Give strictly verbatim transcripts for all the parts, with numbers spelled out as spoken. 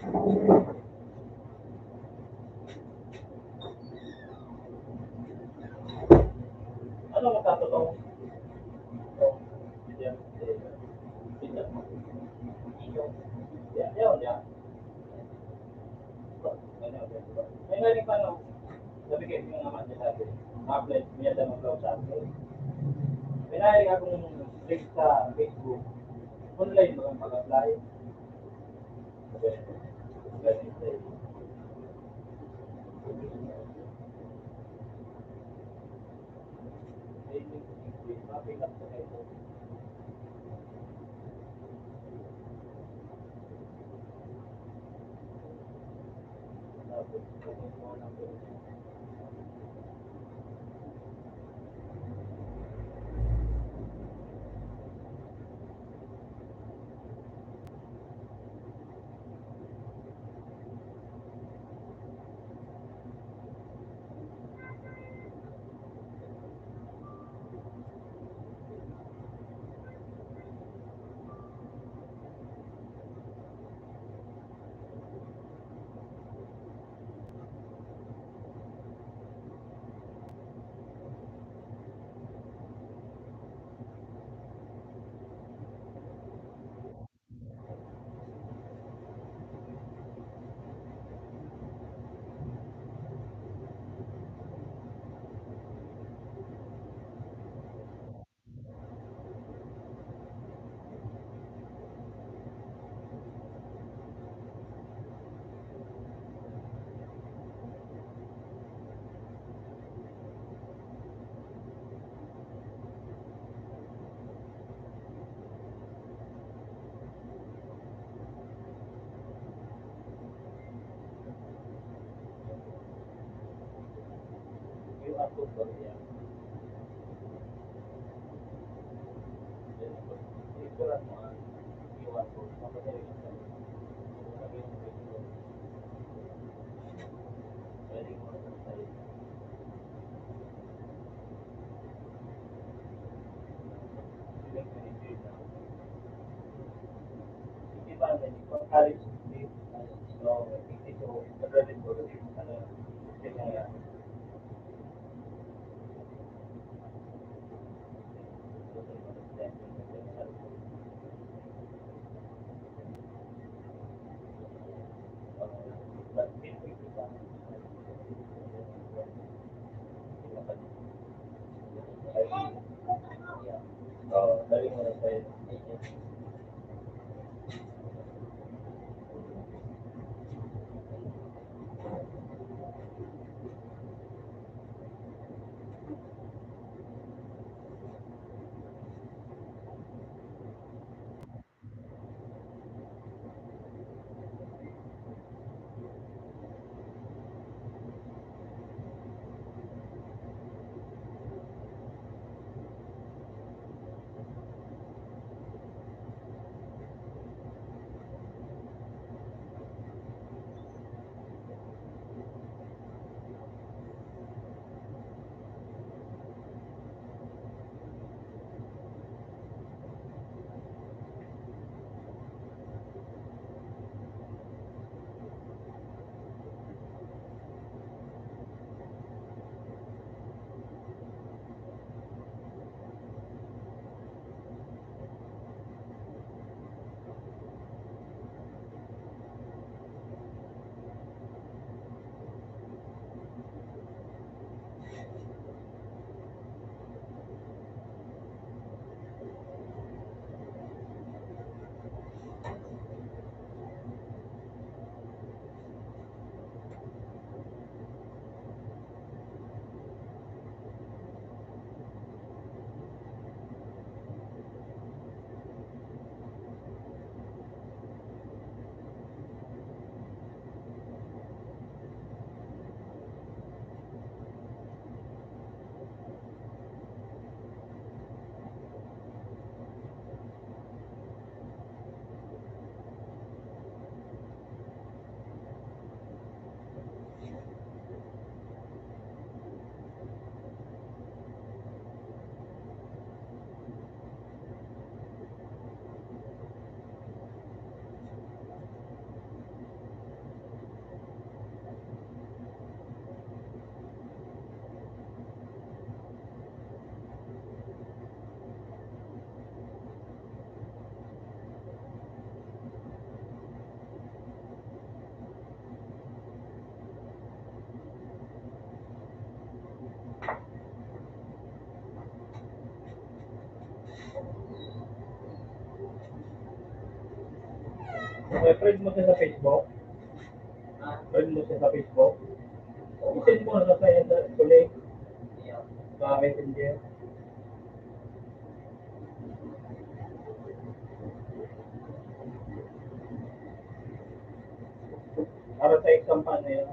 Ano ang totoo? Yan, yan, yan. May narinig pa, no? Sabi kayo, yung naman, sabi, apply, may ata mag-apply sa akin. May narinig akong link sa Facebook. Online ba ang pag-apply? Okay, friend mo siya sa Facebook? Friend mo siya sa Facebook? O, send mo na sa, sa, sa link. Sa Messenger. Para sa exam pa na yun.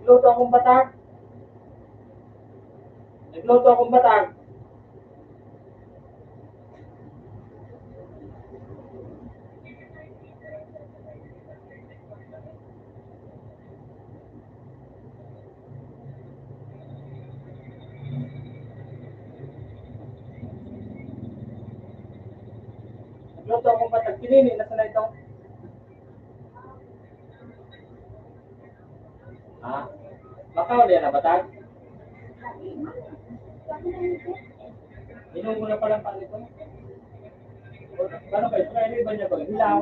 Nagluto akong batag. Nagluto akong batag. Nagluto akong batag. Kinini na sana ito. Ha? Makaw niya na batag? Yung muna pala pala ito. Paano ba ito? Kaya may iba niya ba? Hilaw.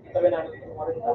Sabi namin, kung ano ito.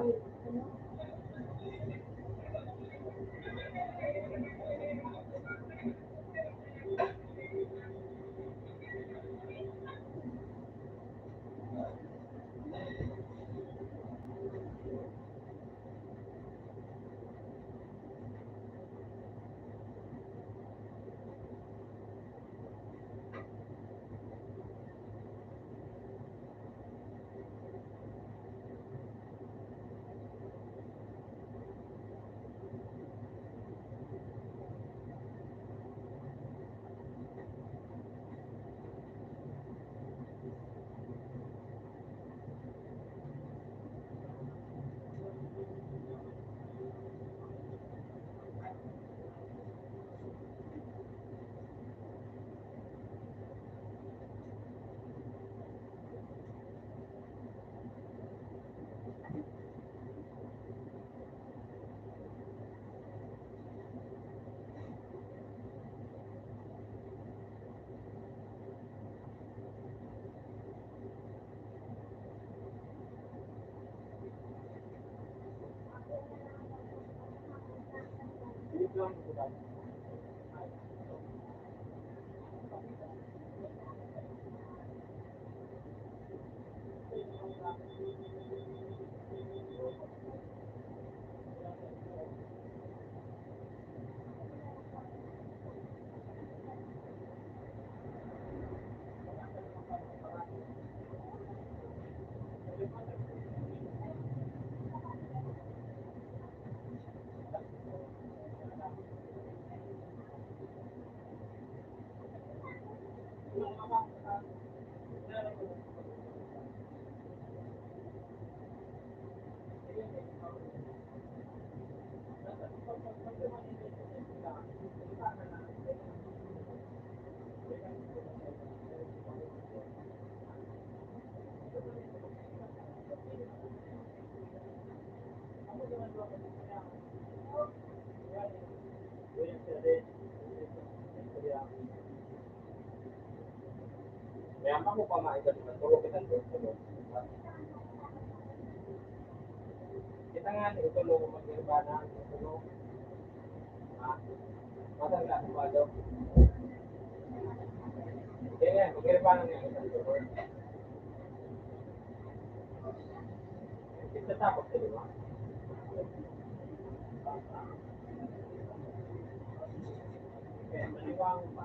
Kaya ako pa maiba sa tulog kita sa tulog. Kita nga, ito tulog ko mag-iba na, ito tulog. Ah, matanda ko ba daw? Kaya nga, mag-iba na nga ito tulog. Kita tapos, di ba? Kaya, maliwanag pa.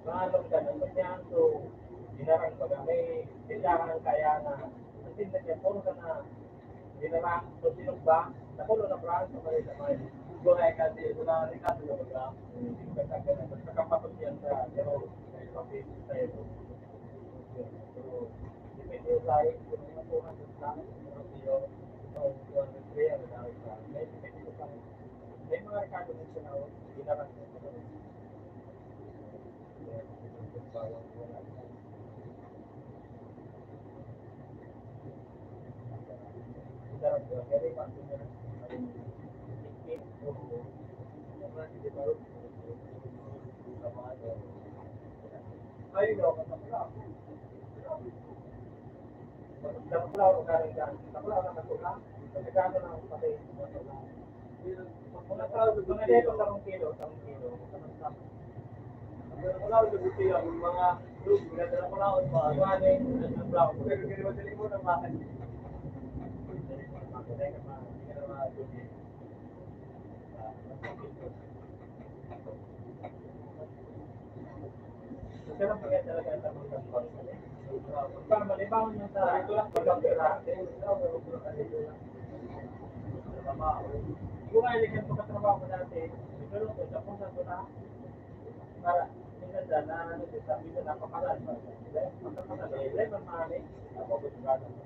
Maano ka na, so, dinarang baga, may tindahan kaya na, ang tinda niya, puro ka na, dinarang, so, sinugba, napulo na brand, sa may, sa may, Gulay kasi, ito na, Ricardo na baga, yung katagal na, sa kapatid yan sa, pero, may kapatid sa ito. So, depende tayo, kung ano po ang gusto, kung ano po yung, kung ano po yung, may mga Ricardo na siya na, dinarang, Para malibangon yung sa pagkakira. Kung nga, hindi ka magkatrabaho ko dati, nagkaroon ko, tapos na ko na, para, minsan dyan, na, ano, sa sabi ko, napakalan. Napakalan, eh, lemon honey, napakalan.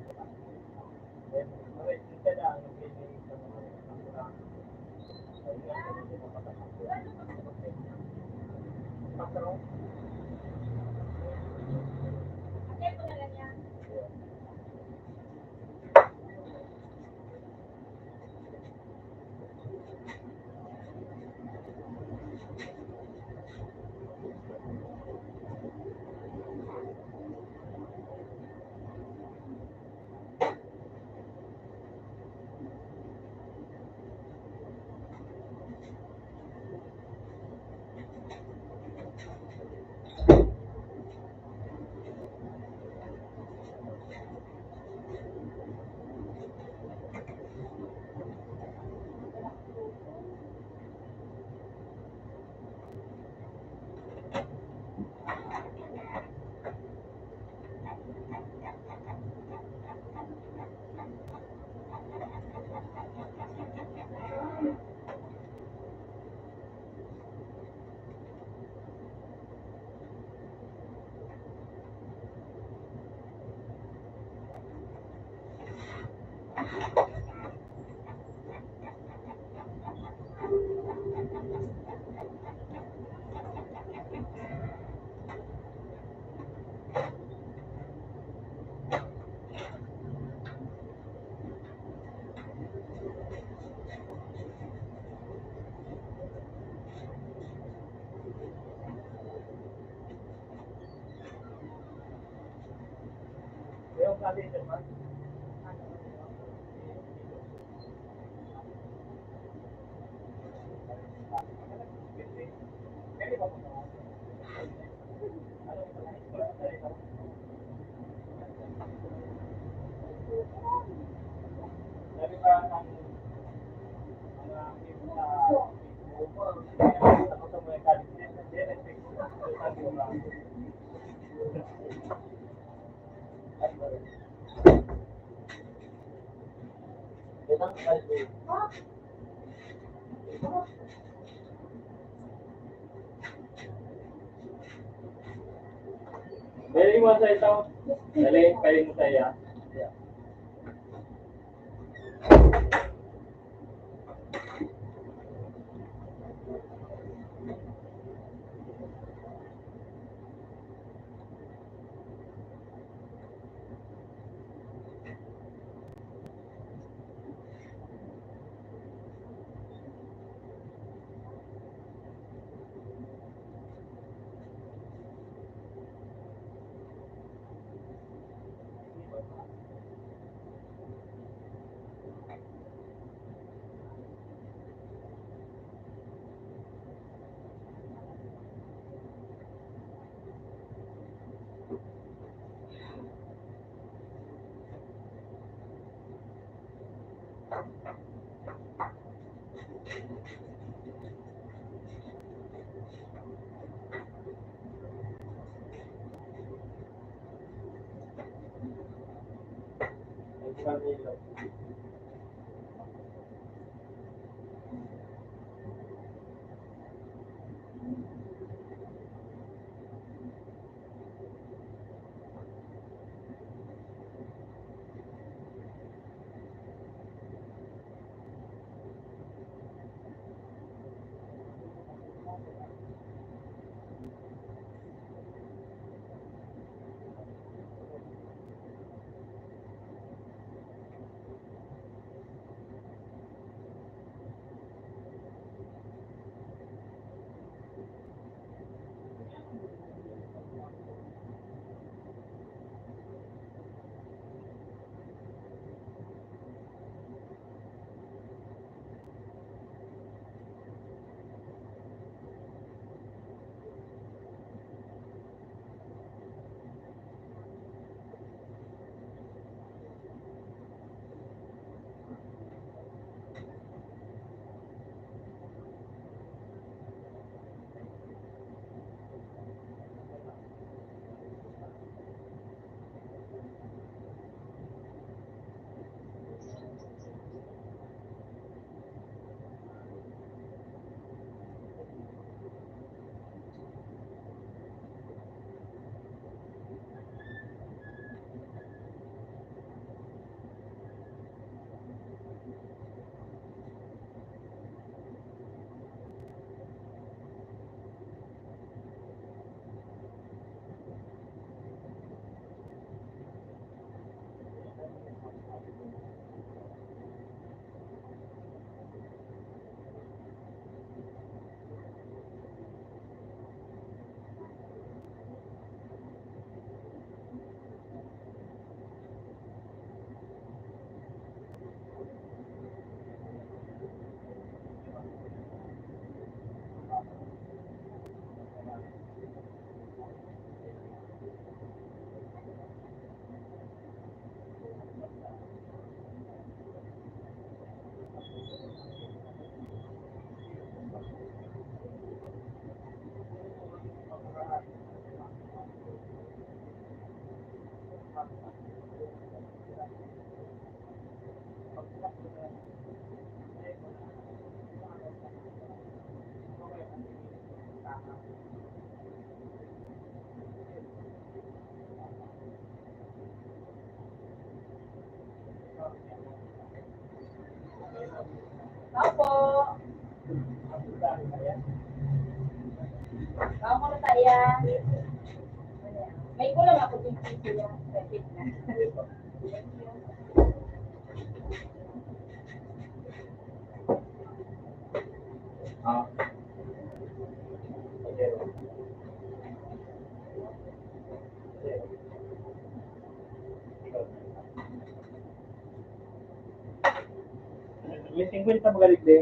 Dali mo sa ito. Dali, pwede mo sa iya. Opo. Opo, kaya. May kulang ako din dito yan. Repeat na. Ah. Singkwenta mga libre.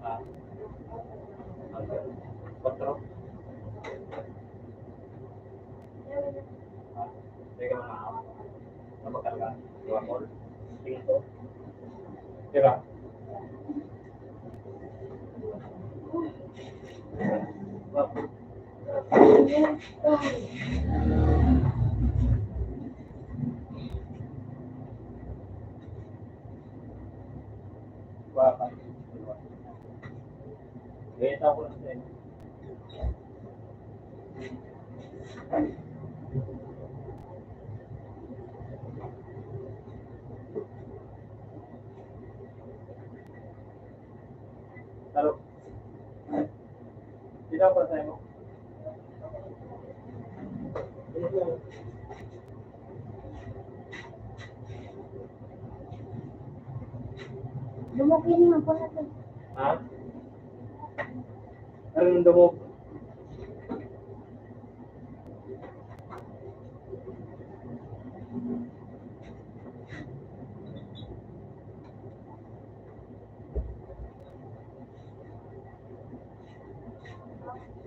Ah, kwatro. Ah, teka, mga apat. Napakarga. Dua, kol. Singko. Tira. Dua, kol. Dua, kol. Talo. Dito ako sa imo. Lumog yun yung apo natin. Ha? Ano nung dumog?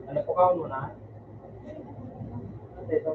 Ano po ka muna? Ito.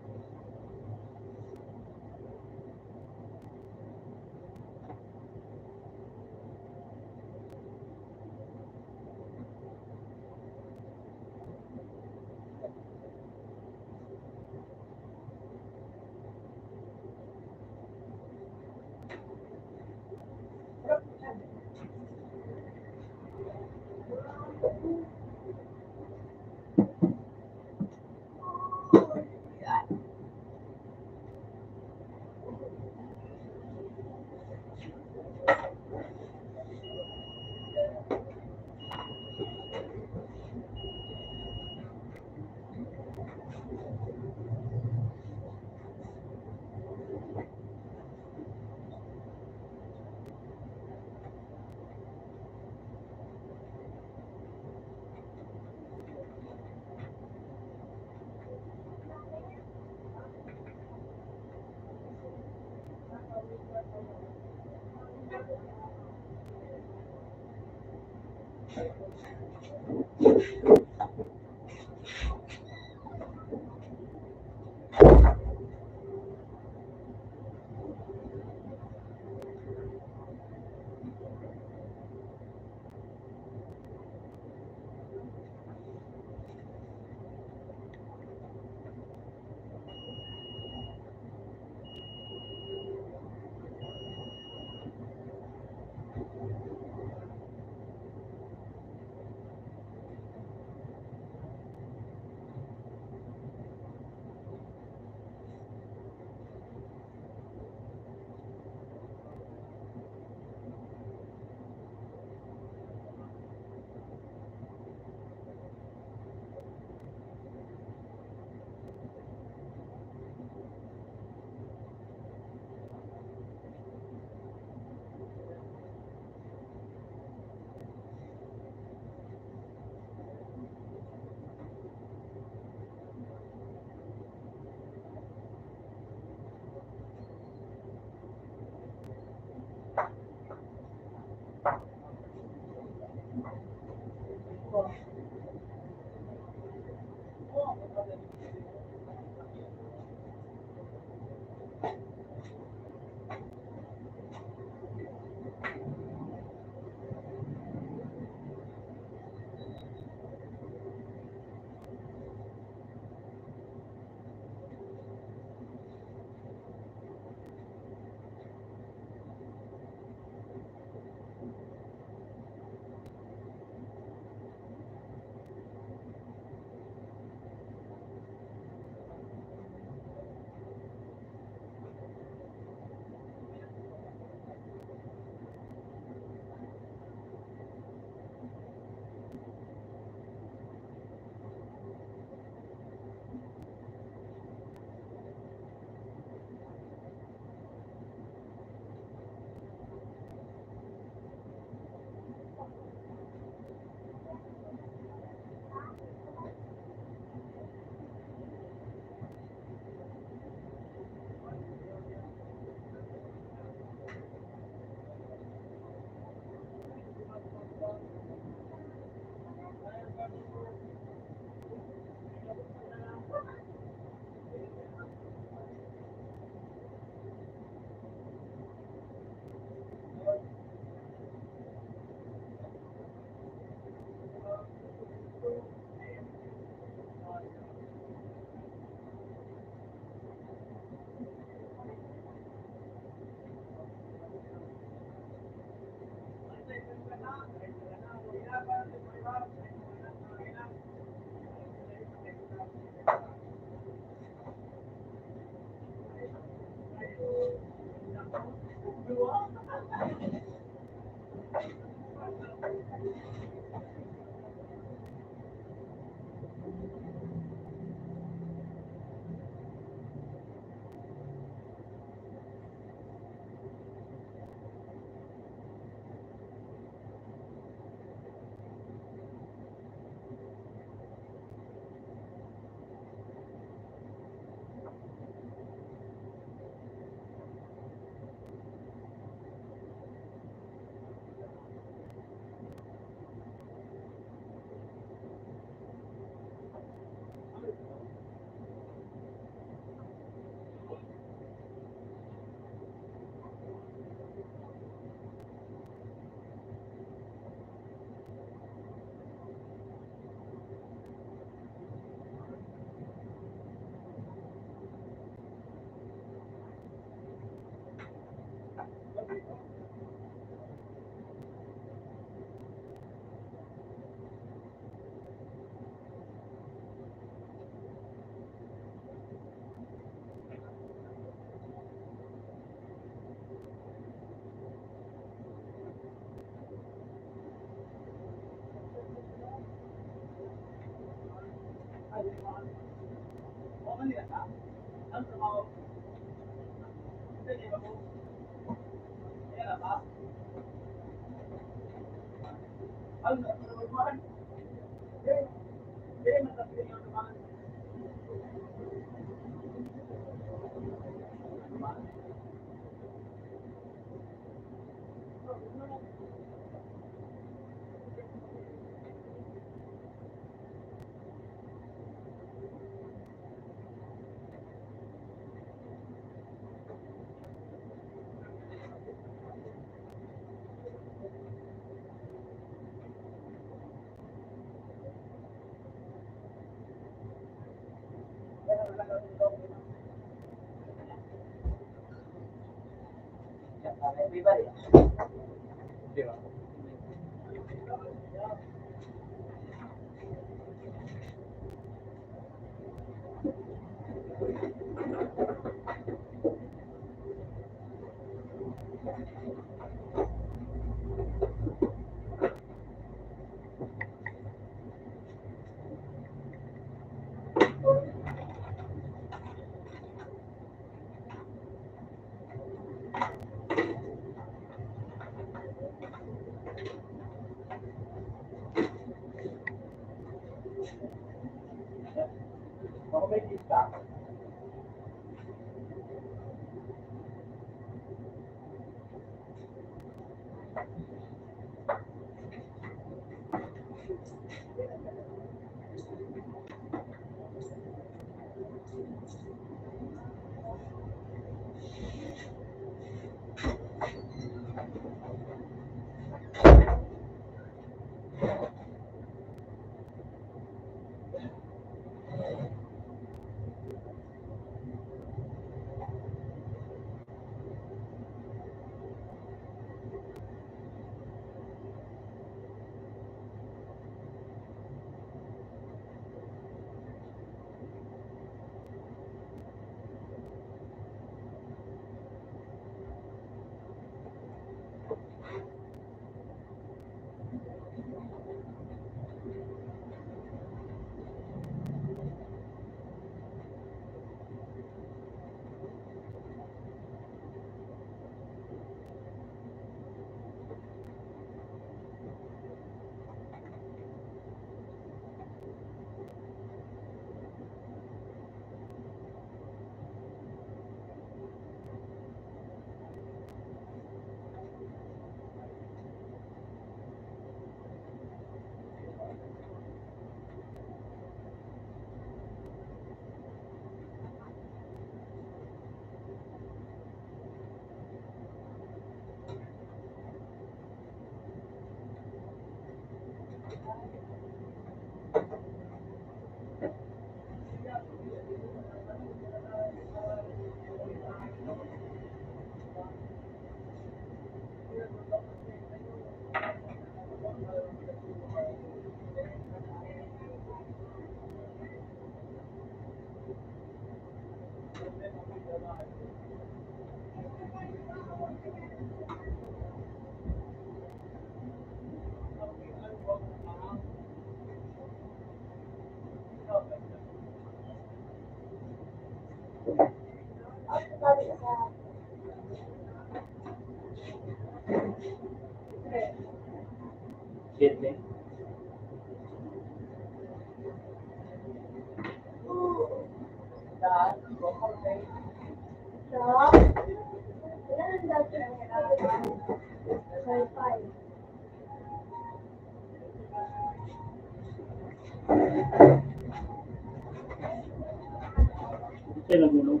Siya nagulong.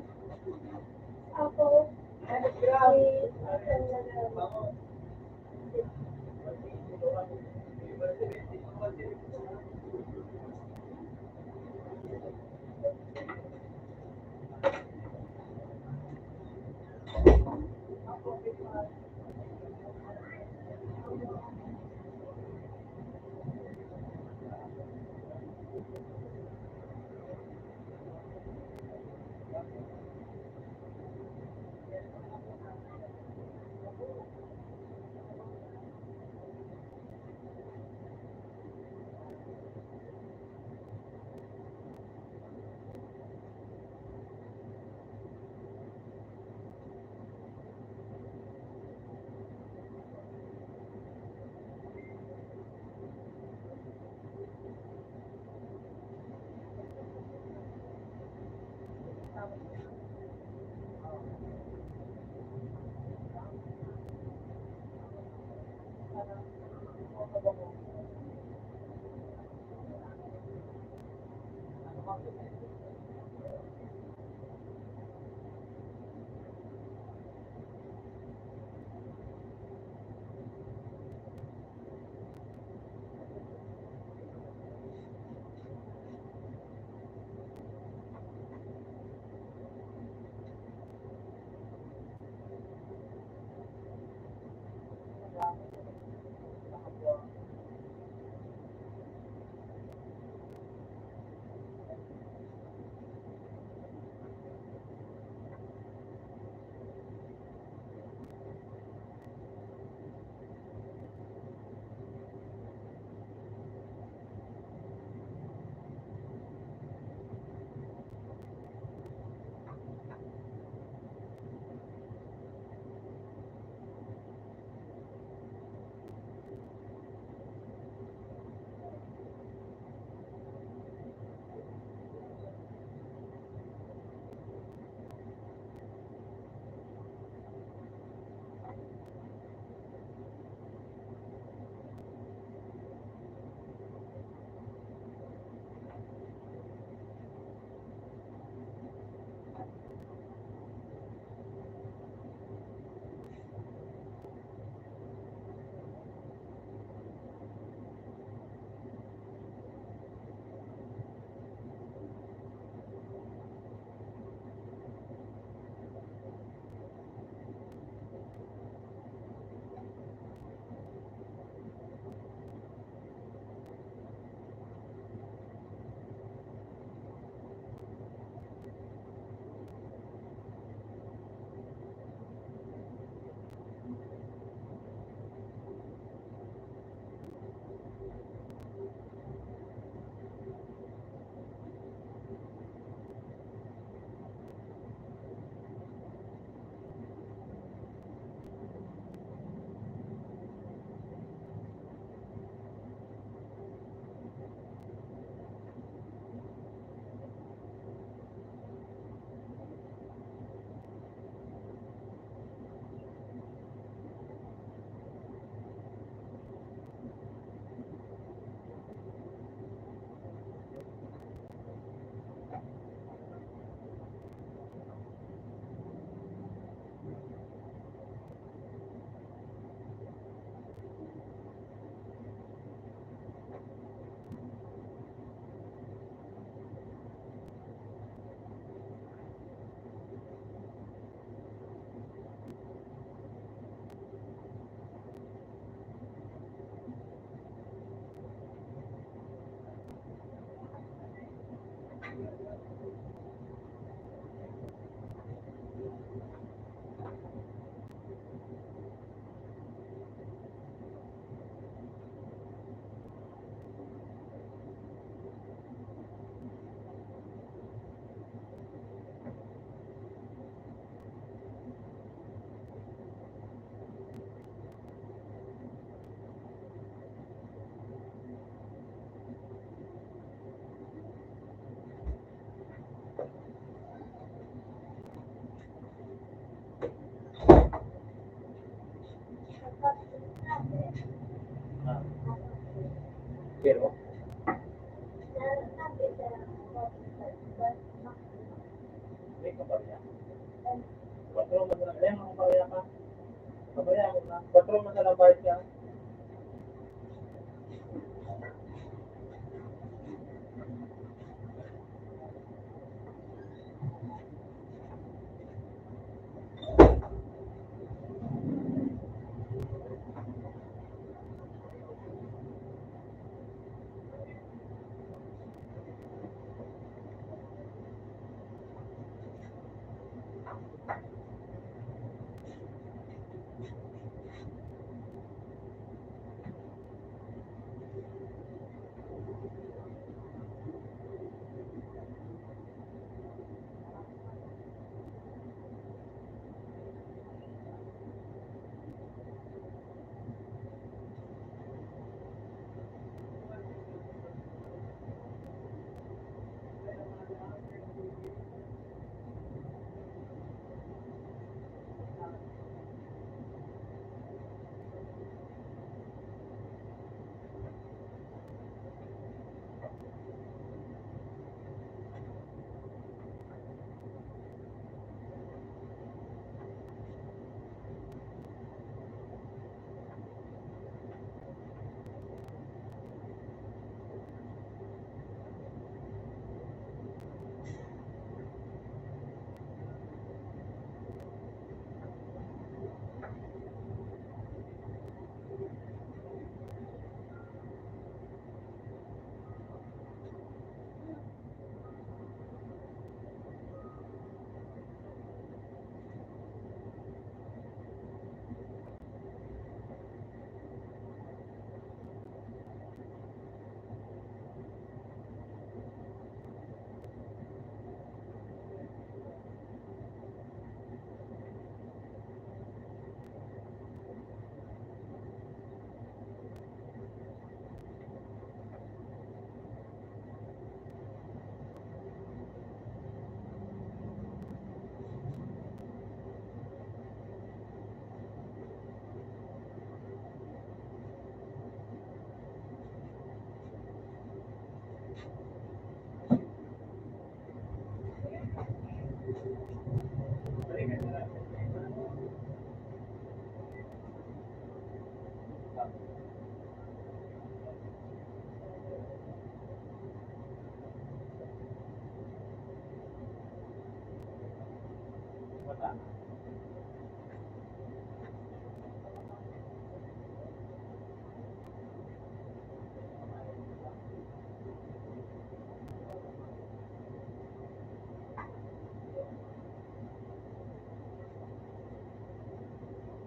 Ah. Pero, may kabarya. Kwatro man na lang, ang kabarya ka. Kabarya ko na. Kwatro man na lang bayad ka.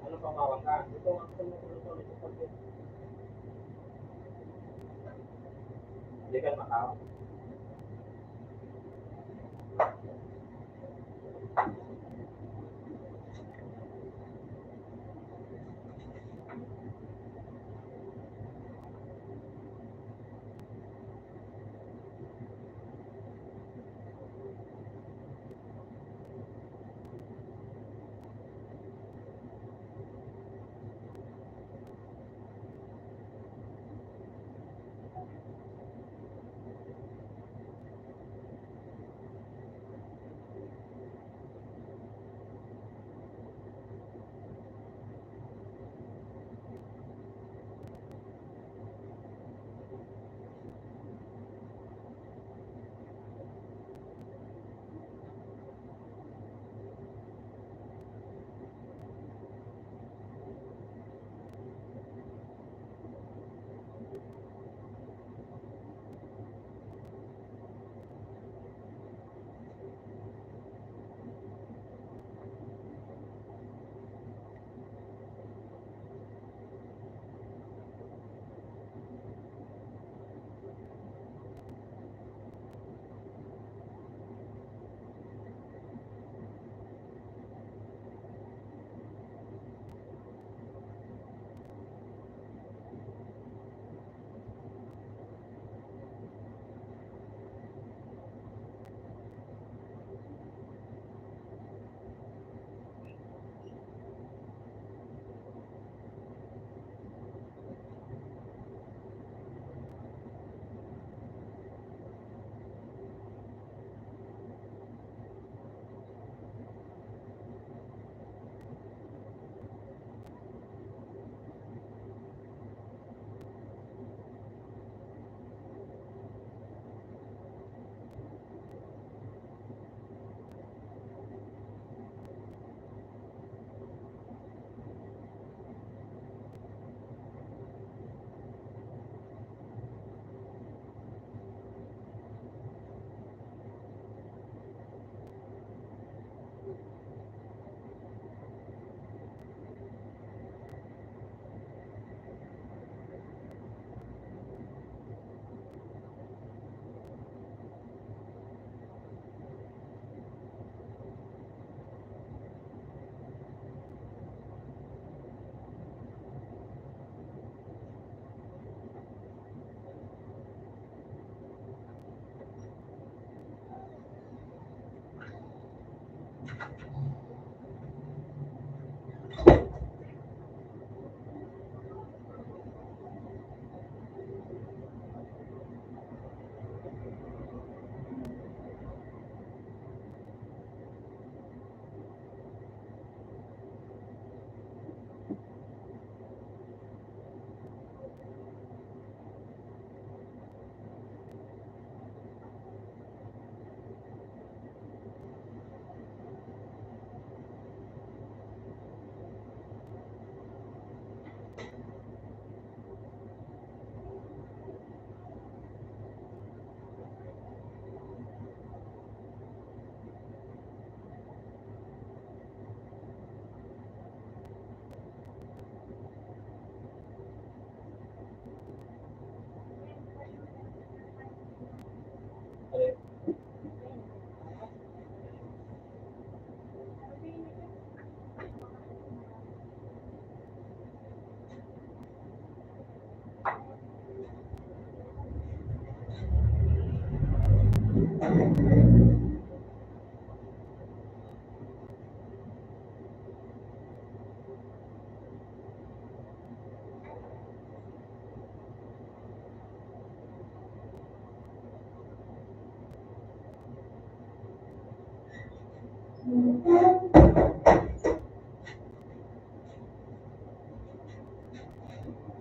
Ano pa mawang ka? Ito ang gusto mo, gusto mo, gusto mo. Hindi ka na makawa.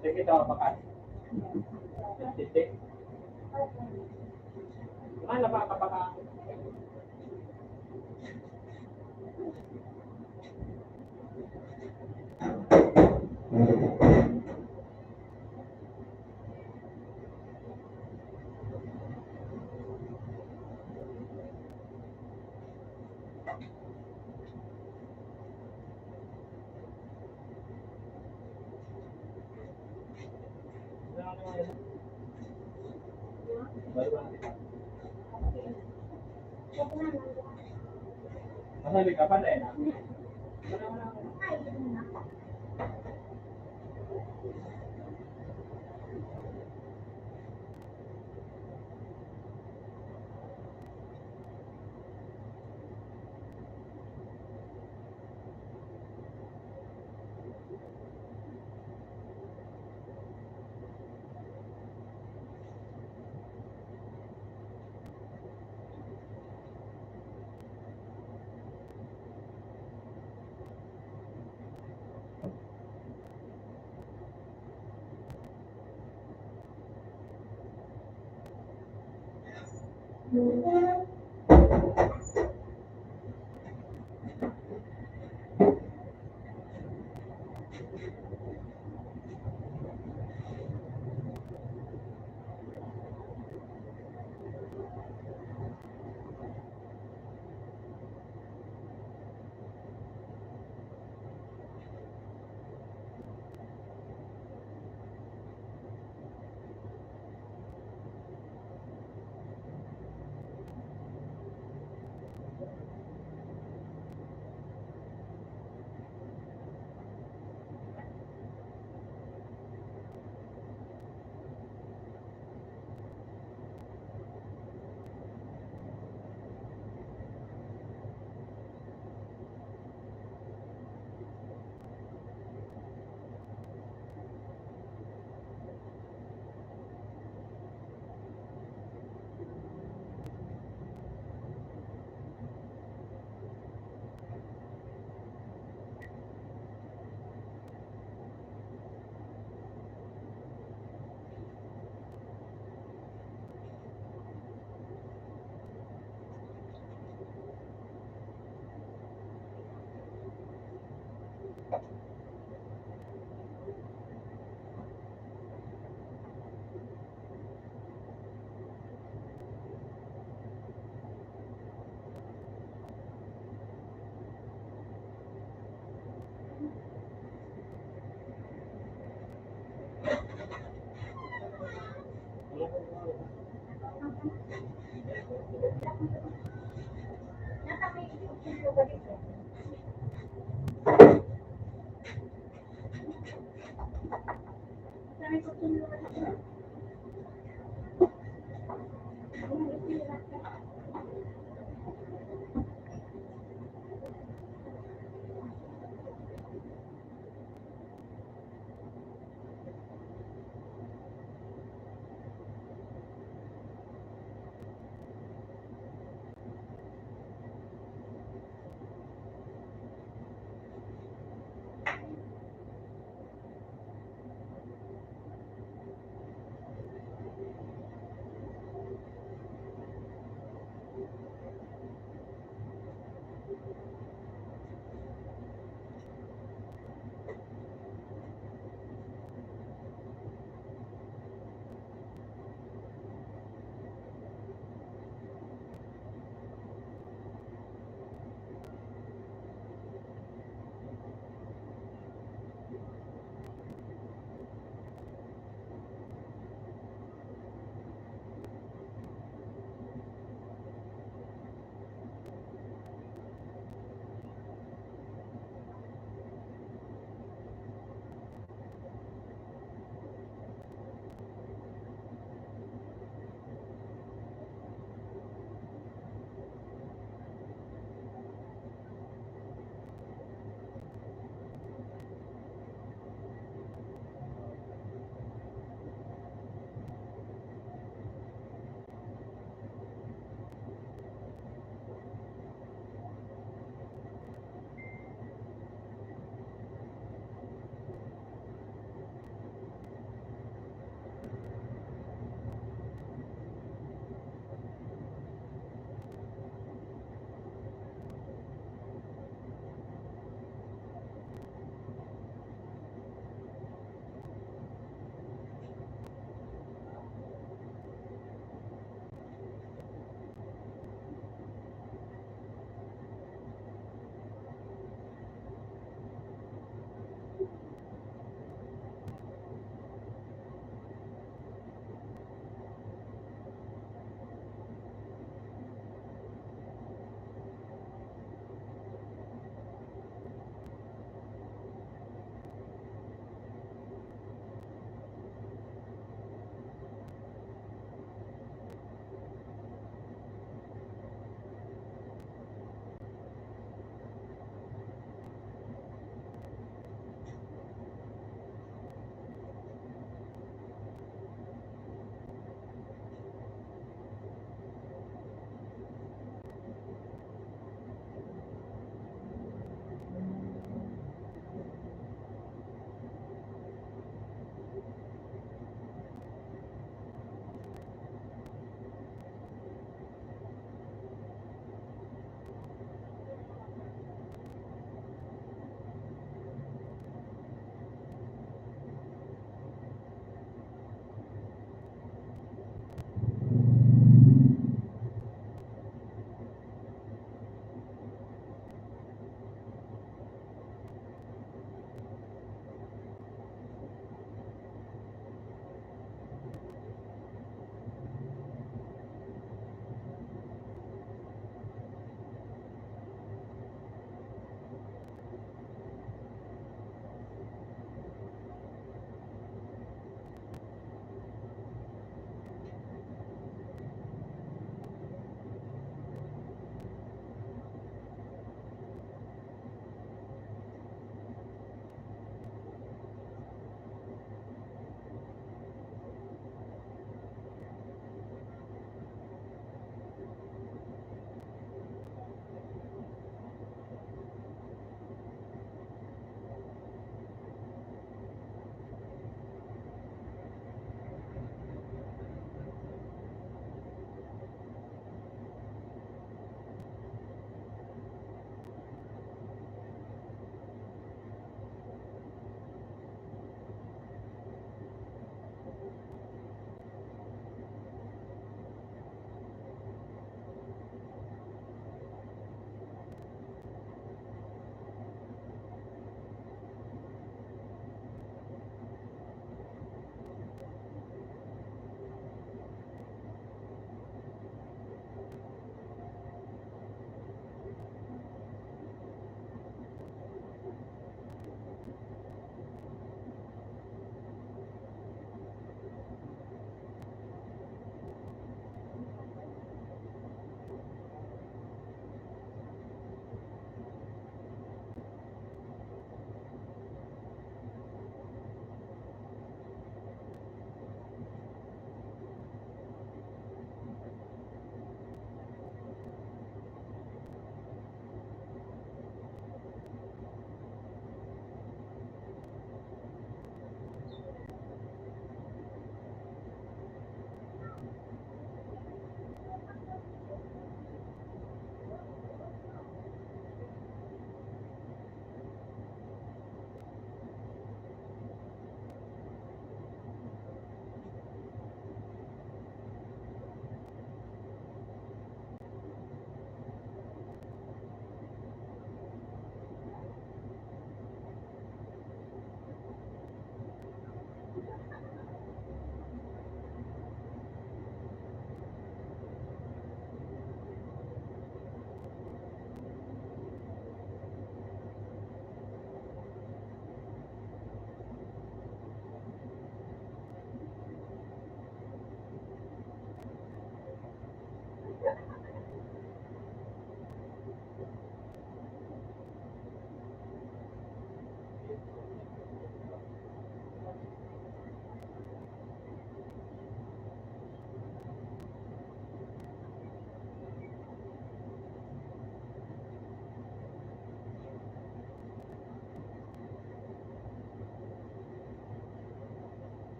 Sige, ito, baka. Sige. Wala na ba, kapag- Masali ka pa na eh.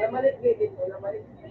Namalit dito, namalit dito.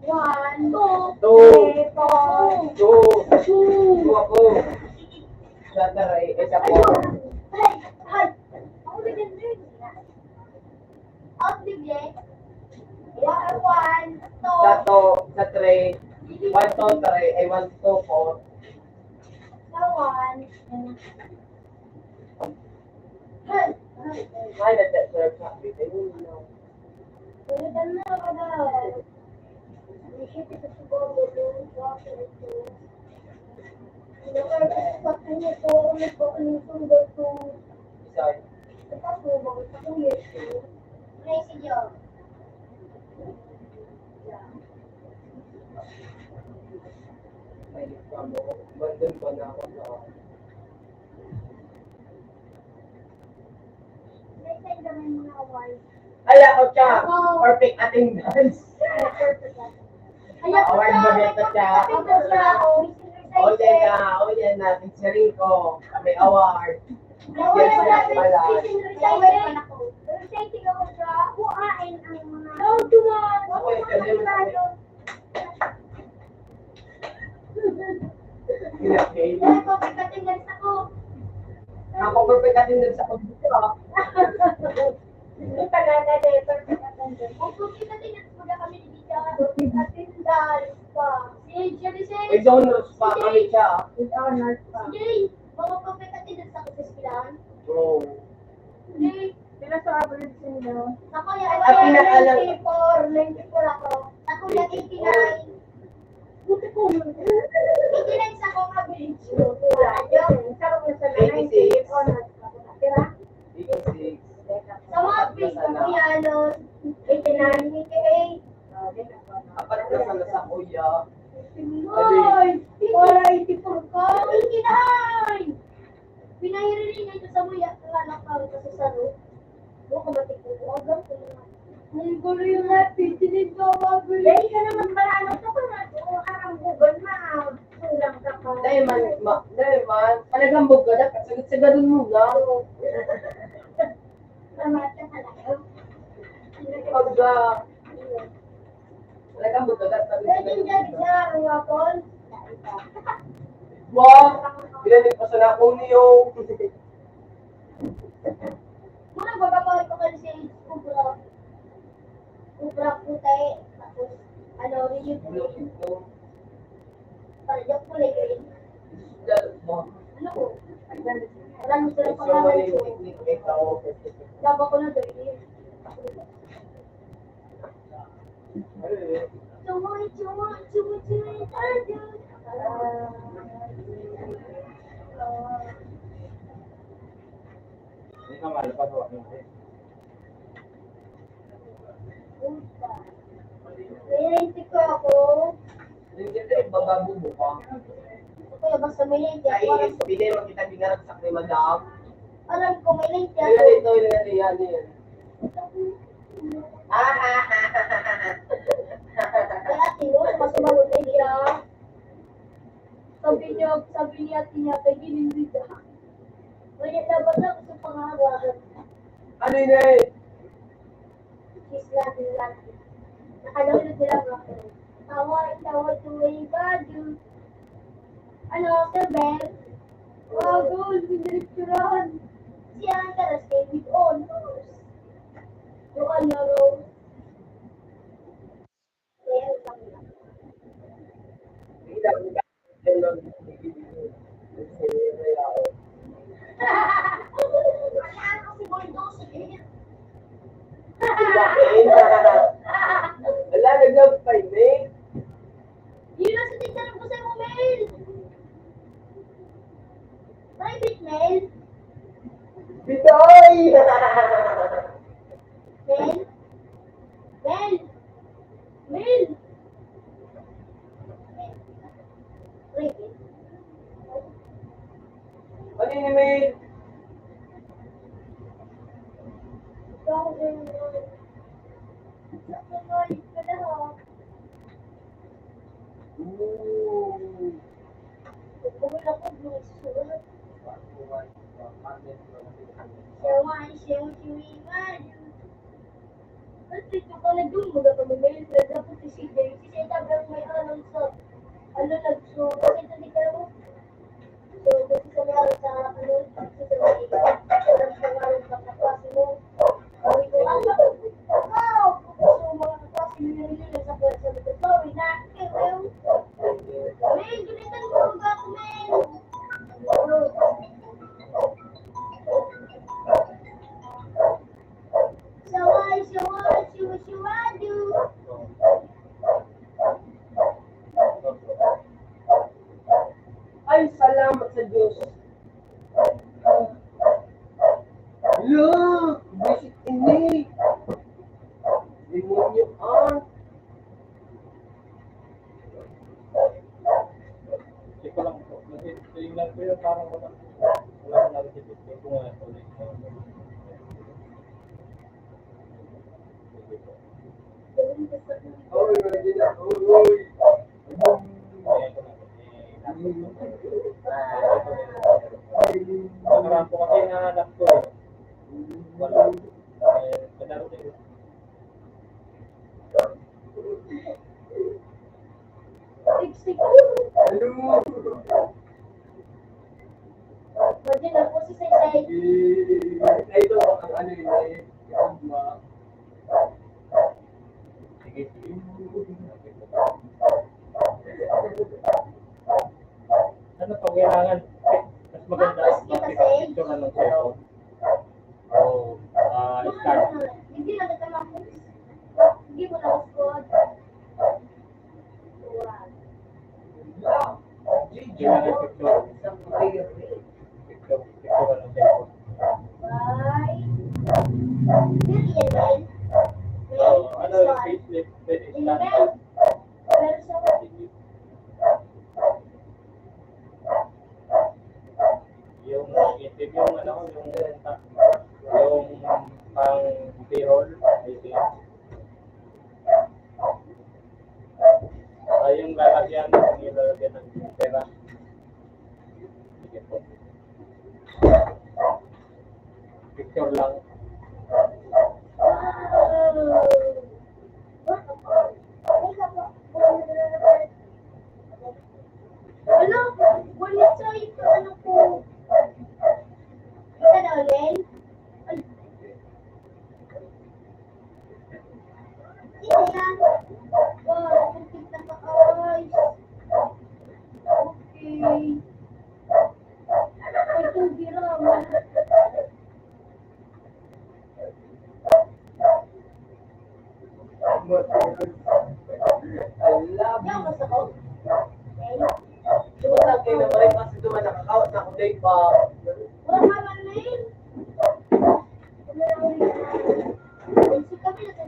One, two, two, three, four. Two. Two. Two. Two ako. Sa taray, isa po. Ay, ay. Ako din, din. Out, bigay. One, one, two. Sa to, sa three. One, two, three. Ay, one, two, four. Sa one. Ay, nagda-, nagda-, Sorry. Praise the Lord. Ay, ako, Cha. Perfect attendance. Award mo dito, Cha. Oh, yan na. Oh, yan na. Featuring ko. May award. Yes, yes, pala. Ako, yung kanya mo sa Perfect attendance ako dito, ah. Yung taga na din, perfect attendance. Kung perfect attendance, baga kami dito, perfect attendance pa. Si Jerice. With honors pa kami siya. With honors pa. Si Jay, mga perfect attendance ako sa eskwelahan. Oo. Jay. Pila sa average ninyo? Ako yan. Ang pinakalang- Ninety-four, ninety-four ako. Ako yan, eighty-nine. Buti ko. Hindi lang sa akong average. Ayun. Sa akong nasa ninety, eighty-six. Sa mga grade ko, kuya, ano, eighty-nine, eighty-eight. Apat na sana sa kuya. Ay, wala, eighty-four ka. Eighty-nine! Pinahirili niya ito sa muya, ang anak ko, ang kasasaro. Buka matik ko, agam ko na. Ang gulo yung natin, sinigawag. Dahil ka naman pala, ano ka pa na, harang bugan na, kulang ka pa. Dahil man, ma-, dahil man, panagambog ka, dapat sagat-sagadon mo na. Oo. Tama ka talaga. Pag, ah, talagang magkagat na rin. Pwede dyan, dyan, ang apple. Wow! Pinanig pa sa lakong niyo. Muna, magkapahal pa kayo sa age ko, bro. Cobra puti, tapos, ano, relief green. Para joke ko lang yun. Ano ko? Walang gusto ng pangalan ko. Laba ko na doon, eh. Chumoy, chumoy, chumoy, chumoy, tayo. Ah. Hindi ka mahal pa, hawak mo, eh. May lente ko ako. Hindi ka rin bababubo ka. Kuya, basta may lente ako. Ay, pili mo kita dinarag sa kay madam. Alam ko, may lente ako. Ayan, ito, ayan, ayan, ayan. Ah, ah, ah, ah, ah. Kaya, tino, masumagot na siya. Sabi niya, sabi niya, ati niya, "Pwede rin dito." Pwede dapat na gusto pangahawakan. Ano yun eh? Kiss natin lang. Nakalulog nila ako. Tawa, tawa, tuloy, badu. Ano, Sir Ben? Wow, gold, piniricturan. Siya ang karas kay with honors. Yung ano, Rose. Wala, nag-love pa yun eh. Yun ang sa tignan ko sa imo, Mel. Private, Mel. Bitoy! Mel? Mel? Mel? Ano yun, Mel? Ooh. Siya, siya, siya, Ba't dito ka na dun? Magkapamimili sila dapat si C J. Kasi sabi ang may alam sa, ano, nagsulat. Ito di ka mo. So, kasi sa may alam sa, ano, kasi sa may alam sa, ano, sa kaklase mo. Sabi ko, "Ah, wow!" So, mga kaklase mo yung nila sa kwento. Sabi ko, "Sorry na." May ginitan ko ang gato, men. Saway, saway, siwa, siwado. Ay, salamat sa Diyos. Hala, visit ini. Demonyo, ah. Check ko lang po. Kasi tingnan ko yun, parang walang, walang naririnig. Check ko nga po. Oy, oy, oy. Nakaraan po kasi nahanap ko eh. Wala. Eh, kadaro din. Pwede na po si Saysay. Ito, ang ano yun, eh, yung, ah, sige. Ano pa kailangan? Mas maganda, mas maganda picture na ng cellphone. Oh, ah, start. Hindi na kita mag-, hindi mo na squad. Hindi na picture. Picture, picture na ng cellphone. Bye. Hindi yan, bye. Oh, ano, pwede, pwede start. Yung, yung, ano, yung, yung pang payroll, I think. Ah, yung lalagyan, yung lalagyan ng pera. Sige po. Picture lang. Ano? Wala sa ito, ano po? Ito na ulit? Ay. Ito na. Wow, ang kita ka, ay. Okay. Ay, tubig lang. I love you. Duman lang kayo na maray, kasi duman nakakawas na akong day pa. Wala ka man, man. Kami na sa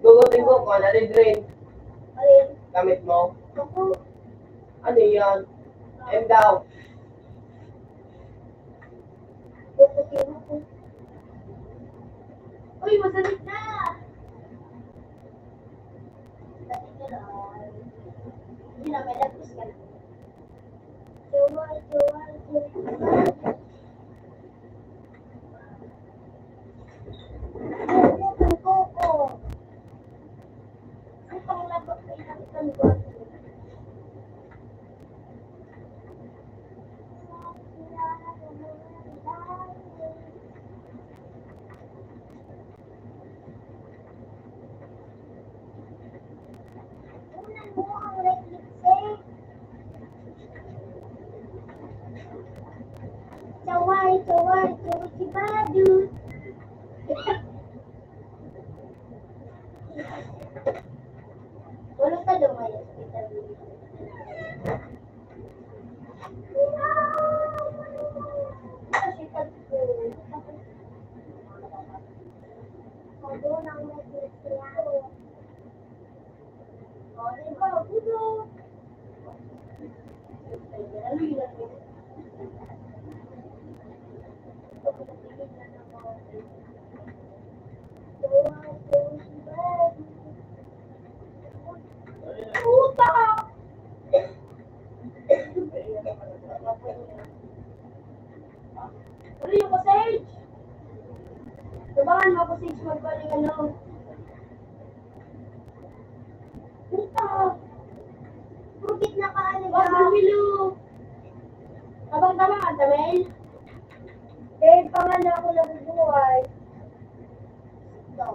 Gugutin ko kung ano rin drain. Alin? Gamit mo? Ako. Ano yan? M daw. Gugutin ako. Uy, masalit na! Masalit na lang. Hindi na, may lagos ka na. Chaway, chaway, chaway, chibado. Walang talong ay hospital. Kasi pag Ano yung passage? Tabangan mo, passage, magpaling ano. Puta! Purkit na ka, ano ba? Wag, Milo! Tabang-tabangan, Tamel! Dahil pa nga na ako nabubuhay. Ito.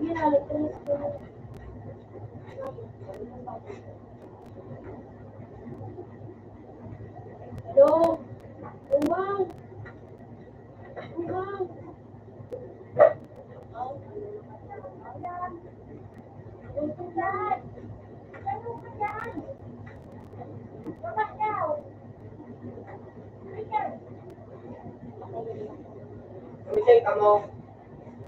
Yun na, nagtulis ko na. Hello? Umang! Umang! Kumisay ka mo.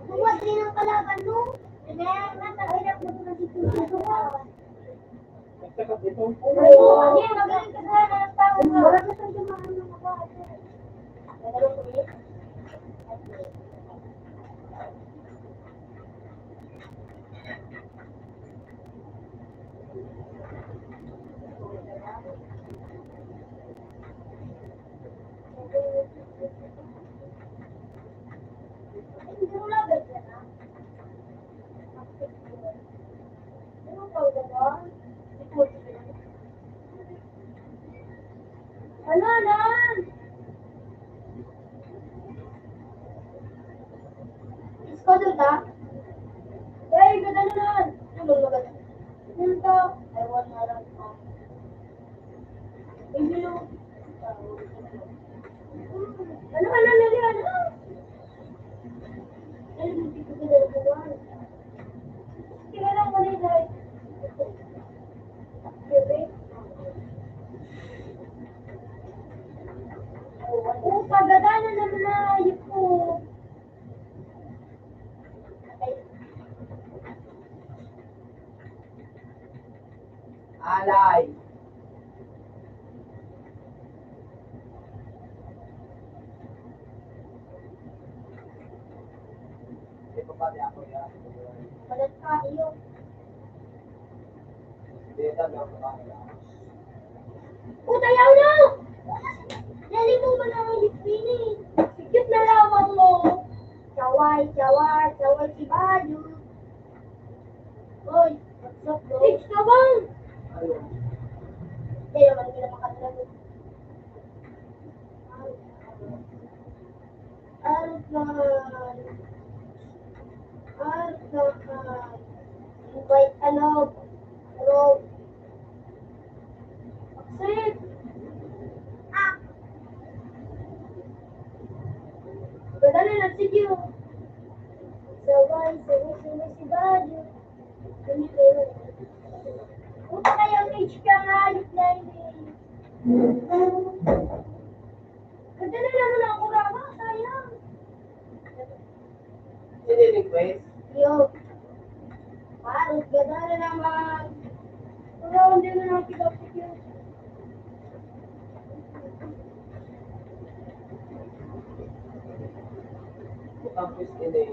Buwag din ang kalaban mo. Kaya matahirap mo na dito sa buwan. Nagsakat ito. Ay, magaling ka sa mga tao mo. Wala ka sa mga bata. Ano, ano? Isko doon ta? Hey, ganda na nun. Tulog na ganda. Yun to. Ay, wala na lang. Ay, yun. Ano, ano, ano, ano? Ay, hindi ko pinagkuhan. Kaya lang, wala yung light. Bebe. Oh, pagdadaanan naman na yun po. Alay. Ito pa, di ako yan. Palat ka, iyo. Puta, yaw na! Dali mo ba na ang lipini? Sikit na lamang mo. Chaway, chaway, chaway si Bayo. Hoy, what's up, bro? Six ka bang? Kaya man nila makatulog. Artan! Artan! Invite, ano, bro. Accept! Ah! Padali na, sige, oh. Sabay, sabay, sabay, si Bayo. Ano yun? Puta kayo, H P ang hayop na yun, eh. Ganda na naman ang kurama, sayang. Sino yung request? Yo. Parang ganda na naman. Wala, hindi na lang pinapit yun. Tapos, hindi.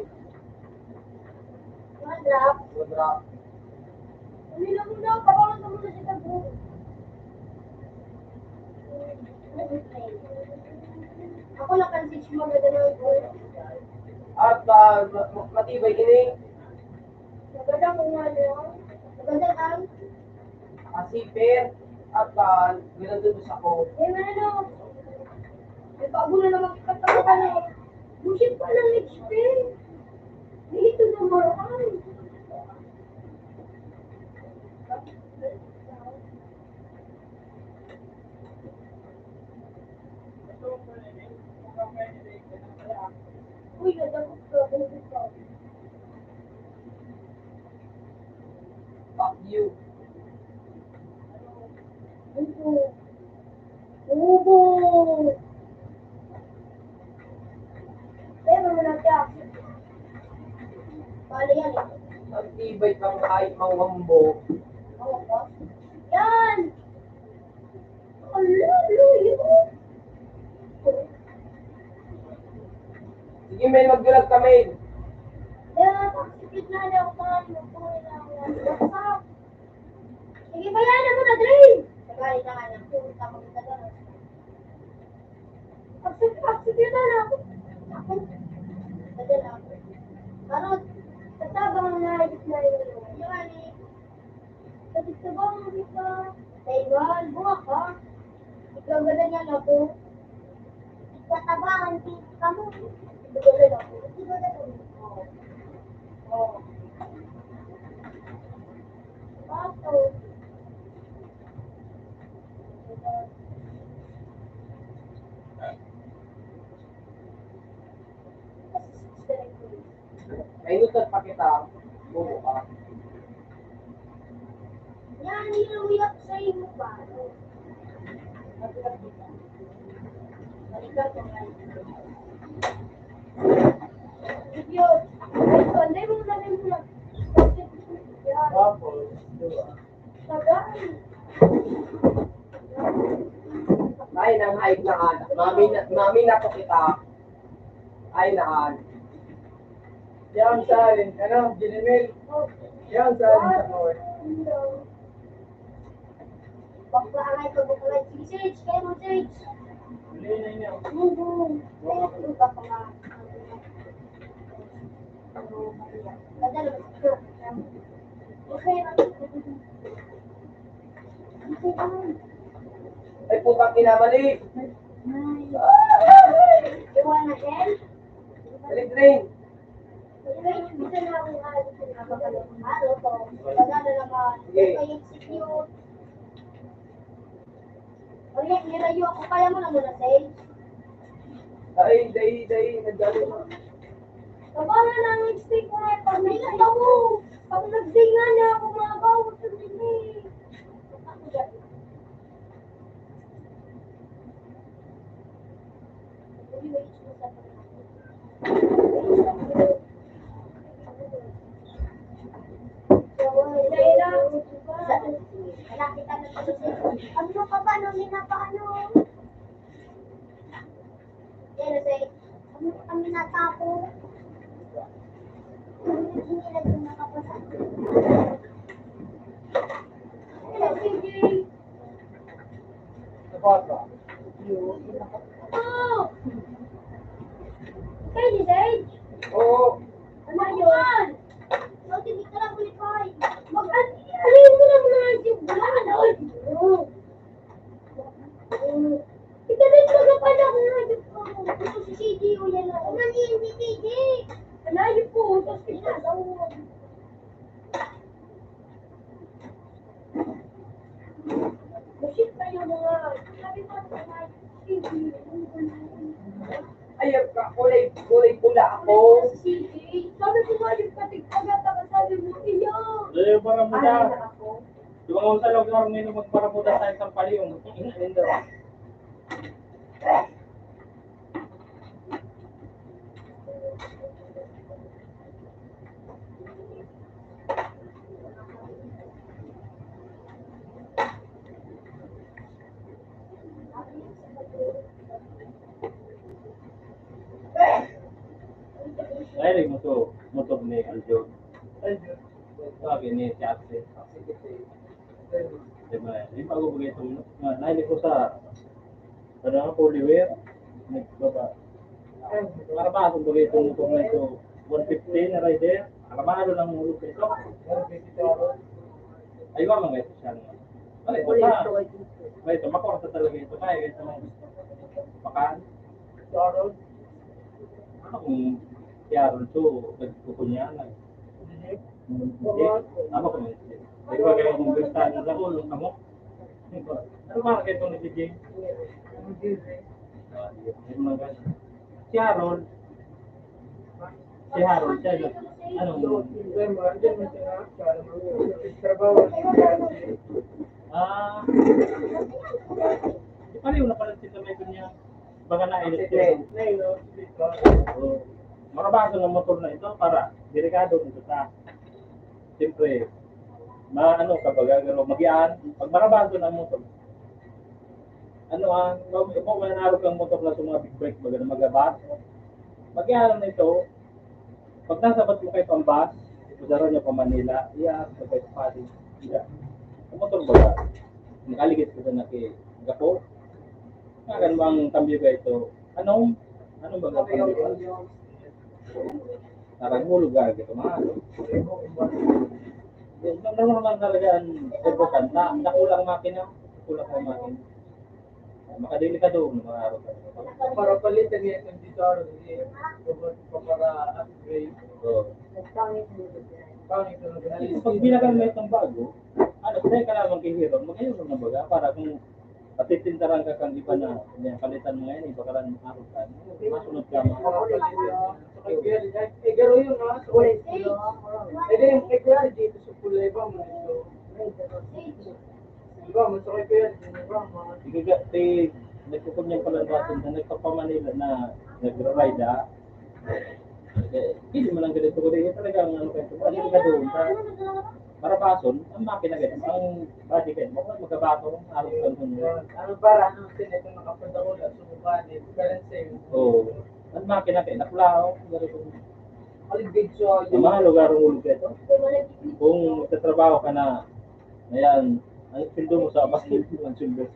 Mga drop. Mga drop. Hindi na muna, kabangan ka muna sa tabo. Ako lang kan teach mo, ganda na yung goal. At, ah, ma-, ma-, matibay ini. Maganda kung ano. Maganda ang Kasi, per, at, ah, ganun din sa ko. Eh, ano? May bago na naman kita talaga, eh. Bullshit pa ng H P. Dito na maraan. You. Ubo. Ubo. Pero wala siya. Bali yan eh. Ang tibay kang kahit mangwambo. Oo ba? Yan! Ang lalo yun! Sige, Mel, magdulag kami. Yan, ang sipit na niya, ang mga inutuloy na ang WhatsApp. Sige, bayaan mo na, Dre! Sabay na nga lang, pumunta kami sa ganun. Pag-, pag-, sige na lang. Ako. Padala ako. Parang, tatabang na, na yun. Yung ano, eh. Sa gusto ba, mga gusto? Taiwan, buha ka. Ikaw, ganda niya, no? Tatabangan, di ka mo. Ikaw, ganda mo. Ikaw, ganda mo. Oo. Oo. Bato. Kainutan pa kita, bubo ka. Yan, inuwi ako sa imo ba? Balikan ko nga. Yun. Ay, ko, hindi mo na rin mo na. Tapos, di ba? Ay, nang hike na ka. Mami na, mami na po kita. Ay, naan. Yan sa alin, ano, Ginimil? Yan sa alin sa kawin. Bakla ang ay pagbukalay. Sige, Sage, kayo mo, Sage. Hindi na yun. Hindi. Kayo mo, bakla. Ay, putang ina, mali. Iwan na din. Dali, Dre. Iwan, dito na ako, ah, dito na ako, ah, dito. Wala na naman. Sige. Ito yung secure. Ulit, nilayo ako. Kaya mo na muna, Sage. Dai, dai, dai, nagdali na. Kabangan ang lipstick ko nga pag may natawo. Pag nagdingan na ako, mga bawat sa dili. Ano ka ba nung minapaano? Yan, say, ano kami natapo? Hindi na din nakapasa. Ano, C J? Sa bata. Oh! Kayo ni Dave? Oo. Ano yun? Mag-, ano, ano mo lang mga yung buwan? Oh. Ikaw na yung magapanak na. Ito si C J, o yan, o. Ano yan si C J? Ano yun po? Tapos pinagawa. Bullshit kayo, mga. Sabi ko, mga C J. Ay, ka-, kulay, kulay pula ako. C J, sabi ko nga yung katigpagat, sabi mo, iyo. Eh, para mo Ay, na. Ako. Dumangon sa lugar nila magparabuta sa isang paliyong. Indo. Ay, motor, motor ni Aljo. Aljo. Sabi ni si Ate. Di ba? Di ba ako bagay itong, na, nainig ko sa, ano nga, Holy Wear, nagbaba. Para ba akong bagay itong motor na ito, one fifty na rider? Alamado lang ang ulo ko ito. Ayun lang ito siya. Ano ito pa? May ito, makorta talaga ito. Kaya ito, makan. Ano kung si Aaron to, nagkukunyanan? Hindi. Ano kung hindi? Di ba kayo kung gusto na lang, ulong ka mo? Ano ba kayo itong nagiging? Ah, di, di mo lang kasi. Si Aaron, Si Harold, siya, ano? Ano? Trabaho. Ah. Di pareho na pala sila may kanya. Baga na electric. Oo. Marabaso ng motor na ito para delikado nito sa, siyempre, maano ka baga, pero magian, pag marabaso ng motor. Ano ang, kung, kung may naarog kang motor na sa mga big bike, baga na magabat, magian na ito, pag nasabat mo kayo pang bus, padara niya pa Manila, iya, sa Vice Padi, iya. Ang motor ba? Nakaligit ko na kay Gapo. Kagan bang tambyo ka ito? Anong, anong baga tambyo ka? Parang mo lugar ka ito, mga ano? Normal naman talaga ang servo kan. Na, nakulang makina. Kulang ang makina. Makadelikado ang mga araw. Para palitan niya itong dito, hindi, para upgrade. Oo. Pangit mo. Pangit mo. Pag binagal mo itong bago, ano, pwede ka naman kihirap, mag-ayun na baga, para kung patitindaran ka kang iba na, yan, palitan mo ngayon, iba ka lang araw ka, masunod ka, mga. Para palitan. Sa kay Kuya, eh, garo yun, ha? Sa kay Kuya. Eh, di, yung kay Kuya, dito sa kulay ba, mo dito? Di ba, mas okay pa yan. Di ba, mga Sige ka, ti, nagkukunyan pala natin na nagpapamanila na nagra-ride, ah. Eh, hindi mo lang ganito, kundi yun talaga ang ano kayo, ano ka doon sa marabason, ang makina ganyan, ang body kayo, baka magabato, araw ka doon. Ano para, ano, sila itong nakapunta ko, at sumuba, eh, balance eh. Oo. Ang makina kayo, nakulao, ganito. Alig video, Sa mga lugar ng ulo kayo, kung magtatrabaho ka na, ayan, ang sundo mo sa abas, ang sundo.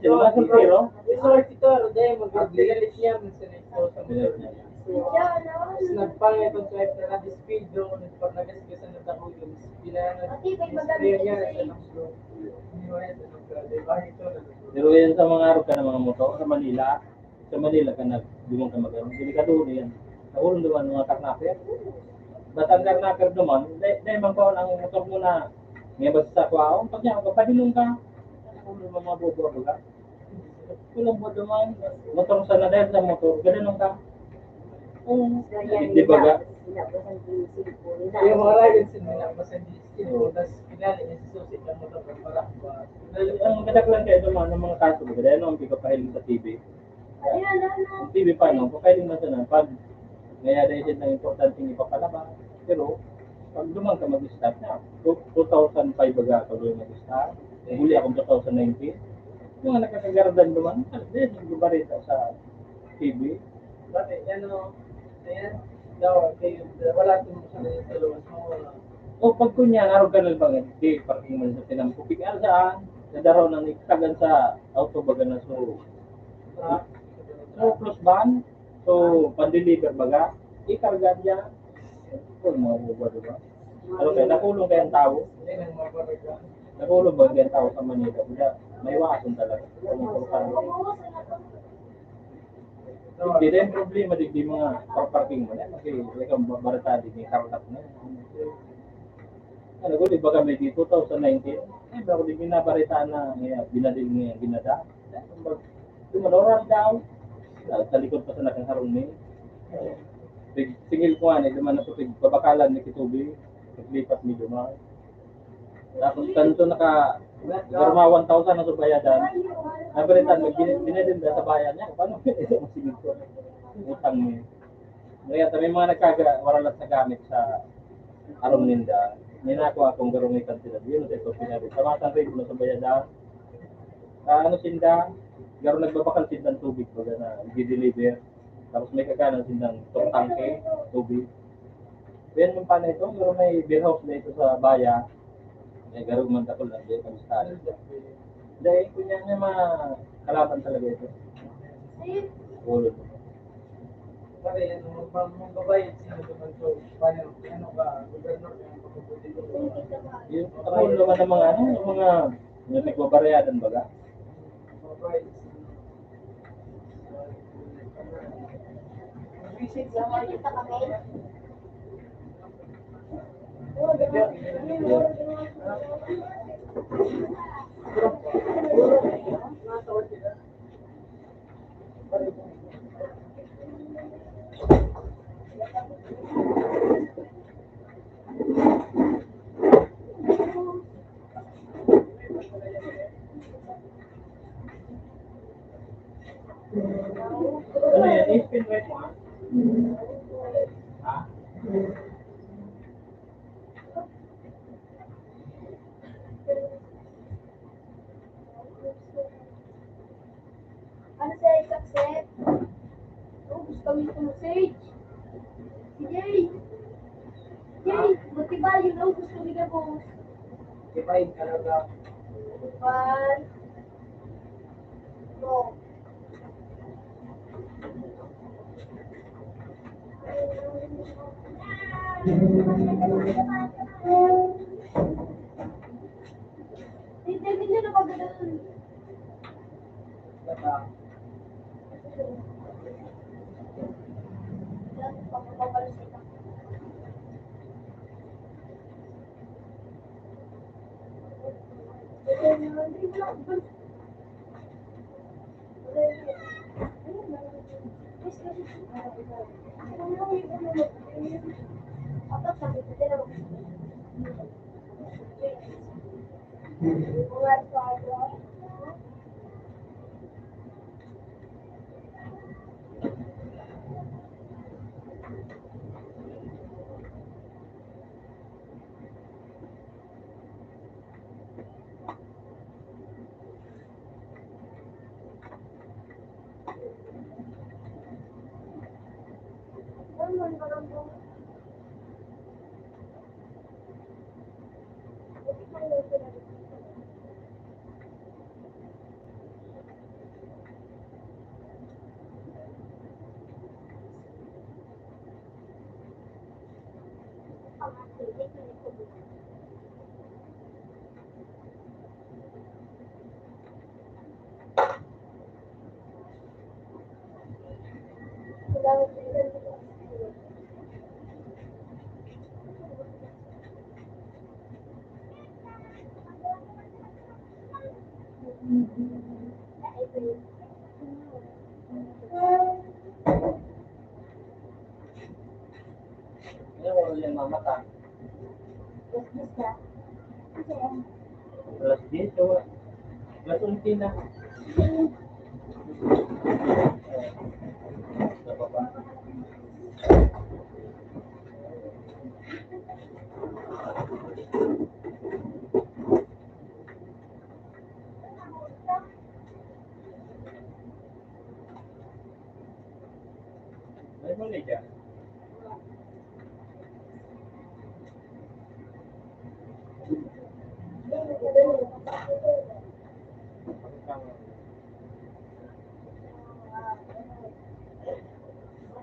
Sino ba ang soltero? Resort ito, Roday, mag-legalist niya, man sa next door sa mga. Mas nagpangit ang swipe na na-despido, nagpanagasgas ang natakulo, mas pinanag-, mas niya na sa next door. Iniwan niya sa next door. Di ba ito na? Pero yan sa mga araw ka ng mga motor sa Manila, sa Manila ka nag-, dumang ka mag-, delikado na yan. Nakulong naman mga karnaper. Basta ang karnaper naman, dahil, dahil man pa ang motor mo na, may basta sa kwaon, pag niya, pag padinong ka, nakulong naman mga bobo-bobo ka. Kulang mo naman, motor sa na dahil sa motor, ganun ka. Oo, di ba ga? Yung mga rayos, hindi na masandi. Oo. Tas pinali niya sa susi ng motor, para, para. Ang kadaklan kayo naman ng mga kaso, ganun ang pagpapahiling sa T V. Ang T V pa, no? Kung pwedeng masanan, pag may addition na importanteng ipapalabas. Pero, pag duman ka mag-start na, two, two thousand five baga ako doon mag-start. Huli akong two thousand nineteen. Yung mga nakakagaradan duman, ano, di, nagbabarita sa T V. Bakit? Ano, ayan, daw, kayo, wala itong sa mga sa luwas mo, wala. O, pag kunya, araw ka na ba nga, di, parking man sa tinampok. Ikaw saan? Nadaraw na ni, tagan sa auto baga na, so, Ah, so, plus van, so, pan-deliver baga, ikarga niya. Kung mga buba, di ba? Ano kaya, nakulong kaya ang tao? Nakulong ba kaya ang tao sa Manila? Wala, may iwasan talaga. Kung may problema, di, di mga parking mo na, kasi talagang babarita, di may kartak na. Ano ko, di ba kami di two thousand nineteen? Ay, bako di binabarita na, eh, binadil niya, binada. Duman, oras daw. Ah, sa likod pa sa nakang harong ni. Sig-, singil ko nga, eh, duman ako, sig-, babakalan ni Kitubi. Naglipat ni Duman. Tapos, kanto naka, norma one thousand na sa bayadan. Nabalitan, may bin-, binilin na sa bayan niya. Paano? Sige ko. Utang niya. Kaya sa may mga nagkaga-, waralat sa gamit sa aron ninda, ninako akong garong may kantidad. Yun, ito, pinari. Sa mga sanribo na sa bayadan. Ah, ano sinda? Garo nagbabakal sindang tubig, baga na, i-deliver. Tapos may kakanan sindang tangke, tubig. Yan yung panay ito, pero may beer house na ito sa baya. May garog man takol lang, di kami sa Dahil kunya nga mga kalaban talaga ito. Ulo. Pare, ano, pag mong babae, sino naman to? Paano, ano ba, gobernador, ano ba, Yung takol naman ng mga, ano, yung mga, yung nagbabaryadan baga. Babae, Diba, you know, gusto nila, boss? Diba, yung talaga? Diba? No. Hindi, hindi nyo na pagdadaan. Ano oras yan, mama, ta? Alas diyes na. Alas diyes, o. Alas onse na. Nababa. May mali ka.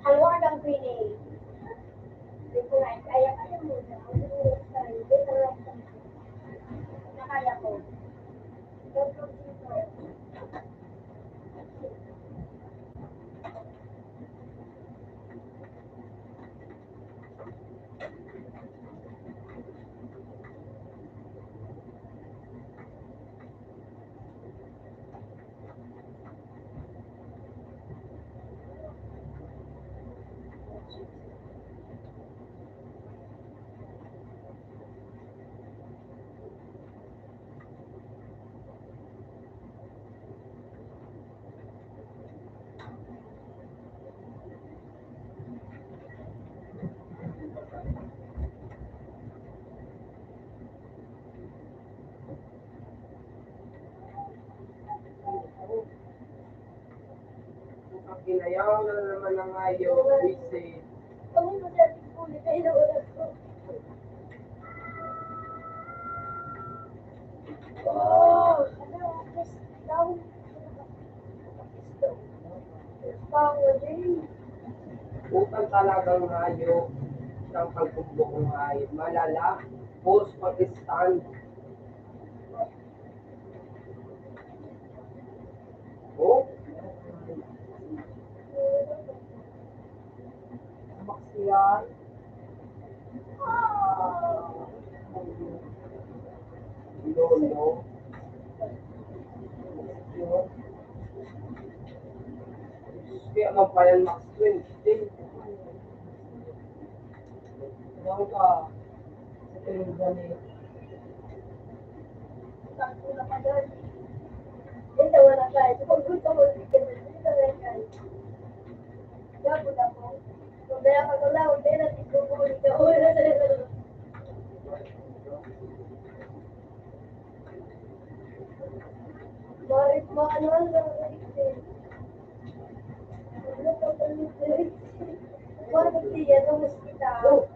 Ang word ang P D A. Hindi ko na kaya, kaya mo na. Hindi ko na kaya ko. Ang kinayaw na naman ang hayop, buwisit. Utang talagang hayop, utang pagbumbok ng hayop, malala, false protestant. Oh? Maksiyan. Lolo. Kaya mapayan Max twenty. Ano ka? Sa Telenggani. Sakto na pa doon. Ito, wala ka. Ito, pag gusto mo, hindi ka na. Ito, wala ka. Dapat ako. Kung kaya pag wala, kung kaya natin, kung kung ikaw, wala talaga. Bakit mo ano ang gagawin? Ano ka pa nito? Bakit siya ng ospital?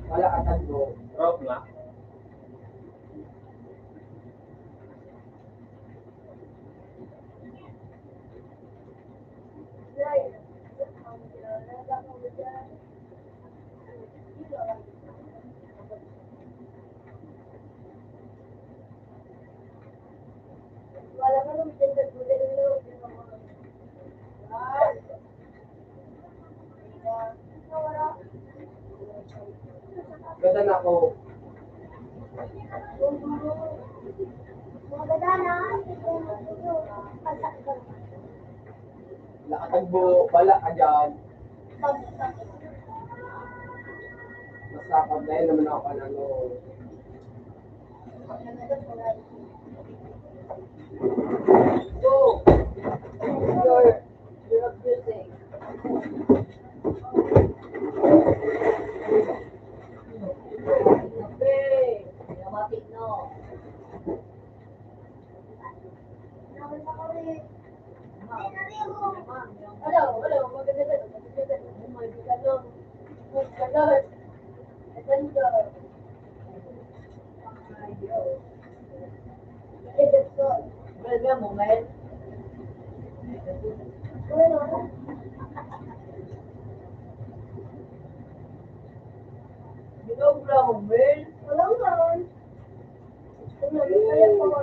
Wala ka tagbo. Rock nga. Ganda na ako. Nakatagbo, wala ka dyan. Masakot na yun naman ako kan ano. Go! Your, your abusing. Grabe! Dramatic, no? Wala, wala, maganda na, maganda na. Oh my God, no? Oh my God. Maganda. Well, nga mo, Mel. Ginobra mo, Mel. Wala man. Ano, kaya pa nga.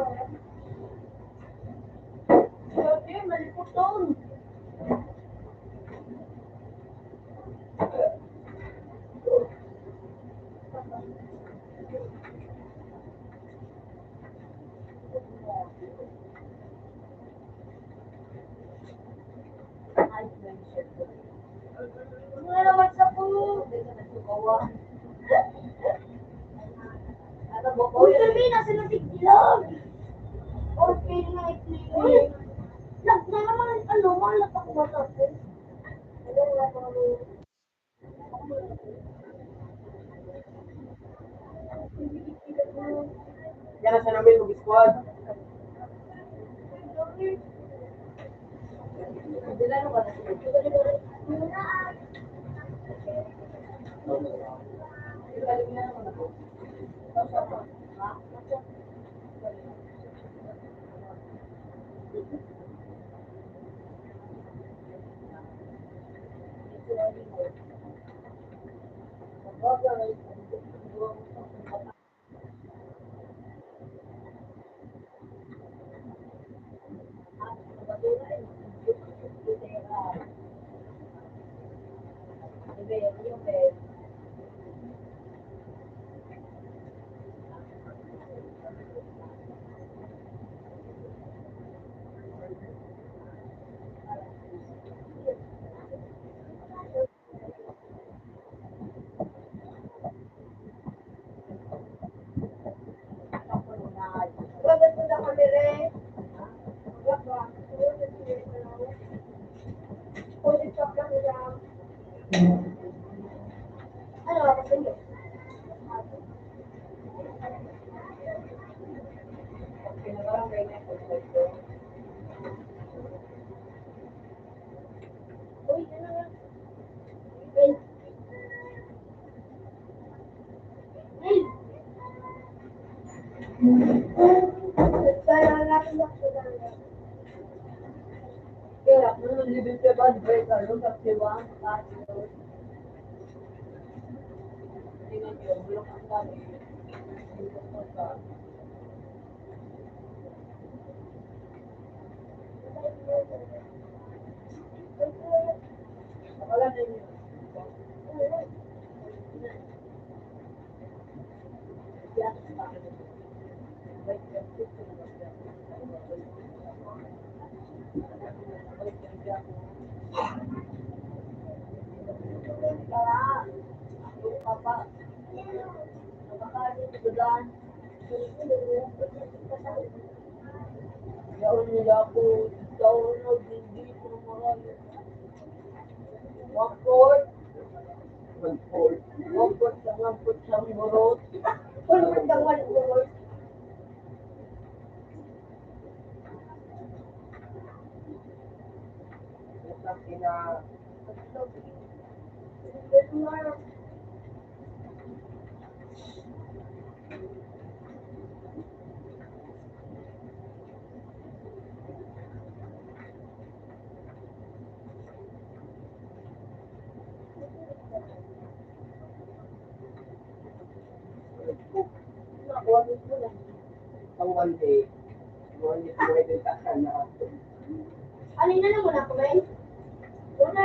Sabi, maliputon. Mga naman sa po. Uy, sabi na sila tigilog. Okay na, i-play. Nag-, na naman, ano, malat ako matapos. Yan na siya namin, mag-squad. Yaon nila ako, ikaw na, hindi ko na marami. One fourth. One fourth. One fourth sa one fourth sa burot. One fourth sa one fourth. Putang ina. Pang one day. One day, one day, takan na ako. Ano yun? Ano mo na, kumain? Wala.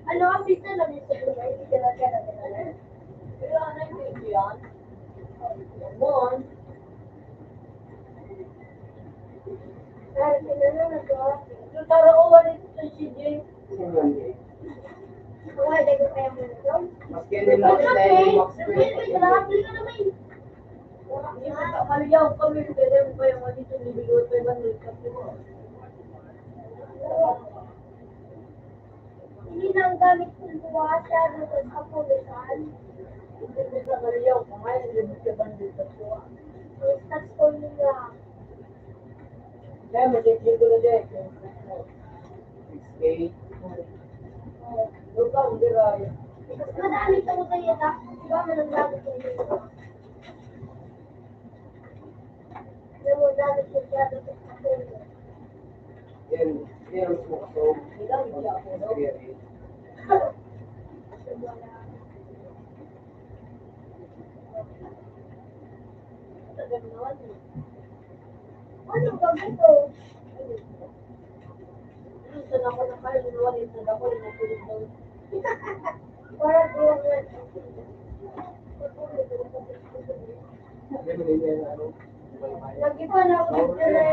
Ano ang pizza na gusto mo? Hindi ka na, ka na, ka na. Pero ano yung pizza yan? Yan. Ay, ano na to? Yung taro ko, wala ito sa C J. Wala, dito pa yung ano to? Maski nila sila yung Max Wait, Wait, wait, wait, wait, wait. Hindi mo kakaliyaw kami, pwede mo pa yung ano dito, niluluto yung ano, yung kape mo. Ini na ang gamit kong buhasa dito sa kapulisan. Hindi ka maliyaw, kumain, hindi ka bandit sa kuha. Ang stats ko nila. Kaya mo, check ko na din. Six eight. Doon ka, ang diray. Madami ito ko sa'yo, ta. Diba, mananggabit ko dito? Alam mo, dami ko siya, dito sa kapulisan. Yan, yan ang gusto ko. Yan, yan ang gusto ko. Ano ba ito? Minsan ako na kayo, ginawa din sa dako, yung mga tulog daw. Para po, lagi pa na ako dito na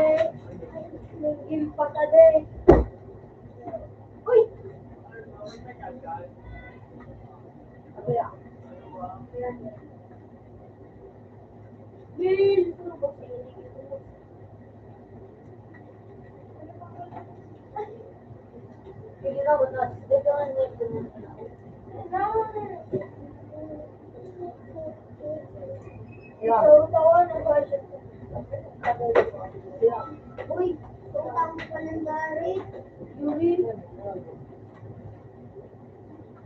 yung impakade. Uy! Ano yan? Uy, utang pa ng gari. Yuri.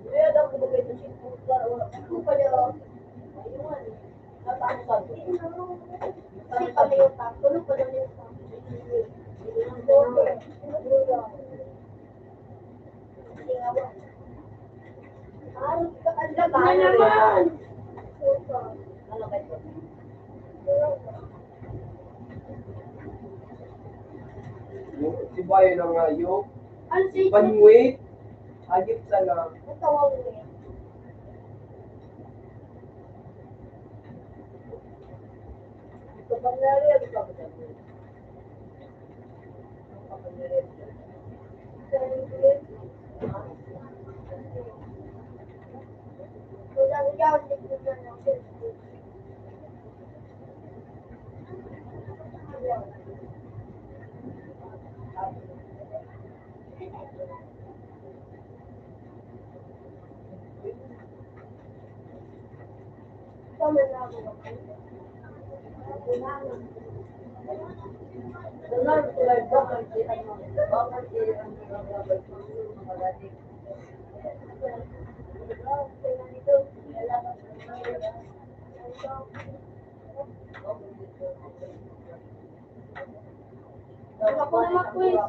Kaya daw ko bagay sa sitwasyon, wala ko pa niya. Ayun nga, eh. Nataas pa. Kasi pala yung tapo, ano pala yung tapo? Ano naman? Ano ba ito? Yung sibayan ng hayop. Ang sipon. Banwit. Hayop sana. Ang tawag mo yan. Ito pa nga rin, ito pa nga rin. Ako na mag-quiz.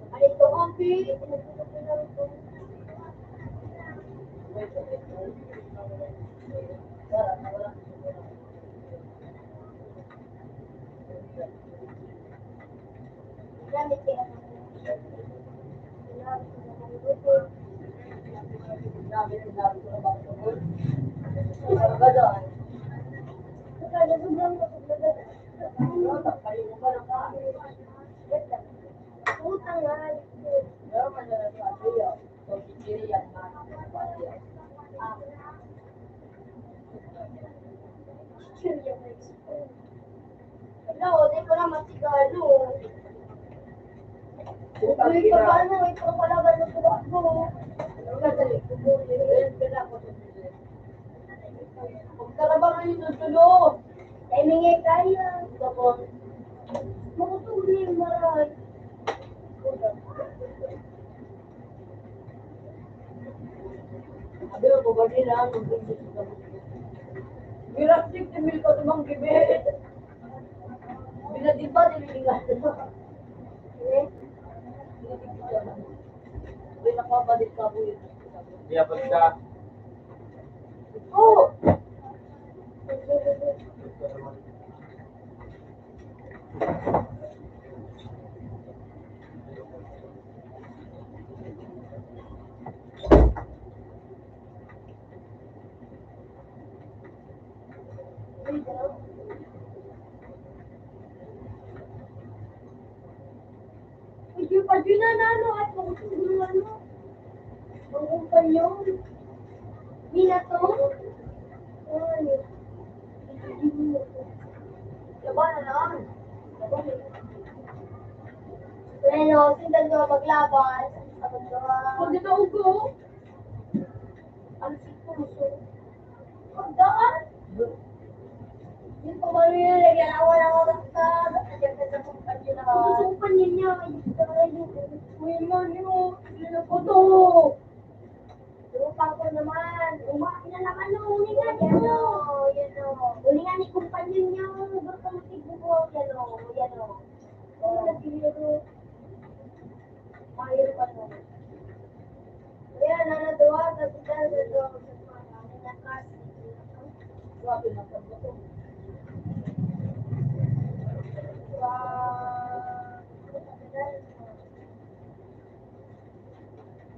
Ano ito, Auntie? Utang nga. Chichirya na expo. Wala, o, di ko na masigalo. Uy, paano? Ito pala ba na tuwa ko? Ang gagaling ko po. Kaya pala ako sa Pagkalaban kayo ng tulo. Timing eh, kaya. Tapos, Makutuloy yung maray. Sabi ko, "Bali na, ang gusto ko." Mirastik, timil ko, tumang gibi. Binadiba, tinilingan. Eh? Hindi nakabalik ka po yun. Kaya pag ka, Oh! Medyo pa din na, ano, at kung siguro, ano, ang kumpanya, minato. Ay. Laban na lang. Laban na lang. Pero, sindan ko maglaban. Sabi ko, ah. Pag ito, ugo. Ang sikuso. Pagdaan? Yung pamalo yun, lagyan ako ng oras ka. Lagyan ka sa kumpanya na. Gusto ko pa niya niya. Uy, man, yun. Yun ako to. Tropa ko naman. Umain na naman, no. Uli nga, yan, no. Yan, no. Uli nga ni kumpanya niya. Gusto ko siguro. Yan, no. Yan, no. Oo, nagpili ako. Mayroon pa naman. Kaya nanatuwa sa sila sa Diyos at mga nanakas. Grabe na pagbato. Sa,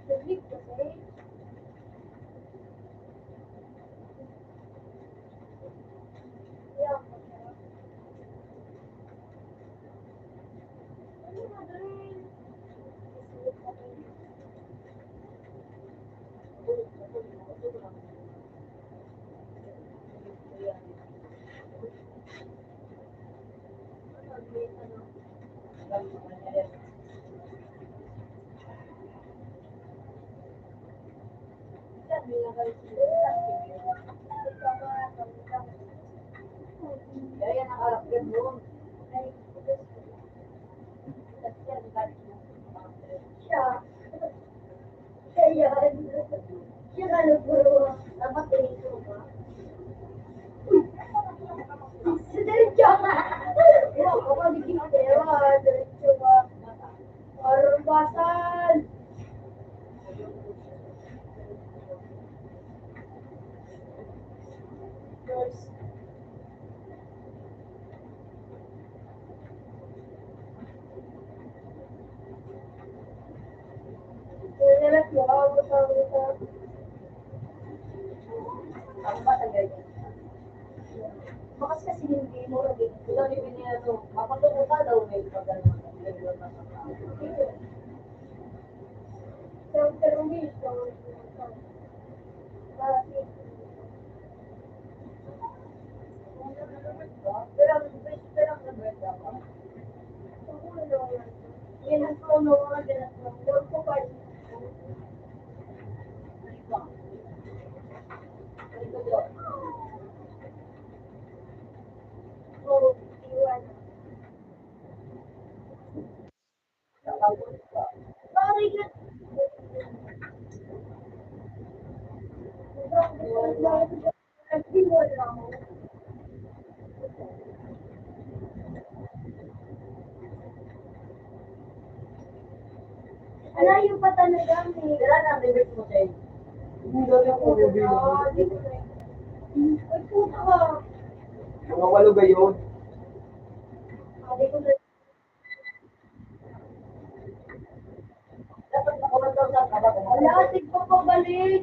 sa week kasi, Siya. Kaya, siya nga nagpuro. Dapat ganito ba? Sa diretso ka. Ikaw, kapag naging pera, diretso ka. Parubasan. Bakas kasi hindi mo rin. Ito ni Biniano, mapatuko ka daw, may pagano. Pero hindi, Alayo pa talaga, eh. Wala na, ang limit mo, Jay. Hindi daw yung ulo, ah, di ko na. Ay, puta ka. Mga walo ba yun? Ah, di ko na. Dapat naka one thousand ka ba? Wala, tigpapabalik.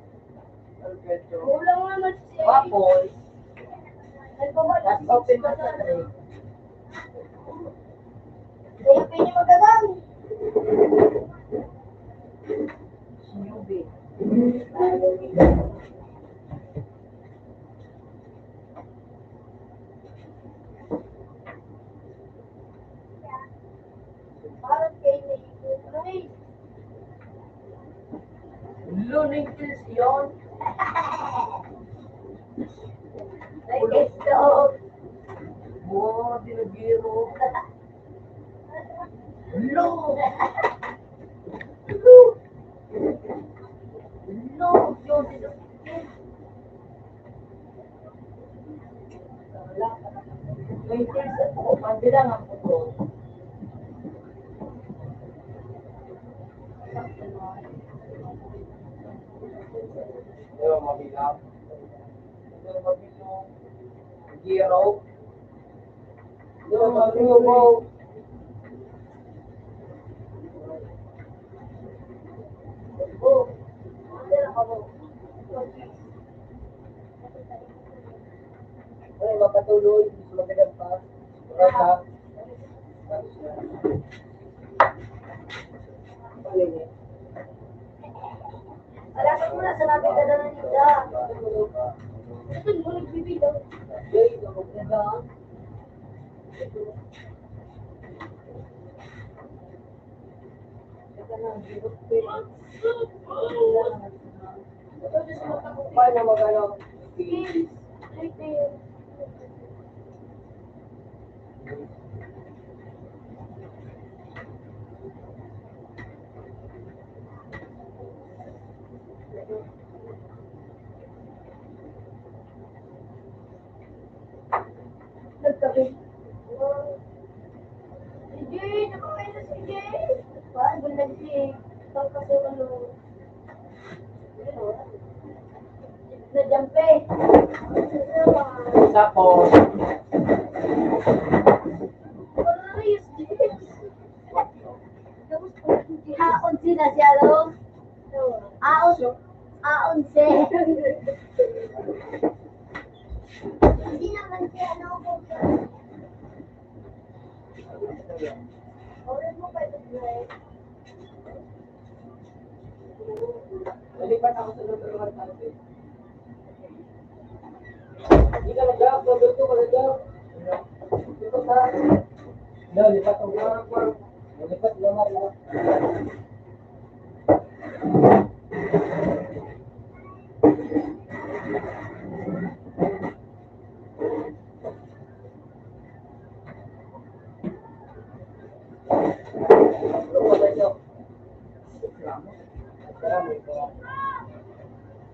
Kulang naman siya. Tapos, tapos open mo sa tray. Kaya pwede magagang. Siyubi. Parang kayo na yung Learning skills yun. Like, ito. Wow, dinagiro. No! No! Yun, dinagiro. May things ako, pwede lang ang puto. Pero mabigat. Pero mabigat. Zero. Pero mabigat. Ay, mapatuloy, mas magandang pa. Wala pa. Wala pa muna sa namin kadala nila. Ito, mo nagbibilang. Paano mag-ano? Nagkape. Si Jay, nakakain na si Jay. Paano ba nag-, pagkasulo? Na jampe. Tapos, Aon sila siya, no? Aon, aon siya. Hindi naman siya, ano, oras mo pa ito, Dre. Nalipat ako sa number one, ate. Hindi ka nag-drop, number two ka nag-drop. Ito sa, no, lipat ako. Lipat naman, no?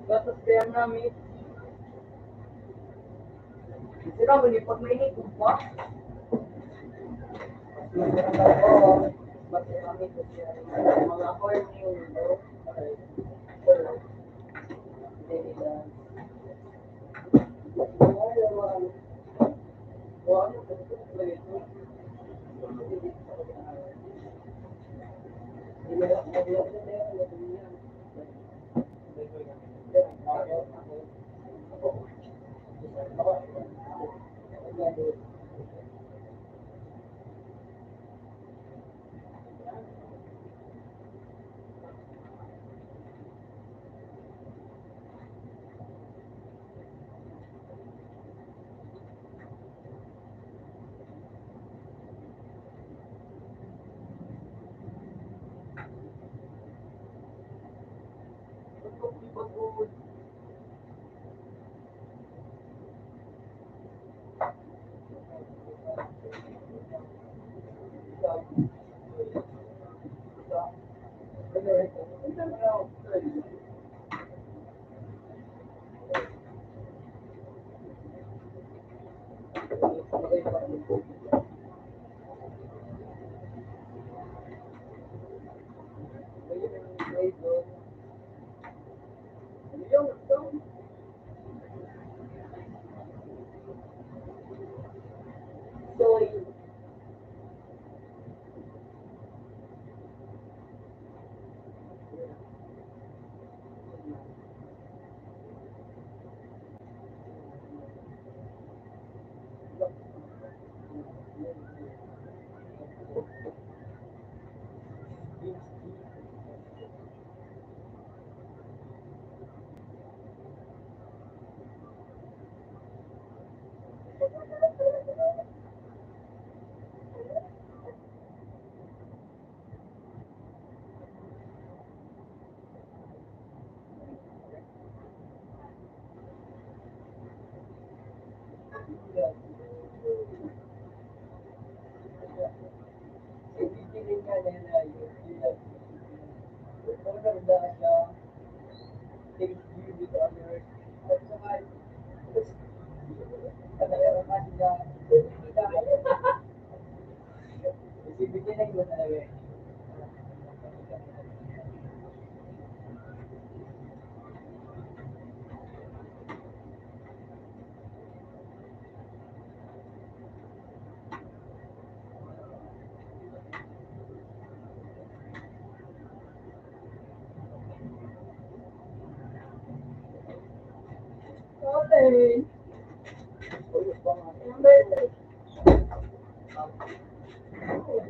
Dapat kaya namin. Sila, mali pag mainit, kung pa. Mga ako yung Okay.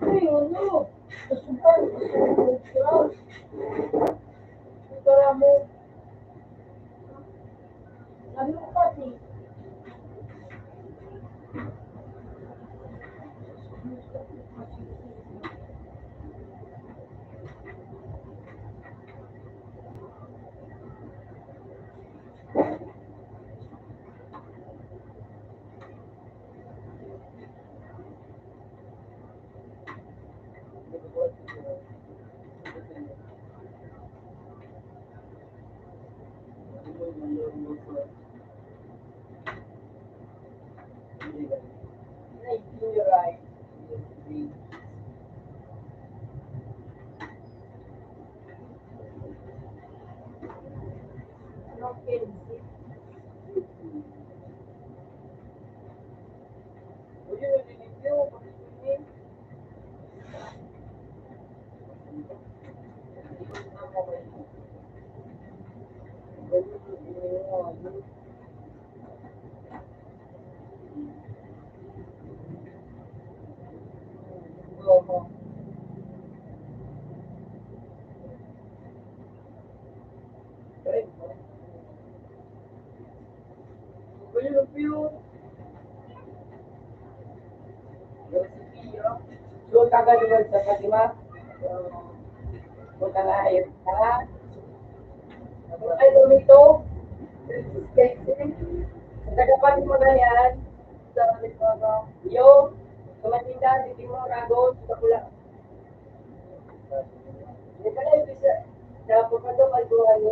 Ay, ano? Ito mo. Ano kasi? Doon ka ba doon sa Fatima? Punta nga, ayun. Ha? Ay, dito. Sa tagapan mo na yan. Sa, ano, yung tumatinda, hindi mo ragon, sa pula. Hindi pala, ibig sa, sa pagkagapan mo, ano,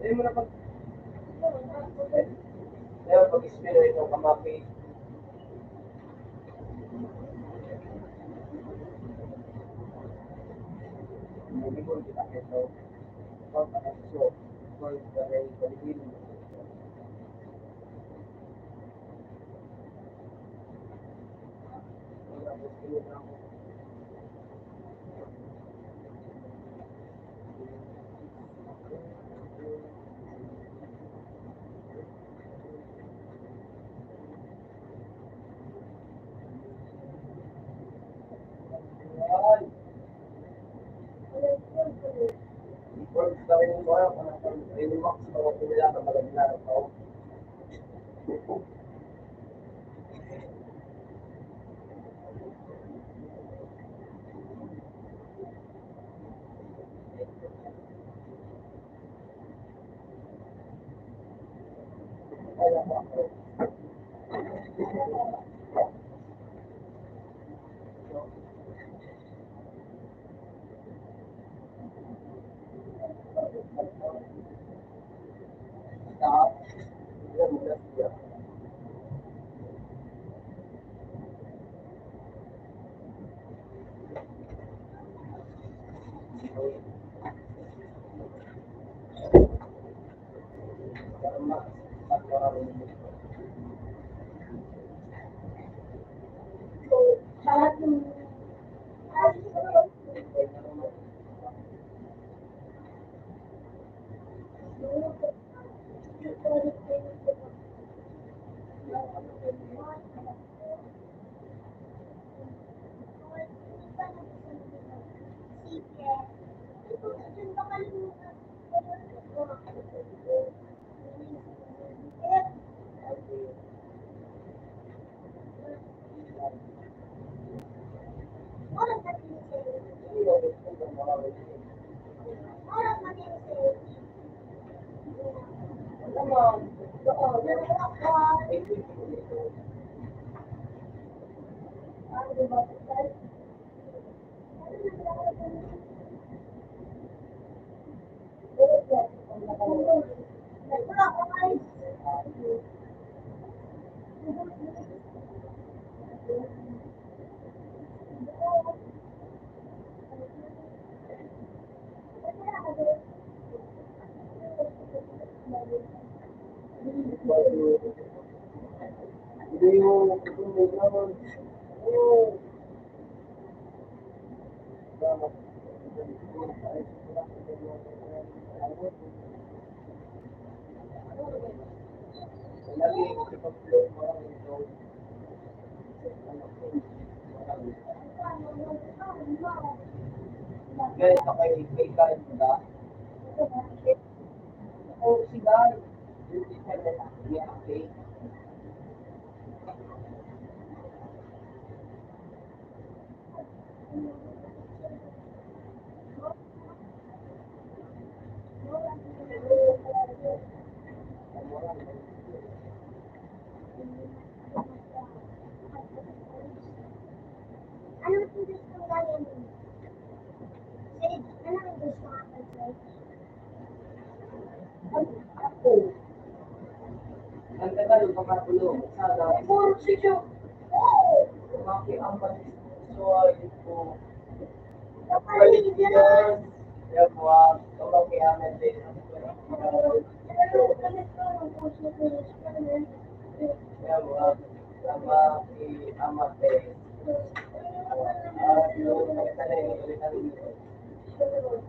Dahil mo na pag-, dahil pag-spin na itong kamapi. Hindi mo kita ito. Pagkakasyo, pagkakasyo. Guys, okay, okay, guys, diba? Oh, si guys. Yeah, okay. Ano ang gusto mo gawin? Sige, ano ang gusto mo gawin? Ang tagal ng pagkatulog, sa dami. Puro si Joe. Lumaki ang pag-isip ko. Kapaligiran. Yan po, ah. Lumaki ang pag-isip ko. Yan po, ah. Lumaki ang pag-isip ko. Ah, yung pagkatulog, yung pagkatulog.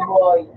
Boy.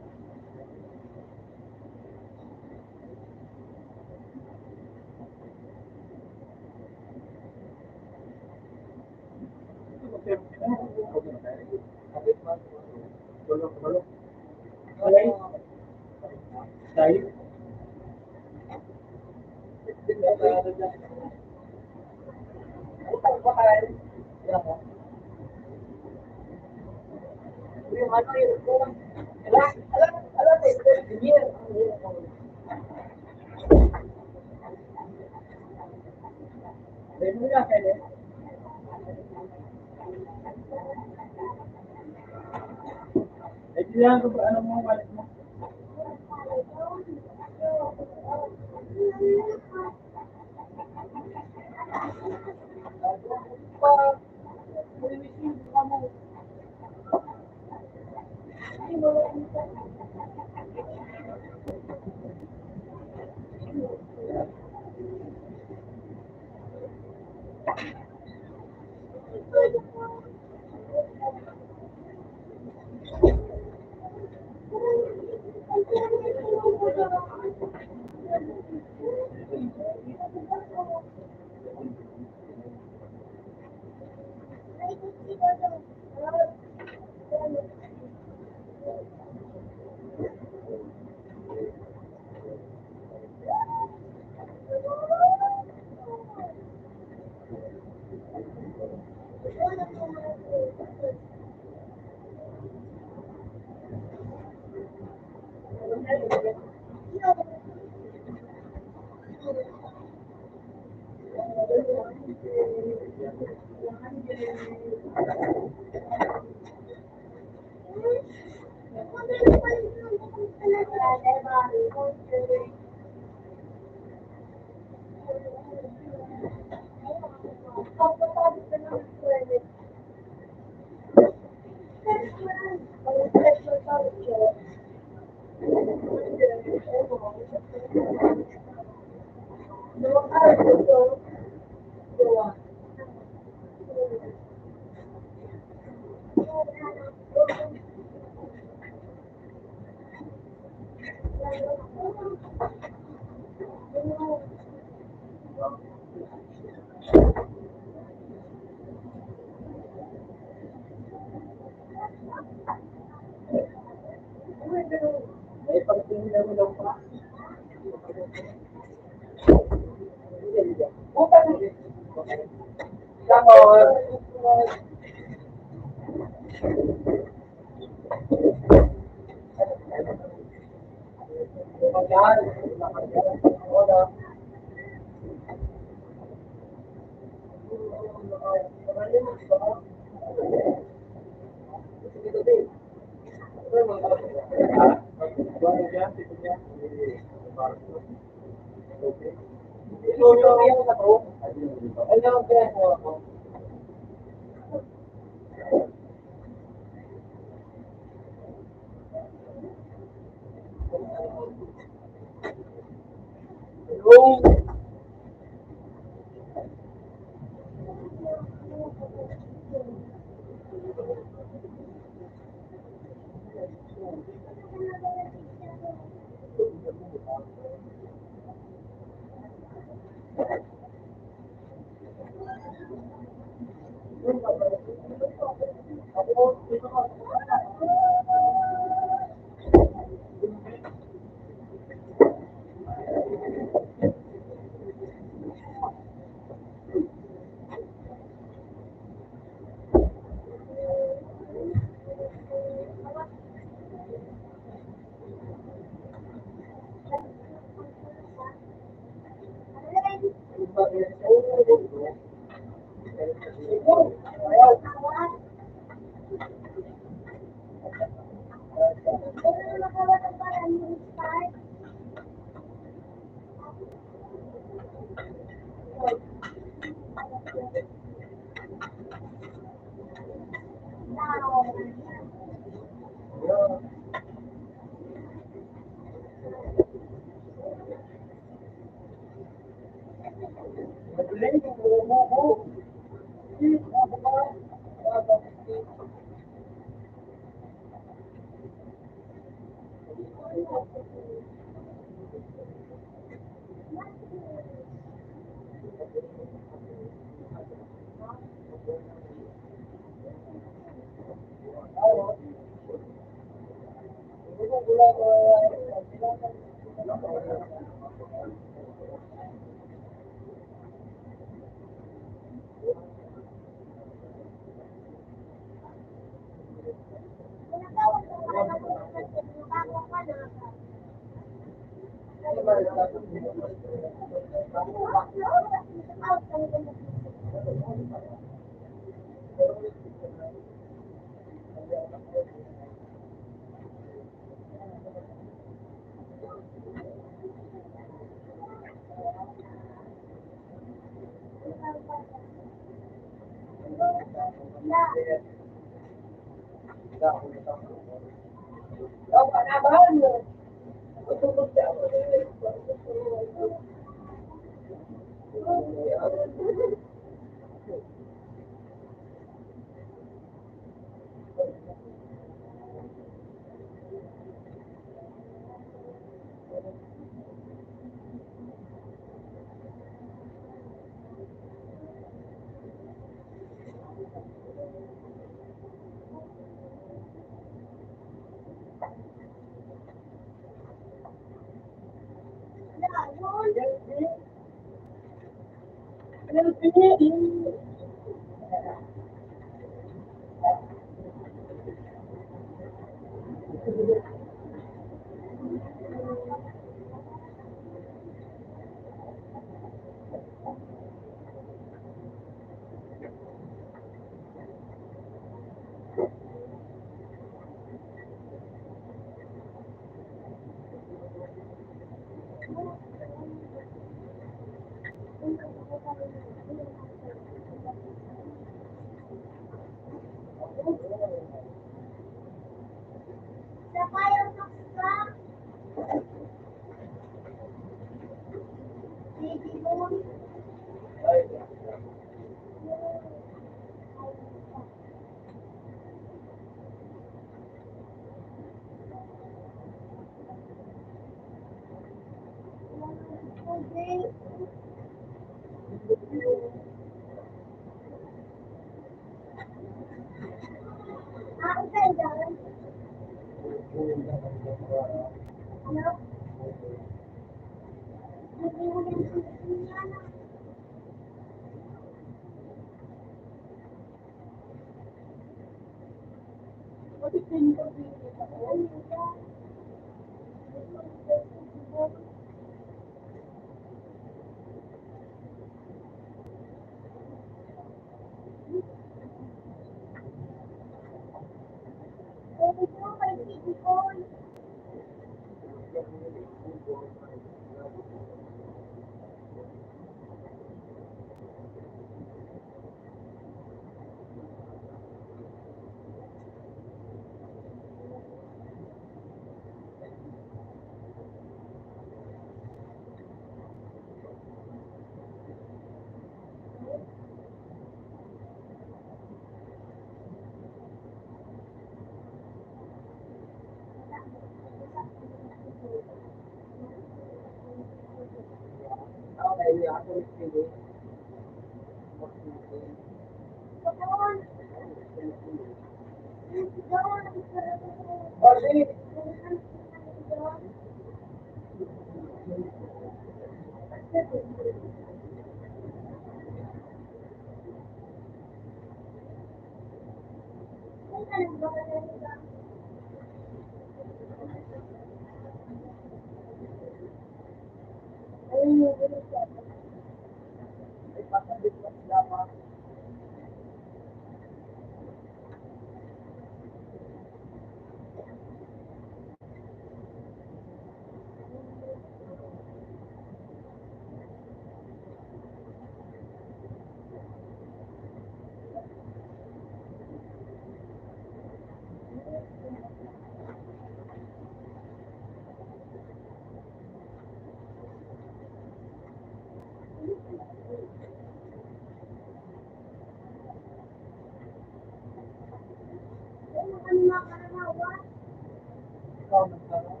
Ikaw, magtanong.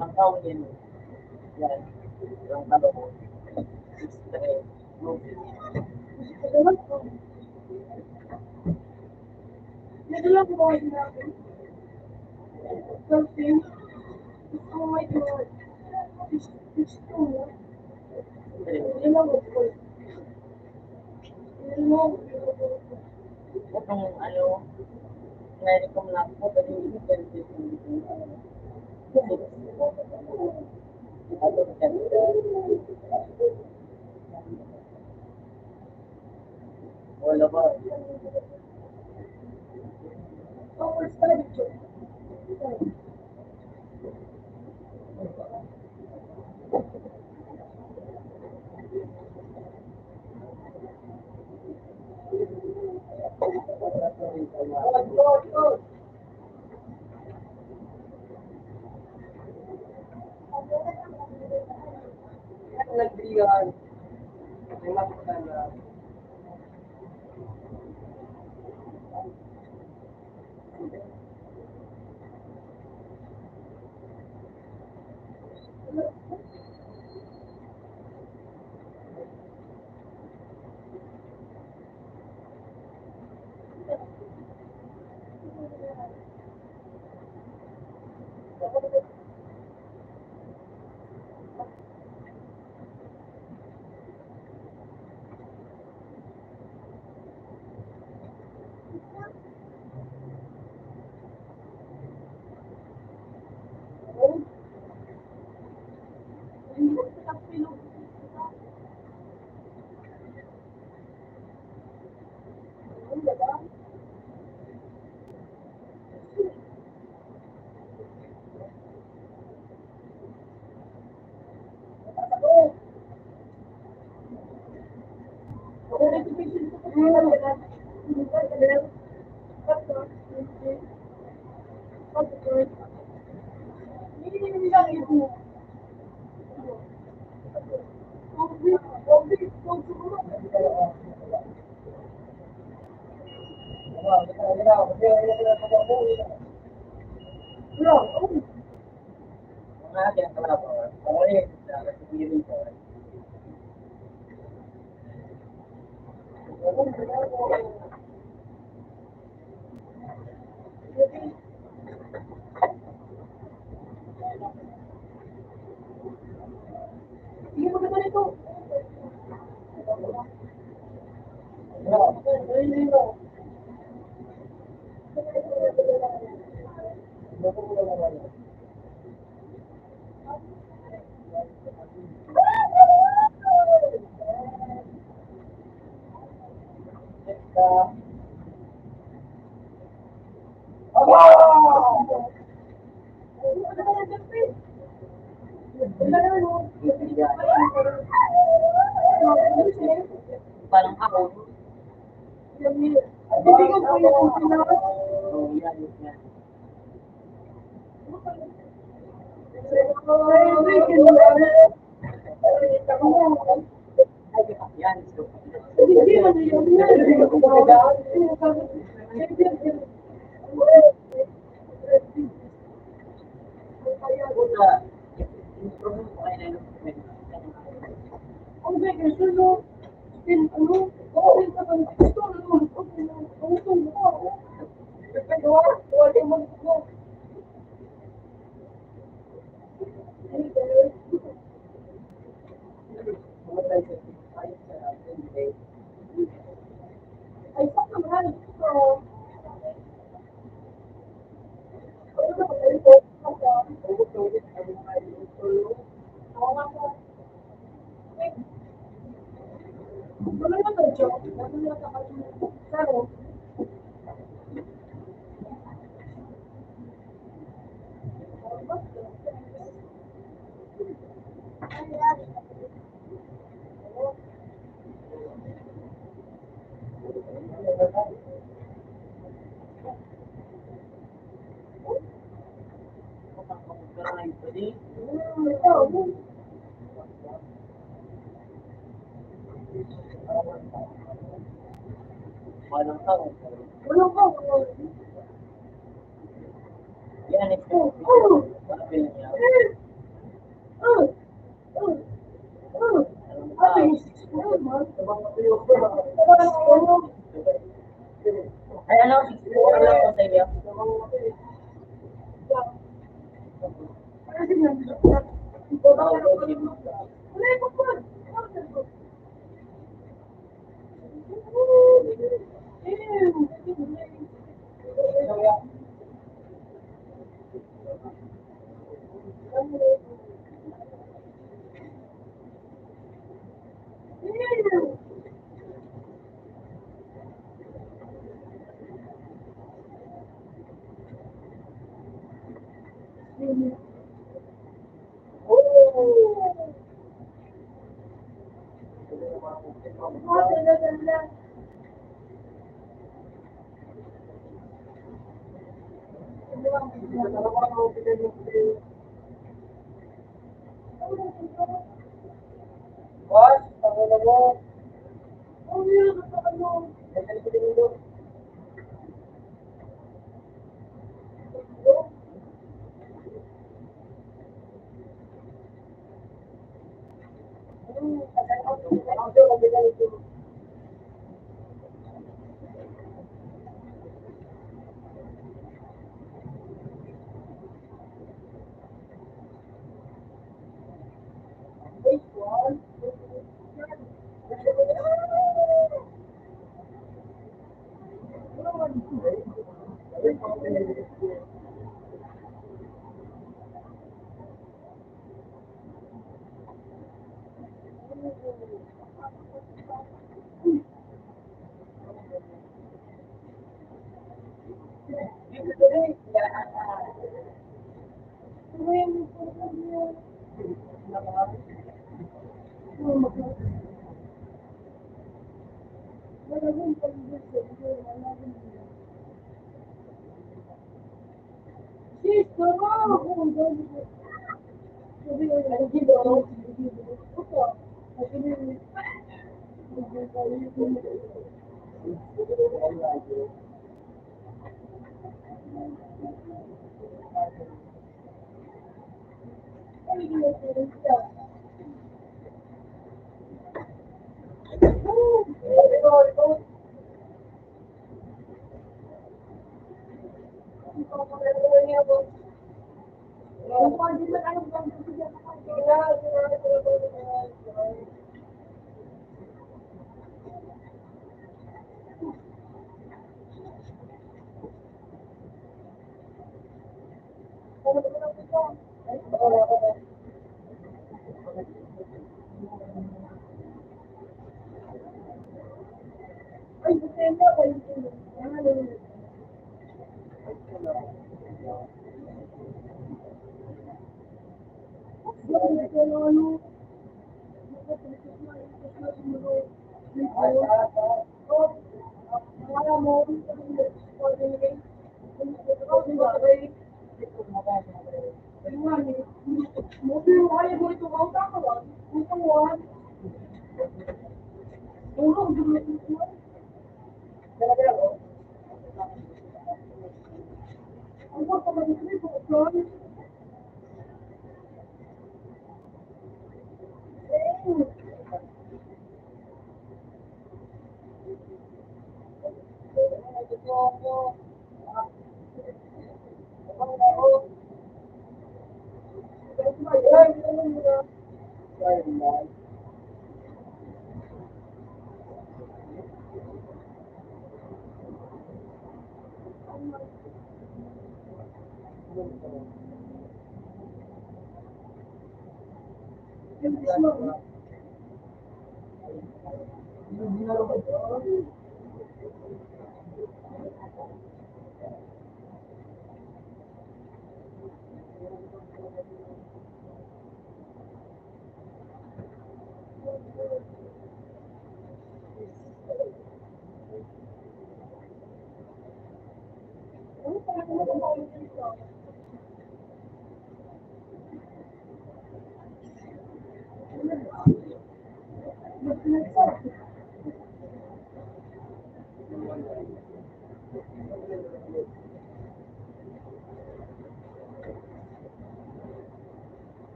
Ang taon din, yan, yung ano ko, six three. Itong ano, meron kong laptop, pwede yung interview. Wala ba? Nagbiyan. Parang ako. Yan, ito. Ay, ano, sixty-four lang po sa inyo.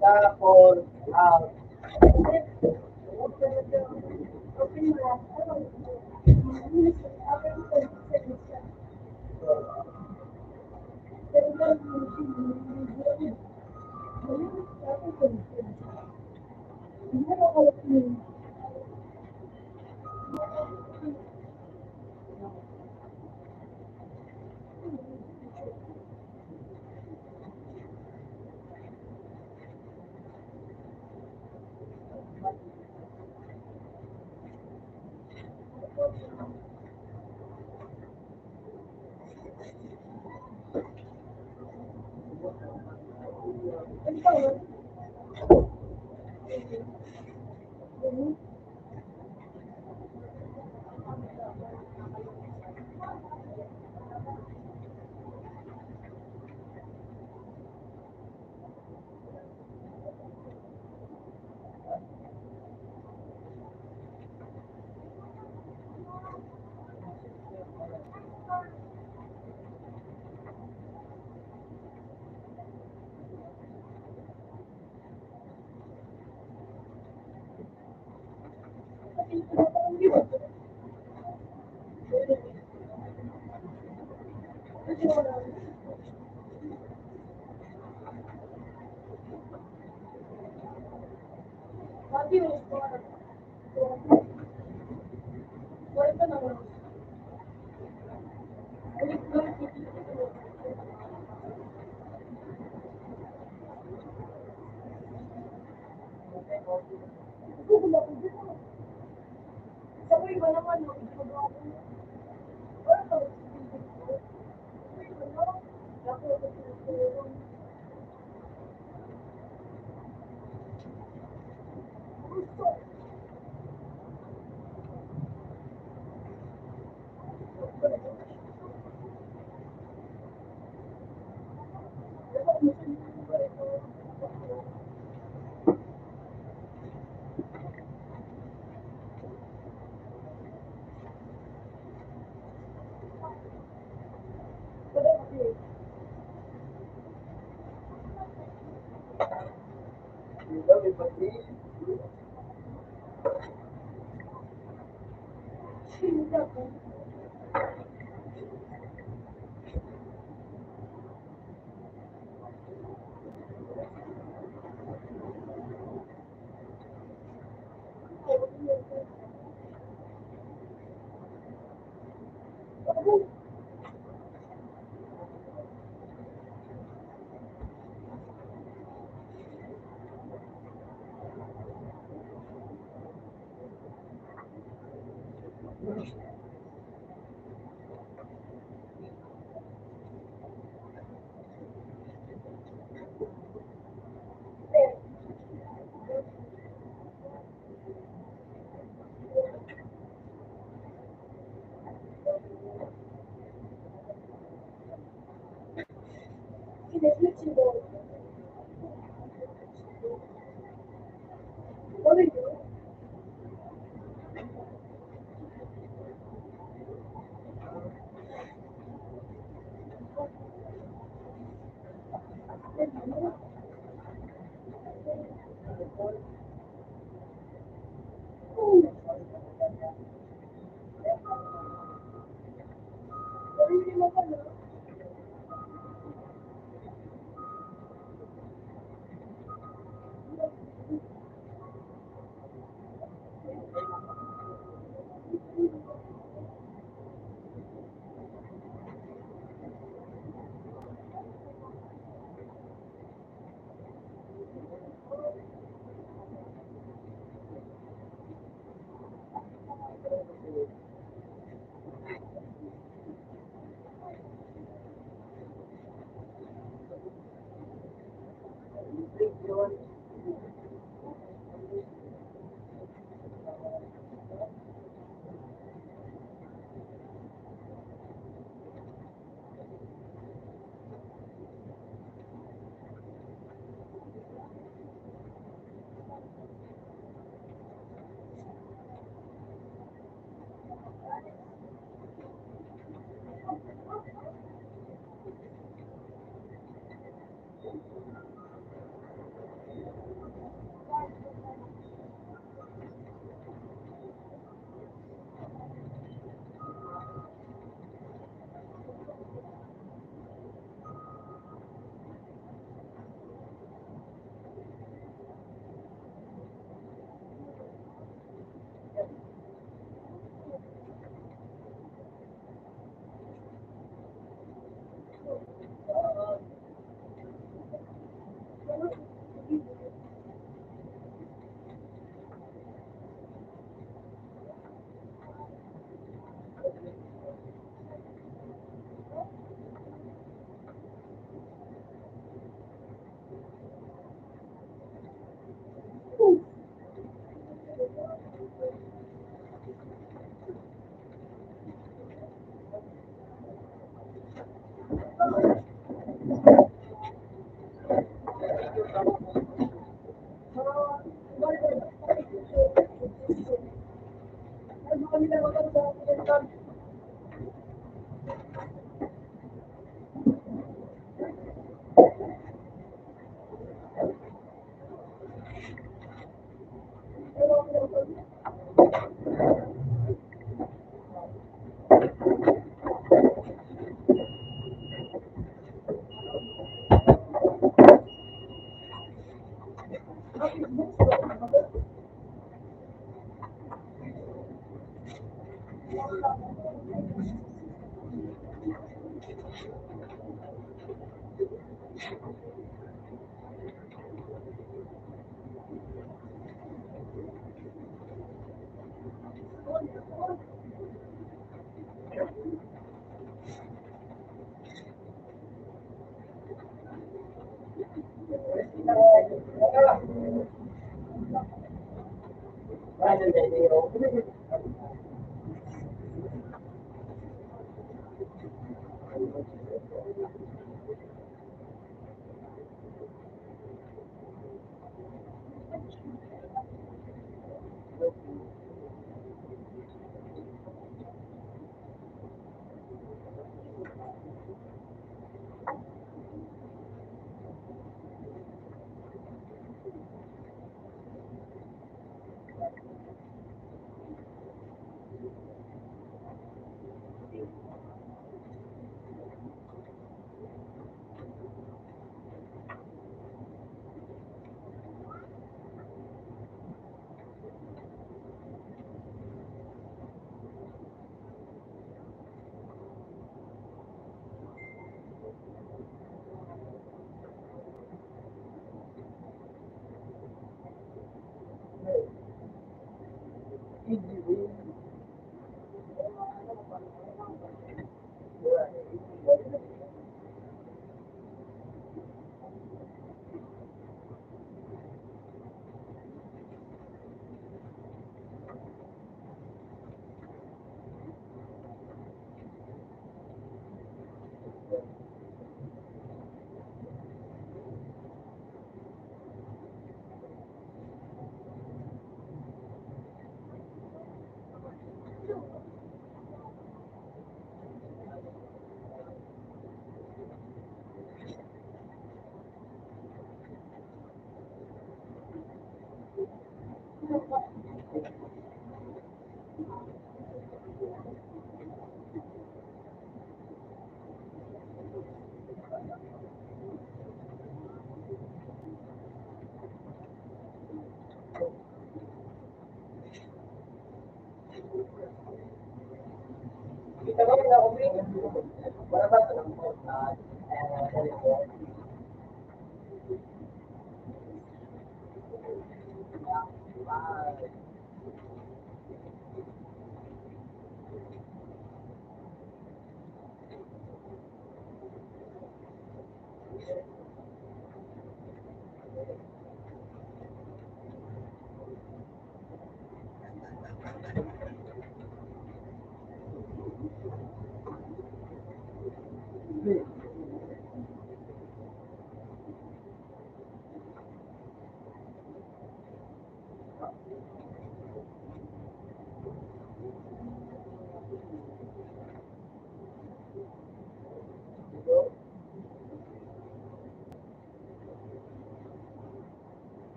Tapos, ah,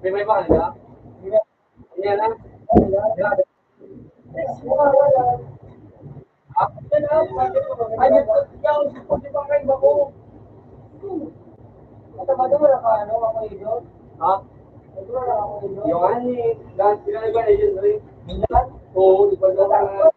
May, may pa kanila? Yan na. Ay, di ba kayo ba ko? Ito ba doon, ano, ako, idol? Ha? Ito ba, ako, idol? Yung ano eh, lahat sila iba, agent Ray. Minsan? Oo, di ba doon?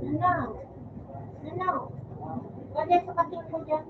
Ano? Ano? Pwede sa kating ko dyan.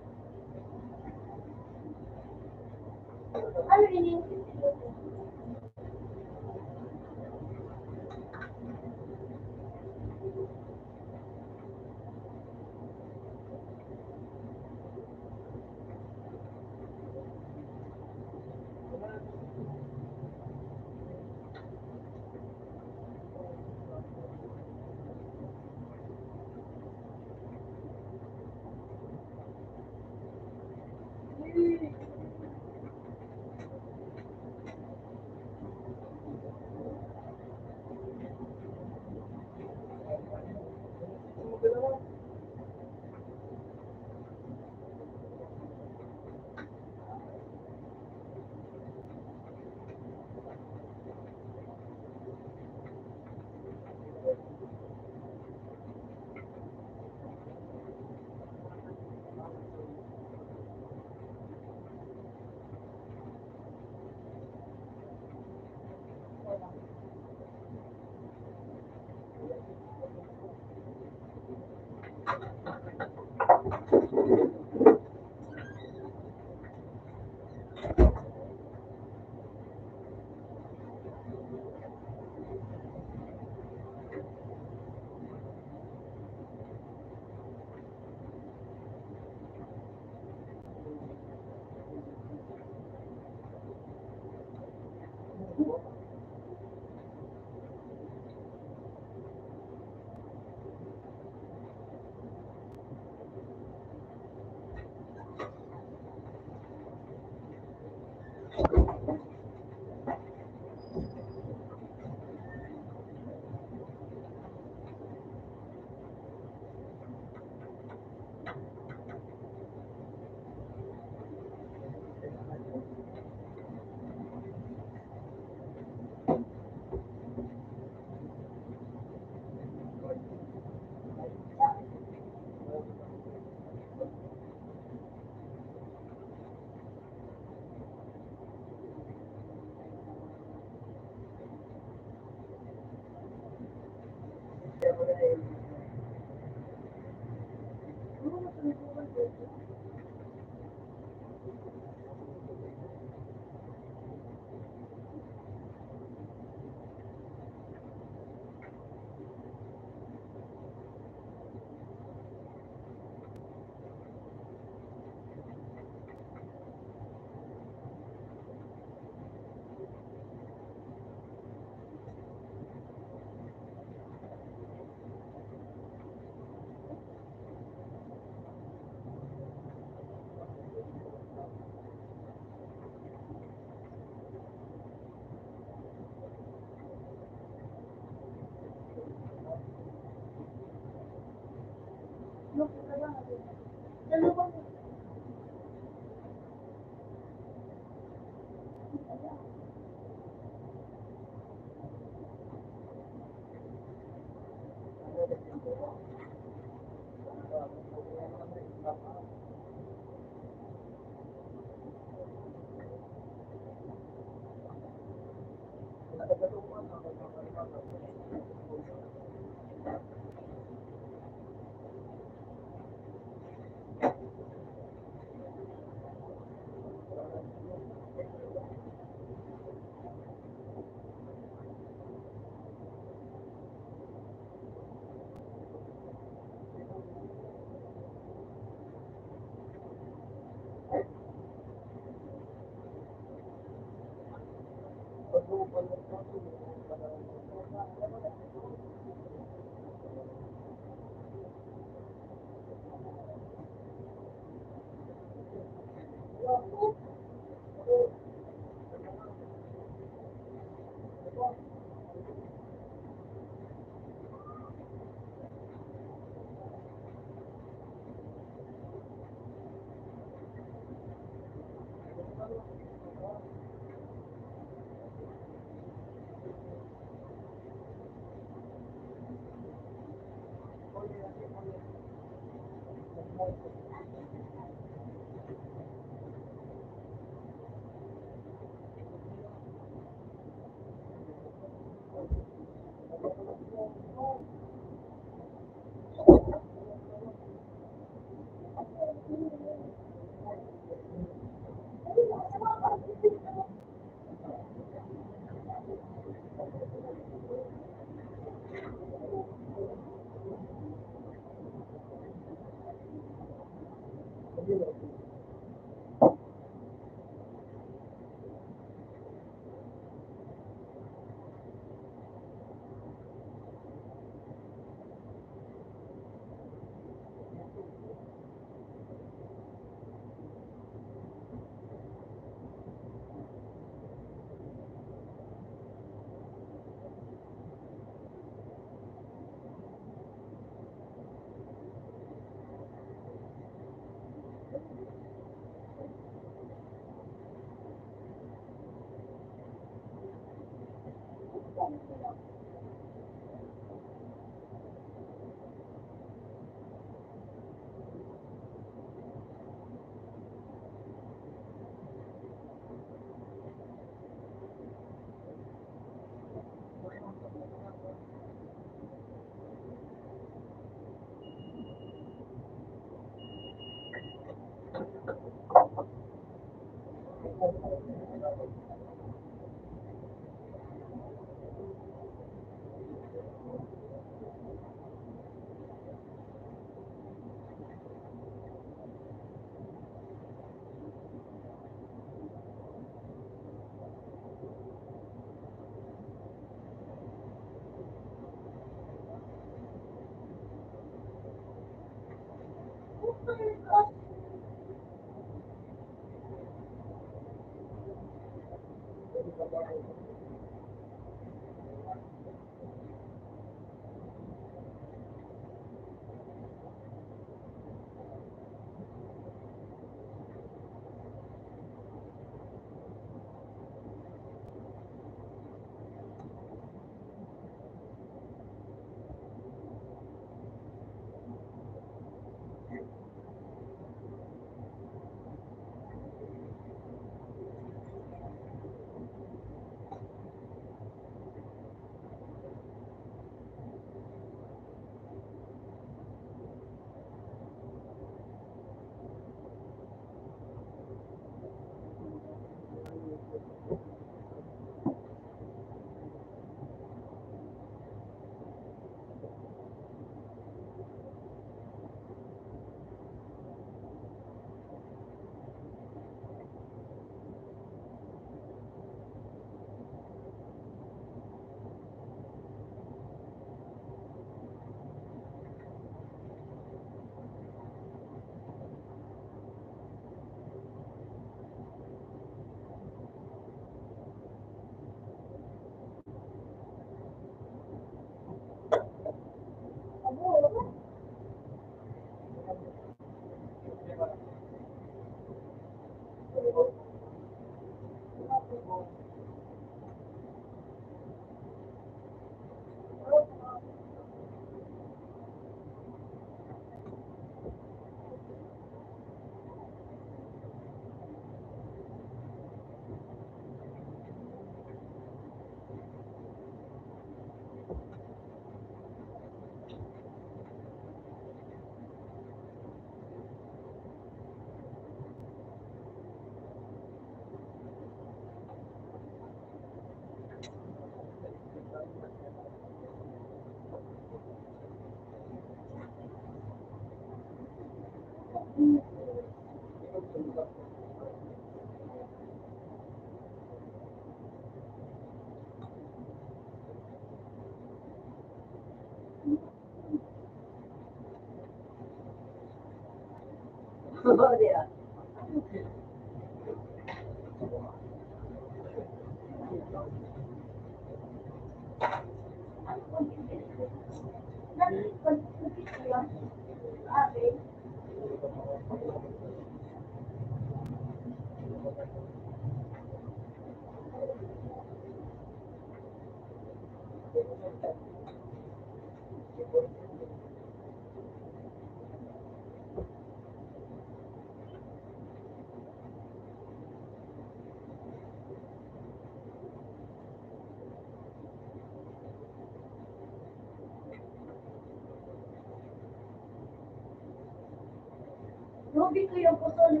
Ruby ko yung puso ni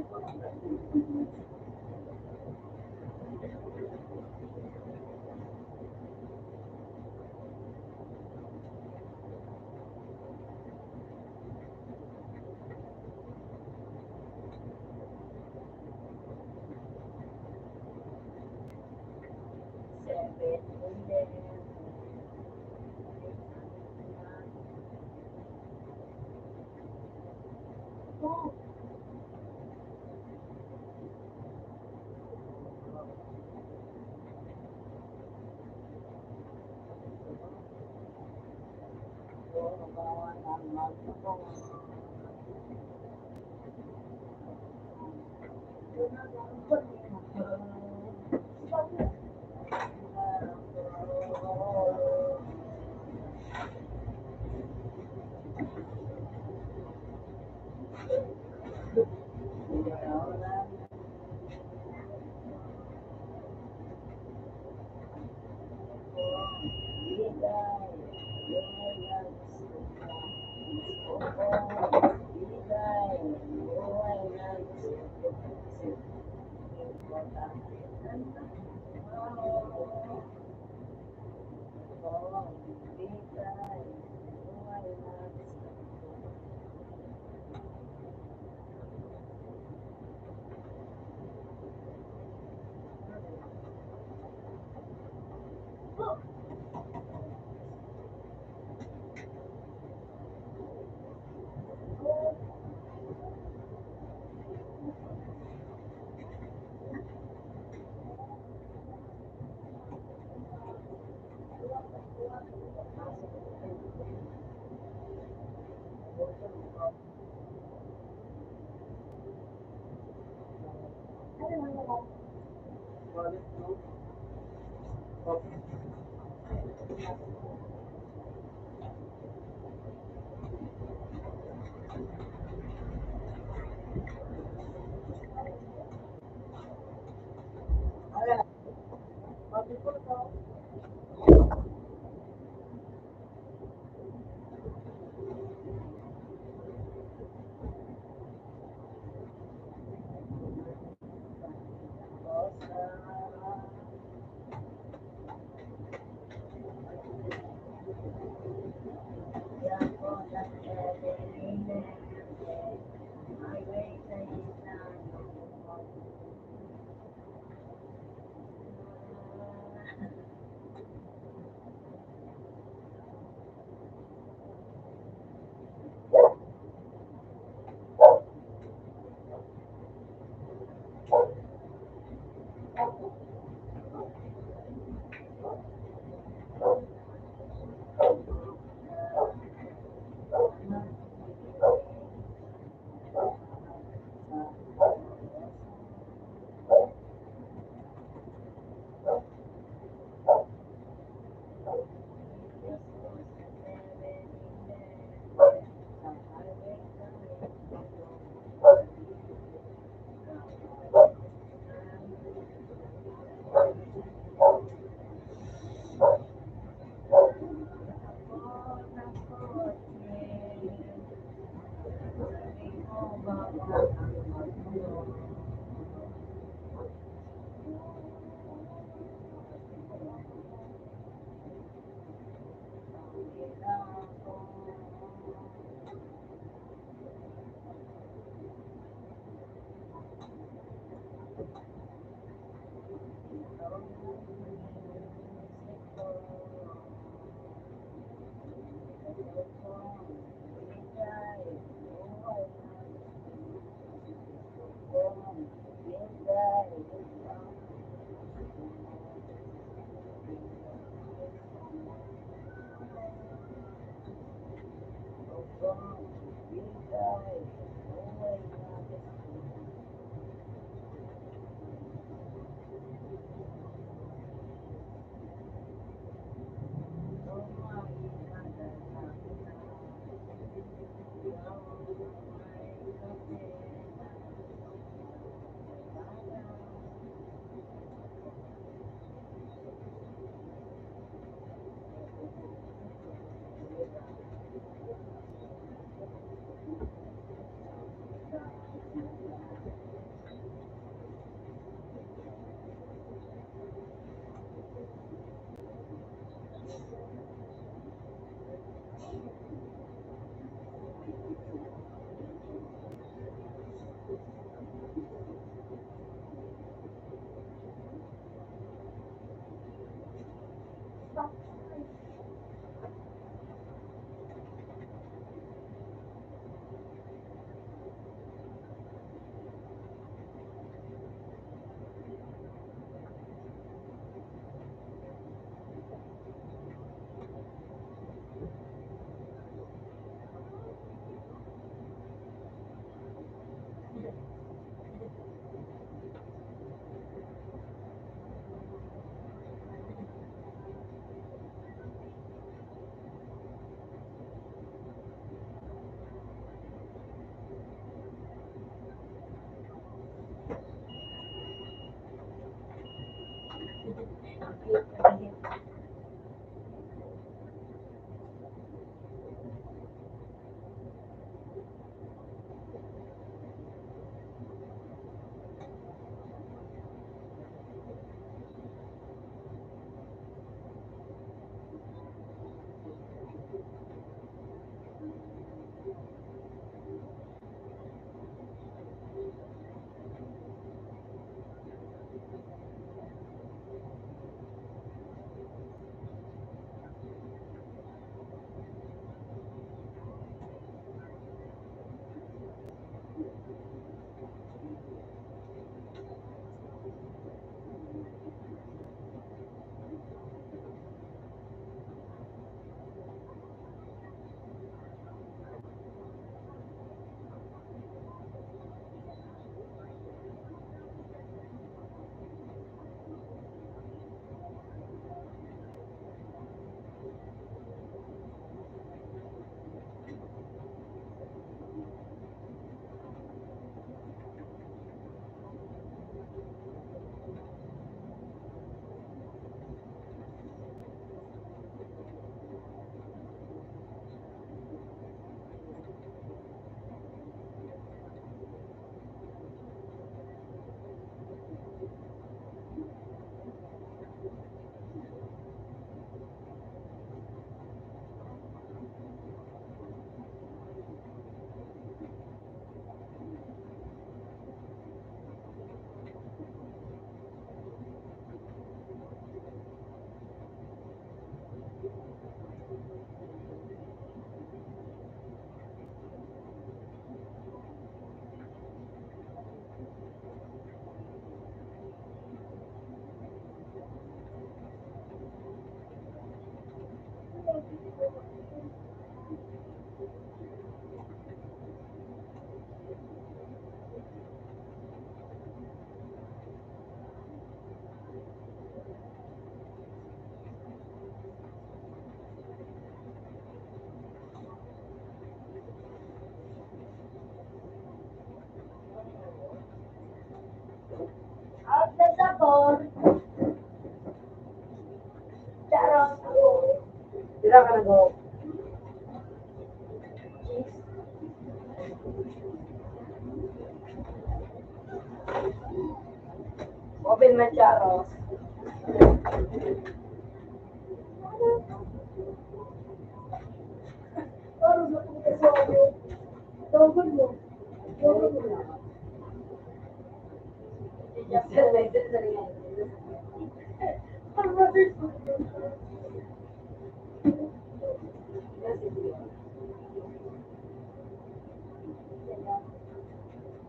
Open man, Charo.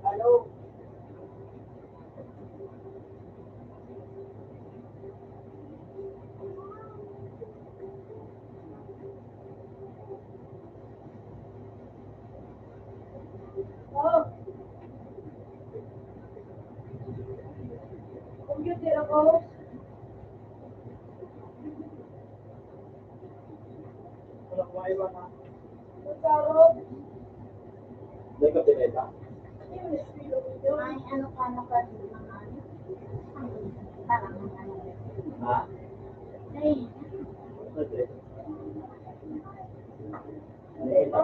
Hello. Oh. Computer ako. May kape na ito? Ay, ano ka, ano ka, ano ka, ano? Parang ano. Ha? Ay. Ano ito?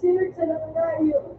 Sir, sa layo.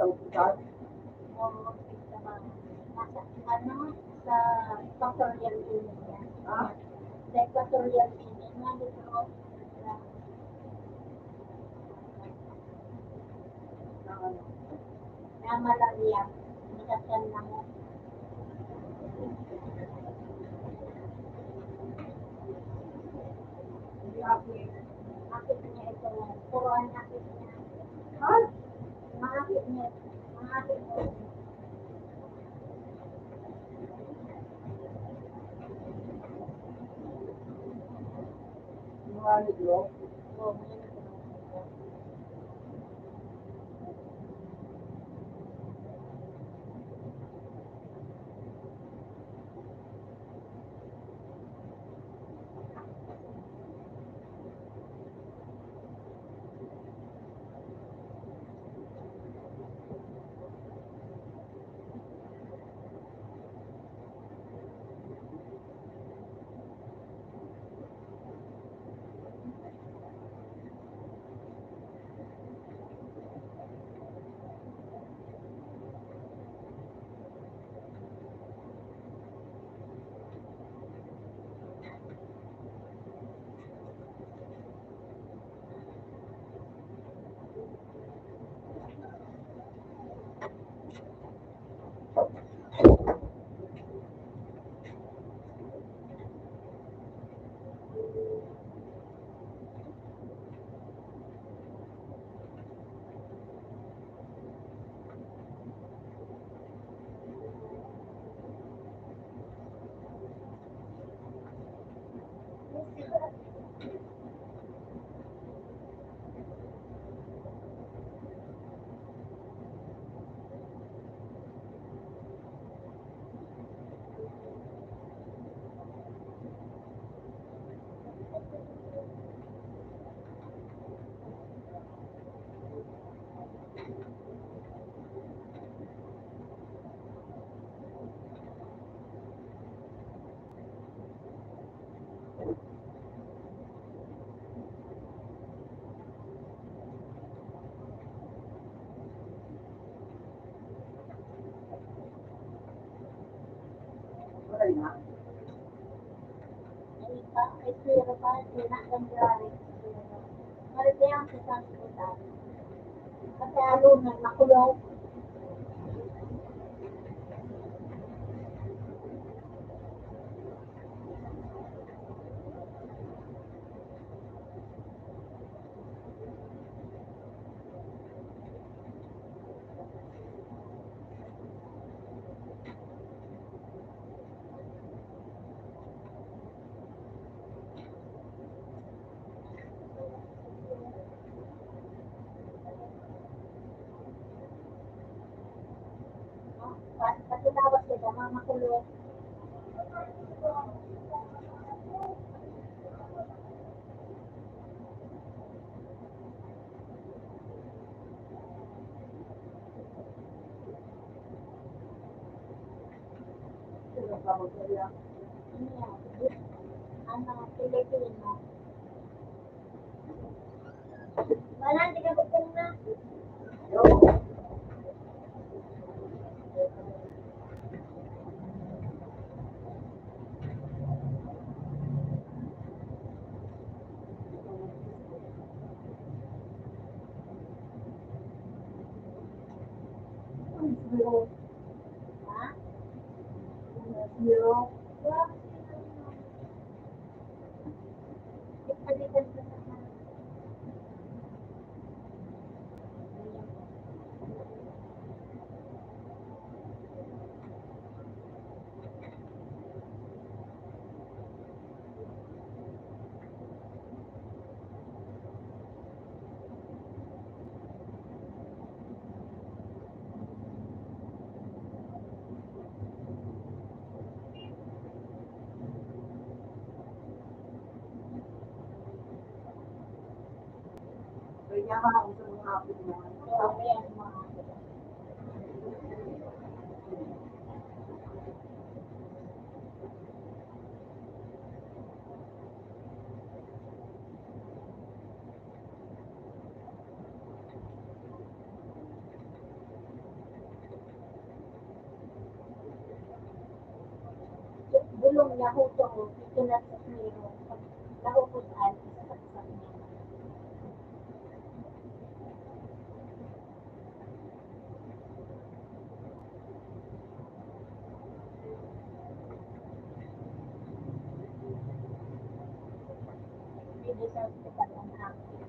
Oo, sa mga, nasa, ano, sa Equatorial Guinea. Ah? Sa Equatorial Guinea, mga Negros. Na malaria, nagkasyan na mo. Akit niya ito, puro ang akit niya. Ha? Mga akit niya, mga akit niya. Mga Negros? Oo, mga Negros. Pati lawas ka dyan, mga makulong. Ano, Pilipino. Wala, di ka gutom na. Ha? Pulong na hutong, ito na sa sinirong, nahukot an isasaksak niya. Pwede sa hospital ang akin.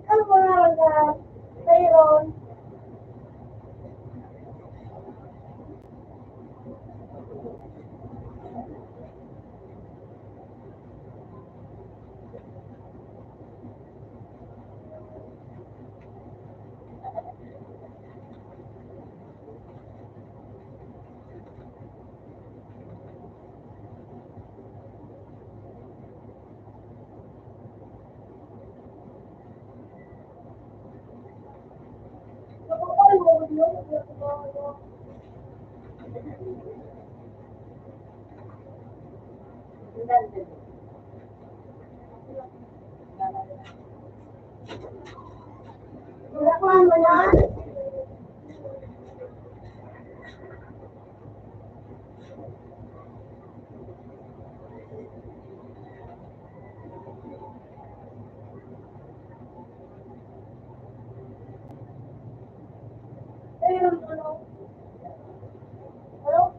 Ang pangalan na Tyron. Ano? Ano? Ano? Ano? Ano? Ano? Ano?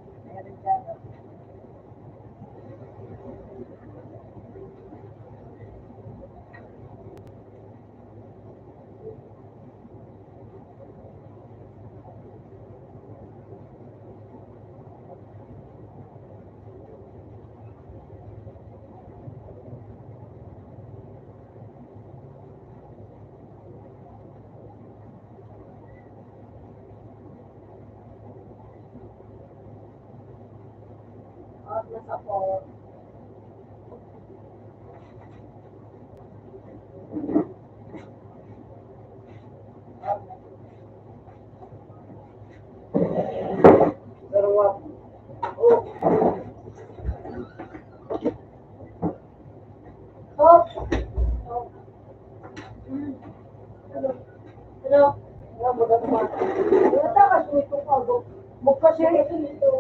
Magkasi,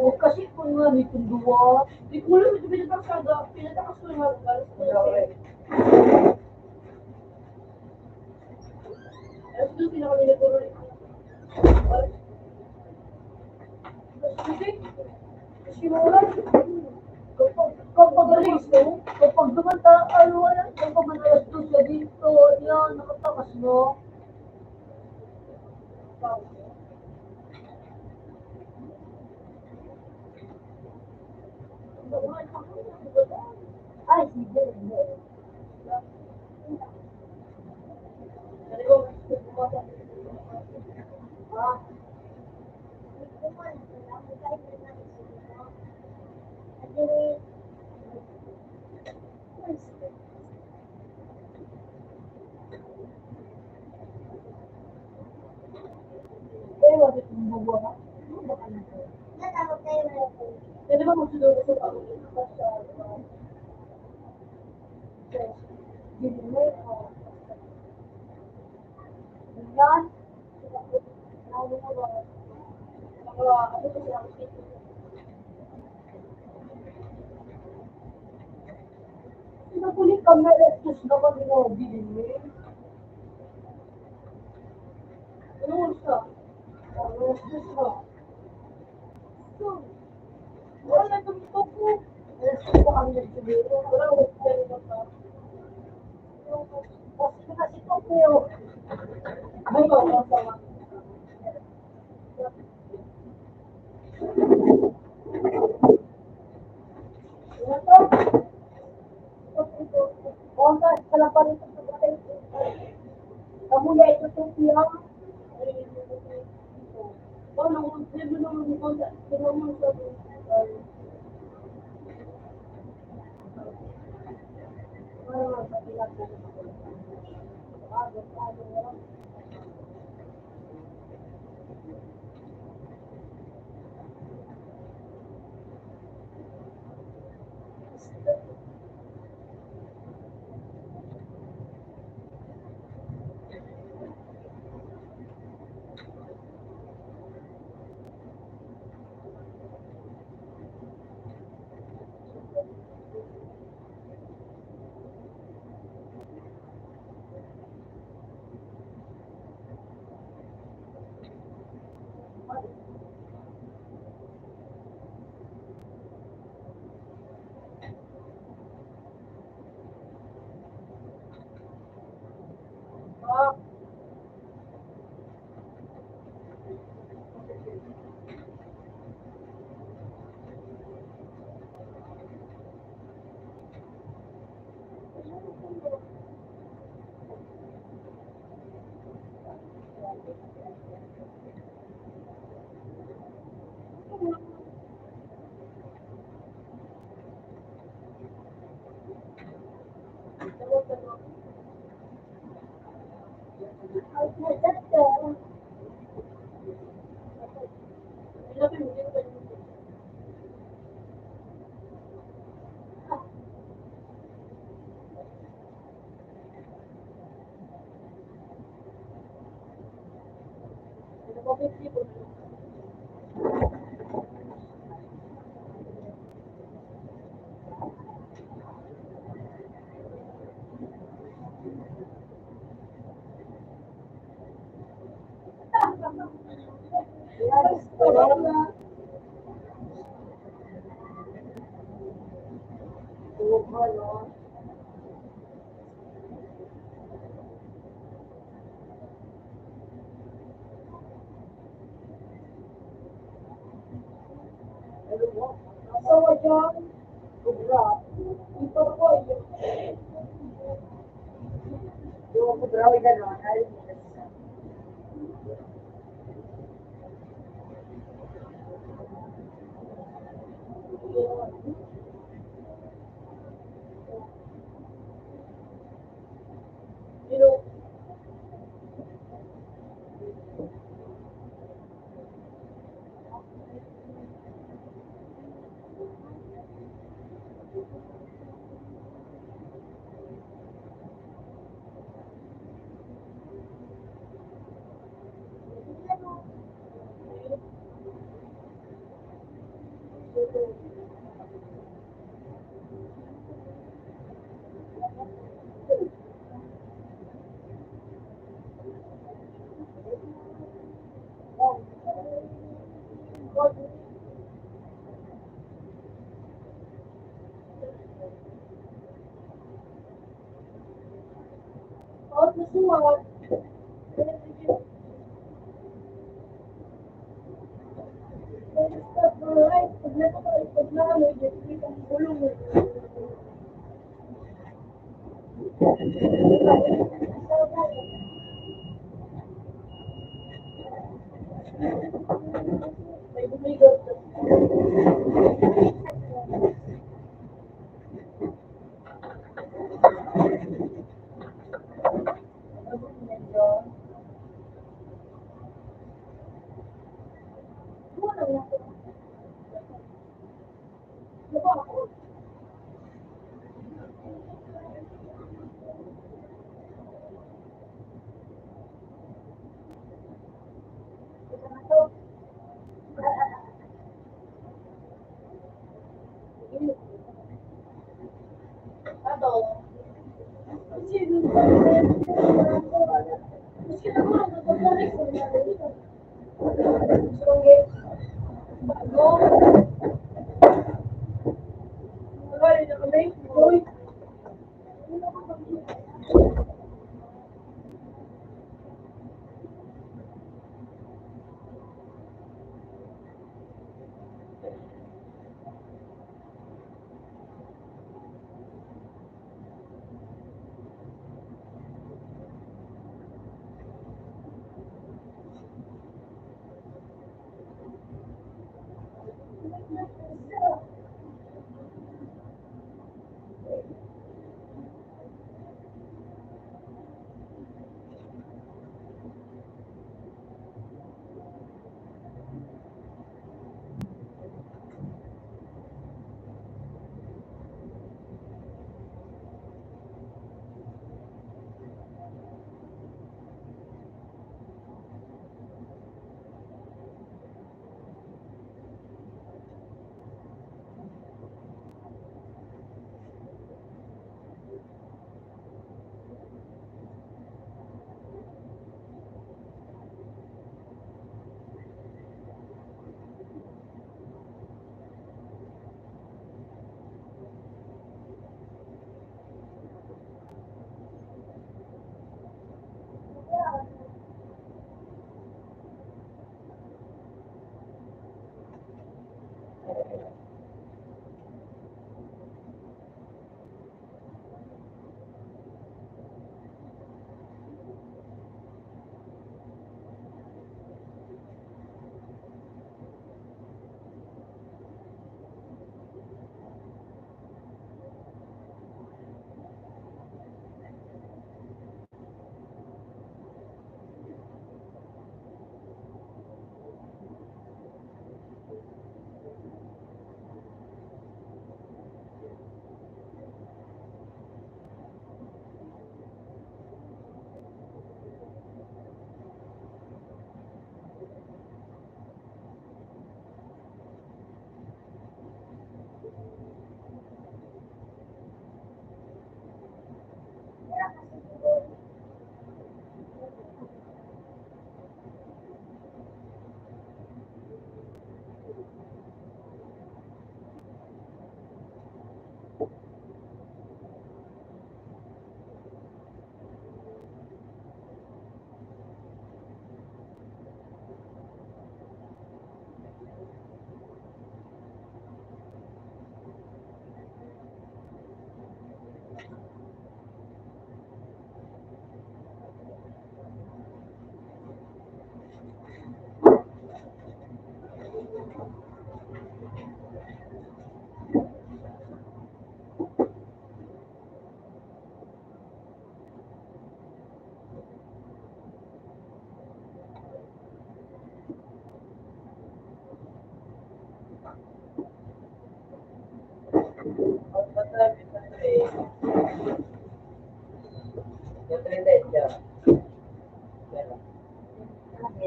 magkasi ko nga nitong duwa. Di ko alam, ito pinatakas ko nga. Pinatakas ko nga. Alas dos na kami nagkuro-, alas dos. Kasi, kasi maulan. Kapag, kapag alas dos, kapag duman ta, ano, ano, kapag man alas dos na dito, yan, nakatakas na. Ay, sige. Yan. Pinakulit kami, alas dos na kami na bilhin. Ano siya? Alas dos na. So, wala nang toko. Alas dos na kami nagbili. Wala, wala, wala. Mas pinasitok niyo. Ay, wala pa.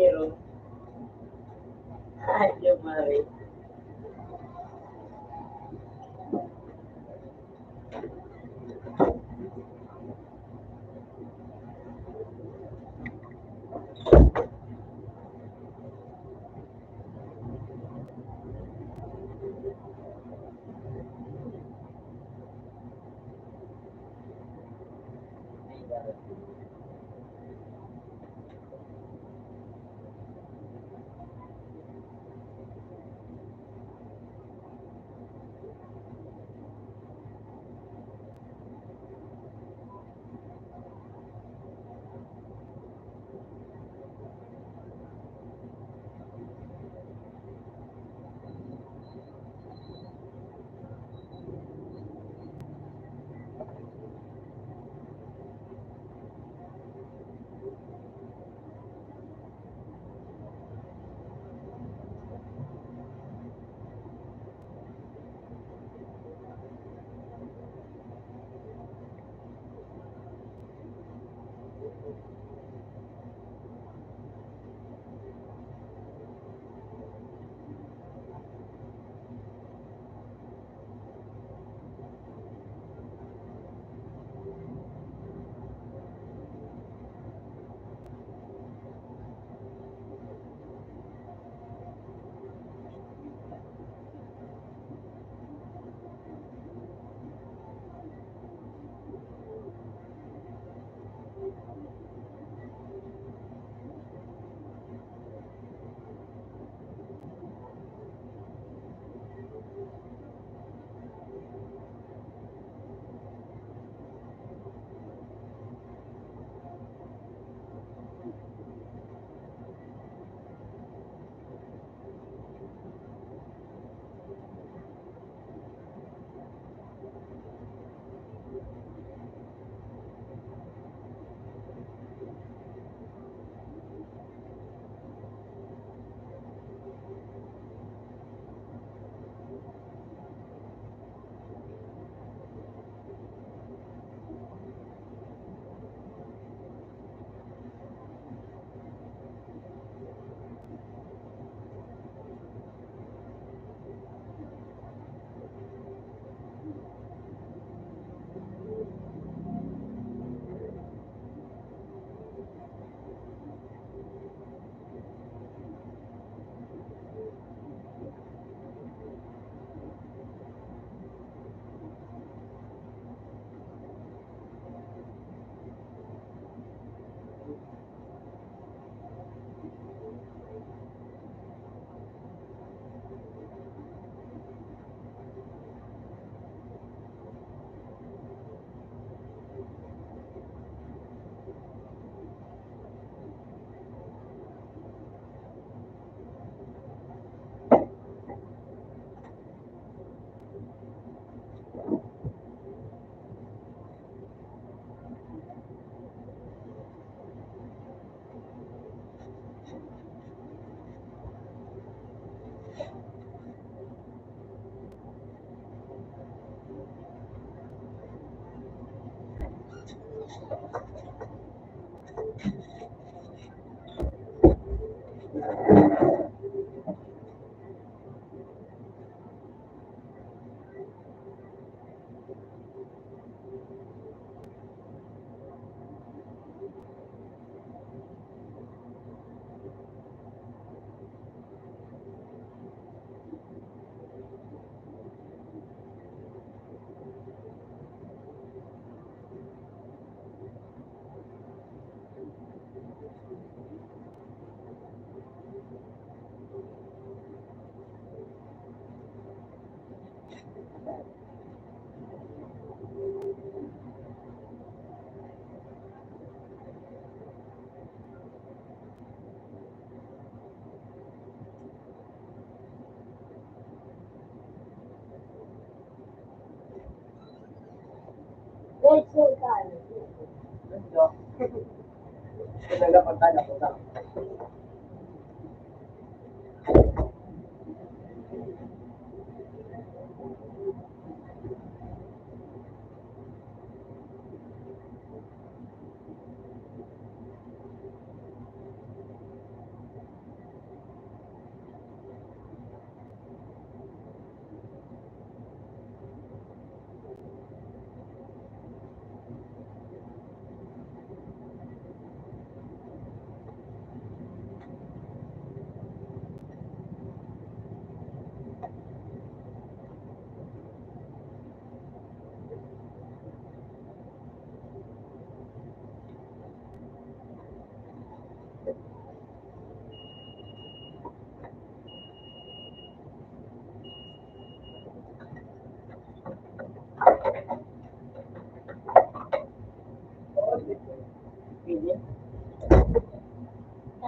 Ay, Diyos Maria.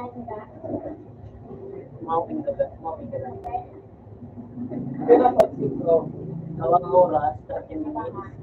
Mawin ka, mawin ka lang. Pero pag siguro, dalawang oras, thirty minutes.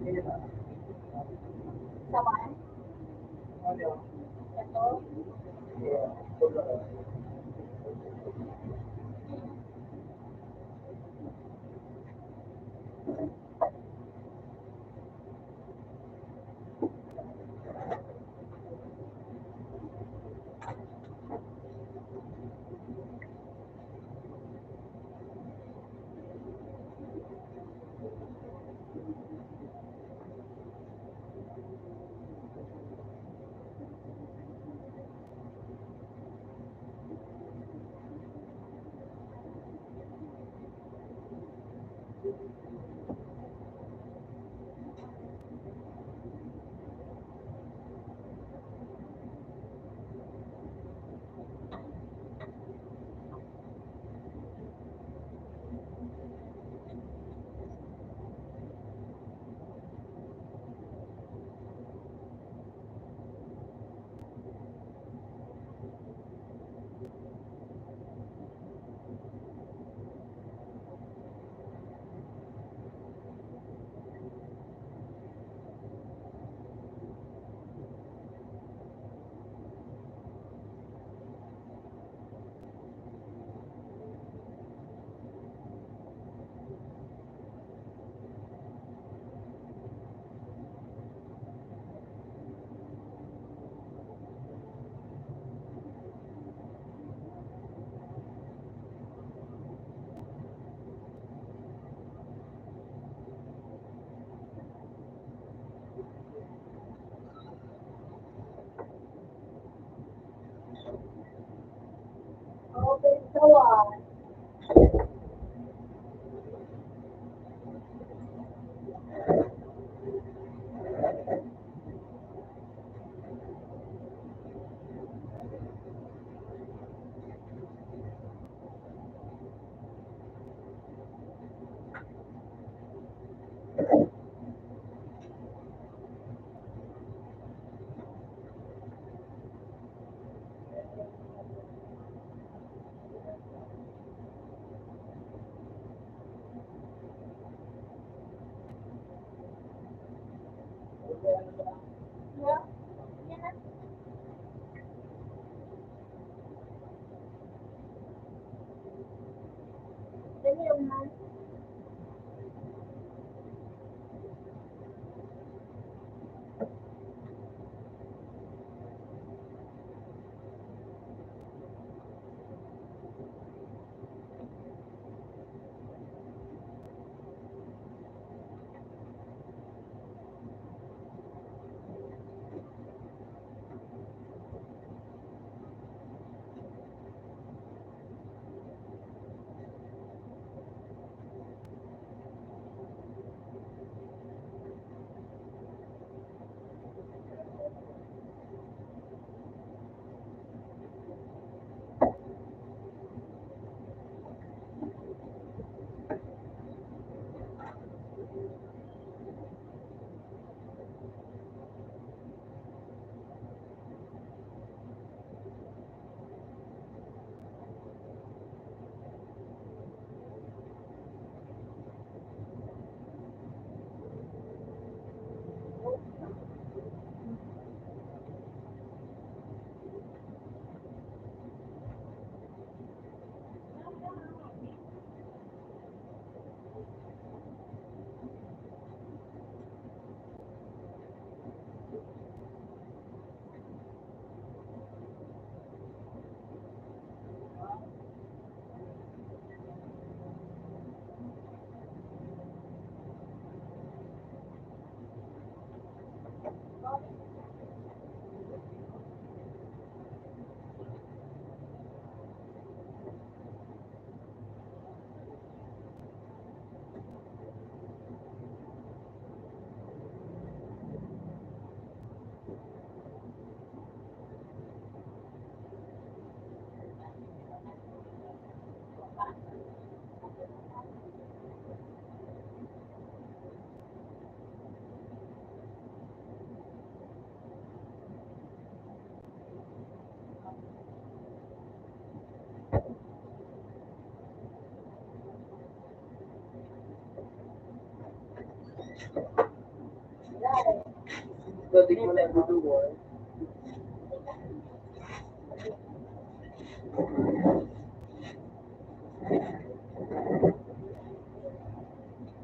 Pwede mo na yung duwa.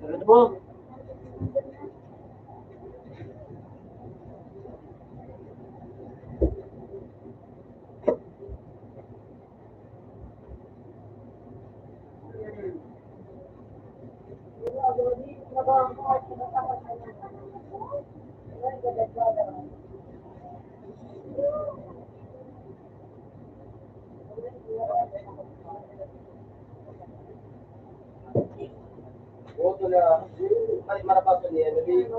Ano mo? Boto na, ay, marapasan niya, naging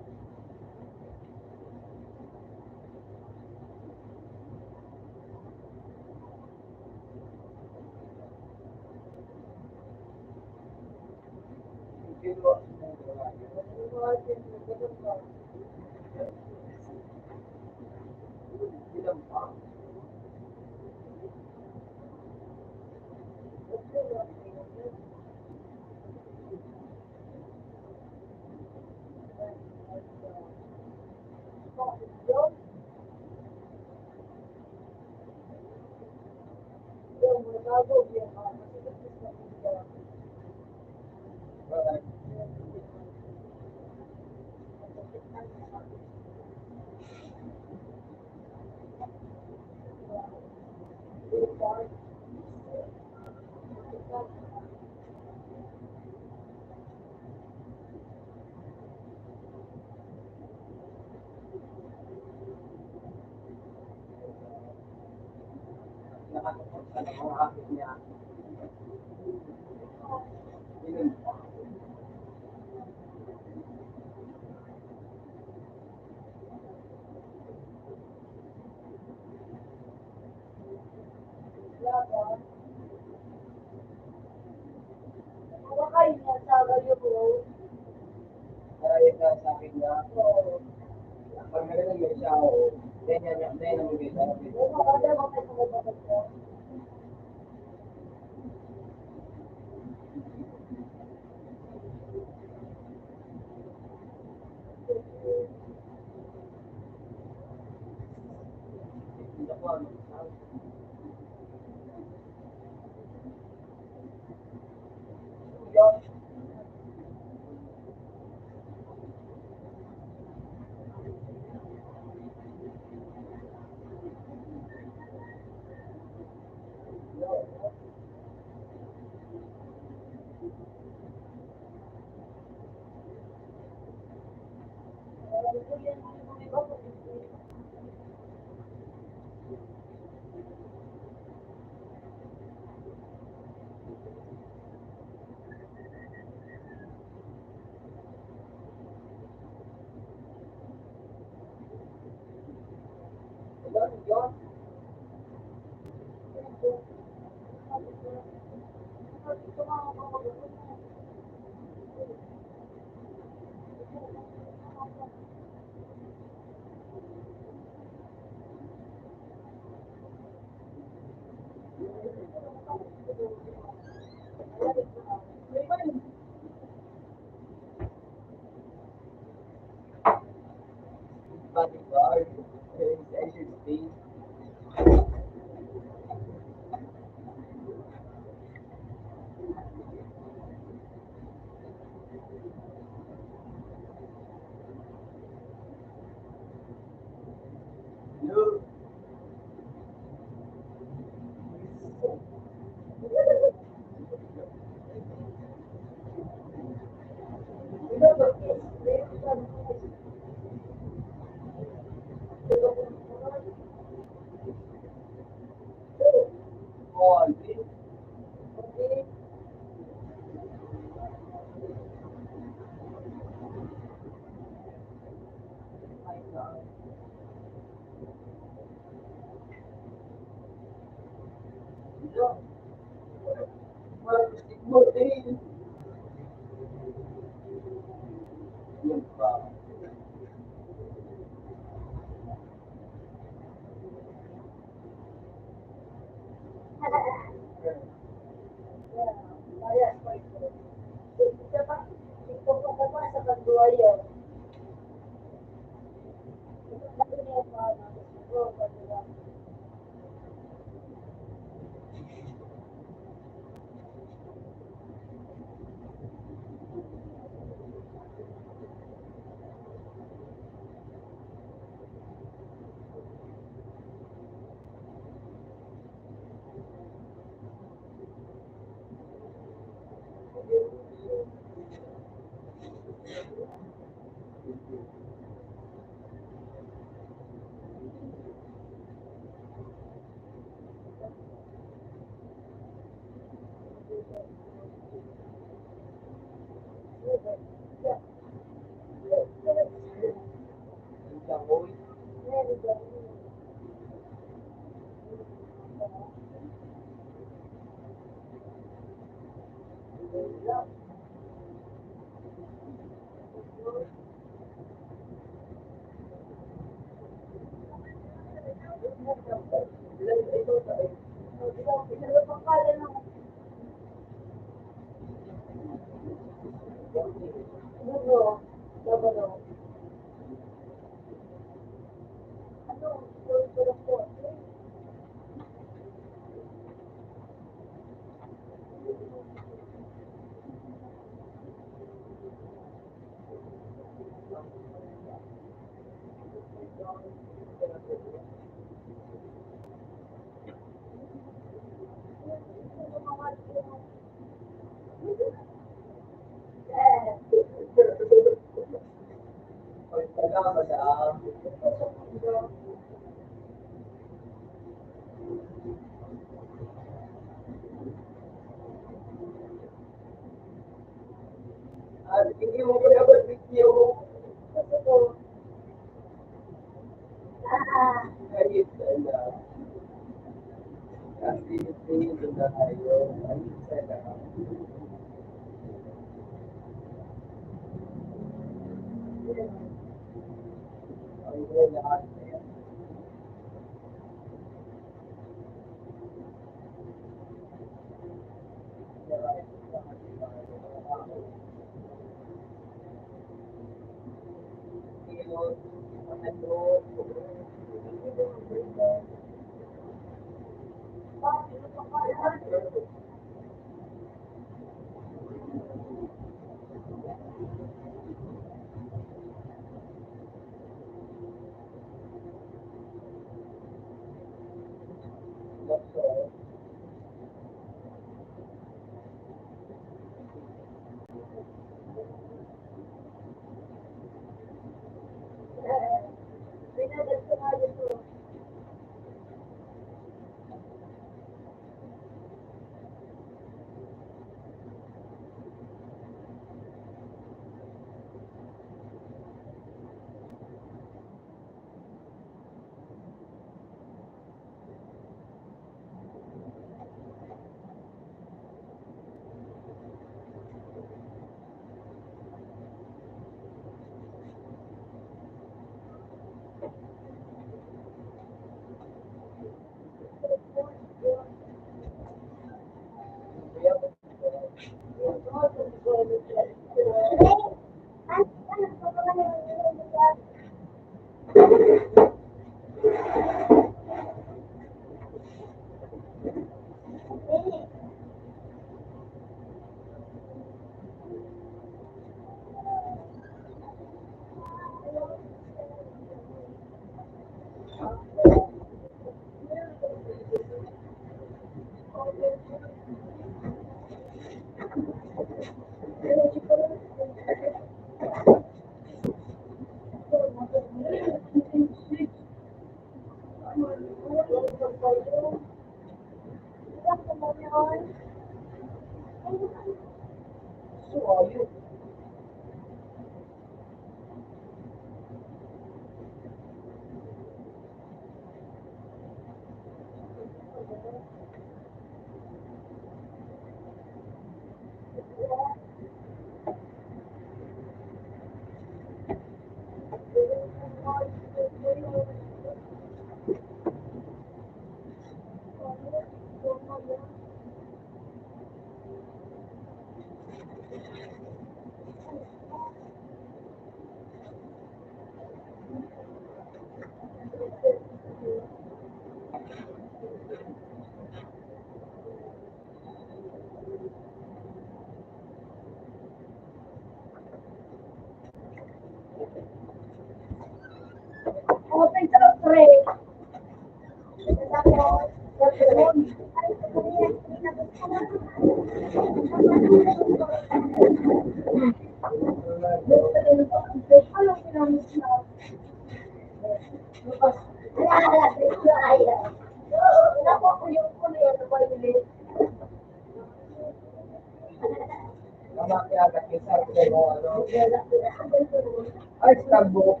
Ay, stambo.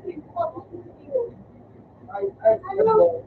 Ay, ay, stambo.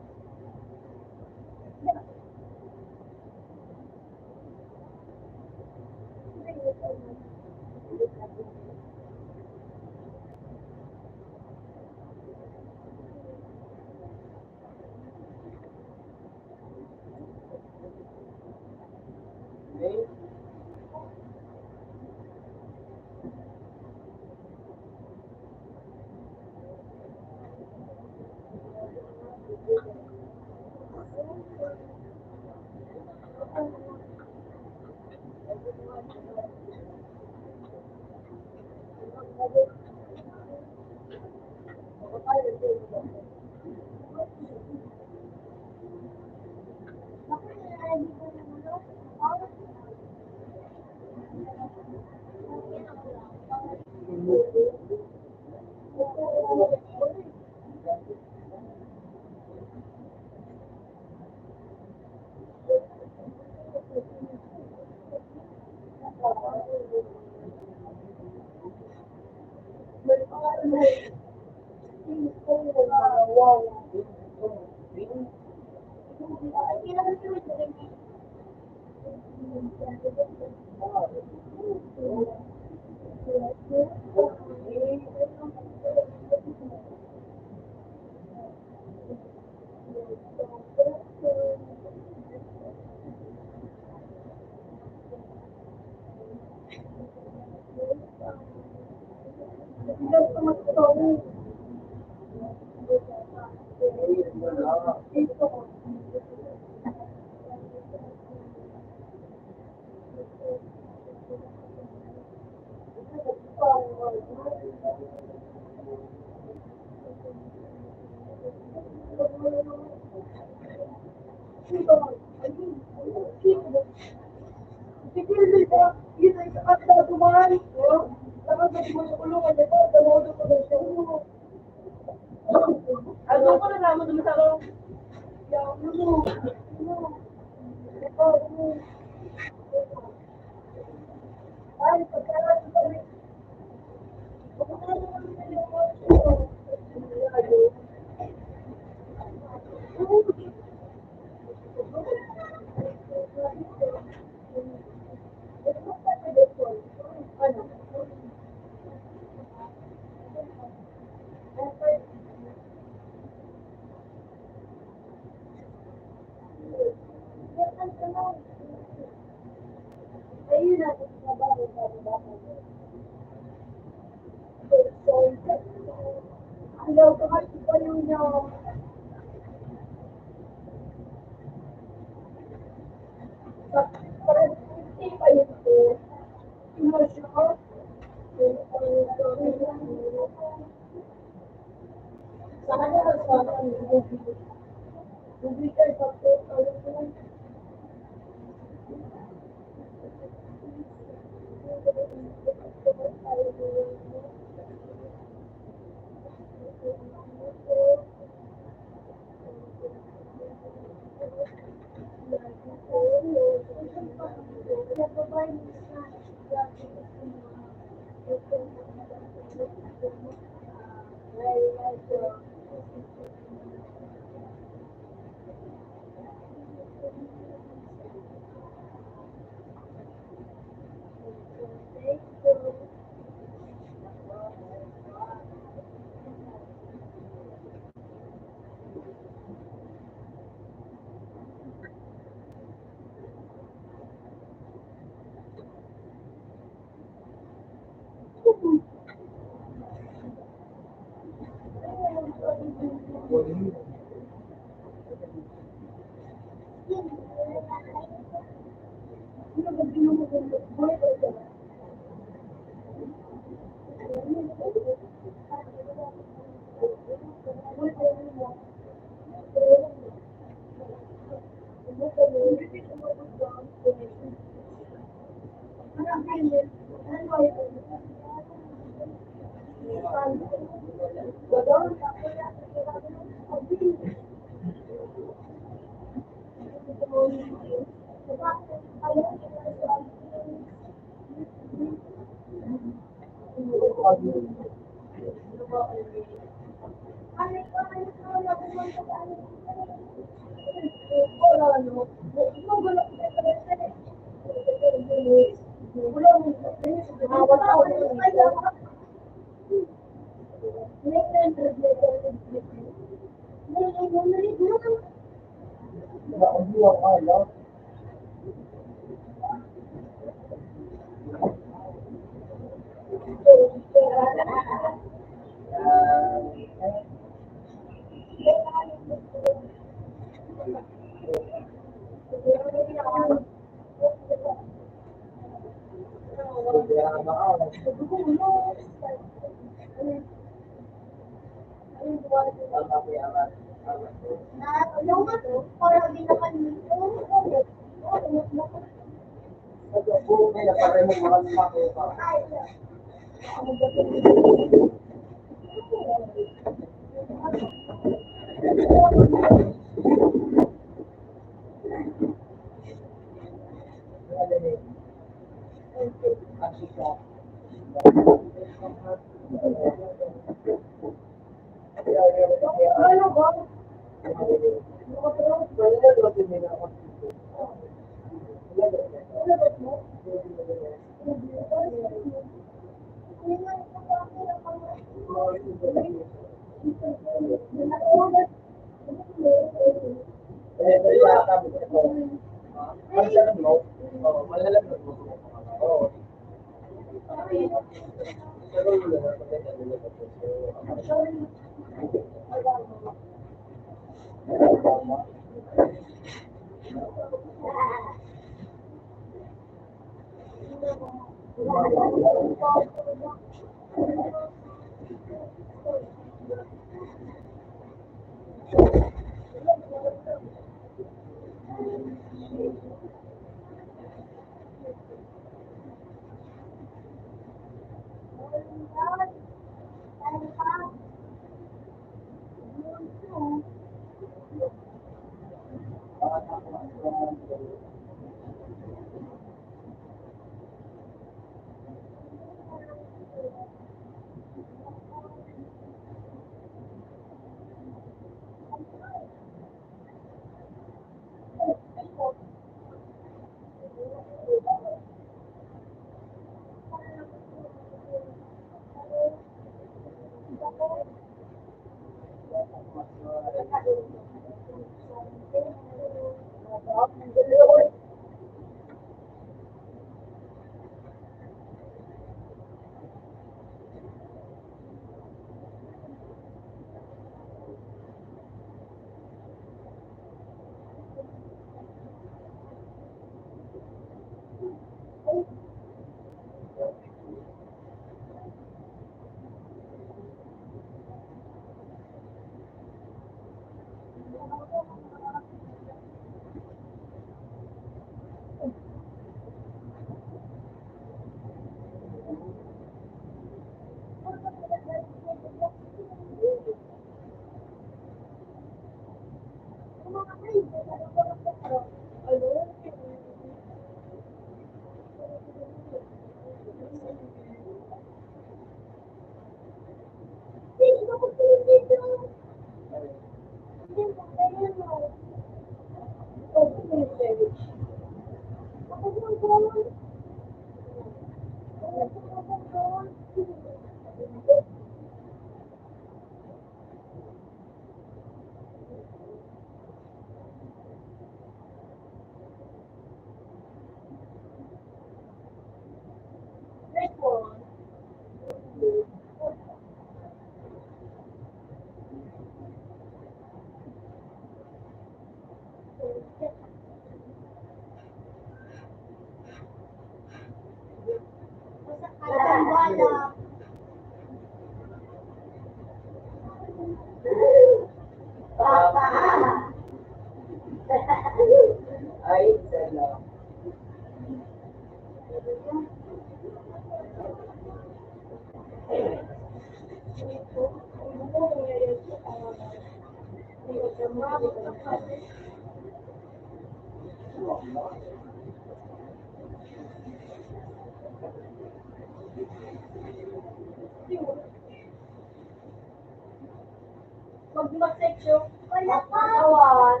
Magdimaksik siya. Wala pa. Kawan.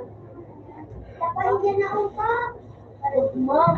Wala pa, hindi na ako pa. Ma'am.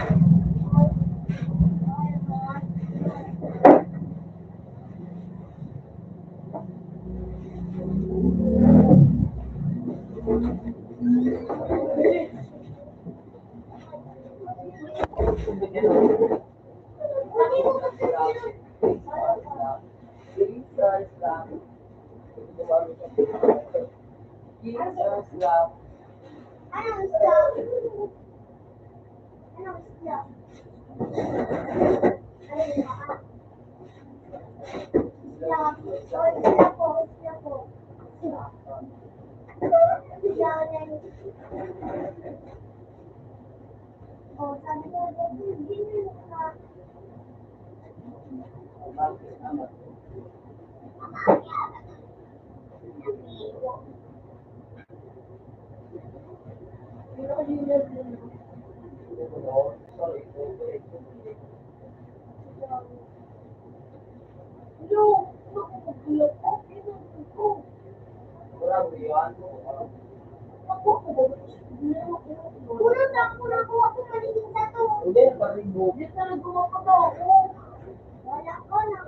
Hindi, paribo.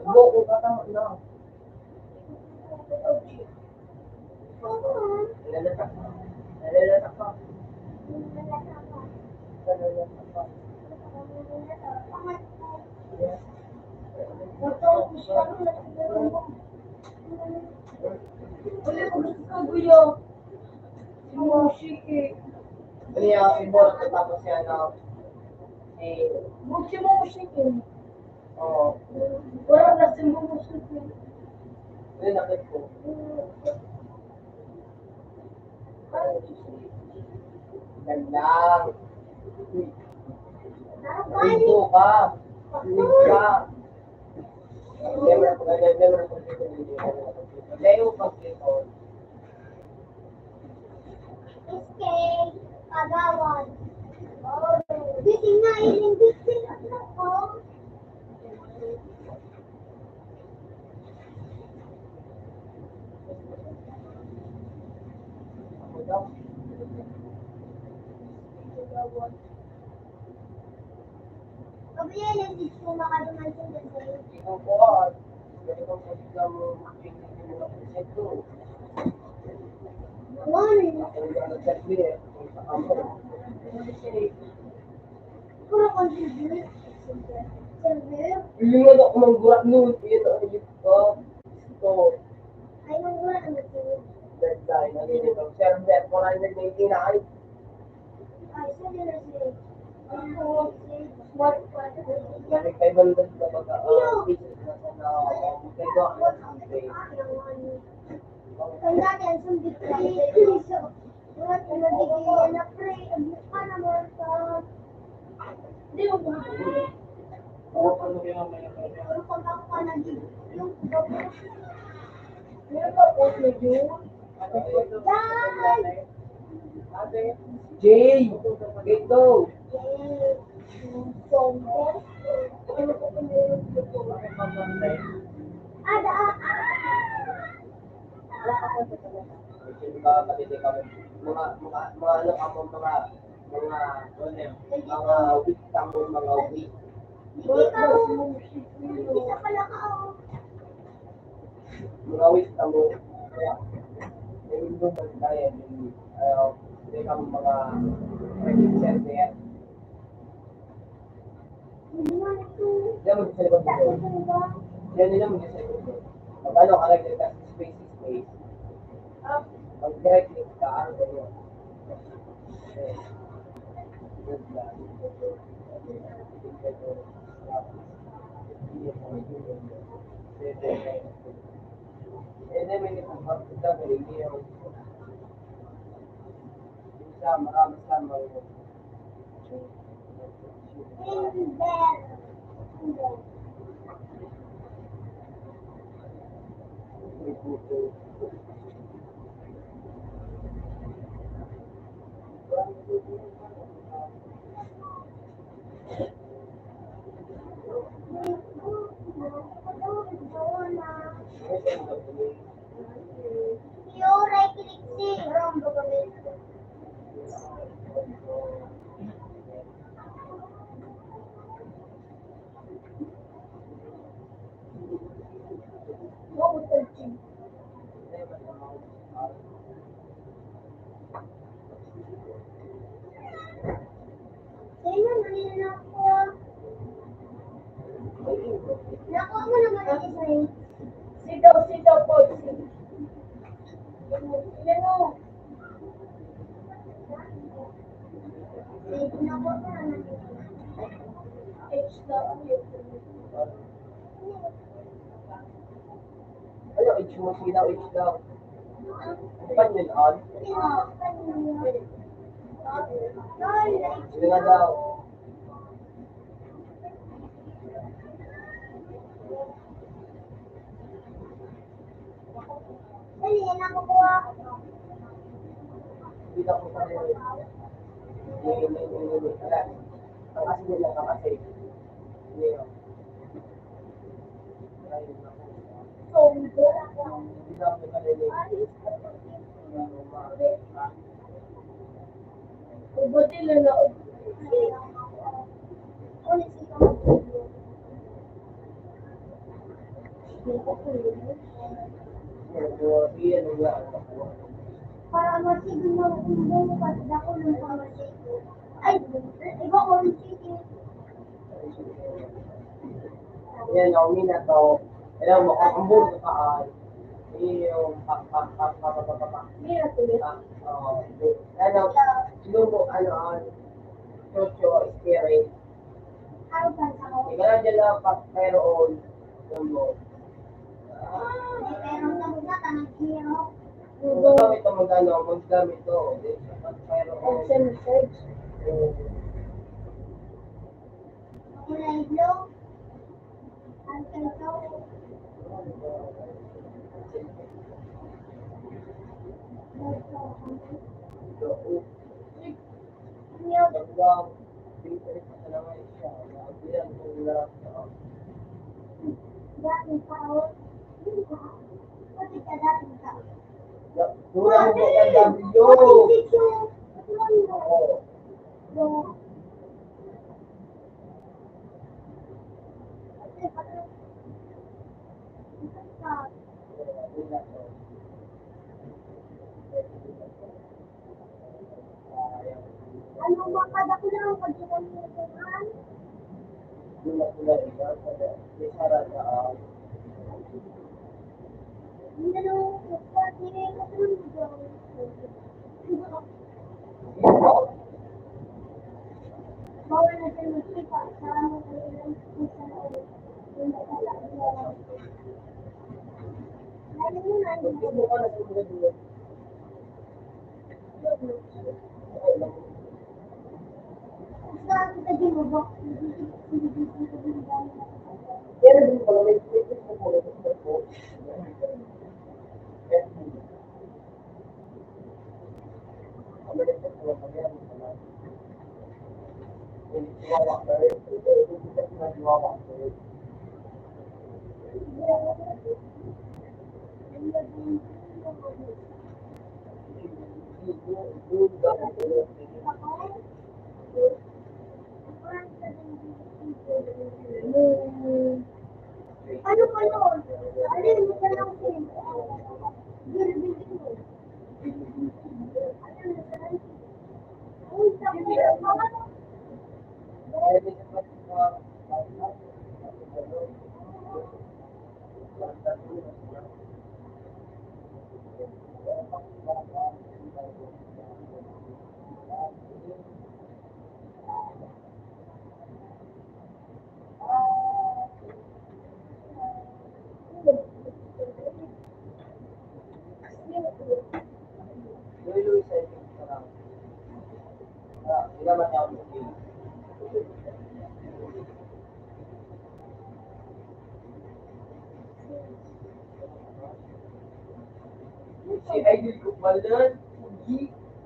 Buko ka, tama na. Nalalasak pa. Nalalasak pa. Wala ko gusto ko, Kuya. Si Moshi, eh. Ano yung si Borat, tapos si ano, si Moshi, Moshi, eh. Oo. Wala na si Moshi, eh. Ano yung nakit ko? Ganda. Pinto ka. Pinto ka. Never, never, never, never, never, never, Escape, Pagawad. Gising na, ilinggit sila ko. Pabiyay lang dito makaduman sa Jose. Opo, ah. Pwede kong pagkita mo, makikita mo na po siya to. Morning. Ako yung nagsabi eh. Ang sa kampo. Puro contribute. Server. Hindi nga ako manggurak nun. Ito, ito. Ito. Ay, manggurak ano to? Deadline. Ano yun ito? Server, four hundred ninety-nine. May five hundred na baga, ah, pieces na sa na, ah, may baga na sa eBay. Ang dati, ang sundit ko. Ang dati, ang nabigyan na free. Ang mukha na mo ito. Hindi mo ba? Ang pagkakuha na din. Yung Meron pa po sa June. Jay! Ito! Ada, ah, ah! Mga, mga, mga, ano ka mo, mga, mga, mga week kamo, mga week. Hindi ka mo, hindi ka pala ka, oh. Mga wis kamo, kaya, may indo man kaya, ah, may kamo mga pregnant center. Yan, magsasagot mo. Yan nila, magsasagot mo. Pag ano ka, nagkita sa space, space. Pag right click ka, ano ba yun? Eh, good na. Sino, manino na ako? Nakuha mo naman ang isa eh. Sigaw, sigaw po. Inano? Sige, nakuha ko naman. H daw, ano yun? Ayaw, H mo, sige daw, H daw. Ano pa yun, on? Sige nga daw. Dali, yan ang kukuha. Hindi na po tayo. Hindi, hindi, hindi, hindi, hindi. Ang kasi nila, ang kasi. Hindi, oh. Para masigon na umbong, pati dako ng pamasigon. Ay, Yan, naumina to. Alam mo, kung ang buto ka ay, yung pa, pa, pa, pa, pa, pa, pa, pa. Ah, oo. Ano, lumo, ano, ano, chocho, spirit. Ikaw na dyan lang, pa, pero all, lumo. Pero ang sagot na, tanang hirap. Maggamit ka, mag-ano, maggamit ko. Pero all. Search. Kulay blue. Ang kalso. Dami tao. Pati ka dati ka. Wala mo ba ka W? Oo. Ano ba kada ko lang pag-iwan mo ito, man? Hindi na lang, hindi na lang. Ano pa yun? Alin mo na lang po? Si Idol Kumalan,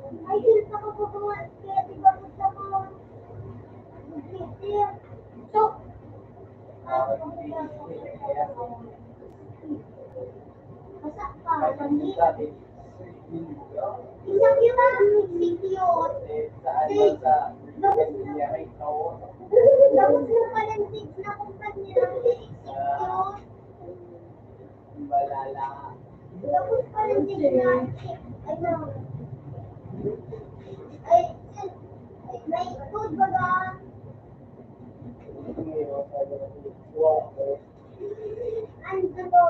Idol pa ko po kung kaya di ba po sa mga so, basa ka, isa kita, si cute. Si, tapos, tapos yung pala yung six na kumpanya, si cute. Malala. Tapos pala yung six na, ano, ay, ay, may food baga. Ano to?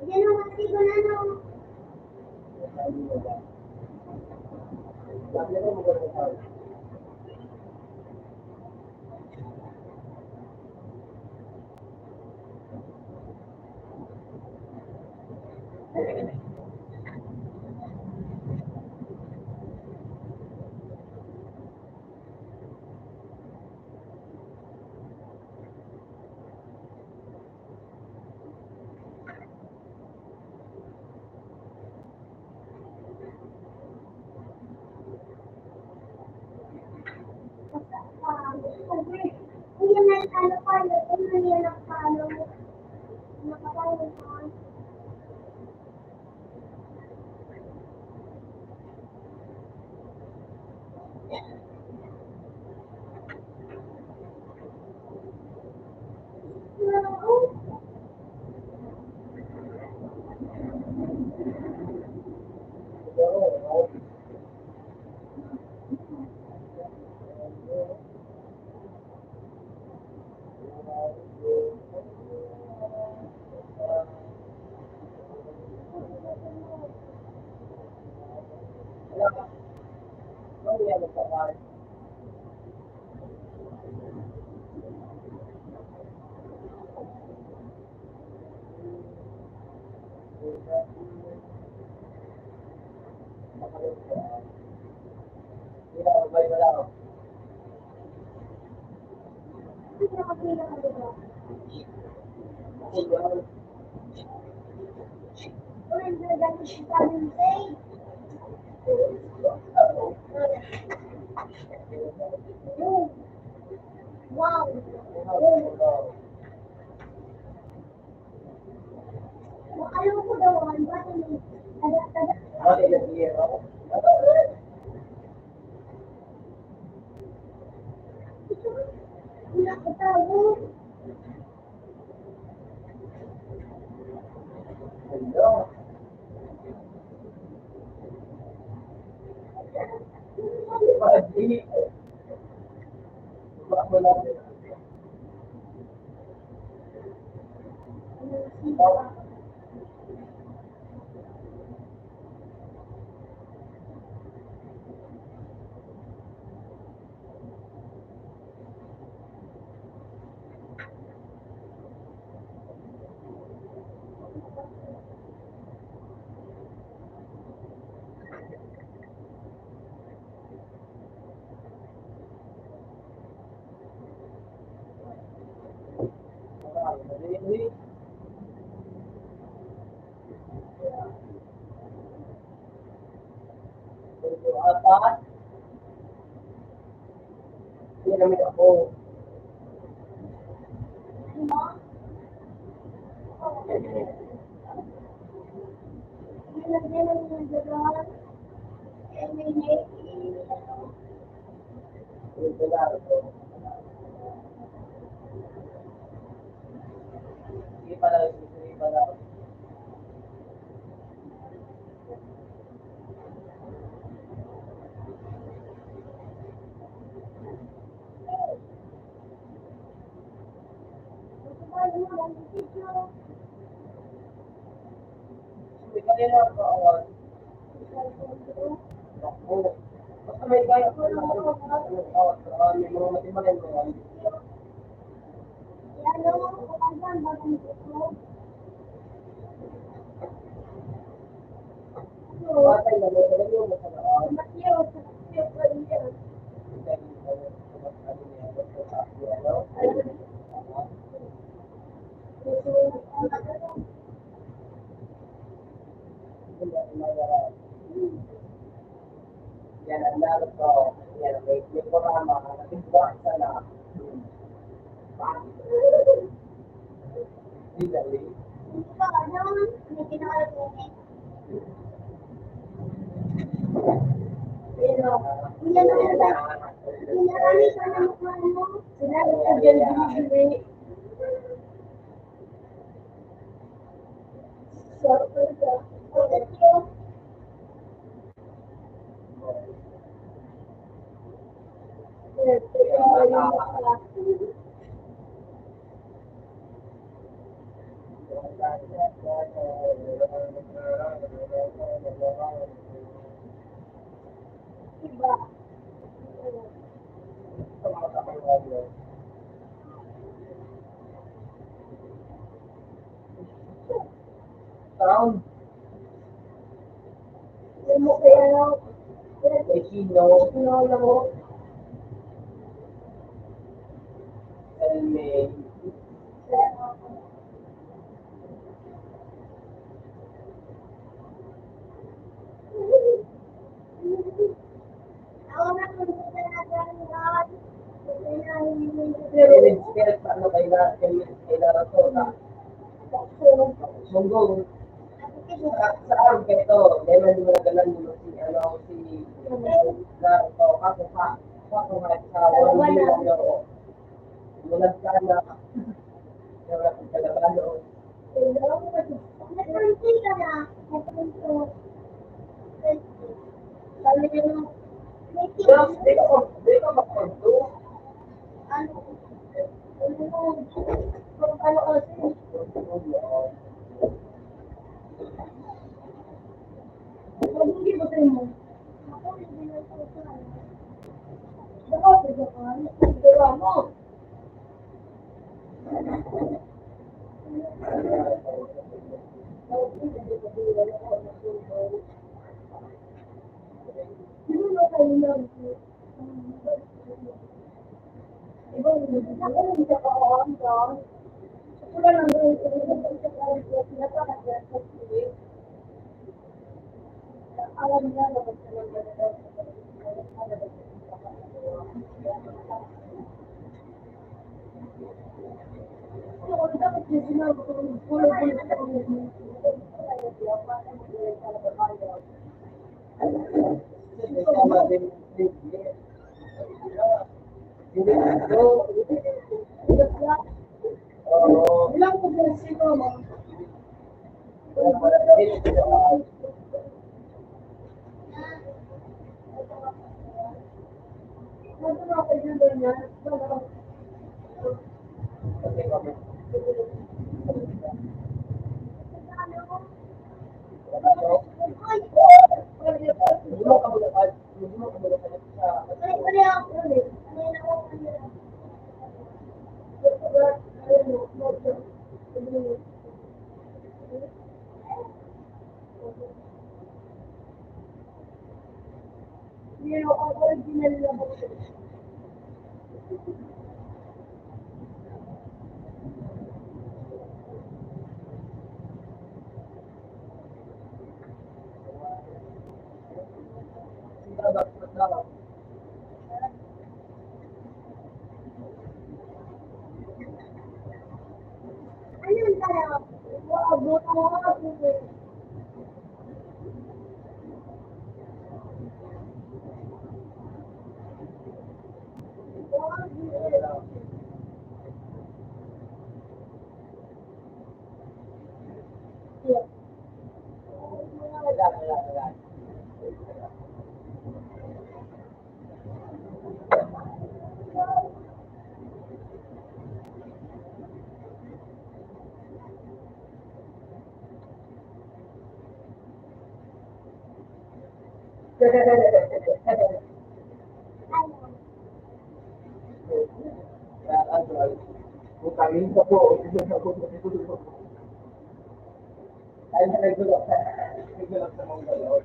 Yan ang masigo na, no? Spirit, spirit, ano, kailangan, kailangan to, na. Sunggo. Sa, sa arm, ito, meron yung mga ganun, yung si, ano, si Naruto, kakuha, kakuha sa one million euro. Mulag ka na, yung mga kalaban, no? Di ba, di ba, di ba, Putangin ka po. Ay, nagulak ka. Nagulak sa mong galon.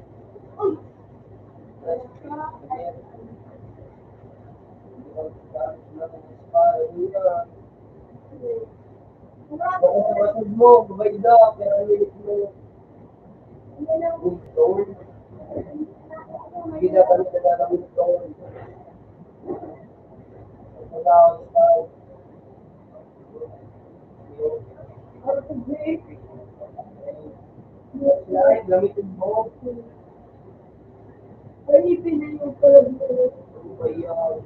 Baka sa matag mo, kumaida, pero ang liit mo. Gusto. Hindi na pala nagkakagusto. Wala akong style. Gamitin mo. Ay, pinayong pala dito. Bayaw.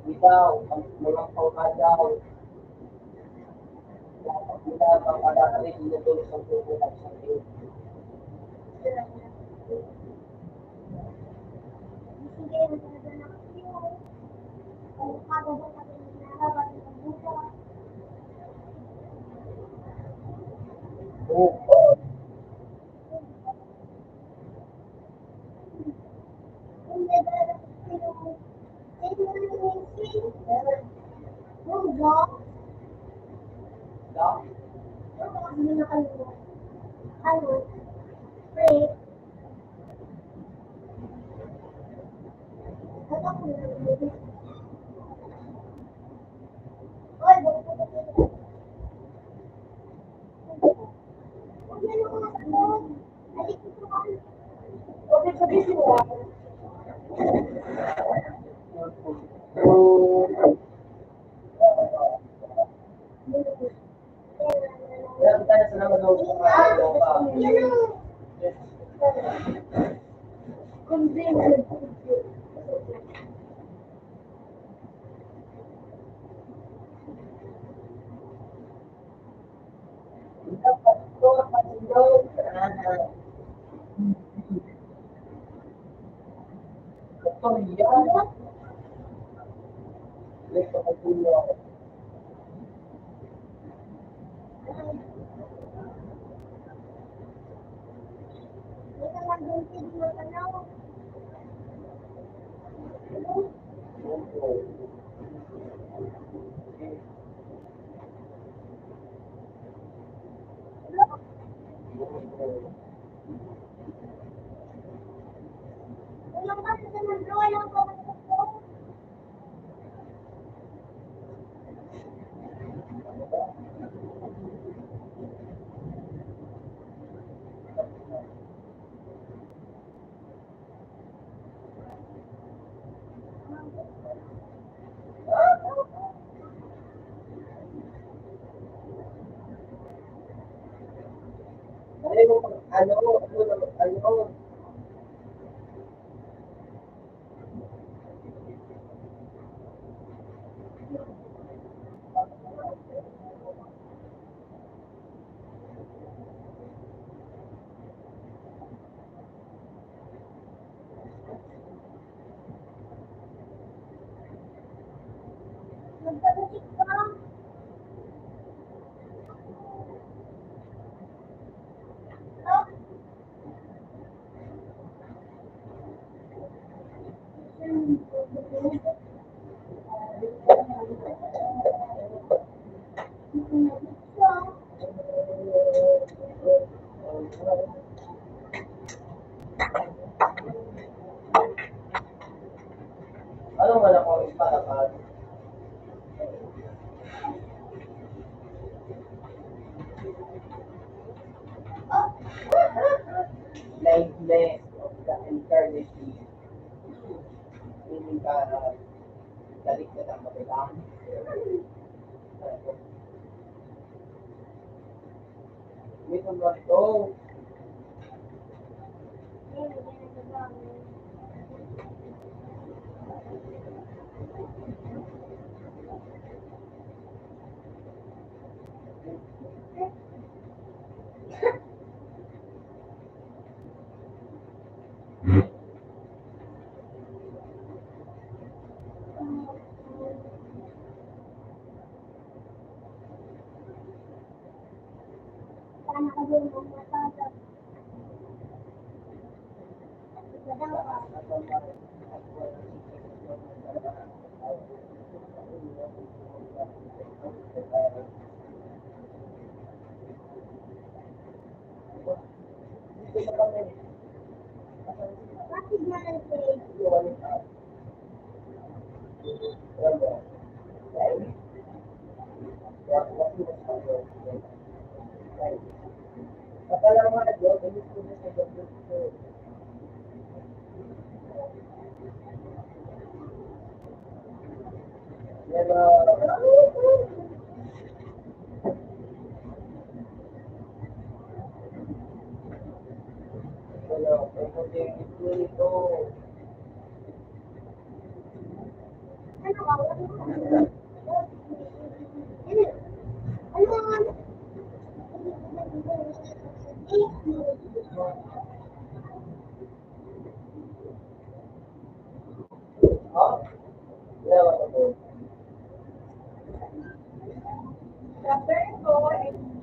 Ikaw, ang mga pangkadaw. Ikaw, ang pangkadaw, ang pangkadaw. Ano, ano, ano, ano? Ano man ako, ipalaban? Blindness of the eternity. Meaning ka, balik ka ng magulang. May pambato.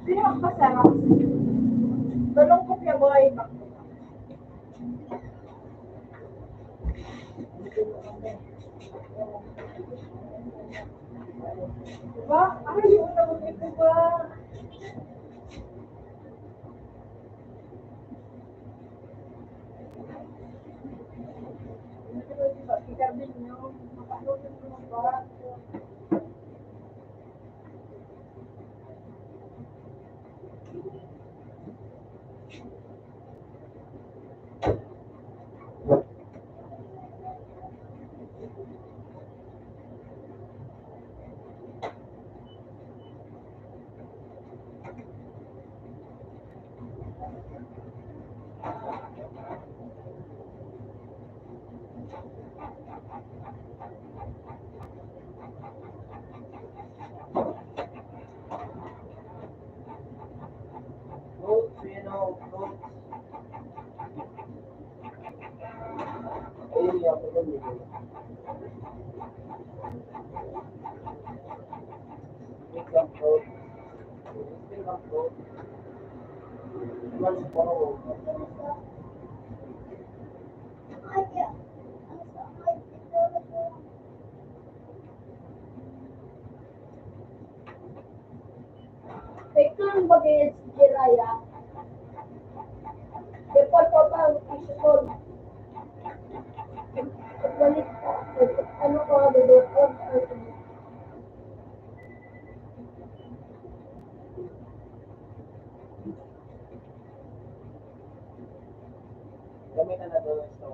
Sino ang masarap? Tulong ko siya, boy. Ba? Ay, yung unang ito ba? Fruits, you know, fruits. Ayun nga, pwede yun. Kay kang bagay si Jiraya, dapat pa bang isipon? Pagbalik, ano ka, bebe? Gamit na doon sa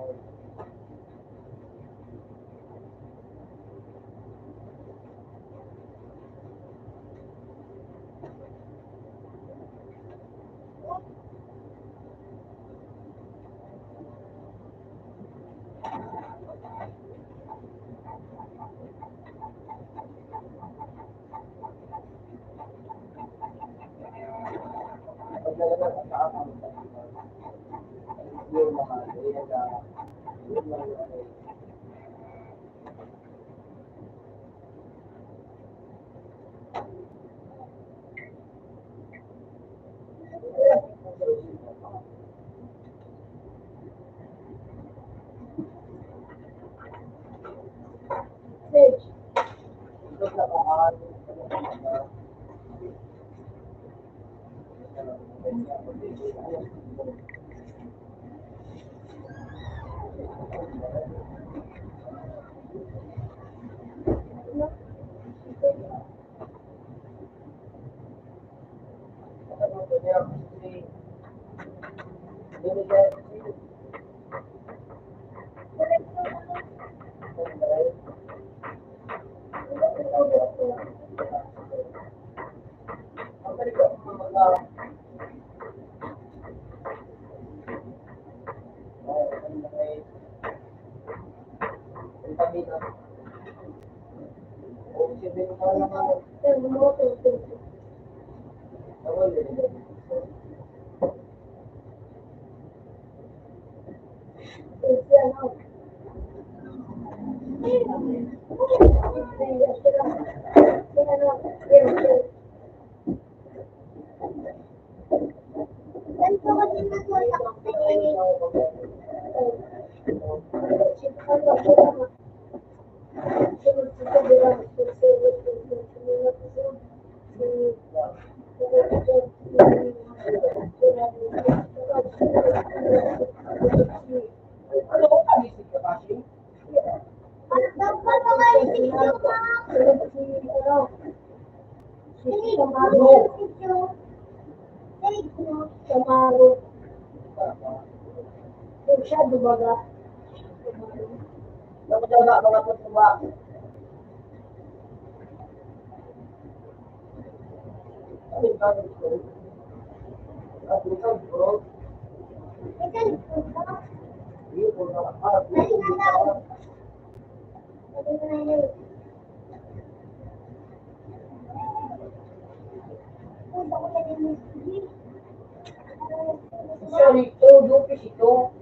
Sorry, todo pisito.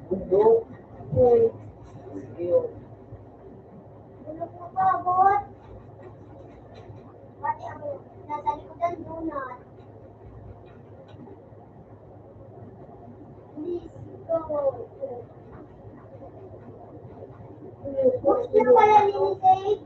Todo. Uy. Iyo. Ano po ba, boss? Pati ang nasa likodan, donut. Please, go. Gusto pala ni Jose.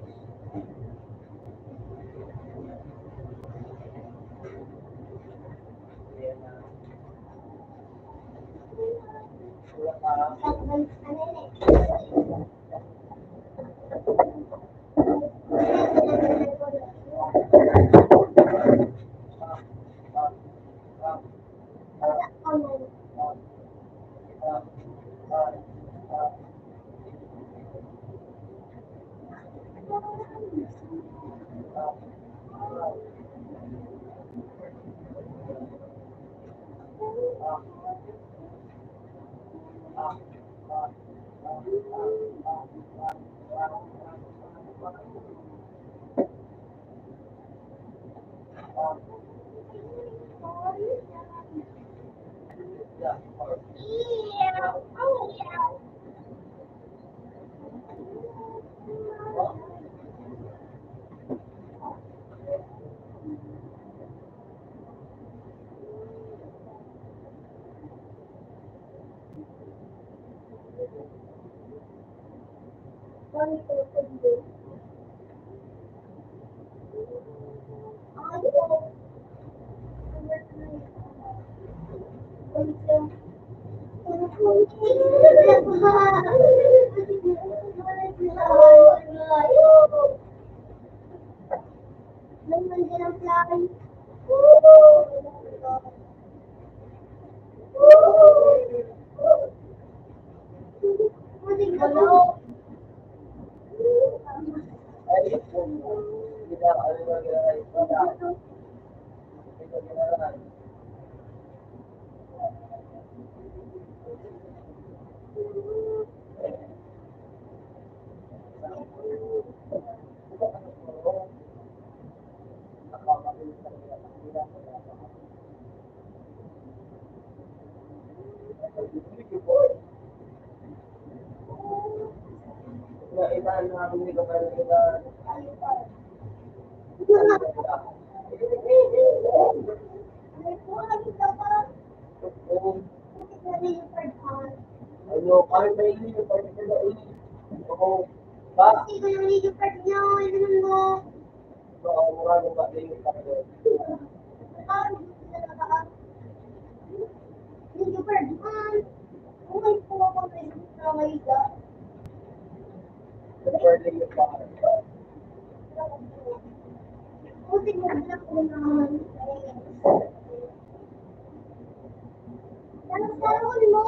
Ano, kahit may iniinom pa rin sila, eh. Ako, ba? Kasi kung yung leopard niyo, inumin mo. Baka mura na ba rin yung pagkain? Parang gusto na ba? Leopard man. Kung may pumapunta yung mga higa. Leopard na yung pagkain. Buti mo na kung naman. Ang sarong mo.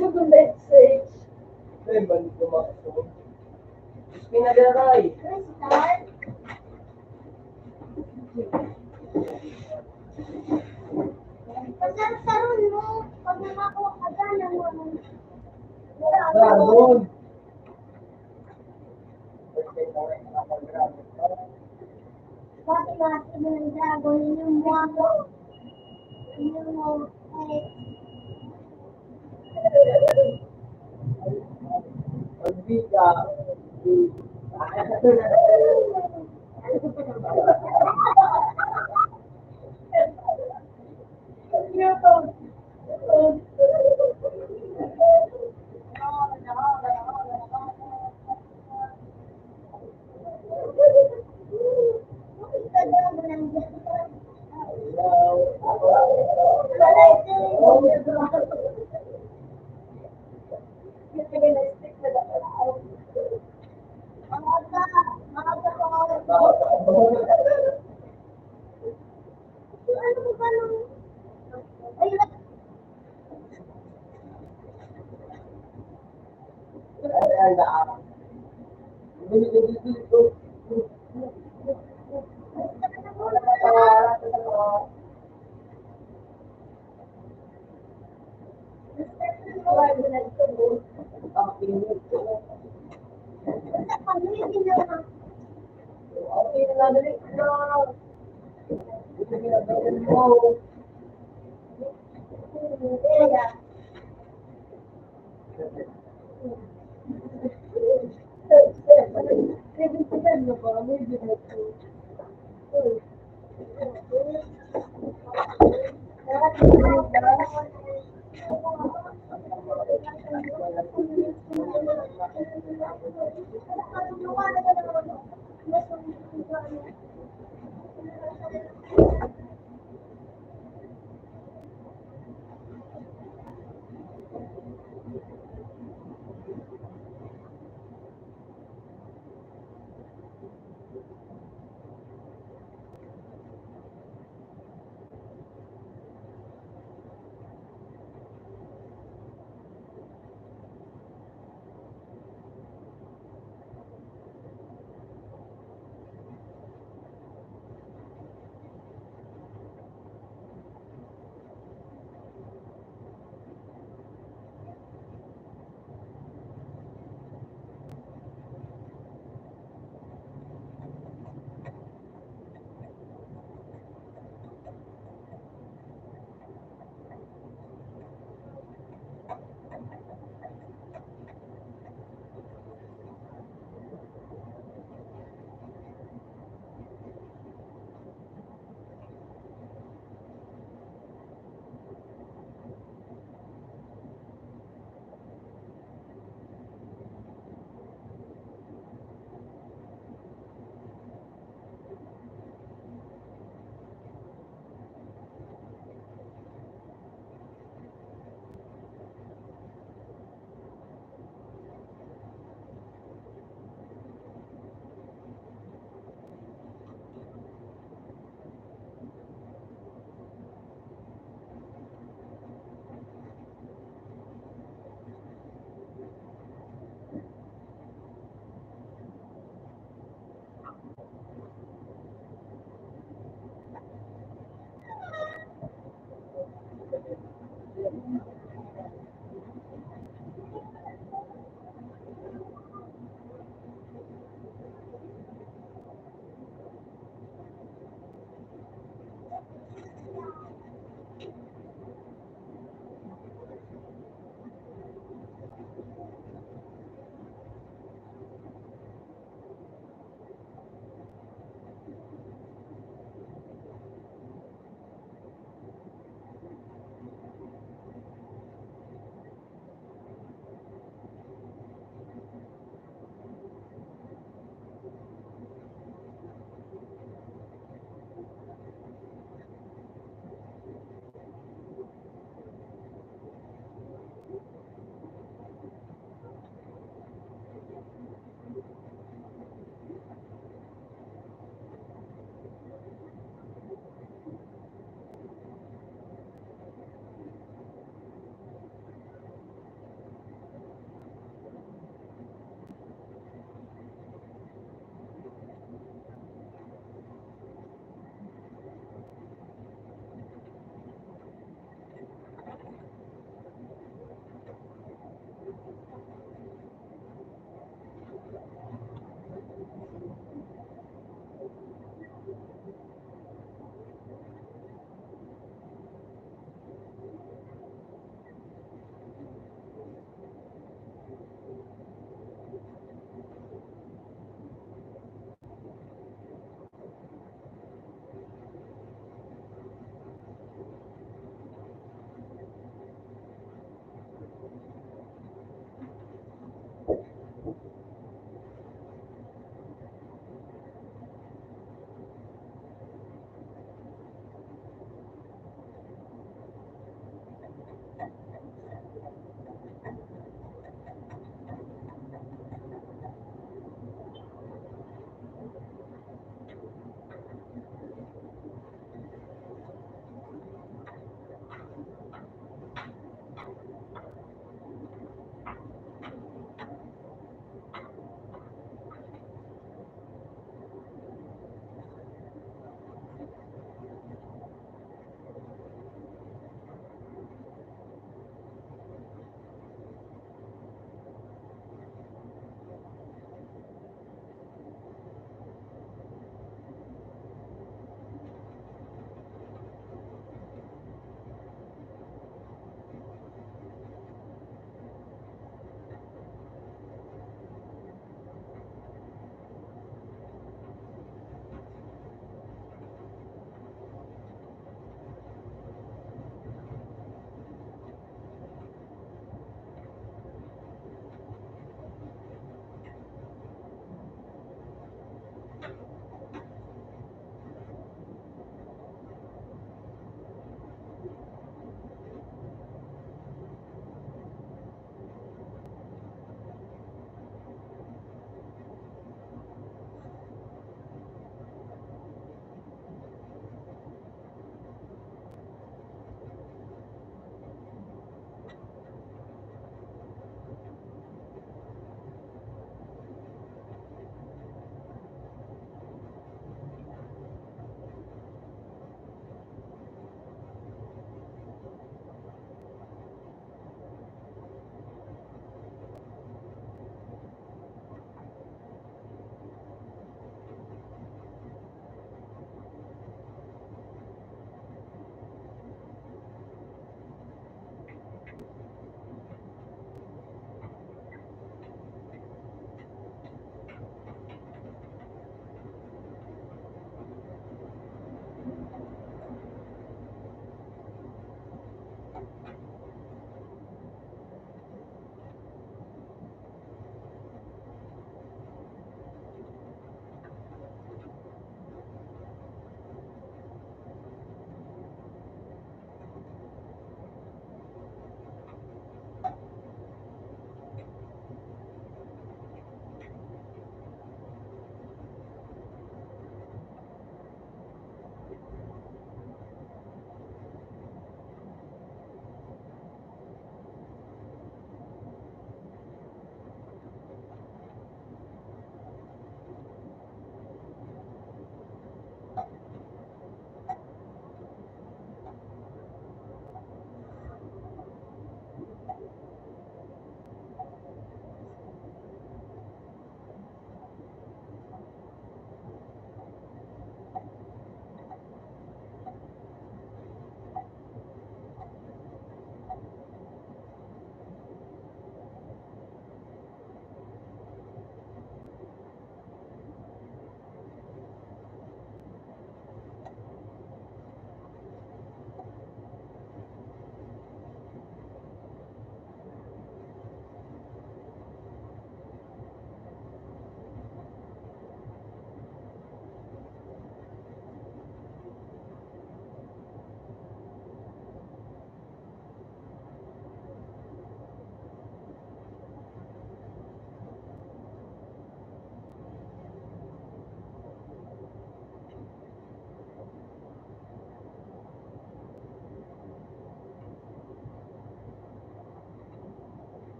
Second message. Ay, man, lumakas ako. Diyos ko, nagaray. Pasarsaron mo pag nakakuha ka dyan ng mga Dragon. Bakit bakit mo ng dragon yung mukha mo? Yung, eh, Pagbida.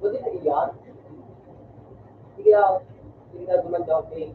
Pwede na iyan? Sige, ah, sige na, duman daw, okay.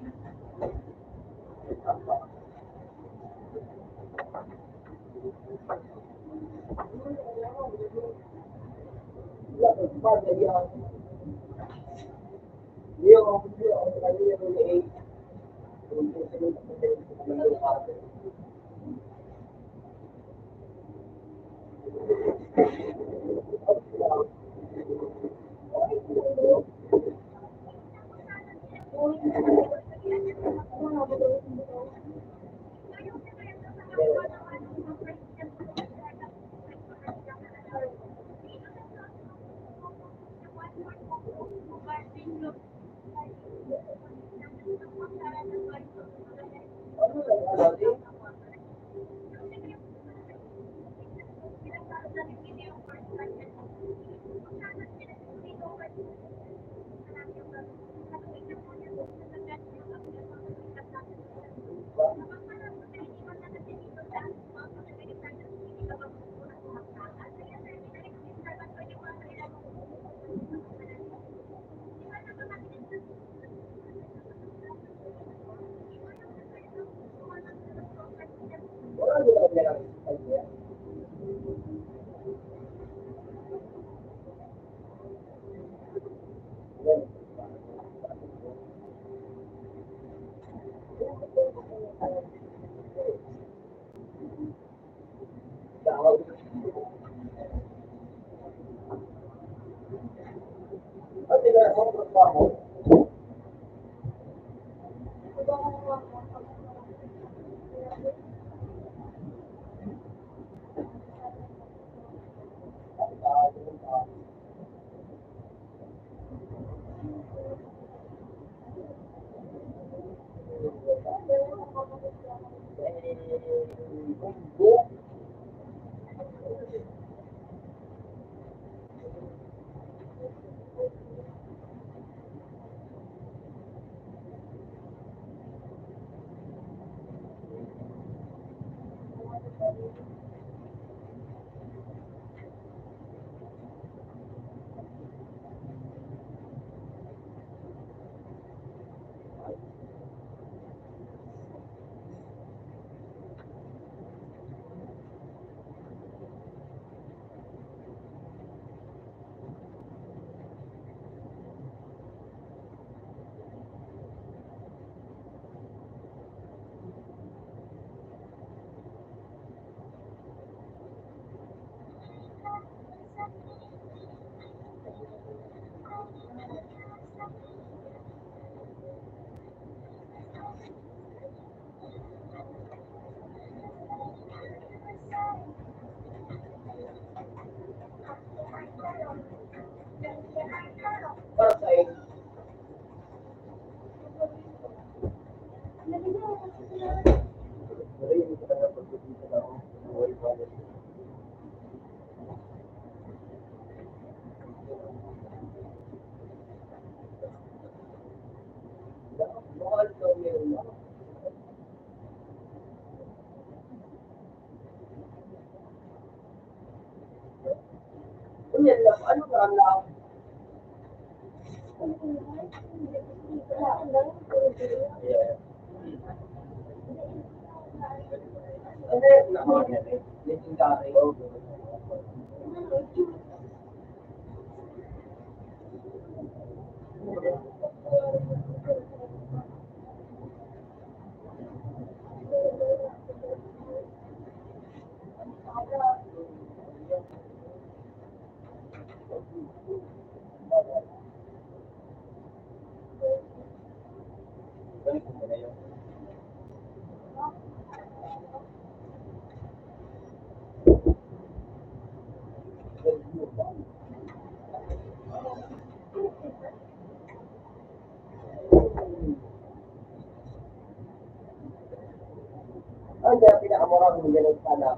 Ang dati na amo ra ang ganun sana.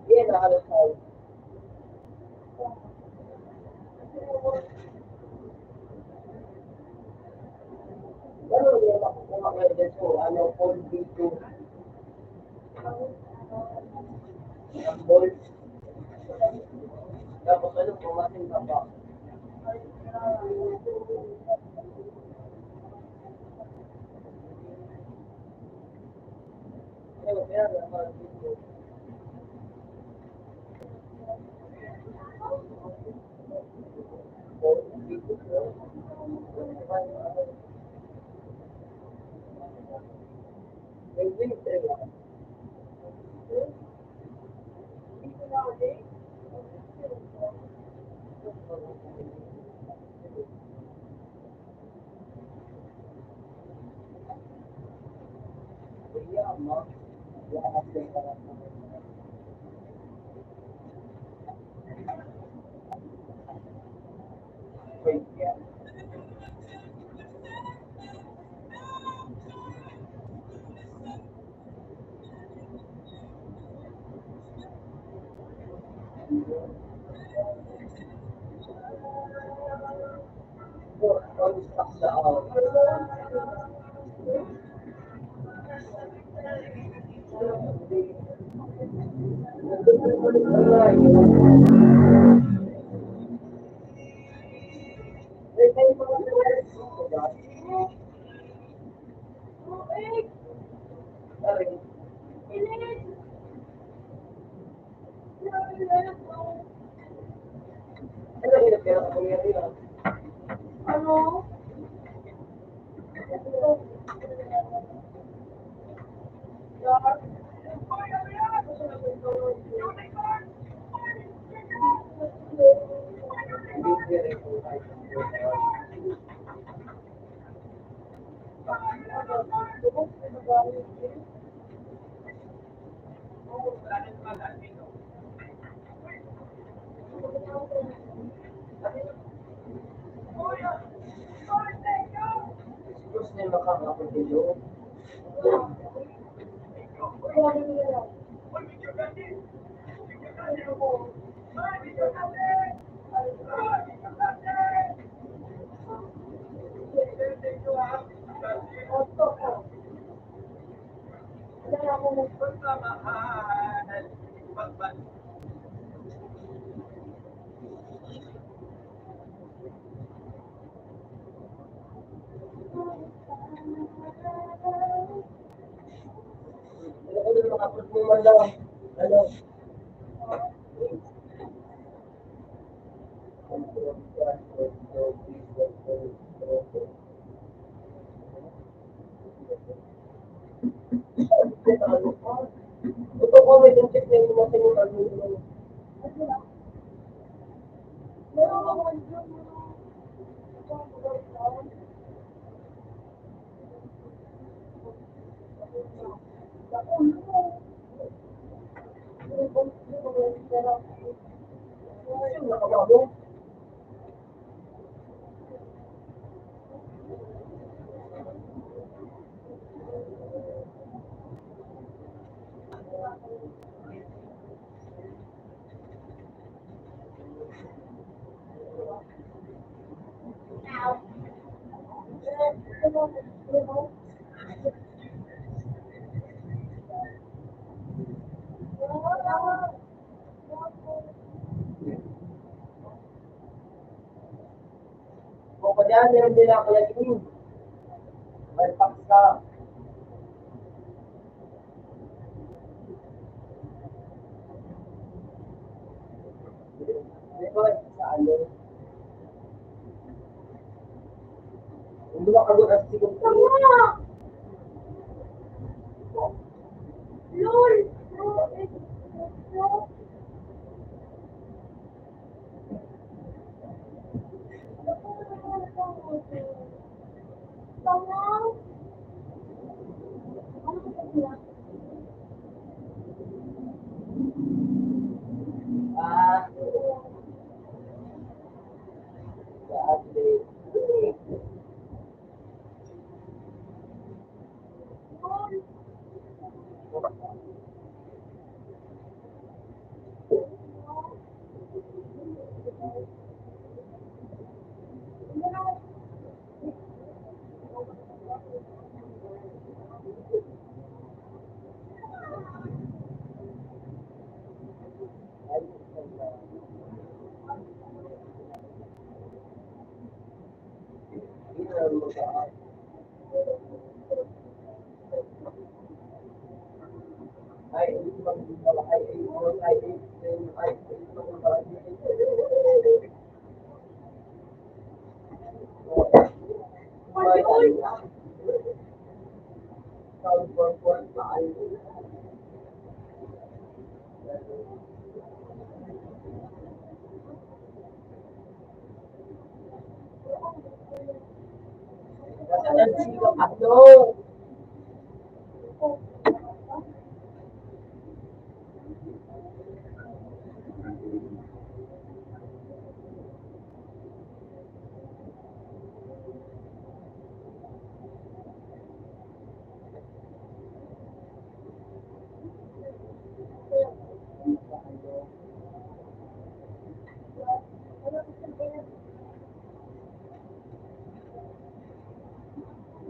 Iyan na halos tayo. Ano yung makukuha ngayon dito? Ano, four B two? Ang ball. Tapos ano, pumating ka pa. Kung kanya, meron din ako yan. May paksa. Di ba? Sa ano? Ang mga kagulat siguro. Tama! Lol! Bro, eh, bro. Tama!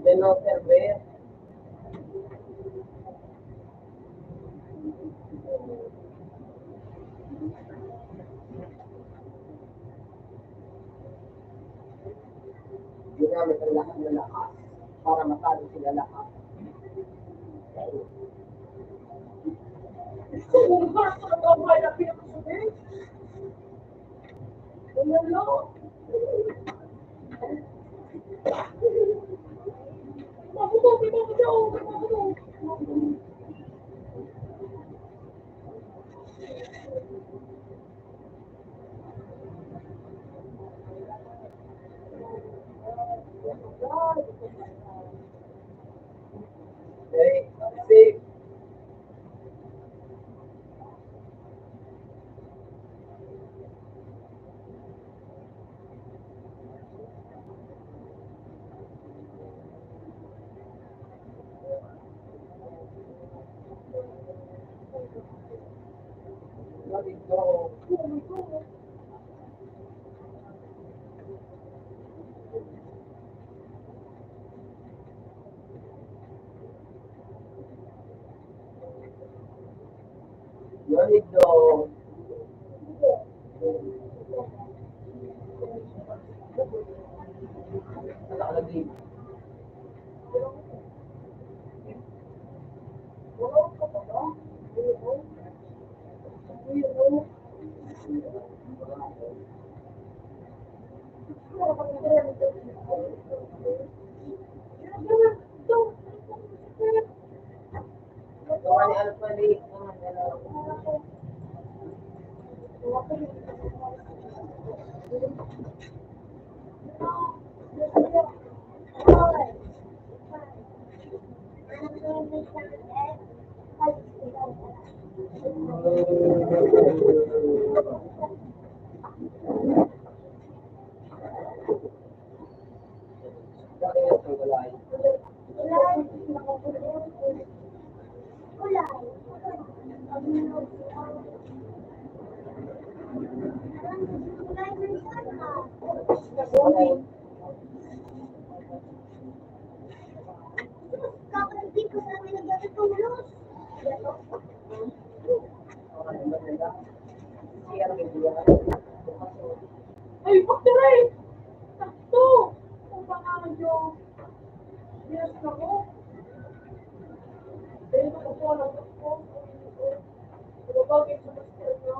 De no servir. Ginamit ang lahat ng lakas para matalo sila lahat. Okay, safe. Ay, bakit? Sakto! Ang pangayo. Yes, ako. Dahil ako po, alam ko po. Ano ba, may gusto niyo?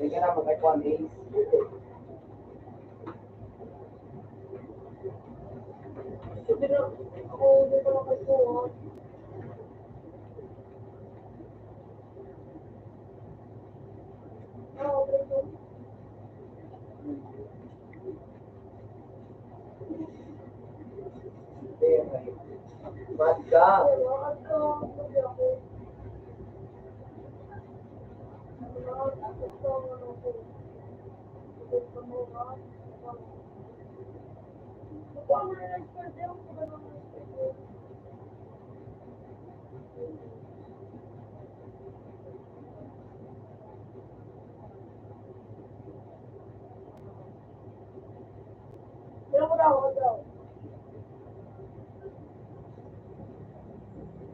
Sige na, mag-ikuan, eh. Sige na. Ako, hindi ko makasuha. Ah, okay po. Mad ka.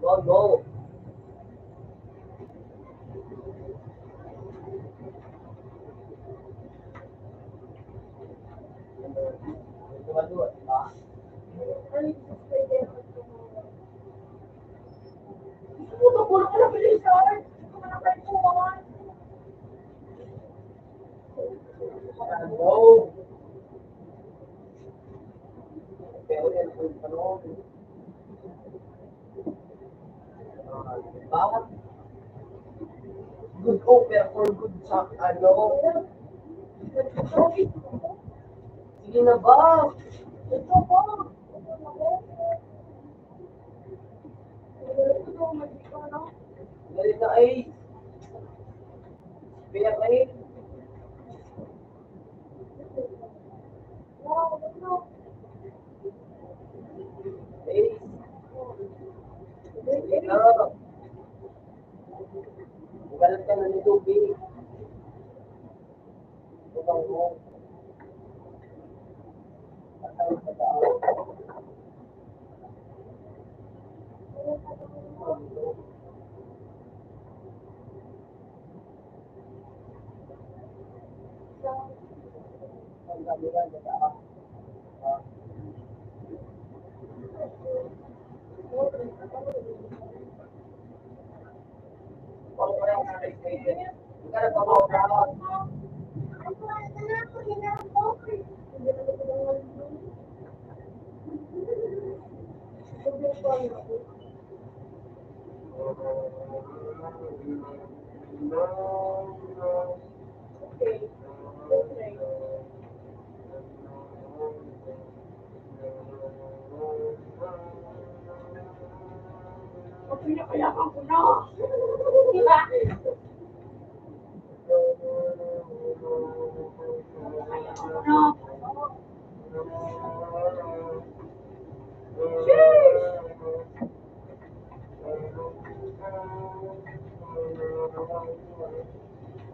Go, go. Duwa-duwa, di ba? Puta, puro ka na, Richard! Ito ka na, Richard! Ano? Pero yan, ano? Ah, di ba? Good offer for good sa, ano? Sige na ba? Ito pa. Dali na, eh. Pera, eh. Eh. Sige na. Galit ka na ni tubig. Pinapayakan ko na. Di ba? Pinapayakan ko na. Sheesh!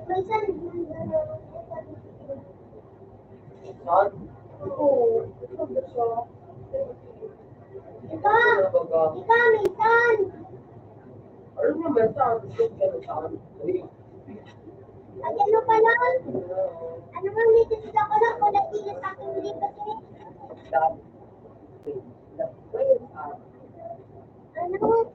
Minsan, Son? Oo, sabi siya. Ika, ika, may son. Ano naman, son? Gusto ko ng son. Ay, ano pa lang? Ano nga, may gusto ko lang, kung nagpili sa akin, hindi pa siya. Son. Ano?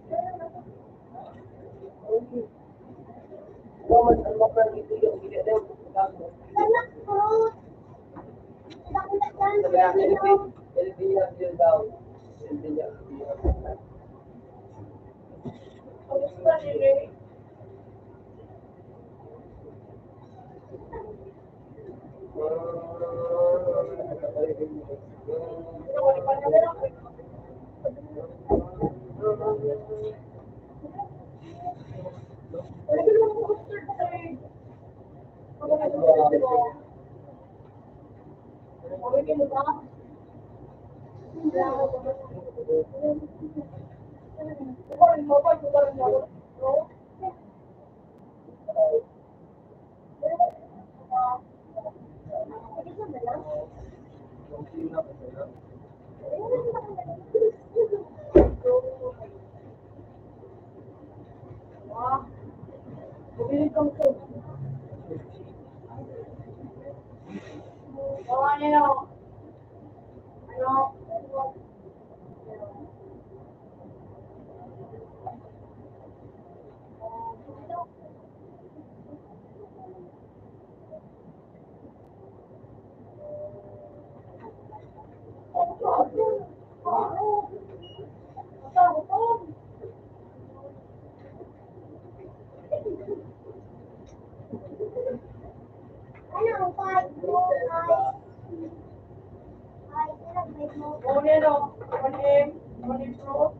Morning, oh. Morning, morning, bro.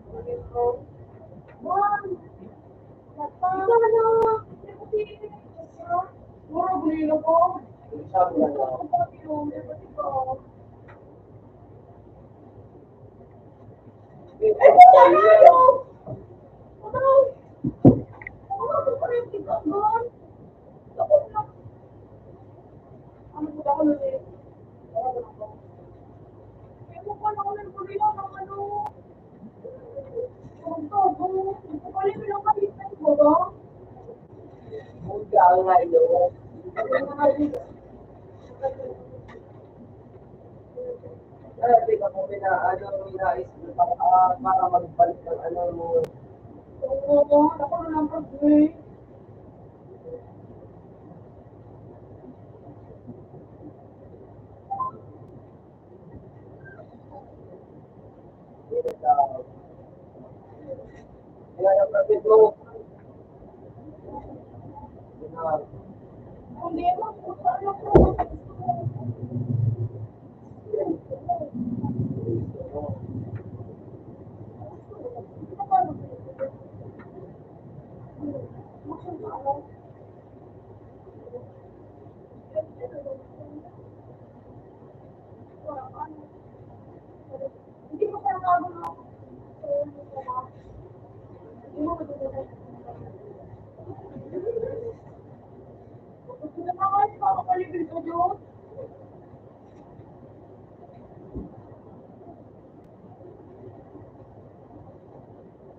Morning, bro. Ito na. Puro bulilo ko. Ito na. Grabe ka po, pina-, ano, nais mo para, para magbalik ang ano mo. Oo, ako na lang pag-, eh.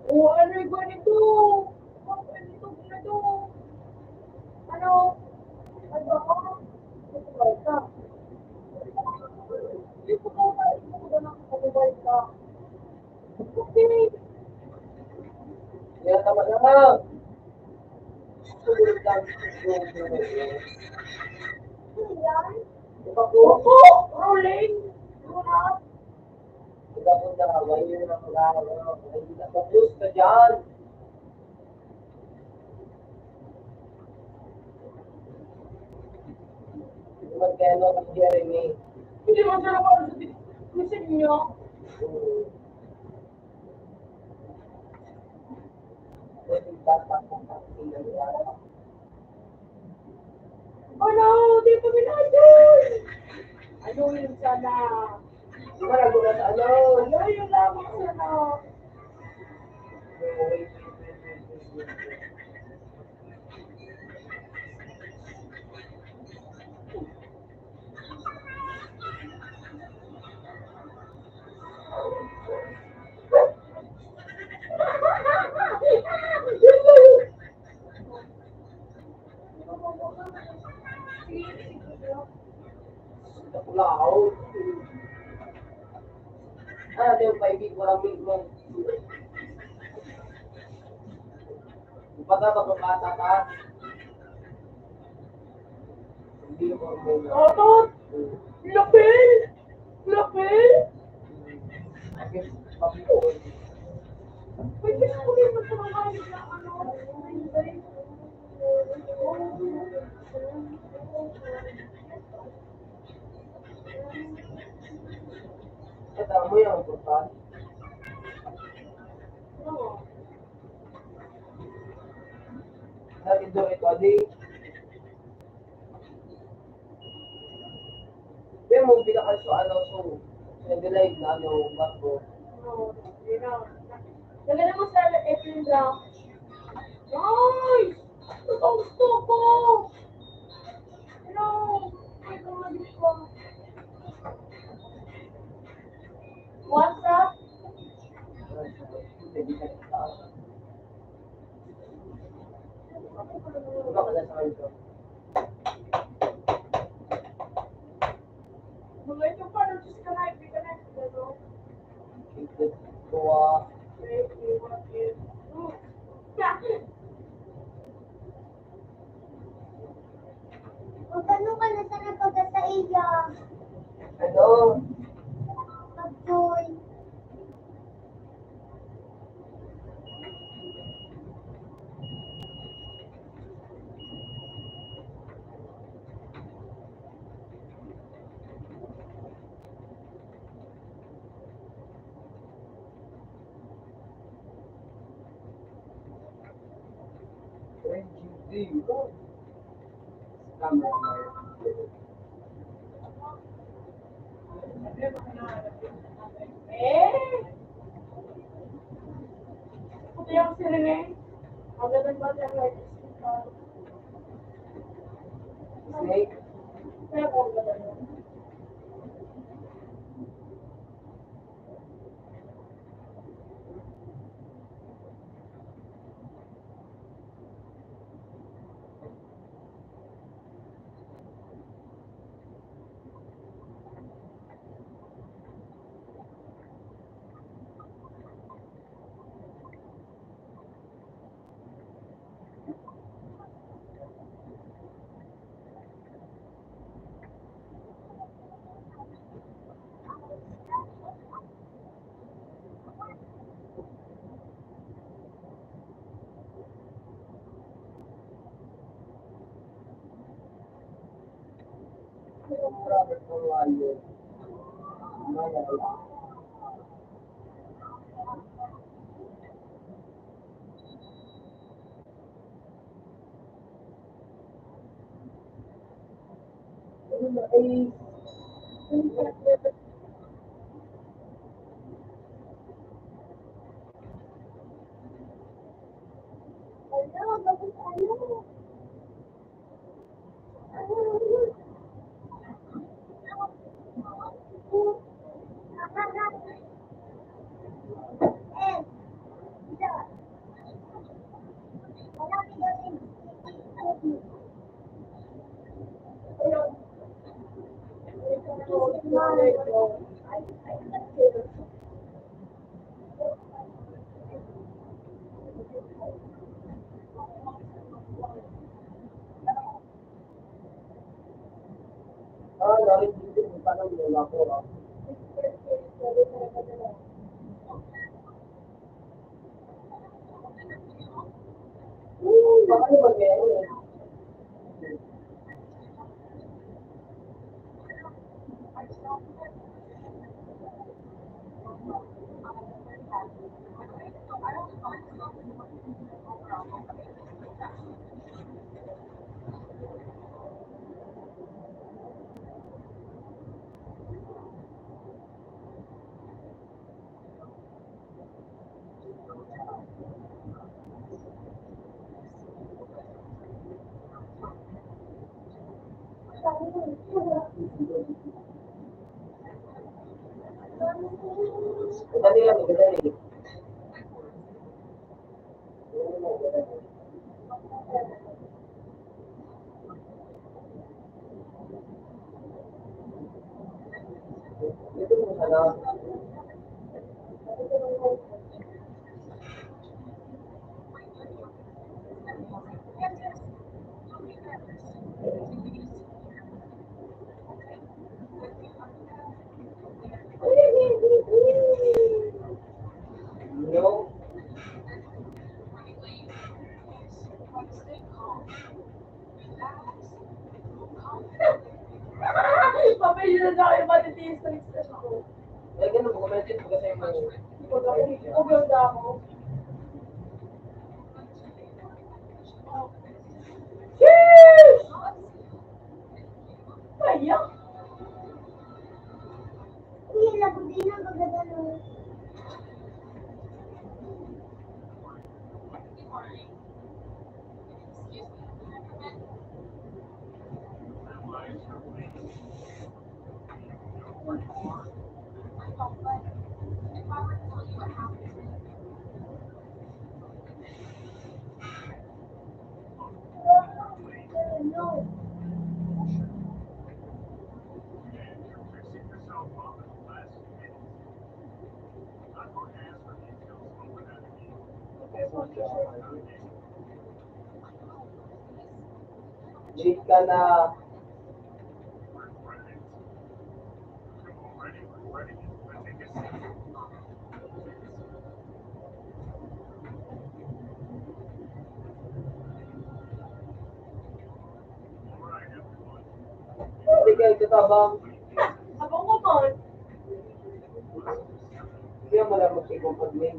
O, ano yung ganito? Ano ganito? Ano? Ano ako? Ano ba ito? Hindi ko ba, hindi ko ba nakakababay ka? Okay. Kaya tama na nga. Sumunod lang. Ano yan? Di ba po? Opo! Rolling! Rolling! Ikaw po na, wala yun ang mga, ano, hindi na focus ka dyan. Hindi man kaya, no, ang Jeremy. Hindi man siya naman sa di-, gusto niya. Hmm. Pwede ba tapos ang pinag-iarap? Ano? Di pa ginagawa. Ano yun sana? Wala ko na sa ano. Ano yun lamang sana? Nakulaw. Ah, ito yung five people ang meet mo. Baga ba bata ka? Hindi ko hormona. Otot! Lapel! Lapel! Bakit? Bakit? Pwede ko rin magtrabaho na ano, Kita mo yung purpose? Dati doon ito, adi. Pero mo pinakal sa ano, so, sa live na ano, bago. Oo, yun na. Maganda mo sa April na. Nice! Ito gusto ko! Hello! Ay, kung nag-, what's up? Mga ito pa, nagsis ka na, hindi ka na, hindi ka na. Magkano ka na sana pagka sa iya? Ano? Pagkoy. Eh? Puti ang sirene. Ang ganda ng bata ng light. Snake? Kaya po, ang ganda nun. Ah, narinig ko yung tanong nila ko, ah. Hmm, baka naman meron eh. Madali lang, madali. Papel na tayo, matitiis na expression ko. Kaya ganun, kung may tip, kasi mo. Ikaw daw, ikaw daw ako. Sheesh! Kaya? Uy, lagot din ang pagkagano. Late ka na. Ikaw, ito tabang. Abang ko man. Hindi mo lang mag-ibang pag-main.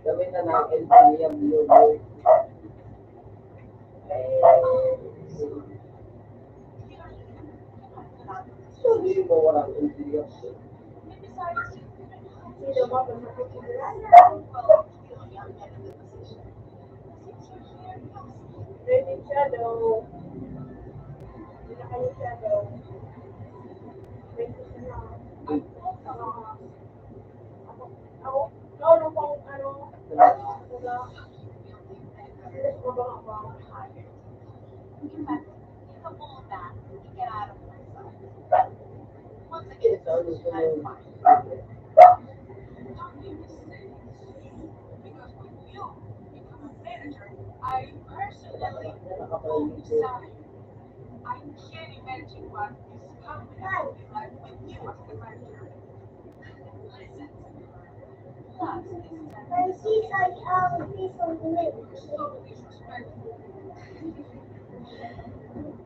Gawin na natin, P M yun, yun. Eh, hindi mo walang interior. Sino ba ang Ready shadow. Hindi na kayo shadow. Thank you so much. Ako, ako, ikaw lang pang ano, ano, ano, ano,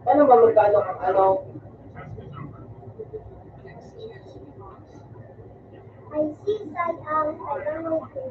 Ano ba magkano ang ano? Ay, sisay ang kailangan ko.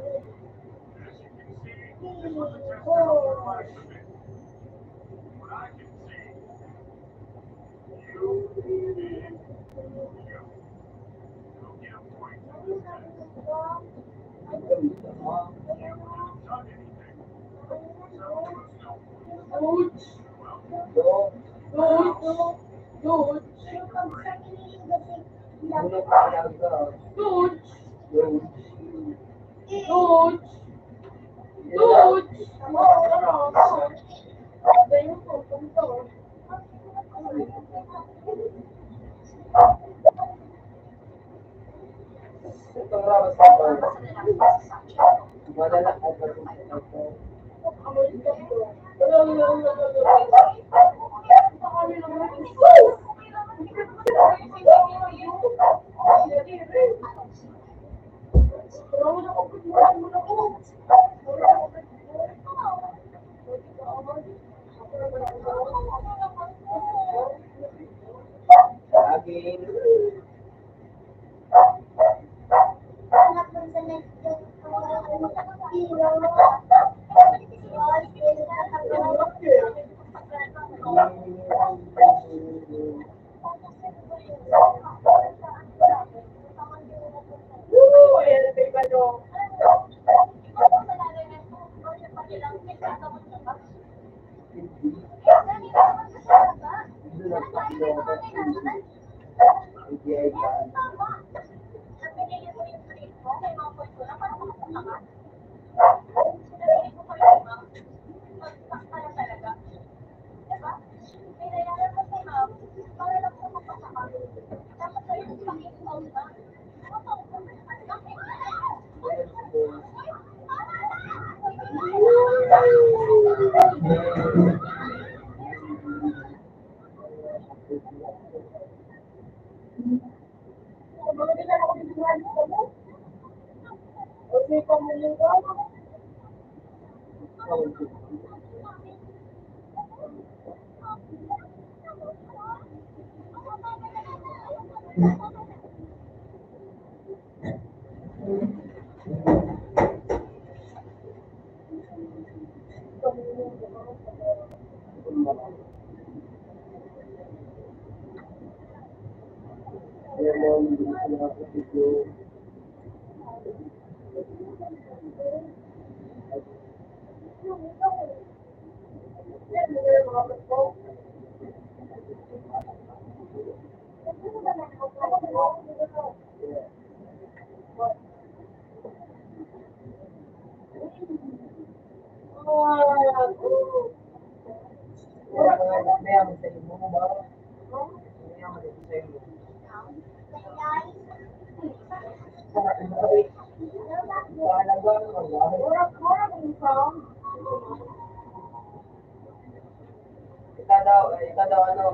Ika daw, ika daw, ano?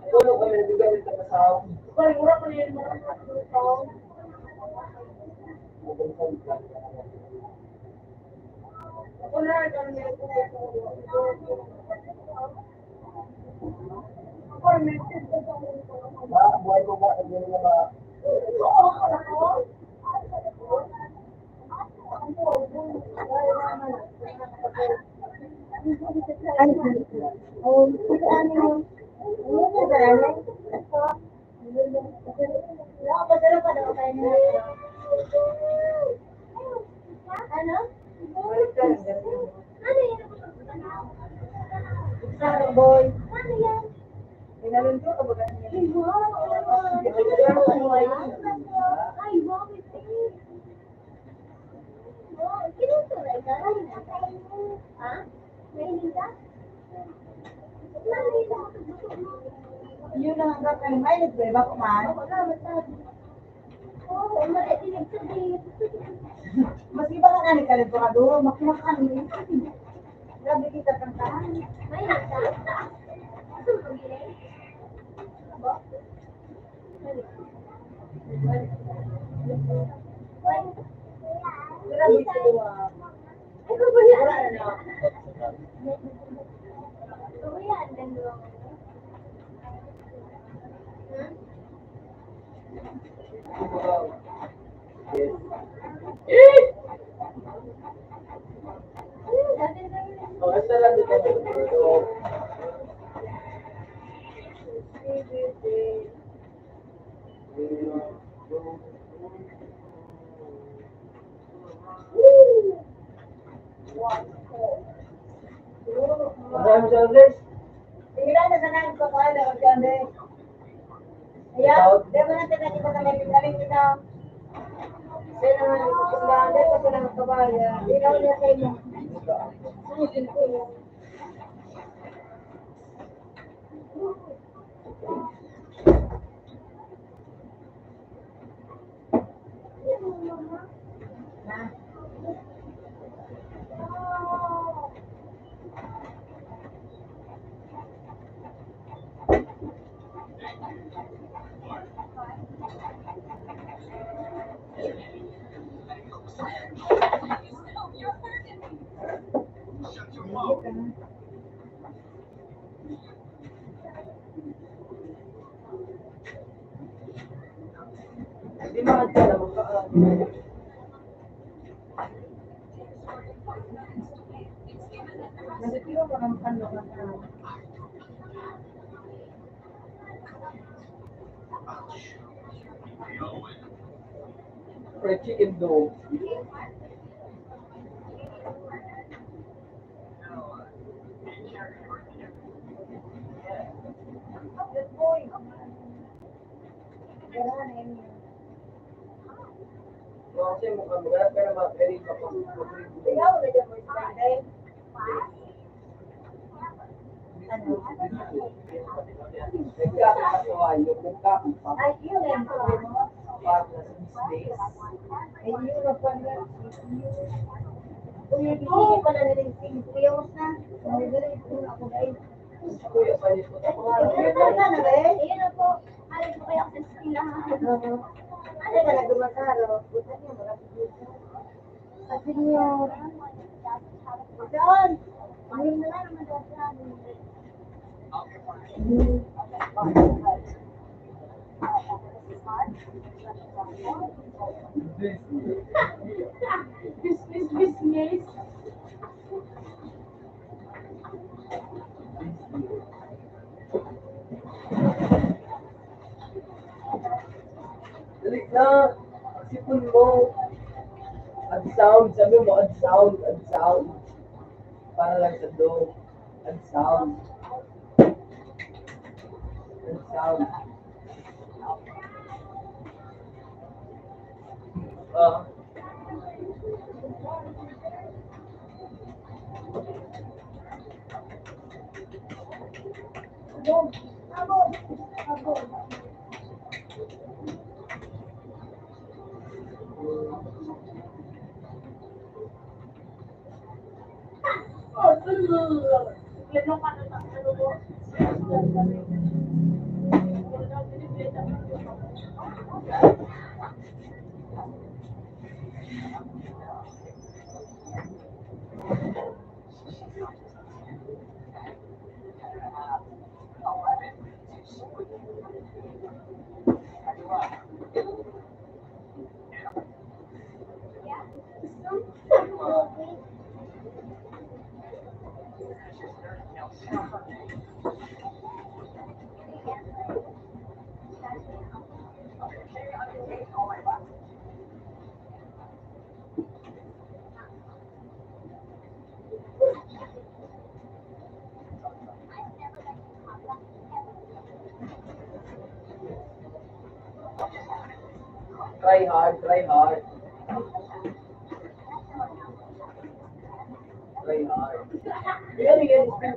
Tulog kami, nagbigay ng taga-sound. Ay, mura ko yun, mura ko yun. Ano? Ano yan? Sarang boy. Ano yan? Pinalunto ka ba ganyan? Ay, wow! Ay, wow! Oh, kinuha ka na ikaw? Ha? Mahiling ka? Yun ang hanggang kayo. May nagbe, bako man. Oo, mali, pinagsabi. Mas iba ka nga ni Kalib, baka doon, makimakan mo. Grabe kita kantahan. May nagsabi. Gusto mo pag-iling? Abo? Maraming salamat, guys. Sige lang, nasa nang kukuha na, Alexander. Ayan, di ba natin nakita na may pinaling kita? Kaya naman, kung daan, dahil pa silang kabal, ah, di daw niya sa inyo. Susunod ko yun. Di ba, ang dala mo pa, ah. Nasa kilo ko ng panlungan na. Fried chicken dough. Ano? Nagkakatawa yung nagkakatawa. Ay, yun eh. Ay, yun, nagkakatawa. Kuya, hindi ko pala nila yung singko. Kuya, mas na. Ang galing ko na ako, guys. Kuya, palit ko. Ayun na po. Alam ko kaya sa eskwelahan. Oo. Ano ka na gumasaro? Buta niya, marami dito. Sa senyor. Doon. Ayun na lang, madadaan. Business, business. Dali na. Sipon mo. Add sound. Sabi mo, add sound, add sound. Para lang sa dog. Add sound. Add sound. Ah. Try hard, try hard. Try hard. Yan, yan, yan.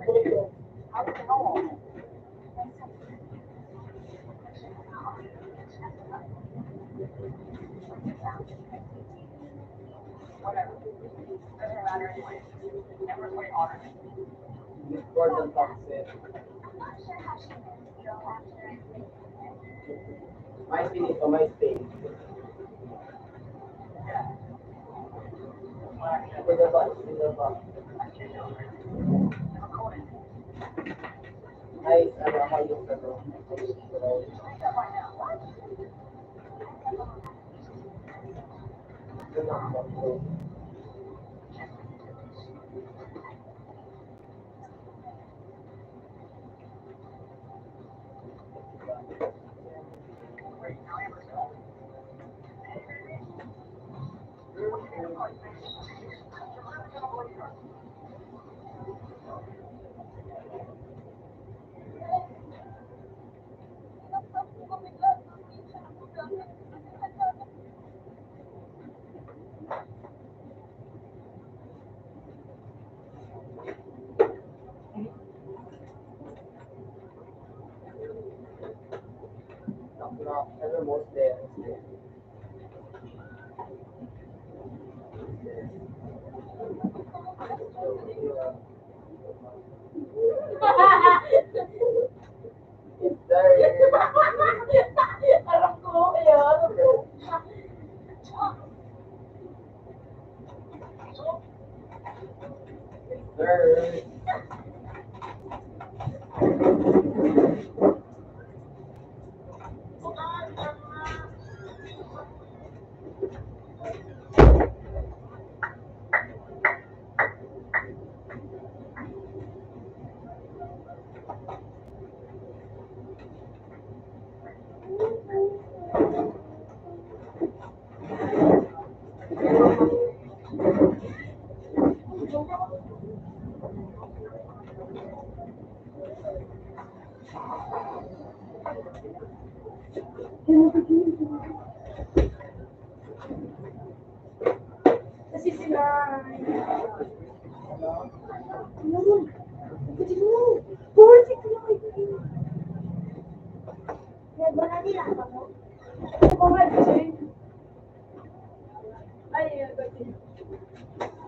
Important topic. Mais pinito, mais paste. Ito na ba? Ito na ba? Ay, ano, hayop na to. Alam ko, kaya alam ko. Ay,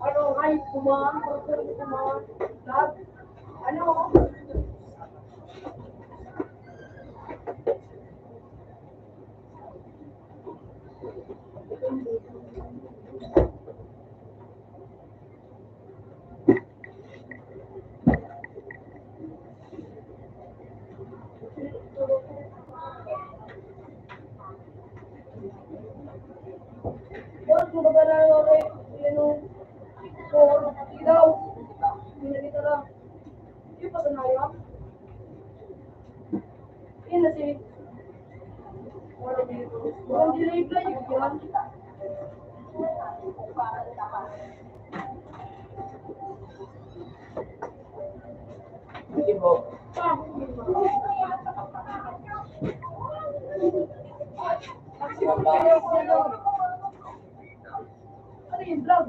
ano, ay, kumain, kumain, kumain. Ano? Yan na si Walang delay pa yun. Sige po. Ano yung vlog?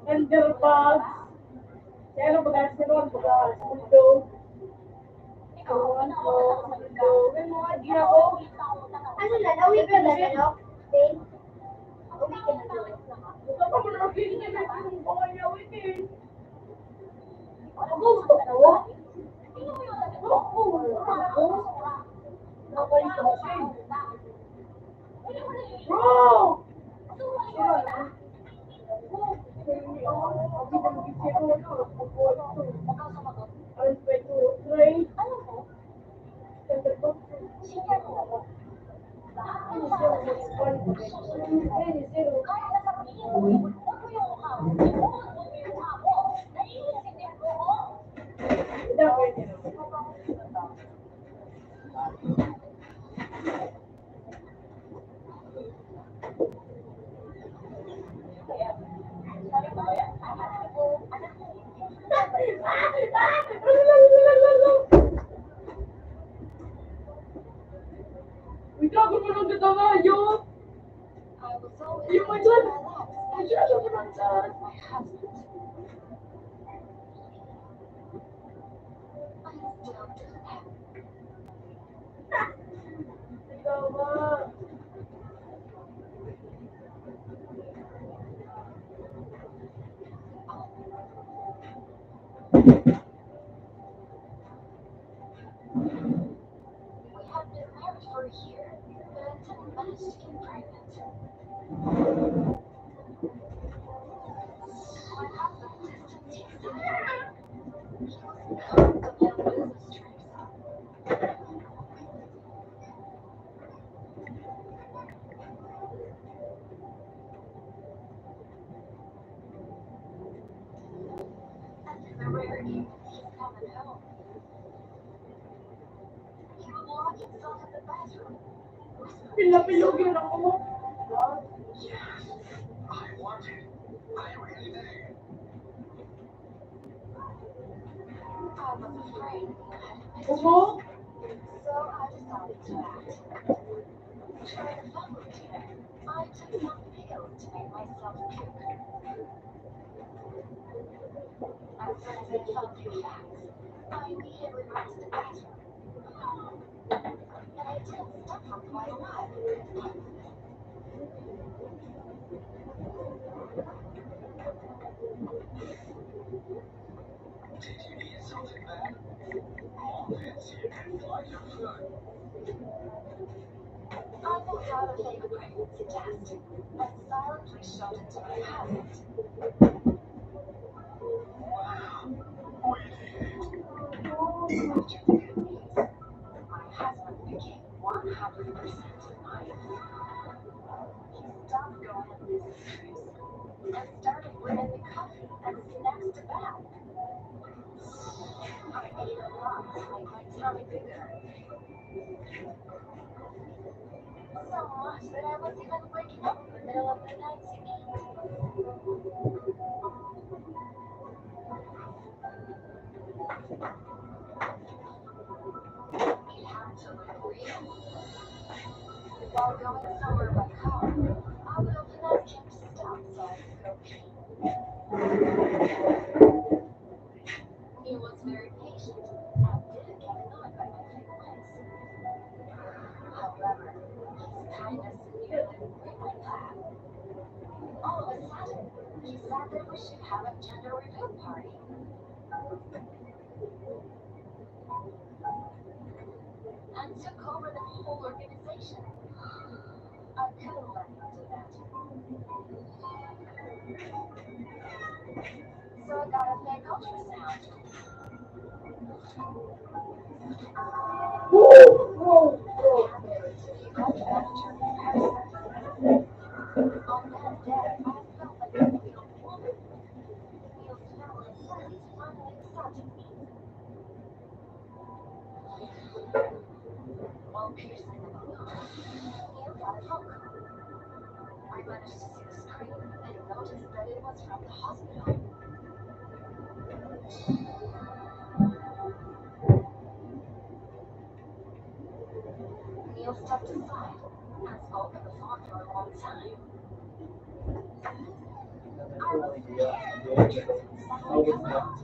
Gender bags. Kaya lang baga, sino ang baga, mundo? Ikaw, ano, mundo. May mga idea ko. Ano na, nawig ka na, ano? Babe? Nawig ka na, ano? Ito pa, mga feeling na natin kung baka nawig eh. Gusto ko. Gusto ko. Ako yung kasi. Bro! Uy, gago mo nang gatawa, yo! Yung mo dyan! Ay, siya, siya mo nang dyan! Ikaw ba? We have been married for a year, but I didn't manage to get pregnant. My husband just didn't take it. He was in constant business trips. Pila-pila yun ako. Yes, I want it. I really do. I was afraid. Opo? So I decided to act. Try to fuck with you. I took some pills to make myself puke. As soon as I felt too fast, I immediately ran to the bathroom. And I didn't stop for quite a while. Did you eat something bad? Mom didn't see it and fly your food. I pulled out a fake pregnancy test and silently shoved it to my husband. Wow, we did it. After three days, my husband became one hundred percent mine. He stopped going on business trips and started bringing me coffee and snacks to bed. I ate a lot Like my tummy bigger. So much that I was even waking up in the middle of the night to eat. It had to look real. While going somewhere by car, I would open that gift stop so I could go pee. He was very patient and didn't get annoyed by my frequent. However, his kindness nearly ruined my plan. All of a sudden, he said that we should have a gender reveal party and took over the whole organization. I couldn't let him do that. So I got a fake ultrasound. On that day, I felt like a real woman. It feels like finally accepting me. While piercing the balloon, Neil got a phone call. I managed to see the screen and noticed that it was from the hospital. Neil stepped aside and spoke on the phone for a long time. I was scared that the truth was finally coming out.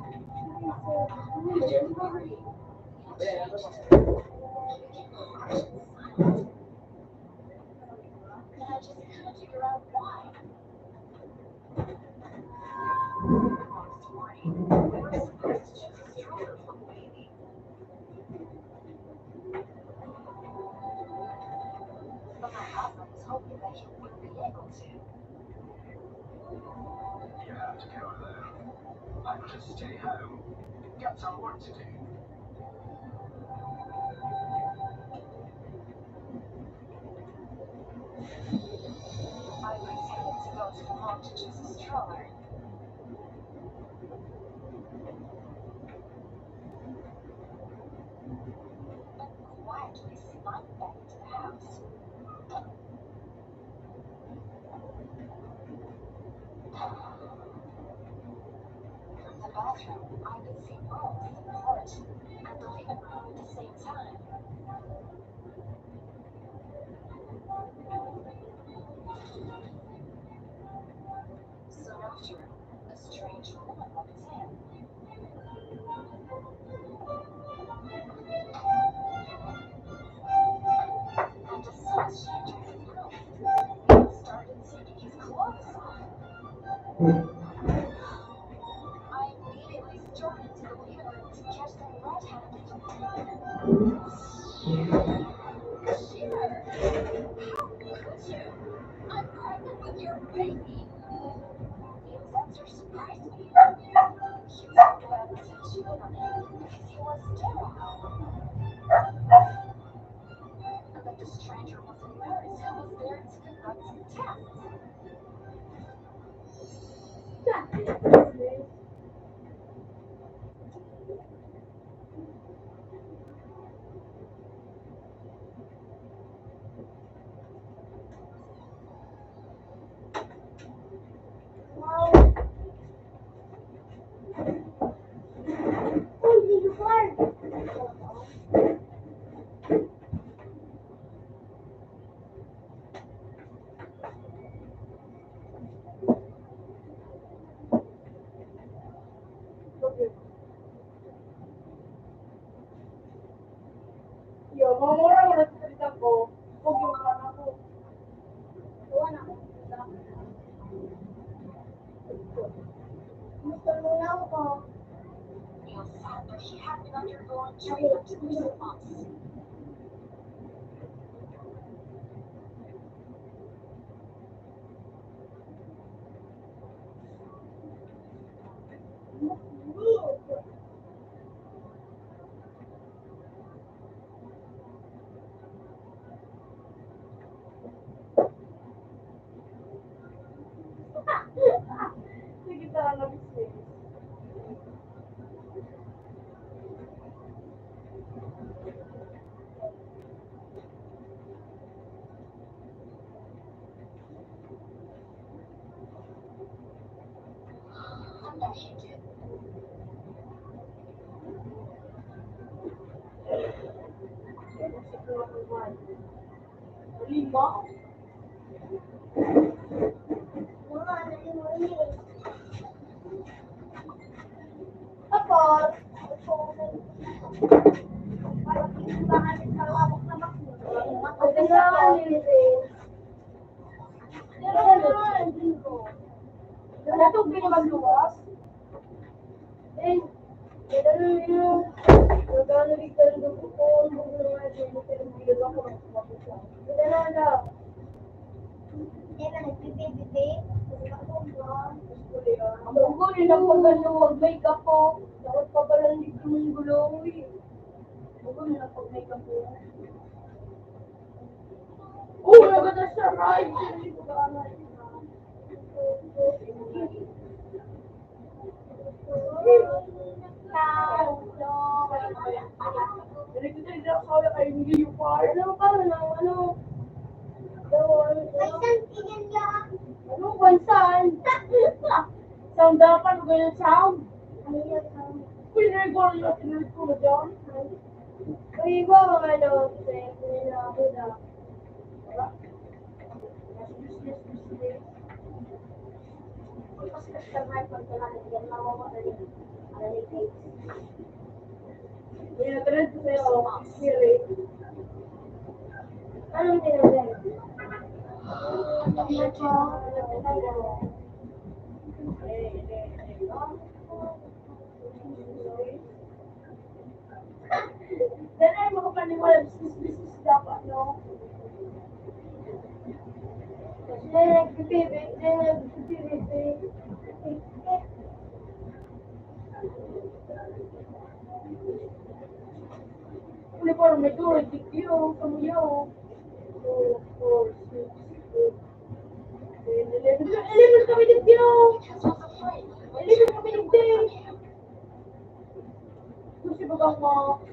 After the party, Neil changed his name. He became harsh and silent. And I just couldn't figure out why. The next morning, we were supposed to choose a stroller for the baby. But my husband was hoping that he wouldn't be able to. You have to go alone. I have to stay home. Got some work to do. I pretended to go to the mall to choose a stroller. And quietly snuck back into the house. From the bathroom, I could see both the porch and the living room at the same time. Soon after, a strange woman walked in. And as soon as she entered the room, Neil started taking his clothes off. I immediately stormed into the living room to catch that red-handed. Shiver! How could you? I'm pregnant with your baby! Neil's answer surprised me. He was glad to see me because he was sterile. But the stranger was a nurse who was there to conduct some tests. Yo, mamura mo na sa salita ko, huwag yung mga ako. Gawa na ako. Gusto mo na ako. Neil said that he had been undergoing treatment for some months. Sige, tara na, bisnes. Lima. Tapos, Natubig na magluwas. Eh, gano'n yun. Nagano rin ka ng dugo ko, ang dugo ng mga dugo, pero hindi ko ako magpapagod. Wala na. Kaya nagpipipipi. Ang dugo rin ang pag-ano, pag-makeup ko. Dapat papalandig yung gulo, eh. Ang dugo rin ang pag-makeup ko. Oh, nagkataas na, right? Ano pa, ano, ano? Ano, kwan saan? Saan dapat ganyan sound? Uy, nagwala na, tinulit ko na dyan. Uy, iba, mga ano, sa, sa, sa, Anong tinatawag? Dahil makapaniwala, business, business dapat, no? Kasi nagpipirit, nagpipirit. Uniforme, duro, dikyo, kamuyaw. Two, four, six, eight. Eleven, eleven kami dikyo. Eleven kami dikyo. Kasi baga mo,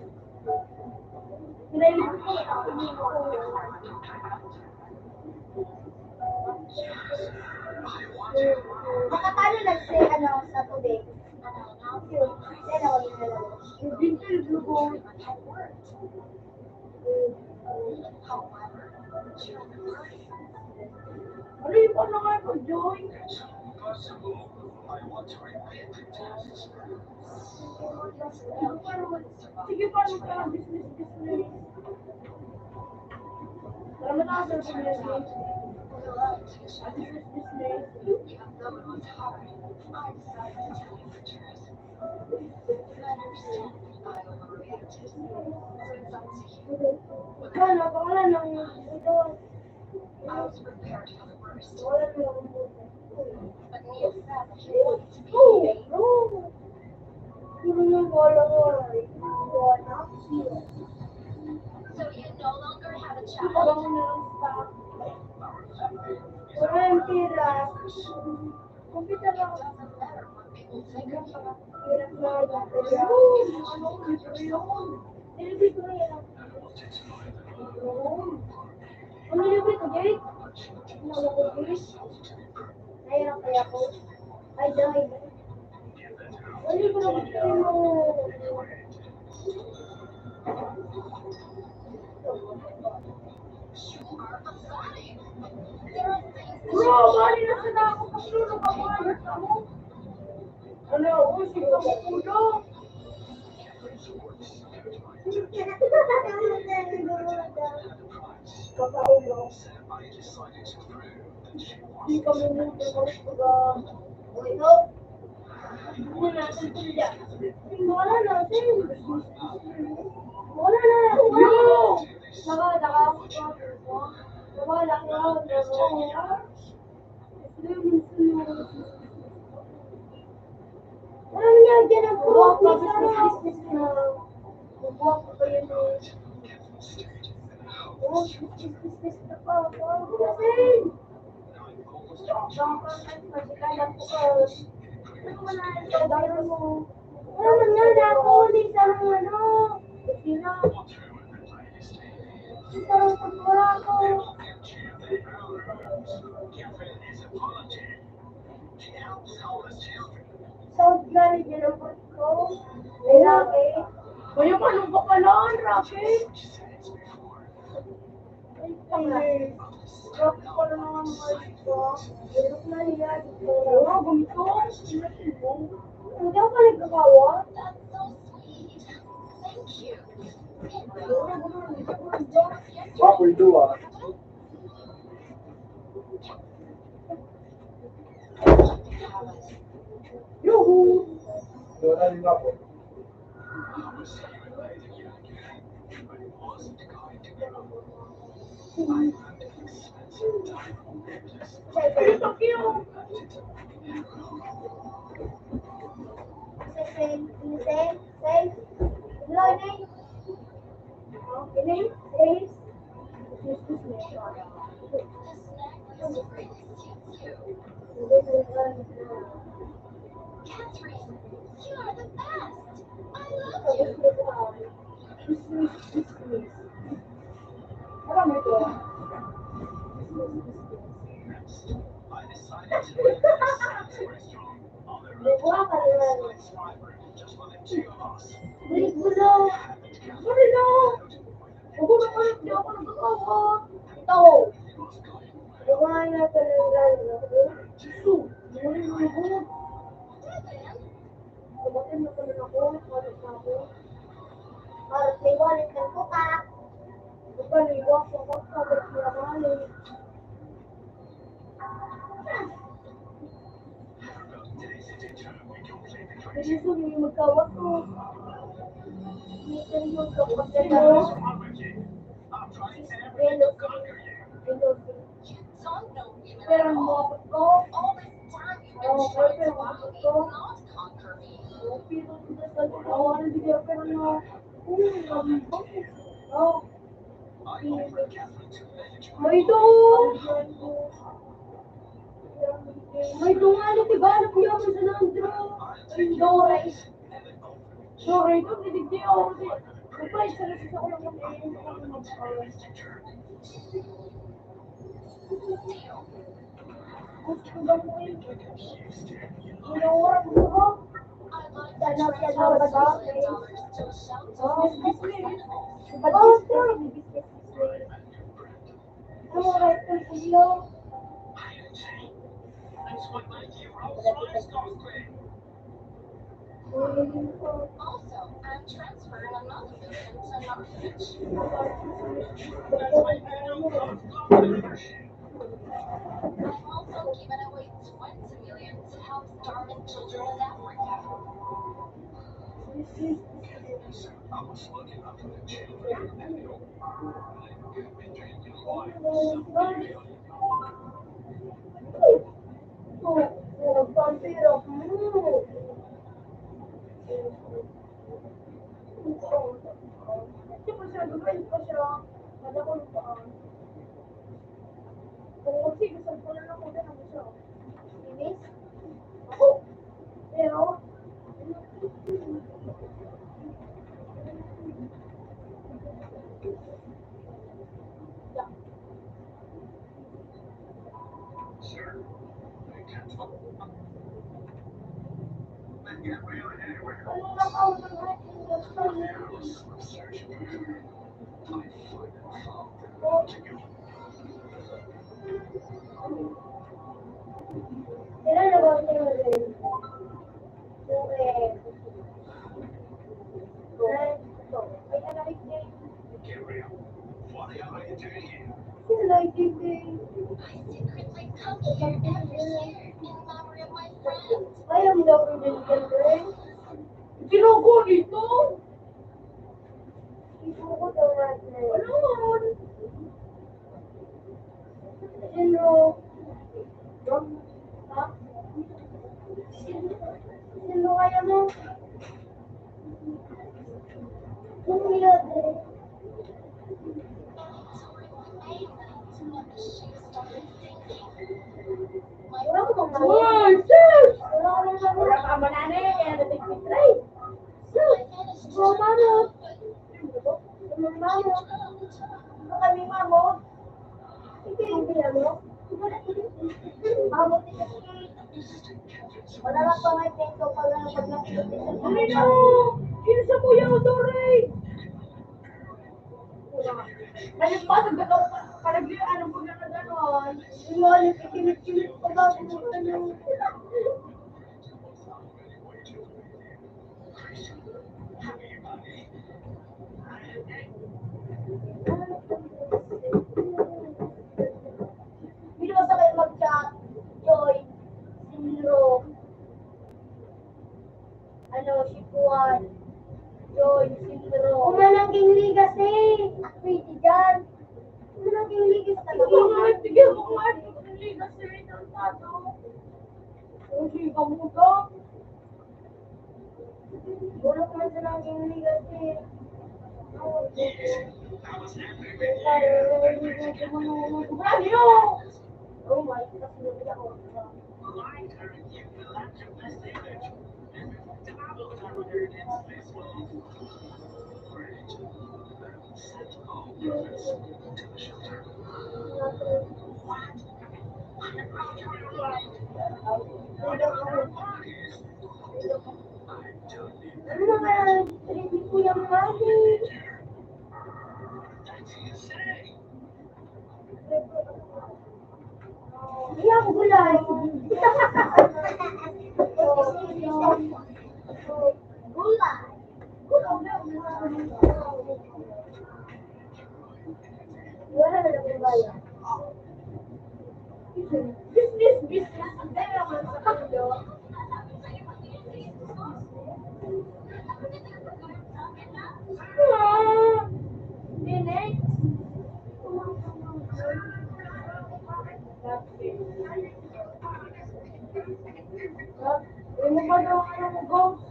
makatalo lang siya, ano, sa tubig. Ano, ano, yun. Yan ako, yun na lang. Yung winter blue gold. Ano yung ano nga yung pag-join? Sige, paano ka? Business, business. Para mataas ang business, business, business. Wala, wala nang ito. Wala nang Puro yung wala, wala. Wala. So you no longer have a child? Wala mo na lang sa wala yung pera. Computer lang. Hirap na. Delivery ko na yan. Ang delivery ko, Jake. Ang delivery ko, Jake. Nahirap kaya ako. Ay, dahil. Ang delivery ko, Jake. Bro, mali na sa dako, Pablo, nakabuhay ako. Ano, uy, sige ka makulong. Kapaulo. Di ka mamuti, Pablo. Uy, no? Hindi natin siya. Wala na, sir. Wala na. Yo! Saka, saka, saka, saka, Ano niya, dyan ang buhok ni Sarah. Buhok ko pa yun, eh. Buhok, business na pa. Buhok ko pa yun. Ano man nga, nahuli sa mga ano, sino? Sa mga pagkura ko. South gani din ang port ko. Lalaki. Kaya ka nung bakalan, Rafi? Ay, ay, Rafi pala naman, mga ito. Hirap na niya. Oo, ganito. Hindi ako nagkakawa. Ako ito, ah. Yuhu! Wala rin ako. Catherine, you are the best. I love you. Alam mo ito? I decided to make this Sam's restaurant on the rooftop with a spice library just for the two of us. Wait mo na. Sorry na. Huwag mo na pala, hindi ako nagkakawa. Ito. Kumain na pala yung lalo na ako. Gusto. Sorry na ako. Kumain na pala ako. Halos na ako. Halos may wallet ng kuka. Magpaliwak sa kuka, ba't pinamali? Gusto niyo magkawat ko. Gusto niyo magkawat ko. Hello. Hello. Pero ang mga ko, ang mga ko, ang mga ko, ang mga ko, ang mga ko, May ito! May ito nga, ano, diba? Ano po yung San Andrew? Ang Doray. Doray, ito, titigdi ako kasi. Magpahit sa nasa sa kulang ng Also, I'm transferring another patient to another patient. That's my new club membership. I'm also giving away twenty million to help starving children in Africa. I was looking after the children. Inis? Ako? Pero, Ginugulo ito. Ano? Sino? Ha? Sino kaya mo? Uy, sus! Wala ka mananay, kaya natigpitray. Sus! Mama! Mama! Kami, mama! Hindi, hindi, ano? Mama, wala lang pa may pinto, pag ano, pag nakikita. Ay, no! Kinsa mo yan, Doray? Yung mga nagkikilit-kilit pa ba? Ano? Hindi mo sabay mag-chat, Joy, Sinro. Ano, si Juan, Joy, Sinro. Kung na naging legacy, pwede dyan. Kung na naging legacy, Ikaw nga, sige mo nga, legacy, tarantado. Hindi ka mo ka. Bulok man sa naging legacy. Bravo! Oh my God. Ano na kaya ang trip ni Kuya Marvin? Iya, gulay. Gulay. Wala na lang bayan. Business, business. Ang dami naman sa kanila. Ah, Phoenix. Ano ba daw ang ano mo, Ghost?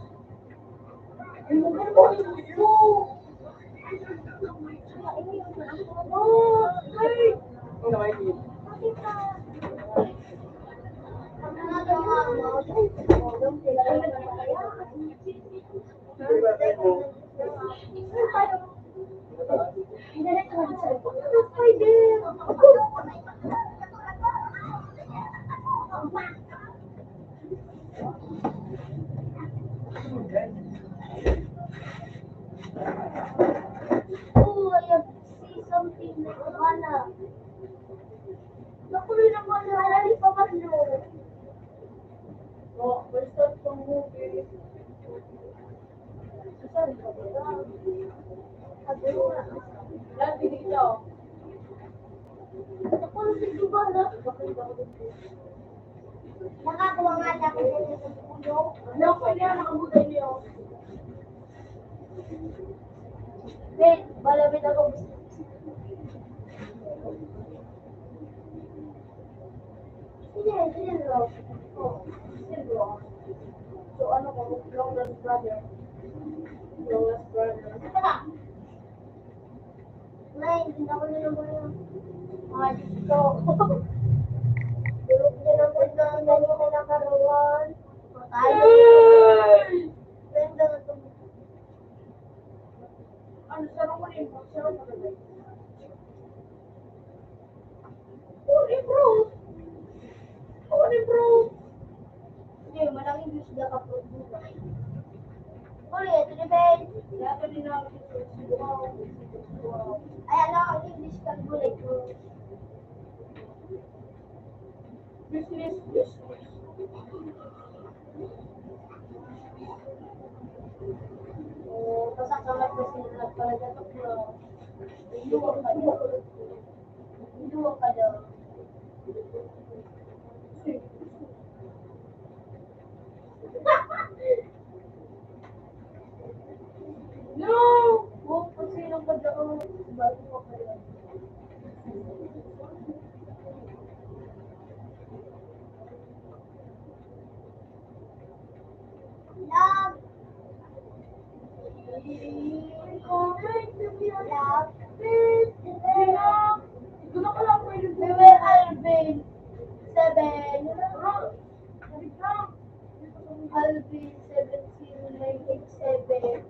Oh, I have see something like a bala. Naku, may nabala. Wala, di pa man, no. Oh, may start pang movie. Nakakuha nga siya kasi sa ulo. Ano ko niya, nakabutan niyo? Ben, balabit ako. Sige, sige, bro. Oh, sige, bro. So, ano ko, long lost brother. Long lost brother. Ito na. Nay, hindi ako na naman yung mga dito. Tulog na lang po na, hindi na nakarawan. Tayo. Ganda na ito. Ano, sarong ko na yung, sarong ko na yung. Sorry, bro. Sorry, bro. Hindi, maraming views na ka, bro. Sorry, ito na, Ben. Wala pa din ako. Ay, ano, ang English ka, bro? Business, business. Oh, pasakamat kasi na talaga to, bro. Inuwag ka daw. Inuwag ka daw. No! Oh, kasi lang ka daw. Bago ka pa yan. Love. Love. Love. Gusto ko lang po yung Kuya Alvin. Seven. Alvin, seven zero nine eight seven.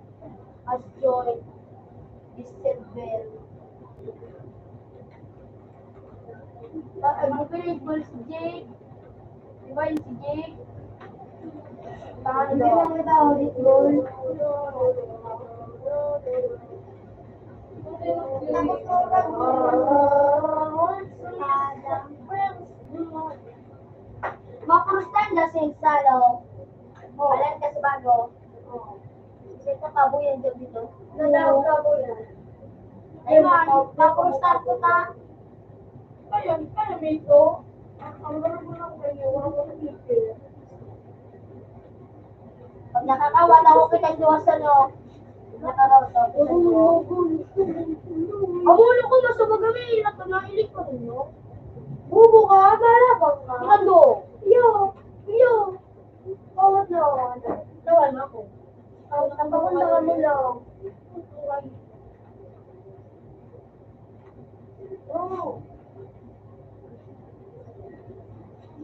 As Joy. December. Ah, ano pa yung goal si Jake? Di ba yung si Jake? Paano? Hindi lang kita ulit goal. Tapos, Talo. Oh. Alam ka sa bago. Oh. Kasi ito, kabuyan dyan dito. Nadawag kabuyan. Ay, ma, ma-, ma-, start ko ta. Kaya, kaya may ito. Ang, ang barang ko lang kayo, wala ko nagpipil. Pag nakakawa, tapos kita inuwasan, no? Nakakawa, tapos kita inuwasan. Ang ulo ko, mas magabi, ilat na nailik ko rin, no? Bubo ka, para bang ka? Ano? Iyo, iyo. Bawat na, ano? Tawal mo ako. Ang, ang pagundahan mo lang. Oh.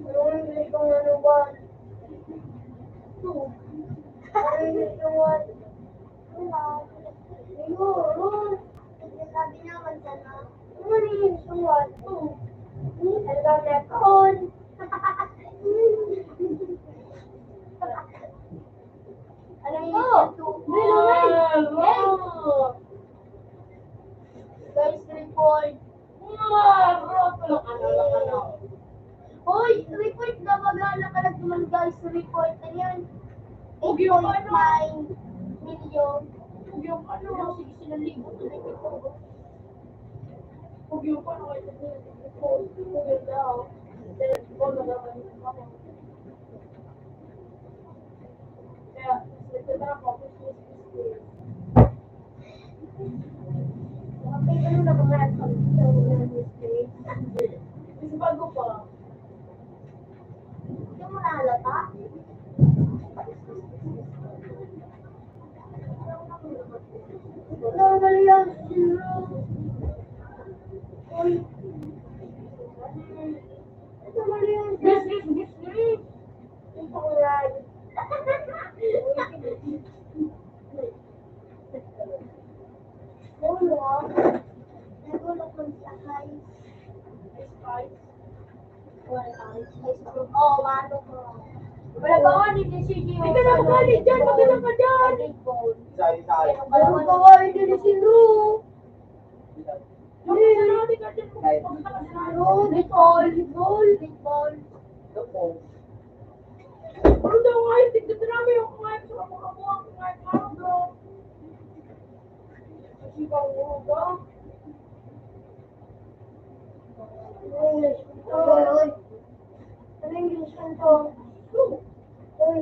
Ano yung gusto mo, ano ba? Ano yung gusto mo? Siguro. Sabi naman sana. Ano yung gusto mo? Ano ba meron? Alam ko! Wow! Guys, report. Wow! Ano, ano, ano? Hoy, report na, maglalakalag naman, guys. Report na yan. Huwag yung ano. Eight point nine million. Huwag yung ano. Sige, sila libo. Huwag yung ano. Huwag yung daw. Huwag yung daw. Kaya, nagtataka ako kung sino si Miss Grace. Okay, ano na ba nga ang pag-, sa mga Miss Grace? Mas bago pa. Hindi mo nahalata? Wala, mali yan. Uy. Ito, mali yan. Miss Grace, Miss Grace. Ito ko yan. Ulo, nagulok man sa high. Spice. Well, ah, spice group. Oh, mano ko. Wala ba nga ni J C G? Ikaw na magalit dyan, magalit ka dyan. Isa, isa. Wala ba nga ni J C G? Ay. Bro, big ball, big ball, big ball. Ano daw nga yung tigda drama yung kumain sa mga buwang kumain sa araw, bro? Kasi bang ulo daw? English. Ano English to? Uy.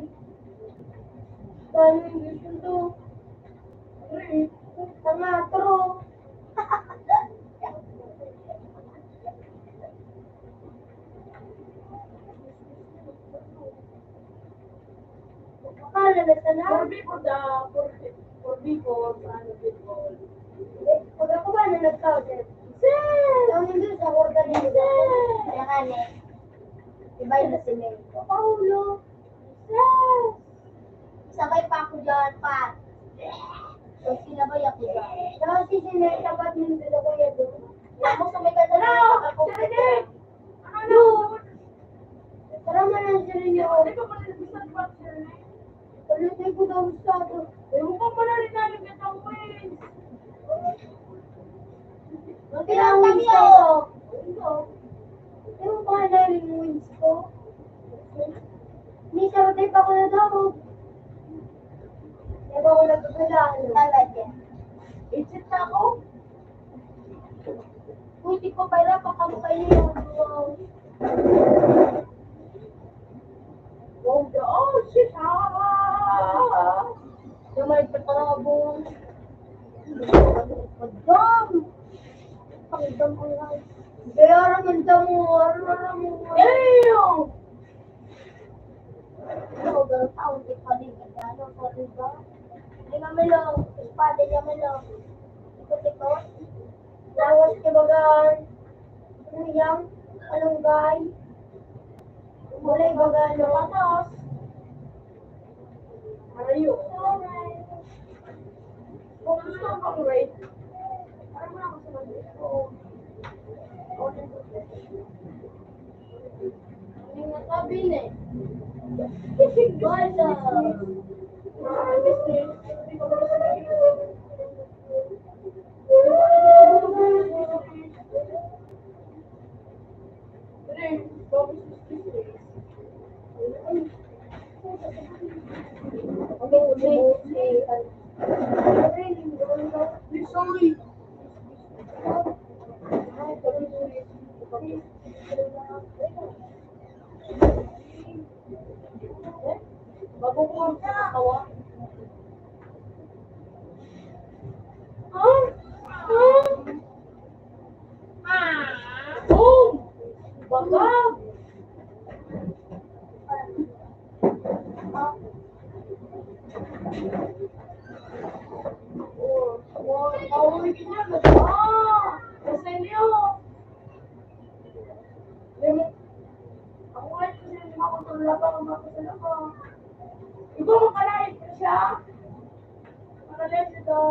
Paano English to? Tama, true. Akala na sana. For before the, for, for before, ano, before. Eh, pag ako ba na nag-counter? Sir! Ang hindi sa organ nila. Sir! Kaya nga, ne. Iba yun na si Mel. Paulo. Yes! Sabay pa ako dyan, pa. Pag sinabay ako dyan. Tapos si Sinay, tapat ng dito ko yan doon. Tapos sa may kanya, hello! Ako, Sir Nick! Ano? Tara, man ang Sir Nick. Ano ba, Sir Nick? Palitin ko daw sa ato. Ewan ko pala rin namin itong wings. Ang kailangan wings ko. Ewan ko nga na rin wings ko. May sarap pa ko na daw. Ewan ko nagkakala. Talaga. Exit na ako. Uy, di ko pala, pakabukay niyo yung duwang. Oh, shit, ah! Yung may patabong. Pagdam! Pagdam ang life. Kaya naman damo, ano naman. Damn! Ano, ganun taon, di pa din, ano, sa iba. Di mamilo, espada, di mamilo. Ikot-ikot. Lawas kay bagan. Uyang, kalunggay. Gulay bagan, no? Patas. Ayo. Kung gusto mo pang rate, parang wala akong sagot. Oo. Ano nga sabi niya eh? Wala. Sorry. Bago ko magkatawa. Ah? Ah? Ah? Oh! Baka. Ikaw, magpalait ka siya? Magpalait ito.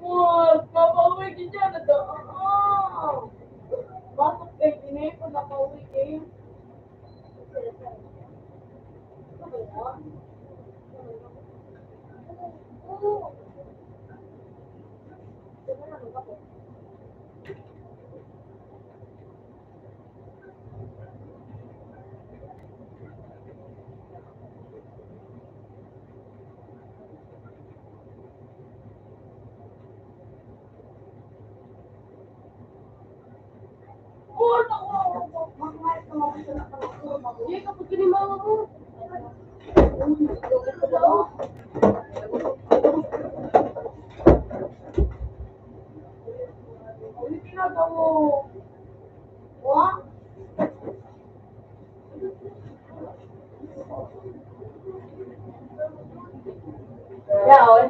Wag, papauwi ka dyan, ito. Ah! Bakit kayo tinipon na pauwi kayo? Yaon.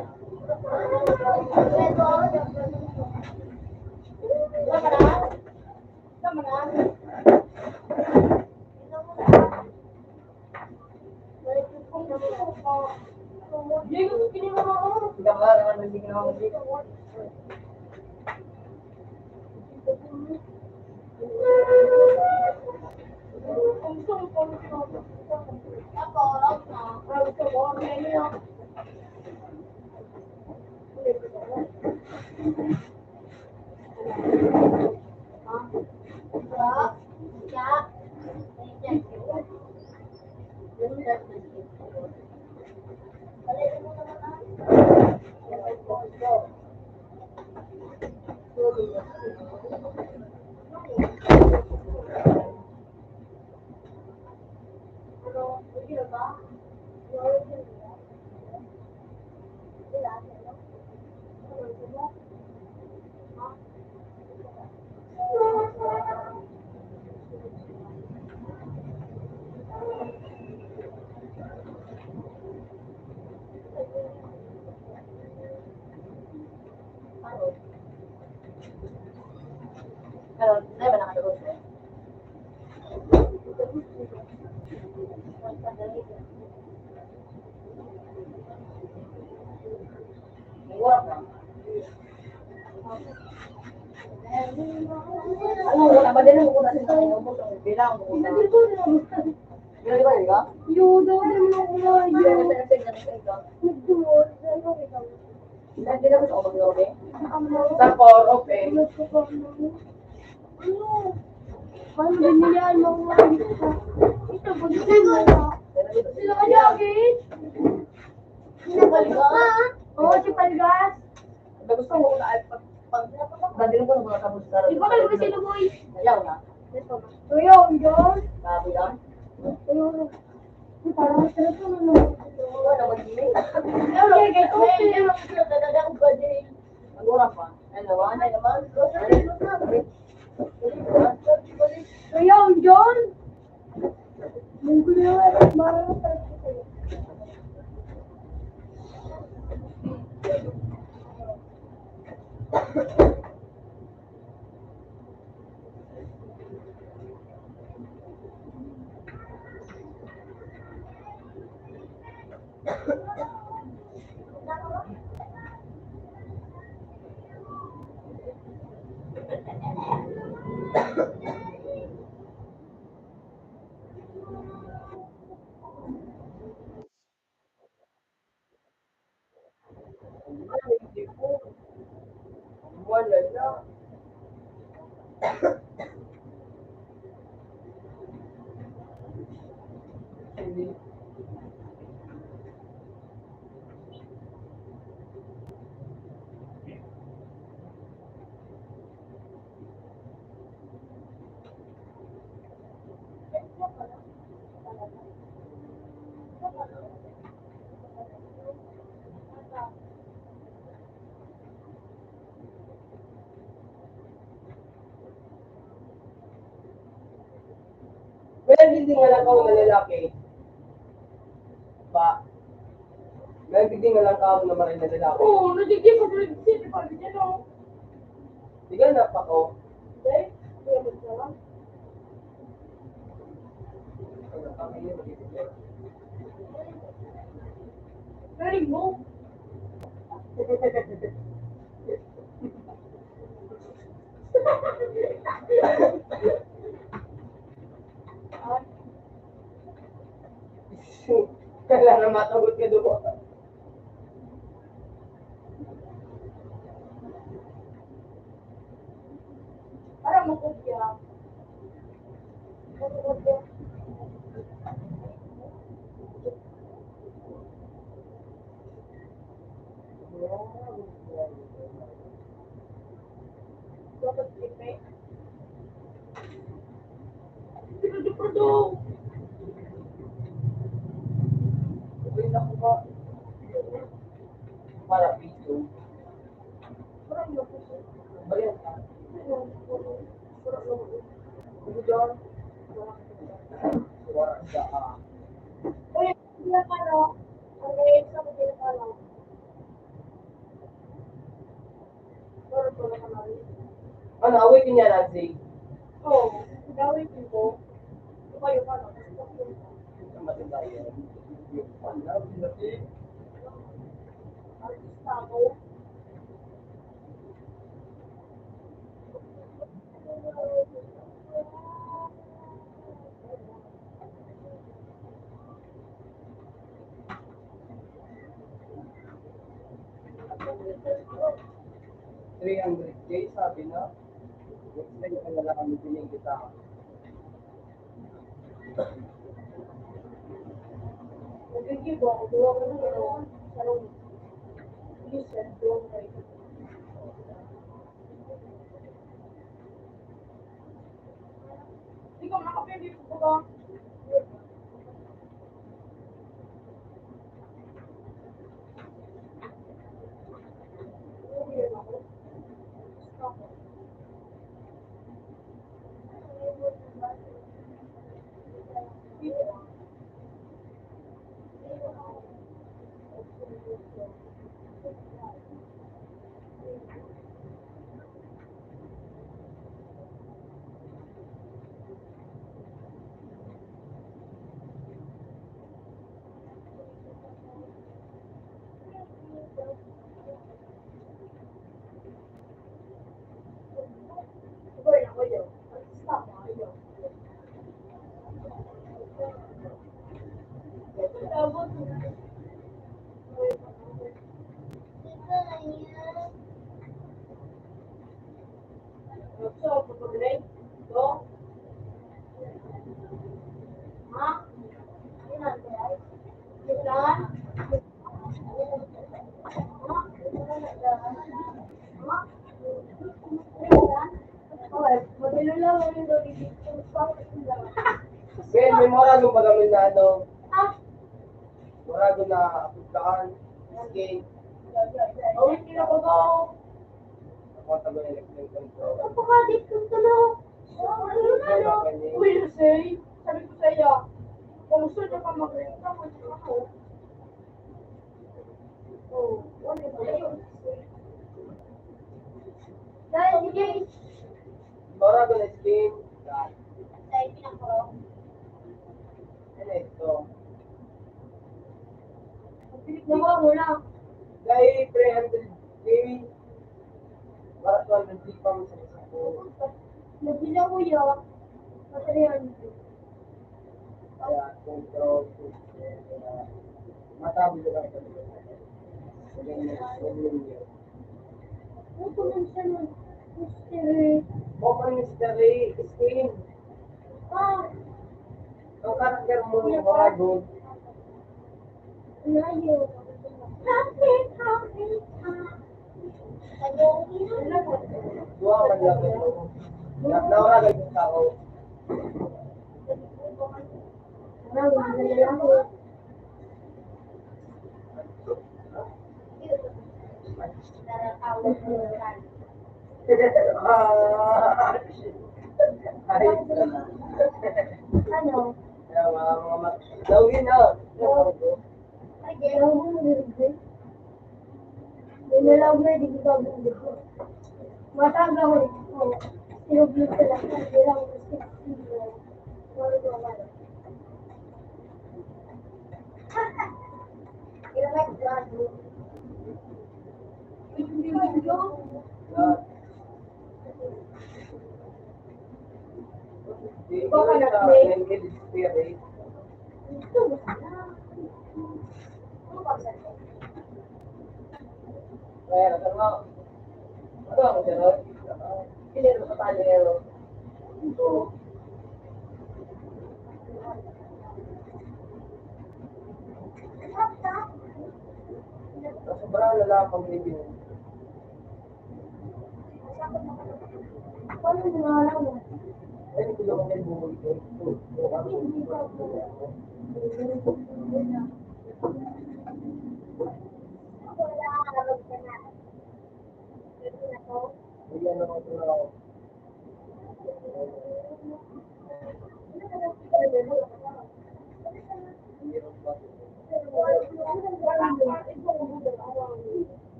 Ano, ay, wala ka doon. Ano, wala ba din ang buko natin sa inyo? Bilang buko na. Hindi ba ikaw? Yo, daw din mo ako. Hindi na gusto ko mag-lobby. Sa four, open. Ano? Paano din nila yan? Mga ito, pag-, sila ka, Jogging? Sila ka, oo, si Palgas. Gusto mo na ay pag, pag, pag, dali ko na mga kabus na. Di ba kayo kasi lumoy? Ayaw na. Ito. Kuya, ang John. Sabi lang. Ayun. Parang ito na, no? Wala naman, di. Ayun, okay, okay. Ayun, okay, okay. Ang oras pa. Ano, wala na naman. Kuya, ang John. Wala na. May nagiging alam ka na lalaki. Pa. May nagiging alam ka na maray na lalaki. Oo, nagiging pag-, pag-, ano? Di ka napako? Hindi. Hindi ako nagsawa. Galing mo. Kailangan matagot ka doon. Para makopya. Dapat tipid. Pero di pa daw. Okay na ko ba? Para video. Parang gusto ko. Ba yan? Parang gusto ko. Ano dyan? Parang sa, ah. Uy, hindi na pala. Ang rate sa mga pala. Ano, away ka niya, Nancy? Oo, away ko. Kayo pa, no? Matanda yan. Artista ako. Three hundred K, sabi na. Next time ka na lang kami, biling kita. Nagkikibo ako, gawa ko ng ano, sarong, please, send ko. Di ko makapili ko ba? So, pag-grade, ito. Ha? Yan, guys. Yan. Ha? Ha? Okay, may mura nung pagamin na ano. Mura nung na apod kaan. Escape. Awit, kinakabaw. Ako, tabi, electric control. Napakadit ko ito, no? Ano, ano? Uy, Jose, sabi ko sa'yo, kung gusto niyo pa magrenta, pwede ako. Oh, ano ba yun? Dahil, sige. Mura ko na skin. Dahil pinakuro. Ano ito? Pilit na mo, mura. Dahil three hundred K. Para two hundred K pa mo sa isa ko. Nabila ko ya. Patreon. Kaya, control, matabig na lang. Ganyan, ganyan yun. Ano po nang siya ng mystery? Open mystery, skin. Ah. Ang karakter mo, yung mga good. Layo. Happy, happy, happy. Duha man lang kayo. Nauragan yung tao. Ah, ay. Ano? Kaya mga, mga mat-, Lawin, ah. Ay, di, ang gulo ni Ruben. May nalaw na, di ko sabi ko. Mataga ko, oh, sinubli ko lang, hindi lang ako sixteen, oh. Wala ko, wala. Ilang ay grado? Hindi ko yun. Di ba ka nag-play? Kaya, ano, ano ang sunod? Pili mo sa panero. Sobrang lalapang ninyo.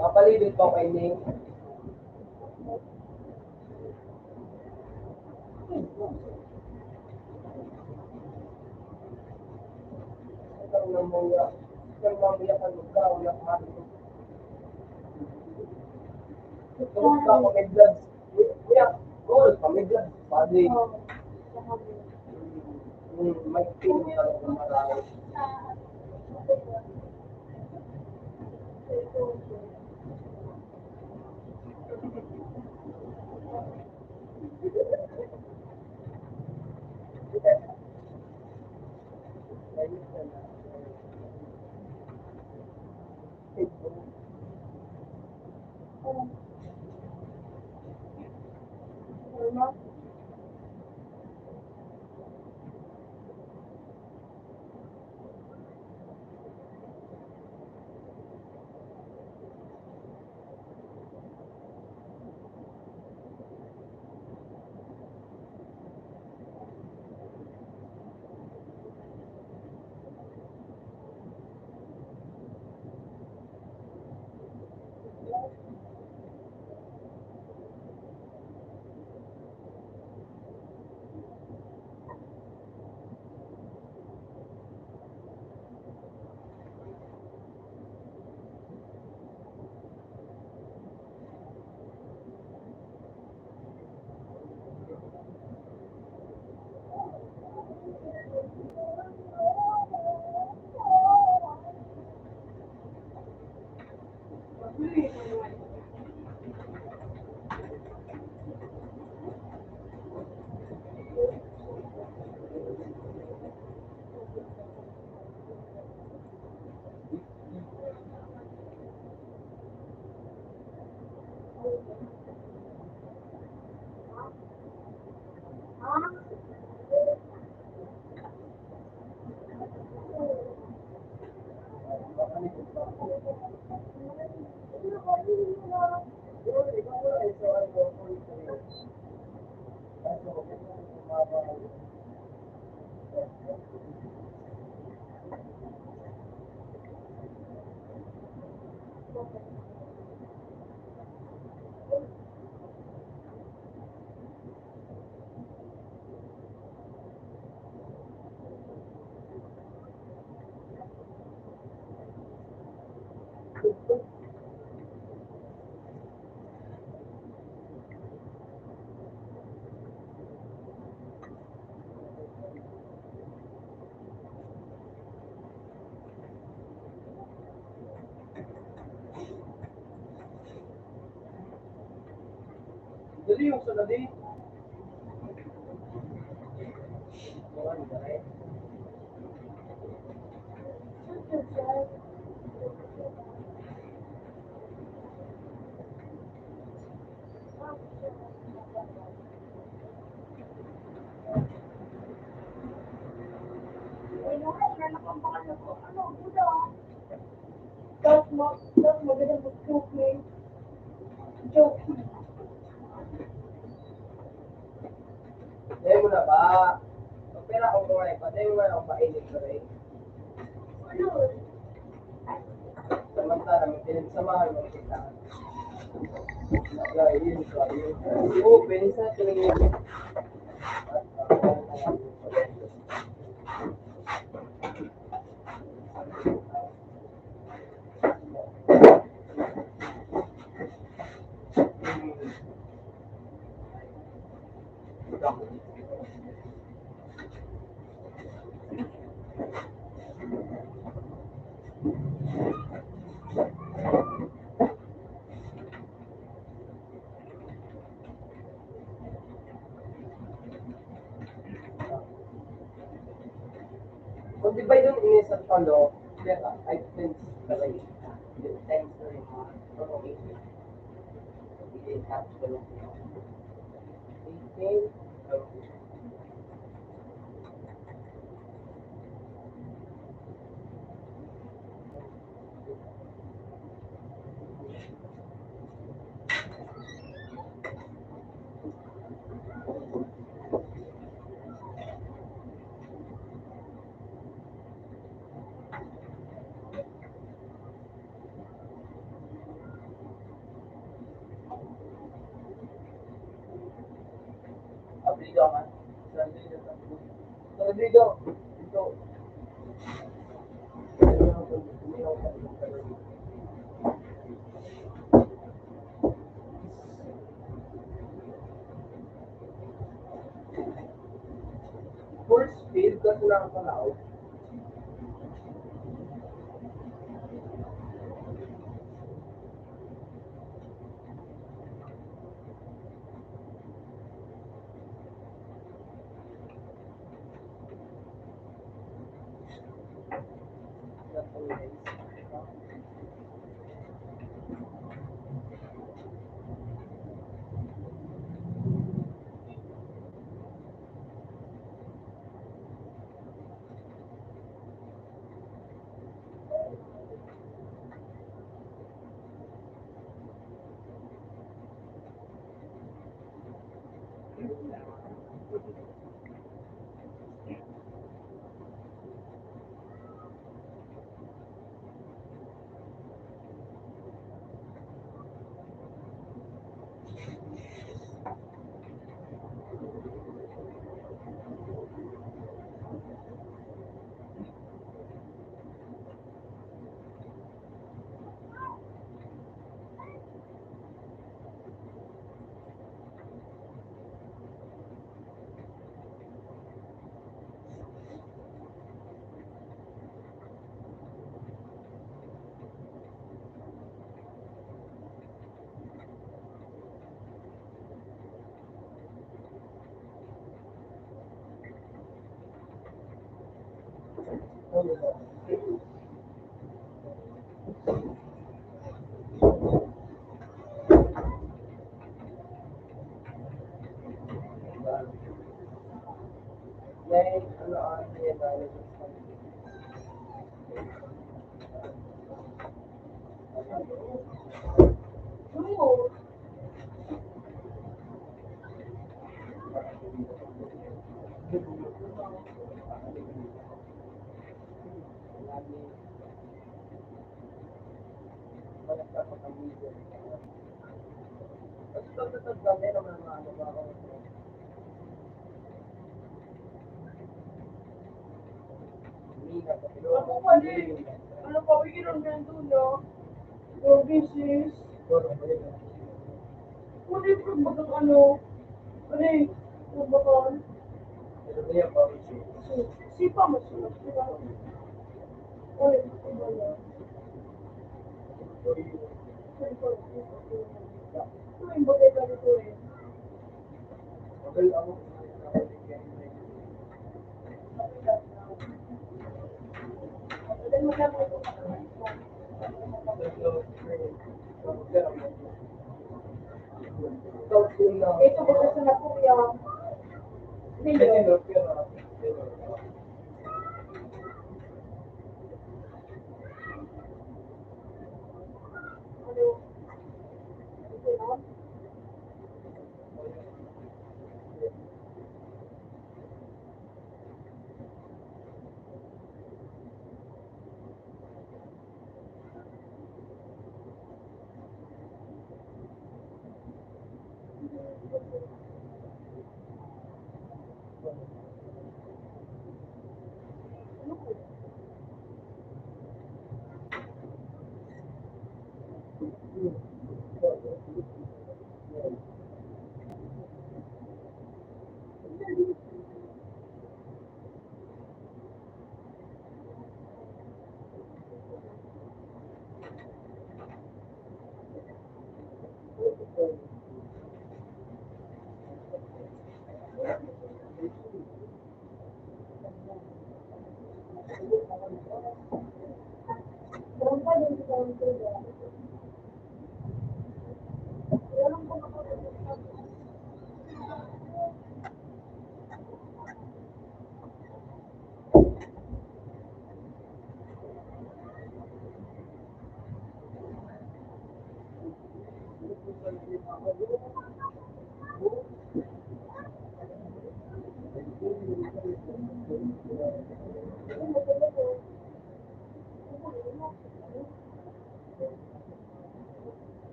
Mapalibig pa kayo ni. Kumusta ako, may vlogs? Kuya, Paul, pamilya, family. Hmm, may team niya ako, marami. Dali yung sa dali. Tapos mo, tapos mo, ganun, joking. Joking. Dahil mo na ba? Pagpera ko po ngayon, patay mo na ako mainit na rin. Ano? Samantala, may pinagsamahan mo kita. Ay, yun, sorry. Oo, pwede sa tingin. Kung di ba yun, ini sa talo, pero I think it's the way. Thanks for your, for your, Abrigo, ha? Abrigo. Ito. Force field kasi nakakalaot. Ako pa rin. Ano pa, wigil ang ganito, no? Grabe, sis. Pwede ko bagang ano, ano eh, kung baka, si, sipa mo siya, sipa. Ano, iba na. Ano yung bagay ka nito eh? Ito po sa napuya. Hello. Hello. Ito na.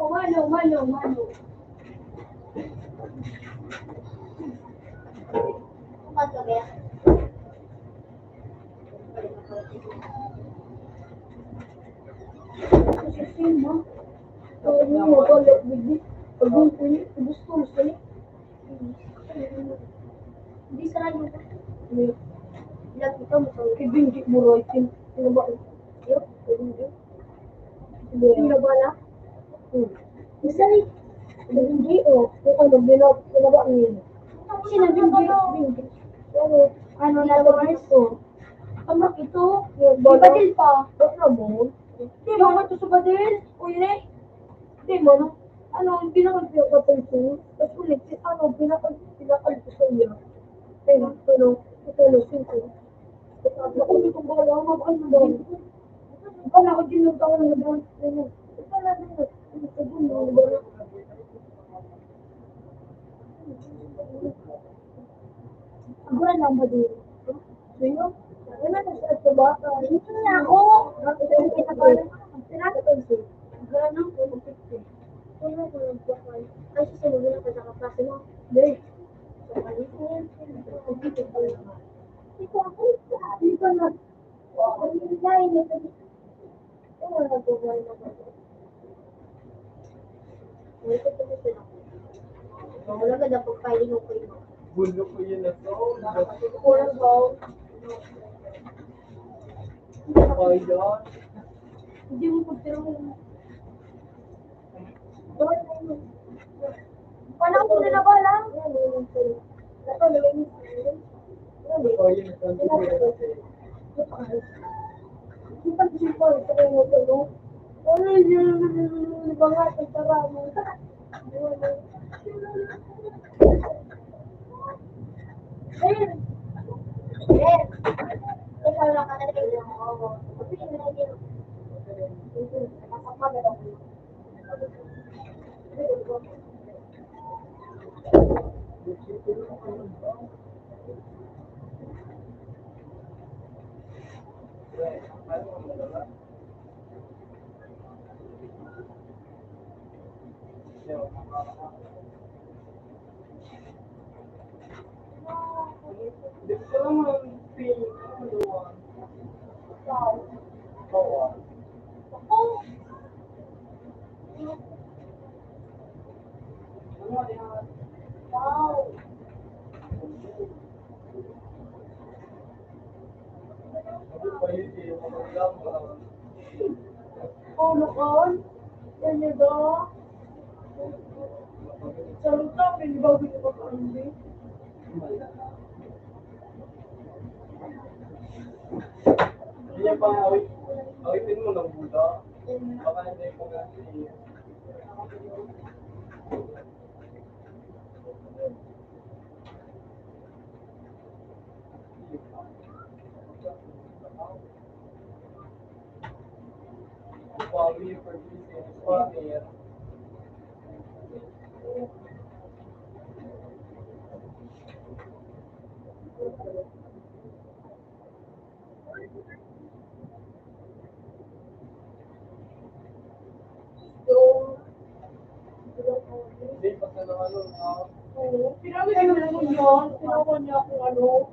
Mano, mano, mano. Hindi sa radyo. Hindi. Lagi ka mo sa Kevin, di mo right yun. Ano ba? Yun, Kevin, di. Hindi na ba na? Hmm. Isa ni Kevin, di, oh. Yung ano, binab-, binaba niya. Sino, Kevin, di? Ano, ano, nalabas ko. Tama, ito. Yung Badil pa. Ba't na mo? Di ba ito sa Badil? Uy, ne? Di mo, no? Ano, ang pinaka-, pinaka-, tapos ulit, si ano, pinaka-, pinaka-, ko sa iya. Kaya, ano, ito, ano, singko. Ako, hindi ko ba alam, ano ba? Wala ko din ng taon na doon. Ito na din, ito din, ano ba? Agora lang ba din? Sino? Ano na siya sa bata? Ito na ako. Bakit ang pinapala? Ang pinapala. Agora lang po, mag-fifty. Ano na po, nagpapal? Ay, susunod na pa sa kaklase mo. Dali. Sa kalikod. Ito ako. Ito na. Wala ka dapat kain mo kayo. Gulo ko yun na to. Kulang ba? Kaya. Hindi mo pagtira mo. Panahon ko na na ba lang? Ulo ka? Talaga? Salita, may bago na pag-uwi. Hindi pa awit-, awitin mo ng buda. Baka hindi mo nga. Hindi, pag ano, ano, ah, Pinawit mo naman yan. Tinawan niya akong ano.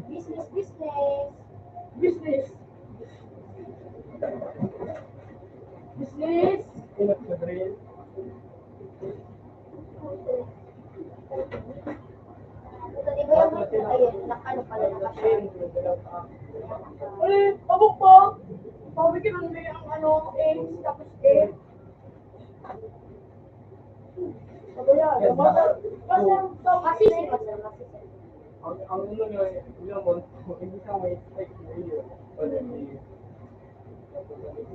Business, business. Business. Business. Ayun, nak-, ano pala, nakasya. Eh, pabok po. Pabok yun, ang ano, eh, tapos eh. Masisi, masisi, masisi. Ang, ang ano nyo, eh, ilang month, hindi siya may expect na yun. Wala, may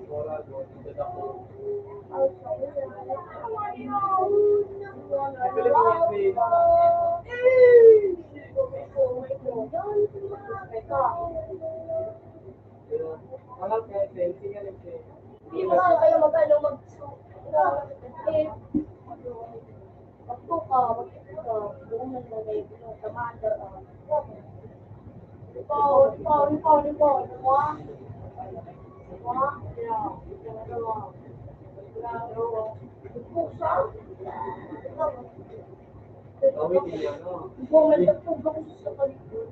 oras, o, hindi na ako. Pero, mahal kaya, sensing, ano, eh. Hindi mo nga kayo mag-ano, mag-, eh, magtuka, magtuka, doon na lang kayo, tamaan ka, ah. Ikaw, ikaw, ikaw, ikaw, ano mo, ah? Ano mo? Ano mo? Pusa? Ikaw, Kami din yan, no? Hindi man nagtugak sa paligid.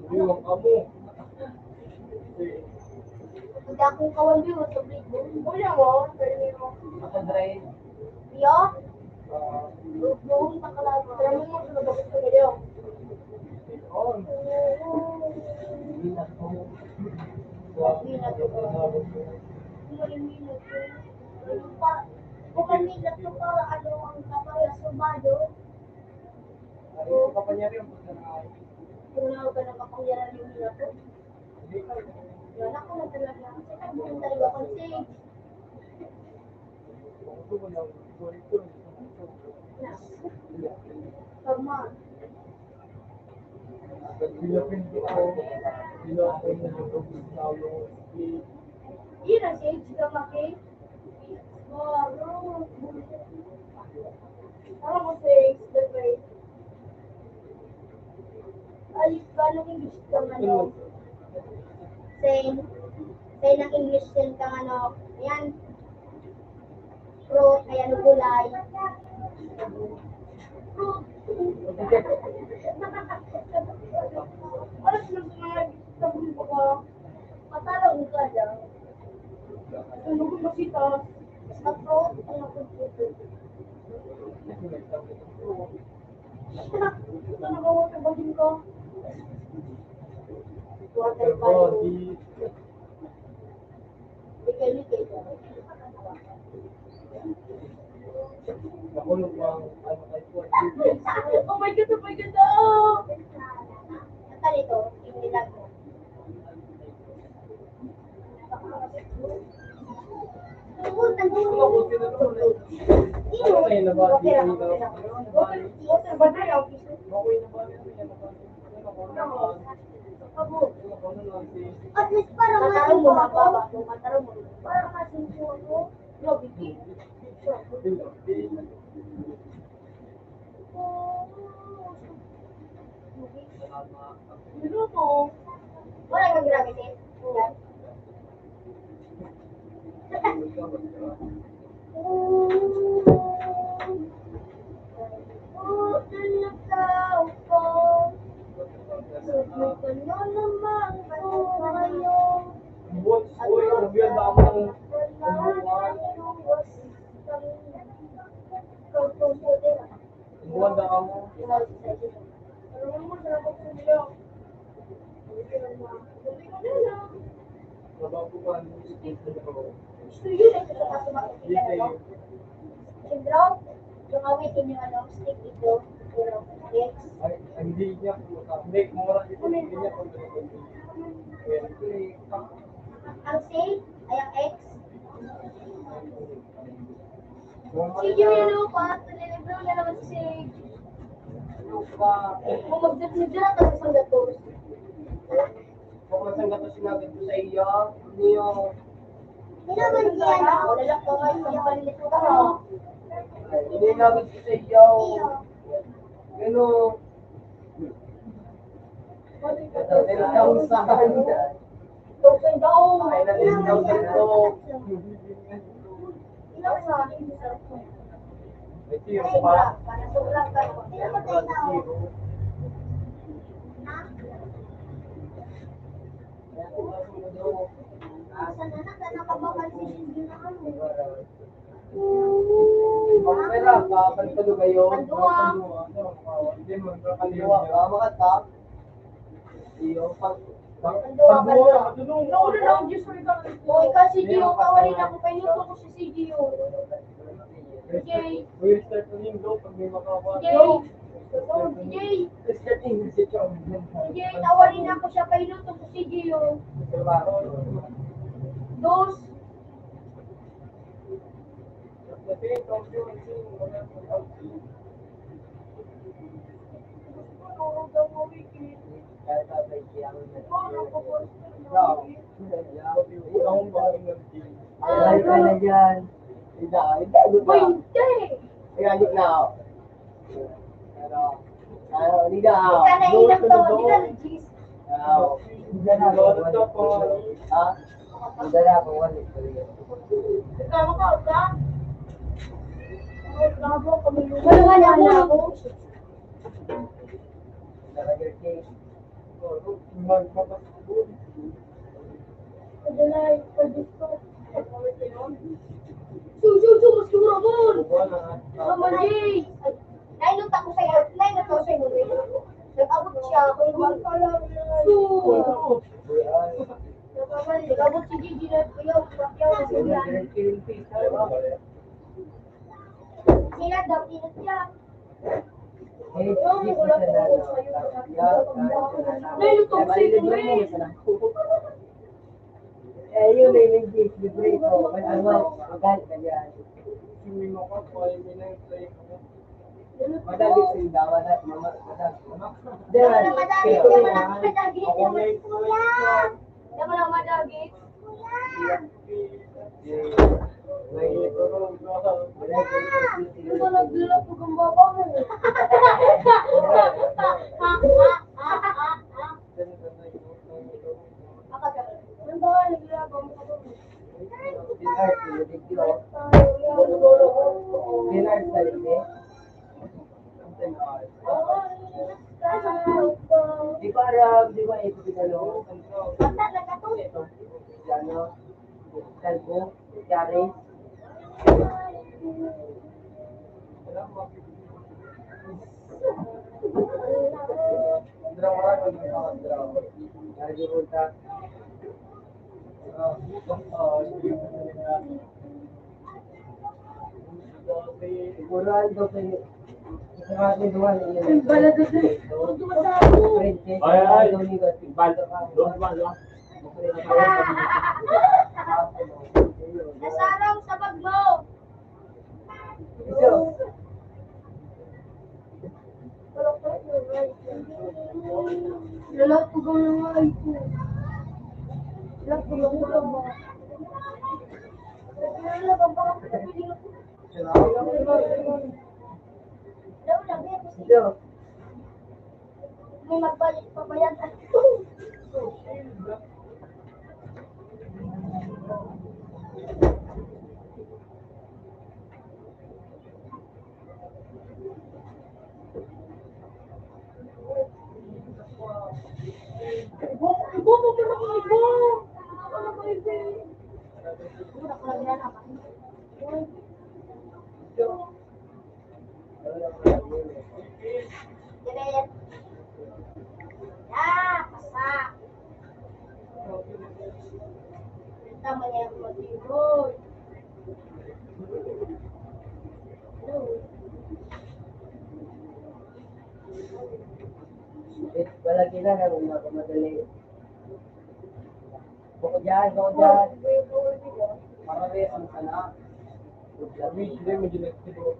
Hindi man kamo. Hindi akong kawan yun, sa paligid. Wala mo, pero yun. Nakadrive. Yo? Ah. Doon, nakalaban. Alam mo, sa labas ko ngayon. On. Hindi na to. Hindi na to. Ano pa? Kung may minat ko para ano ang kapayas ng bado. Ano, kapangyarihan po sa mga Kung na ka nakapangyarihan yung minat ko. Wala ko na talaga. Sa kanya talaga kung sage. Tama. Ira, sage ka, Maki. Parang mo sa explain. Ay, paano English ka, ano? Same. Same ang English din kang ano. Ayan. Fruit, ayan, gulay. Fruit. Ano sila sa mga sabi ko ba? Matalo ang kaya. Ang lugod masita. Basta fruit, ang lugod. Ito na ba water body ko? Water body. Likay-likay ka. Nakulog ang ano kay Kuya. Oh my God, oh my God, oh! Ang ganito, yung nilag mo. At least para masin ko ako. Para masin ko ako. Wala Gravity. Buwan na kamo. Gusto yun ang pinapasok sa Siyempre, yung awit yun yung ano, stick ito, pero, yes. Ay, hindi niya po, hindi, mura ito, hindi niya po. Ang say, ay ang X. Sige, hello pa. Nalilibro na naman si Sage. Kung magdadala ka sa Singapore. Kung masang ka sinabi ko sa iyo, niyo. Hindi naman yan. Wala lang po kayo sa palit ko. Hindi nabi ko sa iyo. Pero, ten thousand. Ten thousand daw. Ay, na ten thousand to. Ito yung pa. Pera, pa, pantalo kayo. Pantalo. Hindi mo, pantalo. Ah, makata. Iyo, pag, pag, pag, Nauna na ang Diyos ko, ikaw. O, ikaw, si Gio, kawarin ako, pahinuto ko si Gio. Jay. Uy, start na yung go, pag may makawa. Jay. Jay. Start na yung Jay. Jay, tawarin ako siya, pahinuto ko si Gio. Dos. Ay, ka na dyan. Hindi, hindi, ano ba? Uy, hindi. Ay, ayun na. Pero, ano, hindi na. Ikaw na ilang taon, di na, Jis? Ah, hindi na. Ha? Hindi na ako, wala. Ikaw, makaot ka? Wala, wala, wala ako. Talaga, Jis. Su, su, su, mas duro, Bon! Roman J! Nainot ako sa'yo. Nainot ako sa'yo. Nag-abot siya. Su! Nag-abot si Gigi na kuya. Sila daw, inot siya. Eh, yun, eh, yung libre ko. May ano, ugali, kaya. Madagit sila, madagit, mama, madagit. Di ba? Madagit, madagit, madagit. Di ba, madagit? Ito, nagdulot ko ang baba mo. Ang baba, nagdulot ko ang baba mo. Di ba, Rab? Di ba, ito pinalo? Ito. Ano? Kalbo? Yari? Yari, di ba? Ay, ay. Bal-, doon, doon, doon. Nasaraw sa bag mo. Lahat ko gawin ng ay ko. Lahat ko gawin ng ay ko. May magbayad, pabayad. Diret. Ah, pasak. Tama niya ako mag-ibon. Hello. Wala kita na kung madali. Bukod yan, bukod yan. Para may ano ka na. Labi, hindi mo din nagtitiro.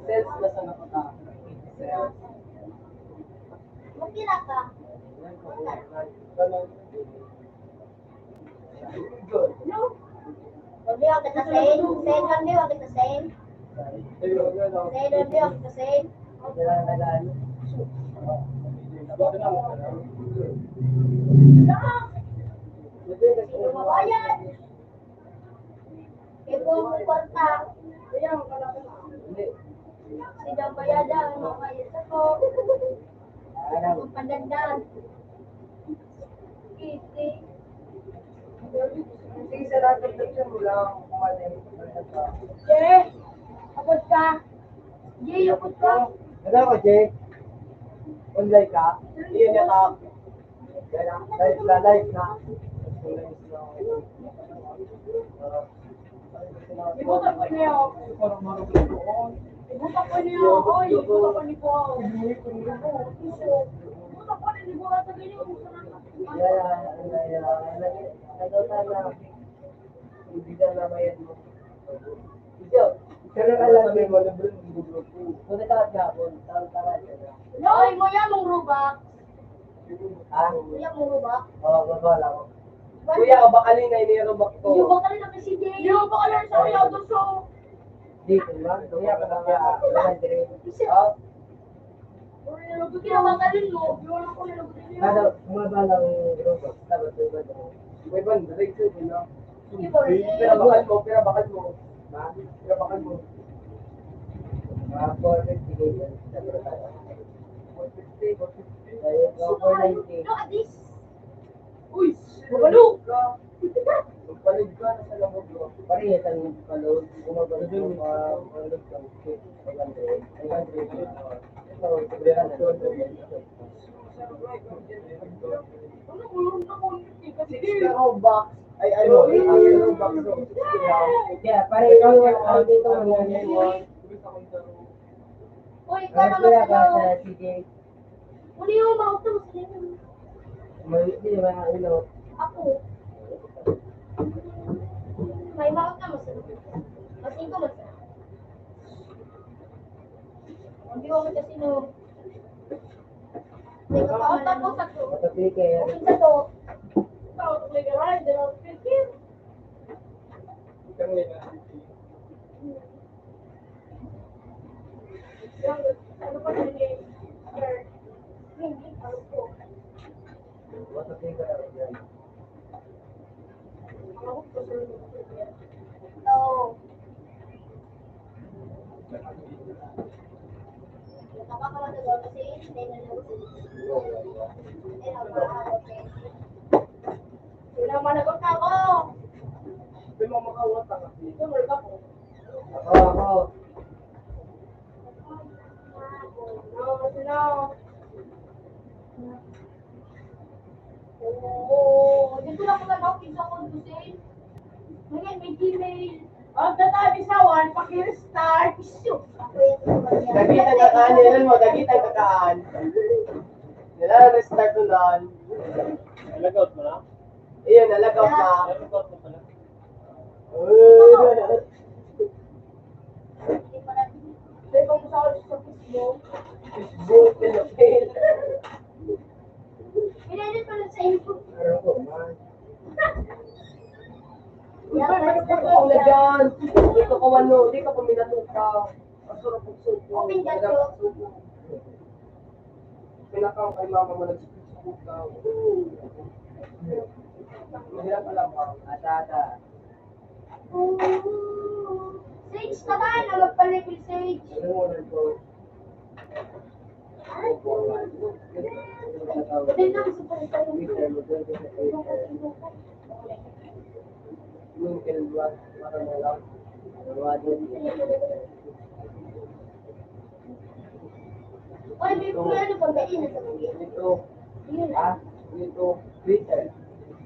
Sales na sa nakatapos. Sales. Magpira ka? No. Wag niyo kita send. Send lang niyo, wag kita send. Send lang niyo, wag kita send. Sino mabayad? Ikaw ang kwarta. Sila bayadan, mga bayad ako. Ang pandandan. Easy. Sige, salamat. Picture mo lang. Jay, abot ka. Jay, abot ka. Ano ka, Jay? Online ka? Iyon na ka. Live na, live na. Ibutan ko niya, oh. Ibutan ko niya, oh. Ibutan ko niya, oh. Ibutan ko niya, oh. Ibutan ko niya, oh. Ano ka na? Hindi ka na mayat mo. Ito, pero alam mo, wala ba yung grupo? Kung nataas na ako, tawag ka na. Loy, mo yan mong Robux. Ha? Mo yan mong Robux. Oo, wala lang. Kuya, o baka rin na inirobak ko. Yung baka rin na kasi Jay. Yung baka rin sa kuya, gusto. Di, di ba? Kuya, baka rin. Ha? Kinabakalin mo. Ano, bumaba lang yung grupo. Dapat bumaba lang. May banda, right side, no? Pinabakan mo, pinabakan mo. Ha? Pinabakan mo. Mga four fifty ganyan. Four fifty, four fifty. Ayun, four ninety. Look at this. Uy! Mabalo! Magpalig ka na sa lamog, bro. Parehas ang palod. Bumabalik mo, ma-, ma-, five hundred. Five hundred. Ito, problema na. Sixty Robux. Ay, ano, sixty Robux, no? Kaya, pareho yung ano dito, ano, ano. Uy, ano, paano kaya ka sa C J? Uli yung mouth mo, sige. May, di ba, ano? Ako. May mouth na, mas, mas ito, mas. Hindi mo kasi, no. Teka pa, tapos ako. Matapili kayo. Ang isa to. Ikaw, may garage, di ba? Pilipin. Ikaw, may garage. Sino managot na ako? Ako, ako. Oo, dito lang pala daw, kinsa ko, Jose. Ngayon, may Gmail. Ang data, bisawan, paki-restart. Isu. Dagit ang kakaan, nilal mo, dagit ang kakaan. Nilal, restart mo lang. Nalagaw mo na? Iyon, nalagaw na. Nalagaw mo pala. Uy. Hindi pa na. Hindi pa mo sa Facebook. Facebook, Philippines. Open ka to. Pinakaw kay mama mo, nagsubok ka. Mahirap pala ba? Ata, ata. Sage ka ba? Na magpa-level, Sage. Ano mo, ano to? Yung kailan ba? Para mo lang. Oy, may, may ano pang kain sa mga. Ito. Yun. Ha? Ito. Twitter.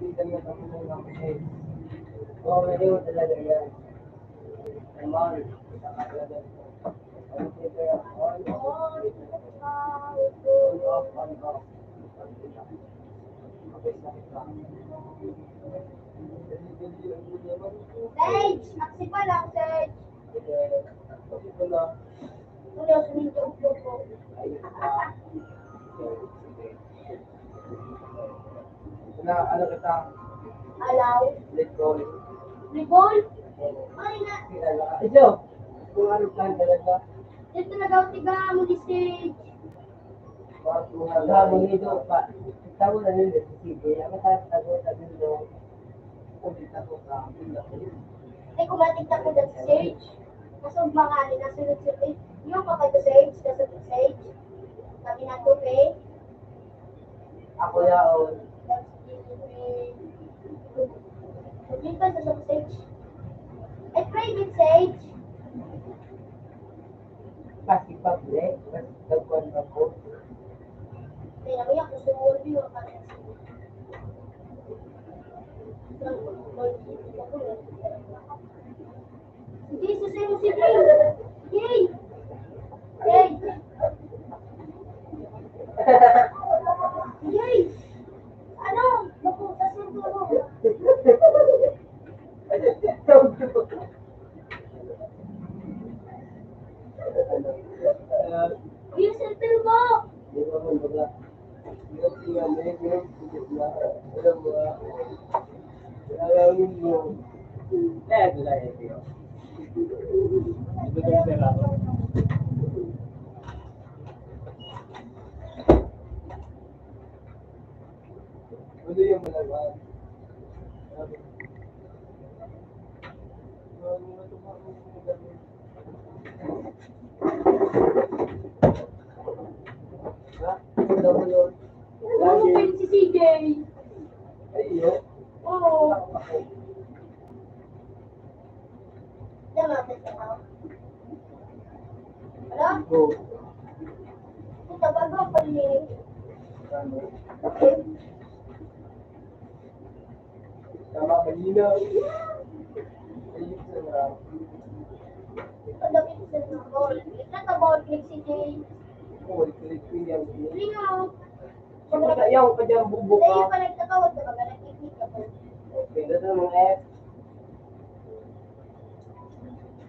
Twitter na kami ng mga. Oo, may iwan talaga yan. Come on. Saka talaga. Ang Twitter, on, off, on, off. Sage! Aksi pa lang, Sage! Wala, sumunod ang vlog ko. Na, ano kita? Alaw. Nicole. Nicole? Ay, na. Ito. Kung ano plan talaga. Ito na daw, tiga mo ni Sage. Mga mga Mga mga ito pa. Ikaw na nila si Sage. Ang matatago, tago daw. Kung dito ko sa akin na po. Ay, kumating na po dati si Sage. Kasog mga ano, nasunod-sunod. Eh, yung kapag si Sage, kasunod si Sage. Kami na to, eh. Ako yaon. Dito sa sa Sage. Ay, private Sage. Kasi public, mas dagwan na po. Kaya mo yan, gusto mo rin yung mga. Jesus, ay mo si Jay. Jay! Jay! Jay! Ano? Naku, sa sundo mo. Yung cellphone mo! Ano yung malaman? Ha? Ano ba yun? Ano kayo si C J? Ay, yun? Oo. Diyan, mapit ka na. Ano? Go. Ito, bago ako ni. Ano? Tama, kanina. Ayun, sir, ah. Ito daw yung sir na ball. Ito daw ball, click si Jay. Oo, click ko yan. Hindi nga. Siyempre, ayaw ka dyan, bubo ka. Dahil pa nagtatawag ka, baga nagkikita ka. Okay, dito naman eh.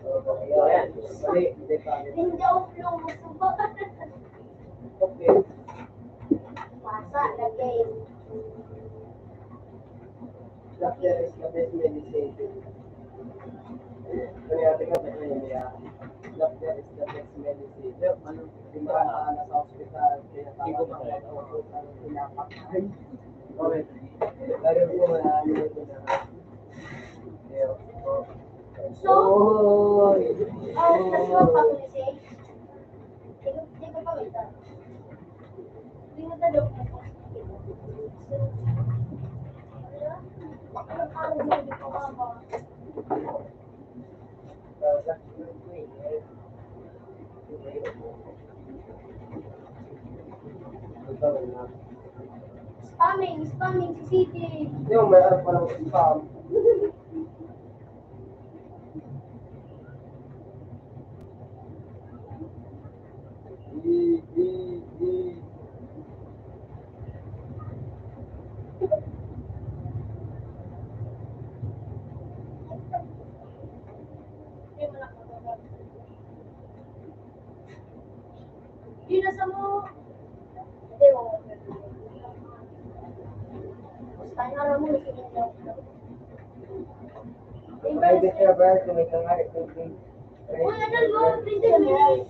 Okay, ayan. Mali, hindi pa. Hindi ako plong, gusto ko. Okay. Pasa, lagay. Doctor is the best medicine. Kaya tingnan mo yun, yeah. Doctor is the best medicine. Ano, di ba, ah, nasa hospital, kaya tama na, pinapakain. Okay. Lalo po, wala, ano, ito na. So, oh, nasa pa ko na siya. Di ko, di ko pa kita. Di mo talo. Spamming, spamming si City. Yung may ano pa ng spam. Di na sa mo. Hindi mo. Basta na lang mo, sige. Private server, kung may kangalit, kung may. Uy, ano mo? Private server.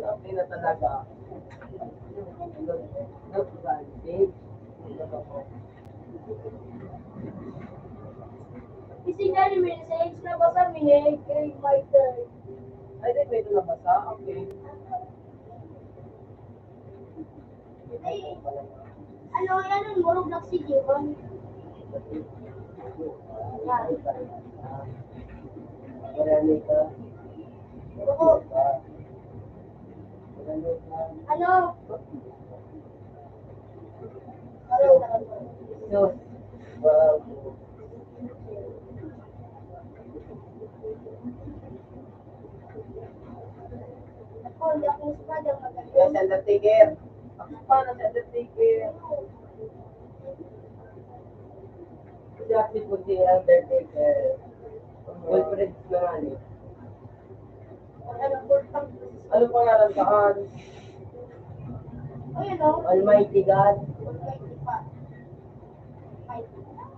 Ang pinatalaga. Look, look, look, look. Isinyal ni message, nabasa mi ni kay Michael. Ay, di, pwede nabasa? Okay. Ay, ano, yan ang murag na si Giwan. Yan. Opo. Ano? Ano? Yes, undertaker. Ako pa na si undertaker. Kasi actually po si undertaker. Boyfriend na nga niya. Ano pangalan ka, Han? Ayun, oh. Almighty God. Almighty God. Almighty God.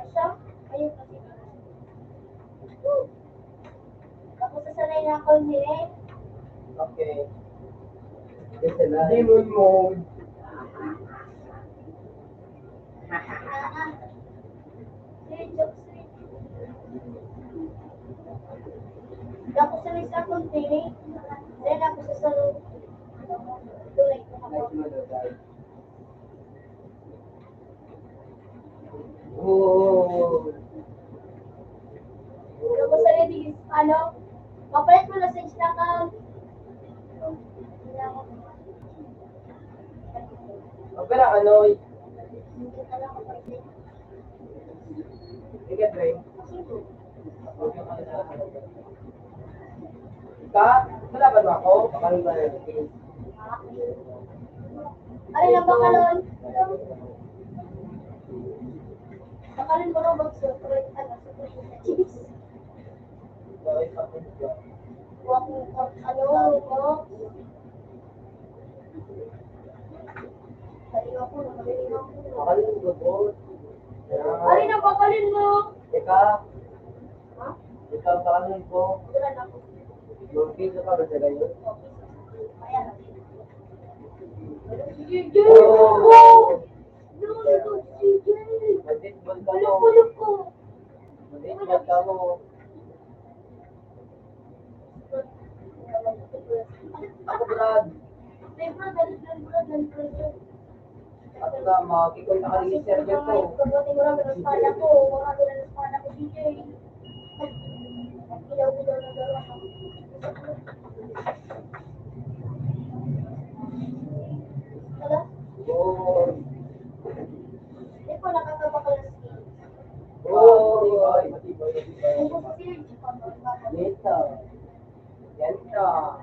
Siya? Ayun, kasi. Tapos sa sanay na ako ni Ray. Okay. Demon mode. Tapos sa isa kong tinig, then ako sa salud. Tulay ko ako. Oh. Tapos sa ready, ano, mapalit mo na sa Instagram. Ang pala, ano, Ika, Dre. Ka? Wala ba ako? Bakal ba yun? Ay, ang bakalon. Bakalon mo, Robert, separate, ano, separate na cheese. Bakal, ano, ano, Robert. Ay, napakalin mo. Teka. Ha? Ikaw, paano ko? Wala na ako. Yung pizza ka ba sa ganyan? Ayan. Sige, sige. Oh! Sige, sige. Nag-baseball ka mo. Bulok-bulok ko. Nag-baseball ka mo. Ako, Brad. Ay, Brad, dali, dali, Brad, dali, Brad. At na, makikita ka rin yung server ko. Pagdating mo lang, nalaspada ko. Wala ko nalaspada ko, D J. Nagkilaw-kilaw na gano'n. Hello? Oo. Di po, nakakabakal na skin. Oo. Kung gusto siya, Neta. Yan ka.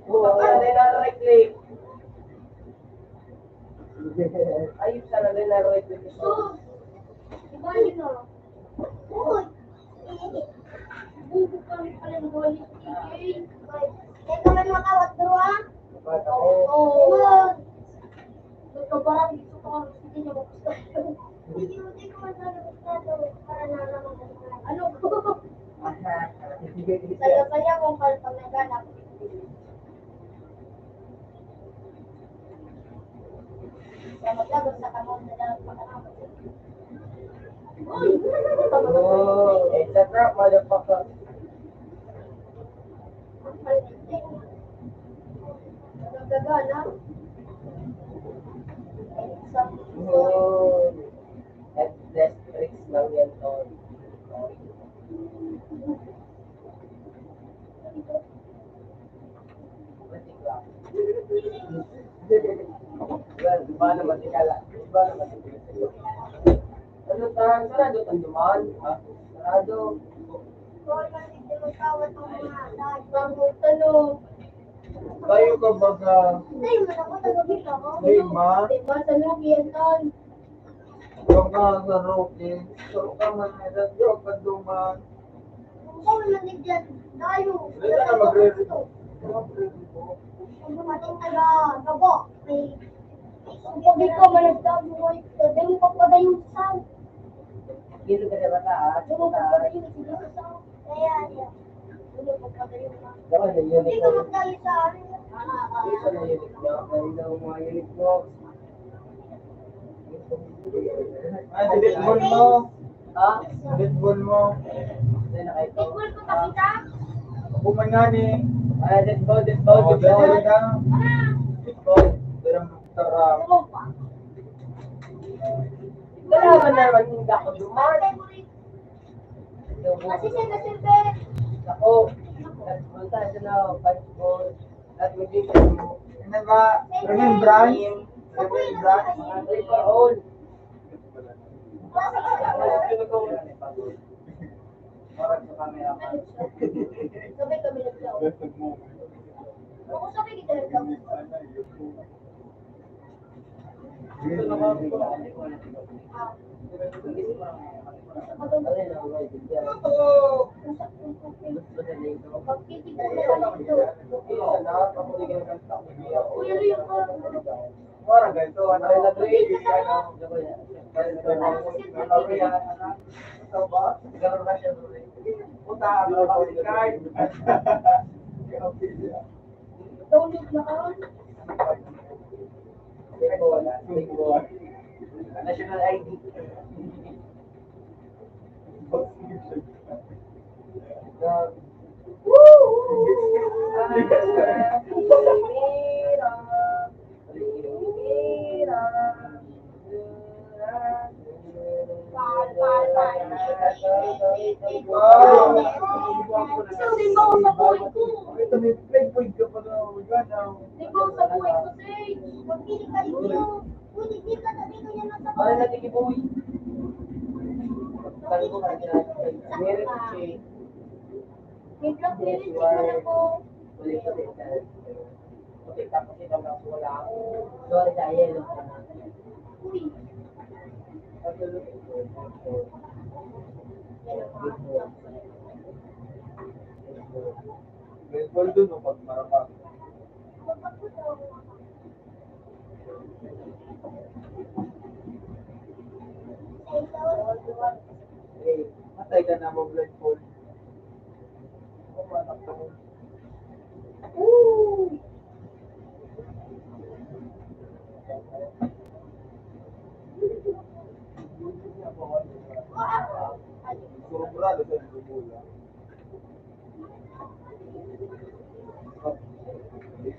Baka na lang reclaim. Ayos na lang na reclaim. Sus! Iba yun, oh. Uy! Bubo kami pala ng Holy Spirit. Kaya ka man makawat, bro, ah? Ba't ako? Oo. Ba't ka parang gusto ko ang sige niya, gusto ko. Hindi, hindi ko man sana gustado para nalaman ko na. Ano? Saya-saya kung pag, pag naghanap. Kaya maglabas sa kamot na dapat makanapos. Oh, it's a trap, motherfucker. Nagagana. Sa Oo. Headless tricks lang yan, tol. Well, iba naman, ika lang. Iba naman. Ano, ta-, sarado tan duman, ha? Sarado. Tanong. Kayo ka baga. Ay, manakot ang gabi ka, oh. Ay, ma. Diba, sa lugi yan, tol? Ikaw ka sa roke. Saro ka man, eh, radyo ka duman. Ikaw na ni Jan, tayo. Hindi ka na magre-, magre-, Ang dumating taga, taga, may, ang pag ikaw, managdago mo, pwede mo pa padayon sa Gilid ka na ba, taas? Gilid ka na ba, taas? Kaya, ano, pagkagayon na. Dapat yung Hindi ka uniform. Magdali sa akin. Ito na uniform. Ang daw mga uniform. Ah, delete ball mo. Ha? Delete ball mo. Hindi, nakaito. Pitbull ko, pakita. Ako man nga ni. Ah, dead ball, dead ball, Oh, dead ball. Dead ball. Dead ball. Pero tara. Ano pa? Wala man naman yung dako duman. Kasi siya na silbi. Ako, nagpunta siya na five goal. At hindi ko Ano ba? Remembrance? Remembrance? Ang triple all. Parang sa camera pa. Sabay kami naglaw. Ako sabay kita naglaw. Puta, ang mga Download na ka. National I D. Ito, may playboy ka pa na, wala na. Ikaw sa buhay ko, Sage. Magpili ka dito. Pwede di ka sabi ko yan ang Ano na, Tiki Boy? Sabi ko nga, meron siya. May block nilid, tingnan ako. Ulit, ulit. Okay, tapos ito na, wala. Sorry, dahil. Uy. Yan ang mga May goal dun, no, pag marama. Patay ka na mo, blindfold. Sobra, sa gumula.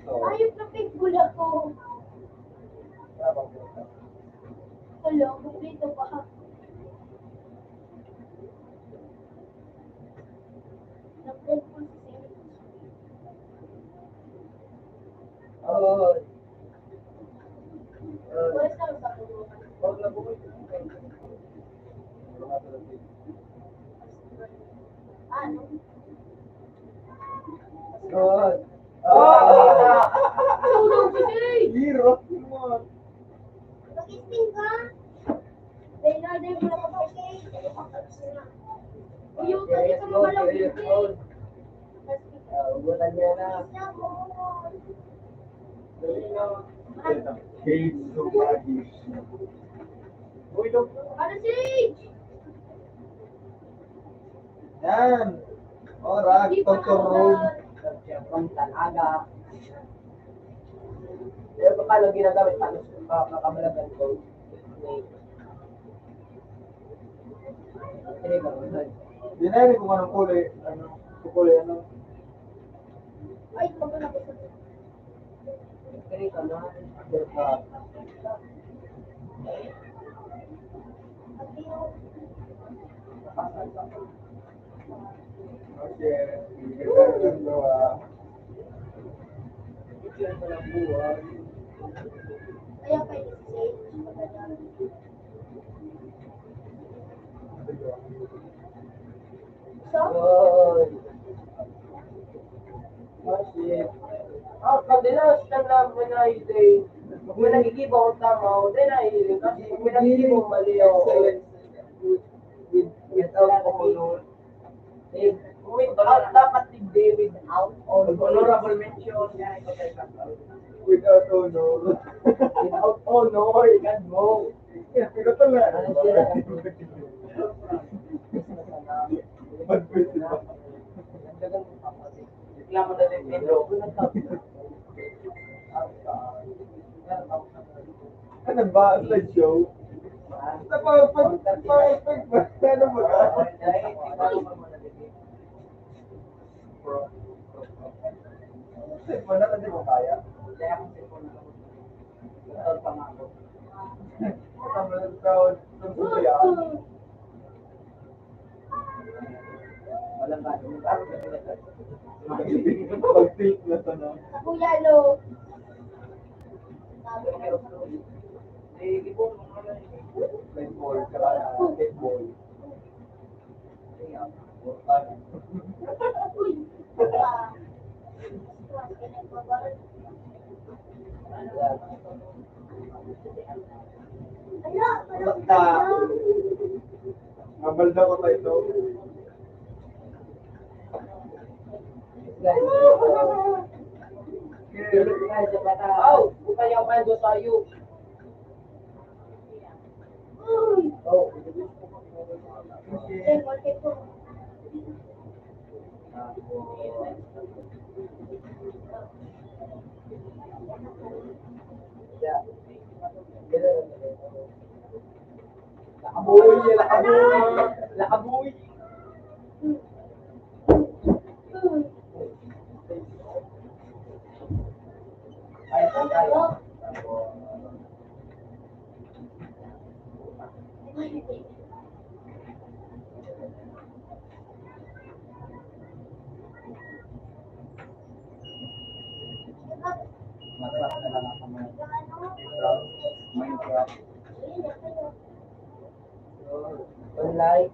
Ayop na pitbull ako. Hala, kumplito pa. Nag-pitbull si Sir. Oo. Pwes lang sa kulungan. Ano? Good. Ah! Tulog si Sir! Hirap naman. Mag-spin ka? Dahil na, dahil mo na kapag-, Uy, yung kasi sa mga lang, Sir. Ah, ugutan niya na. Dali na. Case of addiction. Uy, Dok. Ano, Sage? Yan. Ora, Hindi pa Doctor ako Room. Ang talaga. Pero paano ginagamit? Paano pa, makabalagan ko? Hindi ba? Dinari kung anong kulay, ano, kulay, ano. Ay, pag ako sa Ah, pag dinas ka na, may nahiling. Pag may nagigiba akong tama, o, di nahiling. Kasi pag may nagigiba akong mali, o. With, without honor. Eh, without, dapat digdi, without honor. Honorable mention. Without honor. Without honor, yan mo. Pero ito na. Ano siya? Reklamo na din, Pedro. Ano ba? Slide show? Sa pag, pag, pag, pag, ano ba? Cellphone na, hindi mo kaya. Walang ka. Pag-tilt na to, no? Kuya, lo. Red ball, tsaka red ball. Basta, mabalda ko tayo ito. Aw, bukan yung mando sa'yo. Lakaboy, lakaboy, lakaboy. Minecraft. Online.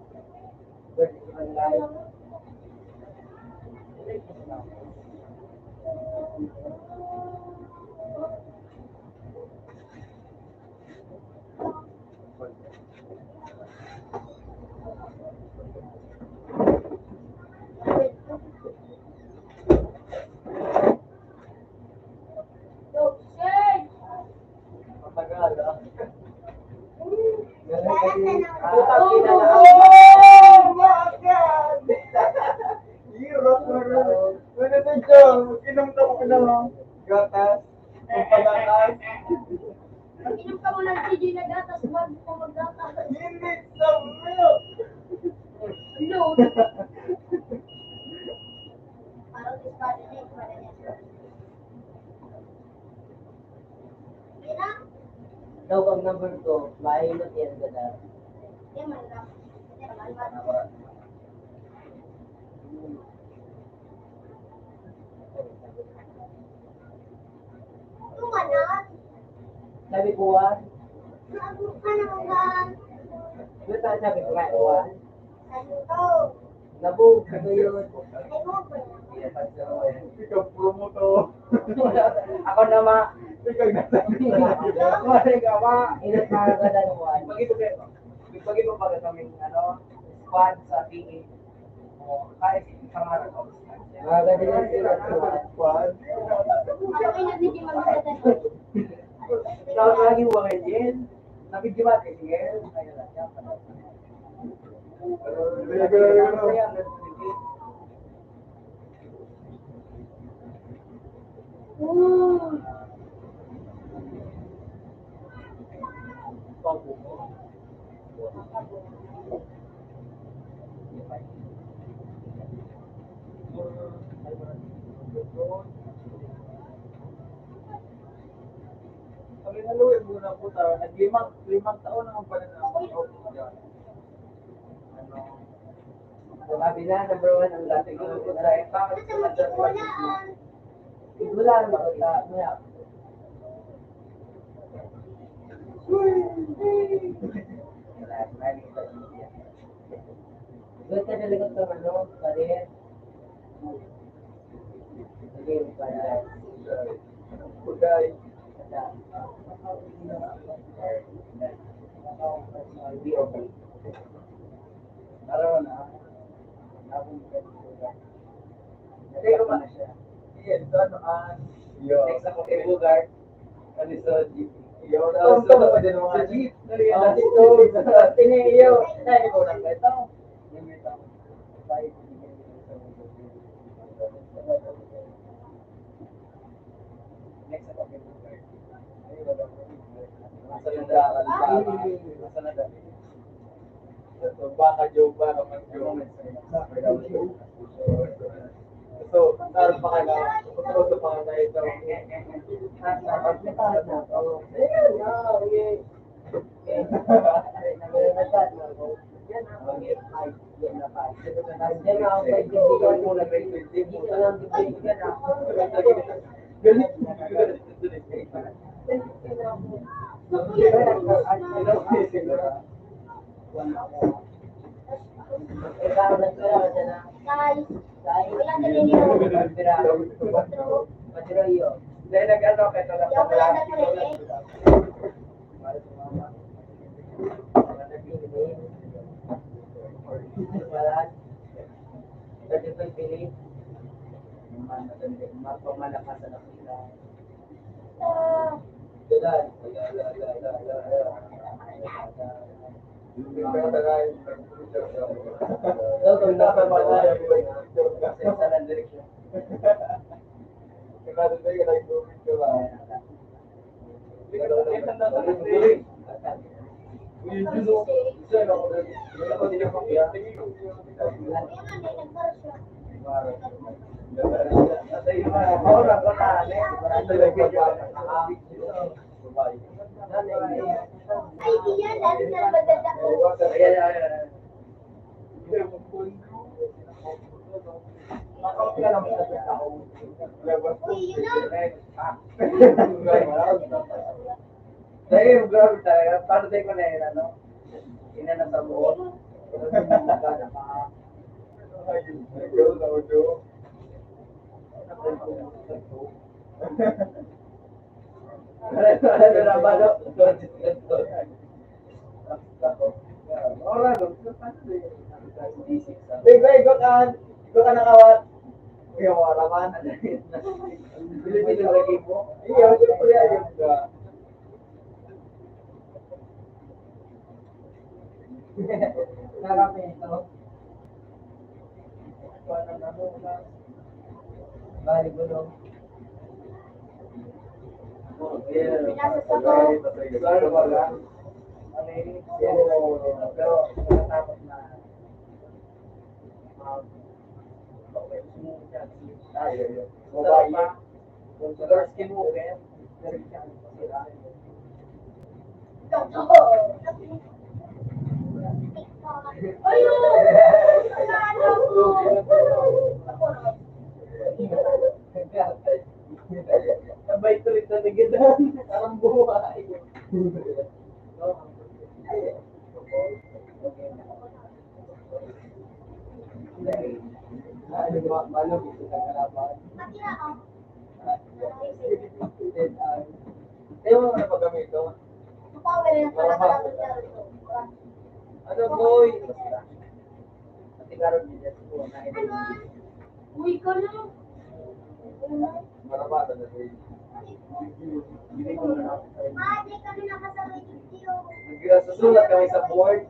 Online. Matagal, ah. Putang ina na. Oh my God! Hirap na rin. Ano na siya? Inom ka muna ng gatas. Pampalakas. Inom ka muna ng G G na gatas bago ka maggatas. Hindi, sabi mo. Hello. Parang ispada niya, ispada niya. Daw ang number ko, mahina yan, gada. Sabi ko, ah. Ano tayo sabi ko, ah? Nabog, ano yun? Ikaw, promotor. Ako na, ma. Ikaw na. Wala ka, ma. Ingat, mga kadaluhan. Pag-ibig mo, pag-ibig mo pag kaming, ano, squad sa P A. O, kahit sa mga nag-, Mga kadaluhan, sila, squad. Ako, ingat, hindi magkakadaluhan. Tawag lagi mo kay Jen. Napidyo ba kay Jen? Kaya lang, yan pala. Kami na luwi muna po tayo. Naglimang, limang taon naman pala na ako. Ano, sabi na, number one ang dating ko sa bakit sa mga Igulan, mga, mga. Doon ka nalagot sa ano, pader. Sige, pader. Hindi, okay. Araw na. Nabungkad ko na. Hindi ko pa na siya. Yes, ano, ah, yo. Next ako kay Bogart. Ano sa G P? Yo, ito, ito, ito, ito, sa jeep. Ano yan? Ah, ito, ito, ito, ito, ito. Hindi ko lang ito. Hindi ko lang ito. Next ako kay Bogart. Ay, wala ko. Nasa na daw? Nasa na daw? So, baka joke ba naman yung, so, saan pa ka na? Gusto pa ka na ito. Ayun na, okay. Dahil nag-ano ka na lang. Ay, iyan, dati na nagdadako. Uy, yun na. Dahil, grabe talaga. Paano tayo ko na yun, ano? Ina na sa buhok. Big, big, go kan. Go kan, nakawat. Yung mga laman. Pilipino lagi mo. Iya, siyempre, ayun ka. Sarap nito. Bali, gulo. Pinasok ako. Pero, pero, pero, pero, Sabay tuloy sa ligadan. Parang buhay. Ayaw mo na pagamiton. Ano, boy? Uy, ka na. Marabata na, boy. Hindi ko na. Nagsusulat kami sa board.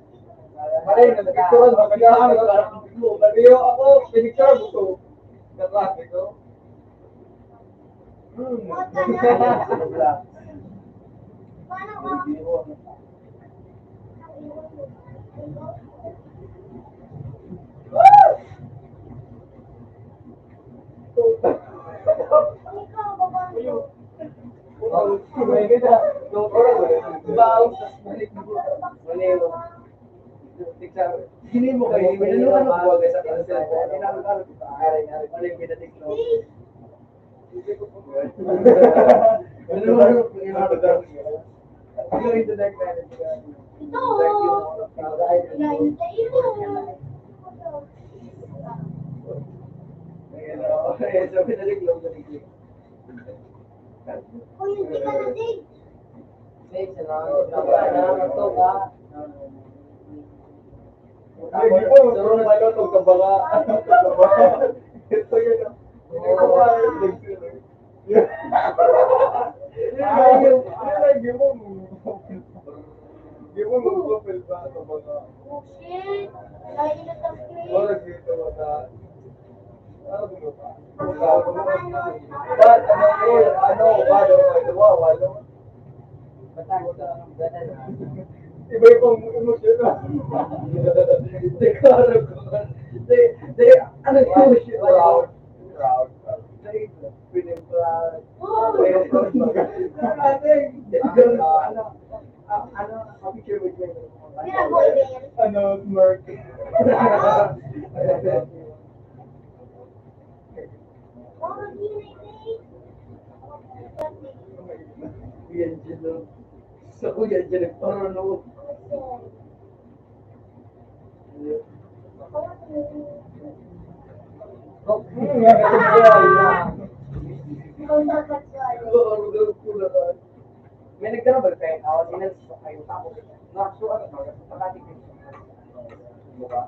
Pare, nagpicturean, magkakaano, parang, "Mario, ako, pinicture ko to." Kaklase ko. Hmm. Ano yun? Gini mo kayo, may nanuhan mo buwagay sa kanila. Ano yung pinatik mo? Ano yung pinatik mo? Ito, oh. Yan, sa imo. Ayan, oh. Ayan, sabi na rin, yung galing. Uy, hindi ka na, Dave. Dave, salamat. Salamat, Dave. Ay, di ba? Ano, itong kabanga? Itong kabanga. Ito yun, ah. Ito ba? Ay, yun, yun, yun, yun. Di mo mag-profile ba? Kabanga. Oh, shit. Lain na sa screen. Oh, nagkita mo na. Ano ba? Ba't? Ano, eh, ano, walo, walo, walo. Iba-ibang emosyon, ah. Hindi ko alam kung ano. Hindi, hindi, ano yung emosyon? Proud. Proud. Hindi, feeling proud. Oh. Pero, pero, ano, ah, ano, ah, picture with me. Ano, smirk. Kuya Angelo. Sa Kuya Angelo, parang ano. May nagdara ba kayo? Awan, ilan sa kayo? Tapos, na, so, ano ba? Pagkati ko. Diba?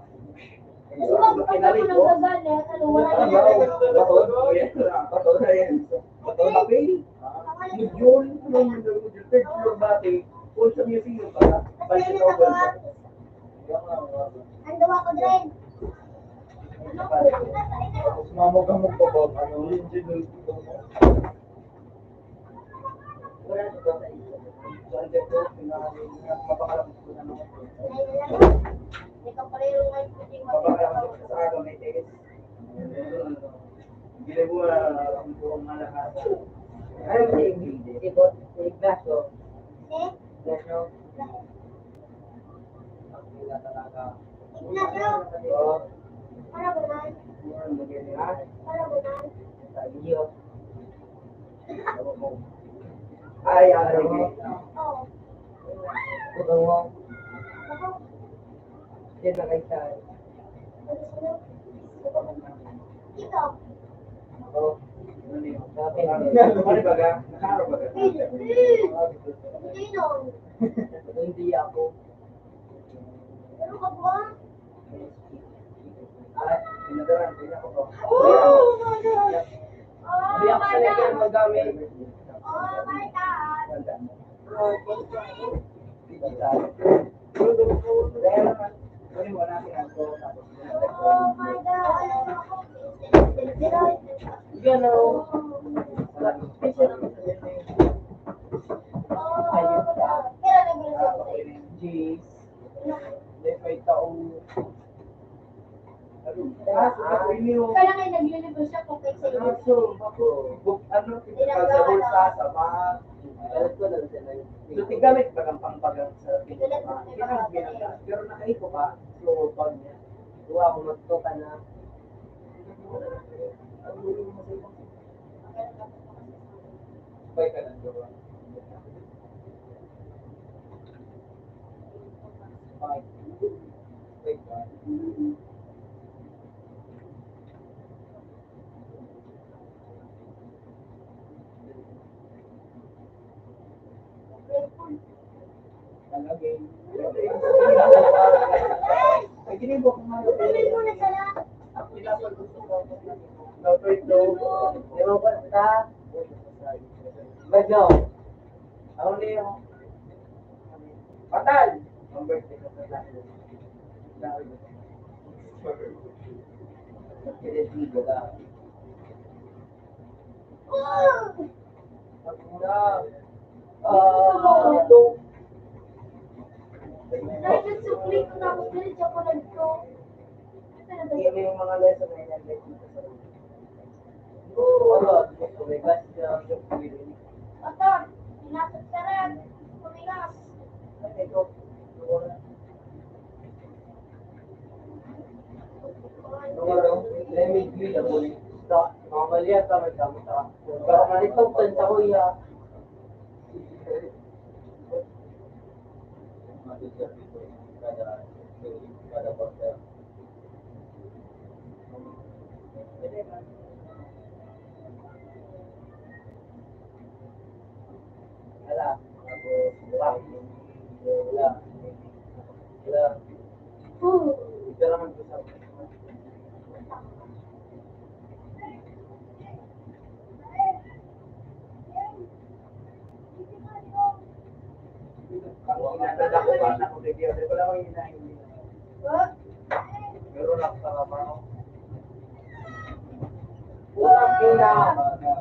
Bato, bato, ayan. Bato, ayan. Bato, apil. Module, ano yung module? Third floor dati. Kung sa museum pa, balik sa Ang gawa ko, Dren. Tapos mamog-amog pa ba? Ano, original. Wala na ba sa iyo? So, ang ganda, pinaka-, pinaka-, mapakaramdam ko na naman. Ay, wala na. Hindi ka pala yung may puting mapakaramdam ko sa araw, may text. Hindi na po, ah, ang buong malakas. Ay, hindi, hindi. Hindi po, si Ignacio. Eh? Ignacio. Ang ganda talaga. Ignacio. Oo. Para ba man? Yun, maganda. Ha? Para ba man? Sa iyo. Ay, ah, sige. Oo. Ikaw mo. Ako. Yan na kayo sa Ito. Oh. Ano yun? Ano baga? Nakaro baga? Hindi. Hindi yun. Hindi ako. Pero ka ba? Ah, pinagaran, pinagaran ko. Oh my God! Oh my God! Magamit. Oh my God! Digital. Oh my God! Yan o. Ayun ka. Jeez. May, may taong Kaya nga, nag-universe siya kung kaysa Ano, so, ako, bu-, ano, Pinagkakala. Sa bulsa, sa bag. Alam ko lang siya na yun. So, tigamit bagang pangbagang sa Pinagkakala. Pinagkakala. Pero nakaiko pa, so, bag niya. Duwa ako magto ka na. Bay ka ng duwa. Bay. Bay ka. Ay, ginibo ko nga. Ako yung nasa gusto ko. No, wait, no. Ewan ko, basta. Badyo. Ako na yung Patal! Ang birthday ko sa lahat. Kaya di ba? Dahil nagsukli ko, tapos diretso ako nagko. Hindi mo yung mga lesson na yan, like, dito sa room. Oo, wala. May gas na, may gas. Ata, pinasok sa ref. Kumigas. Putang ina.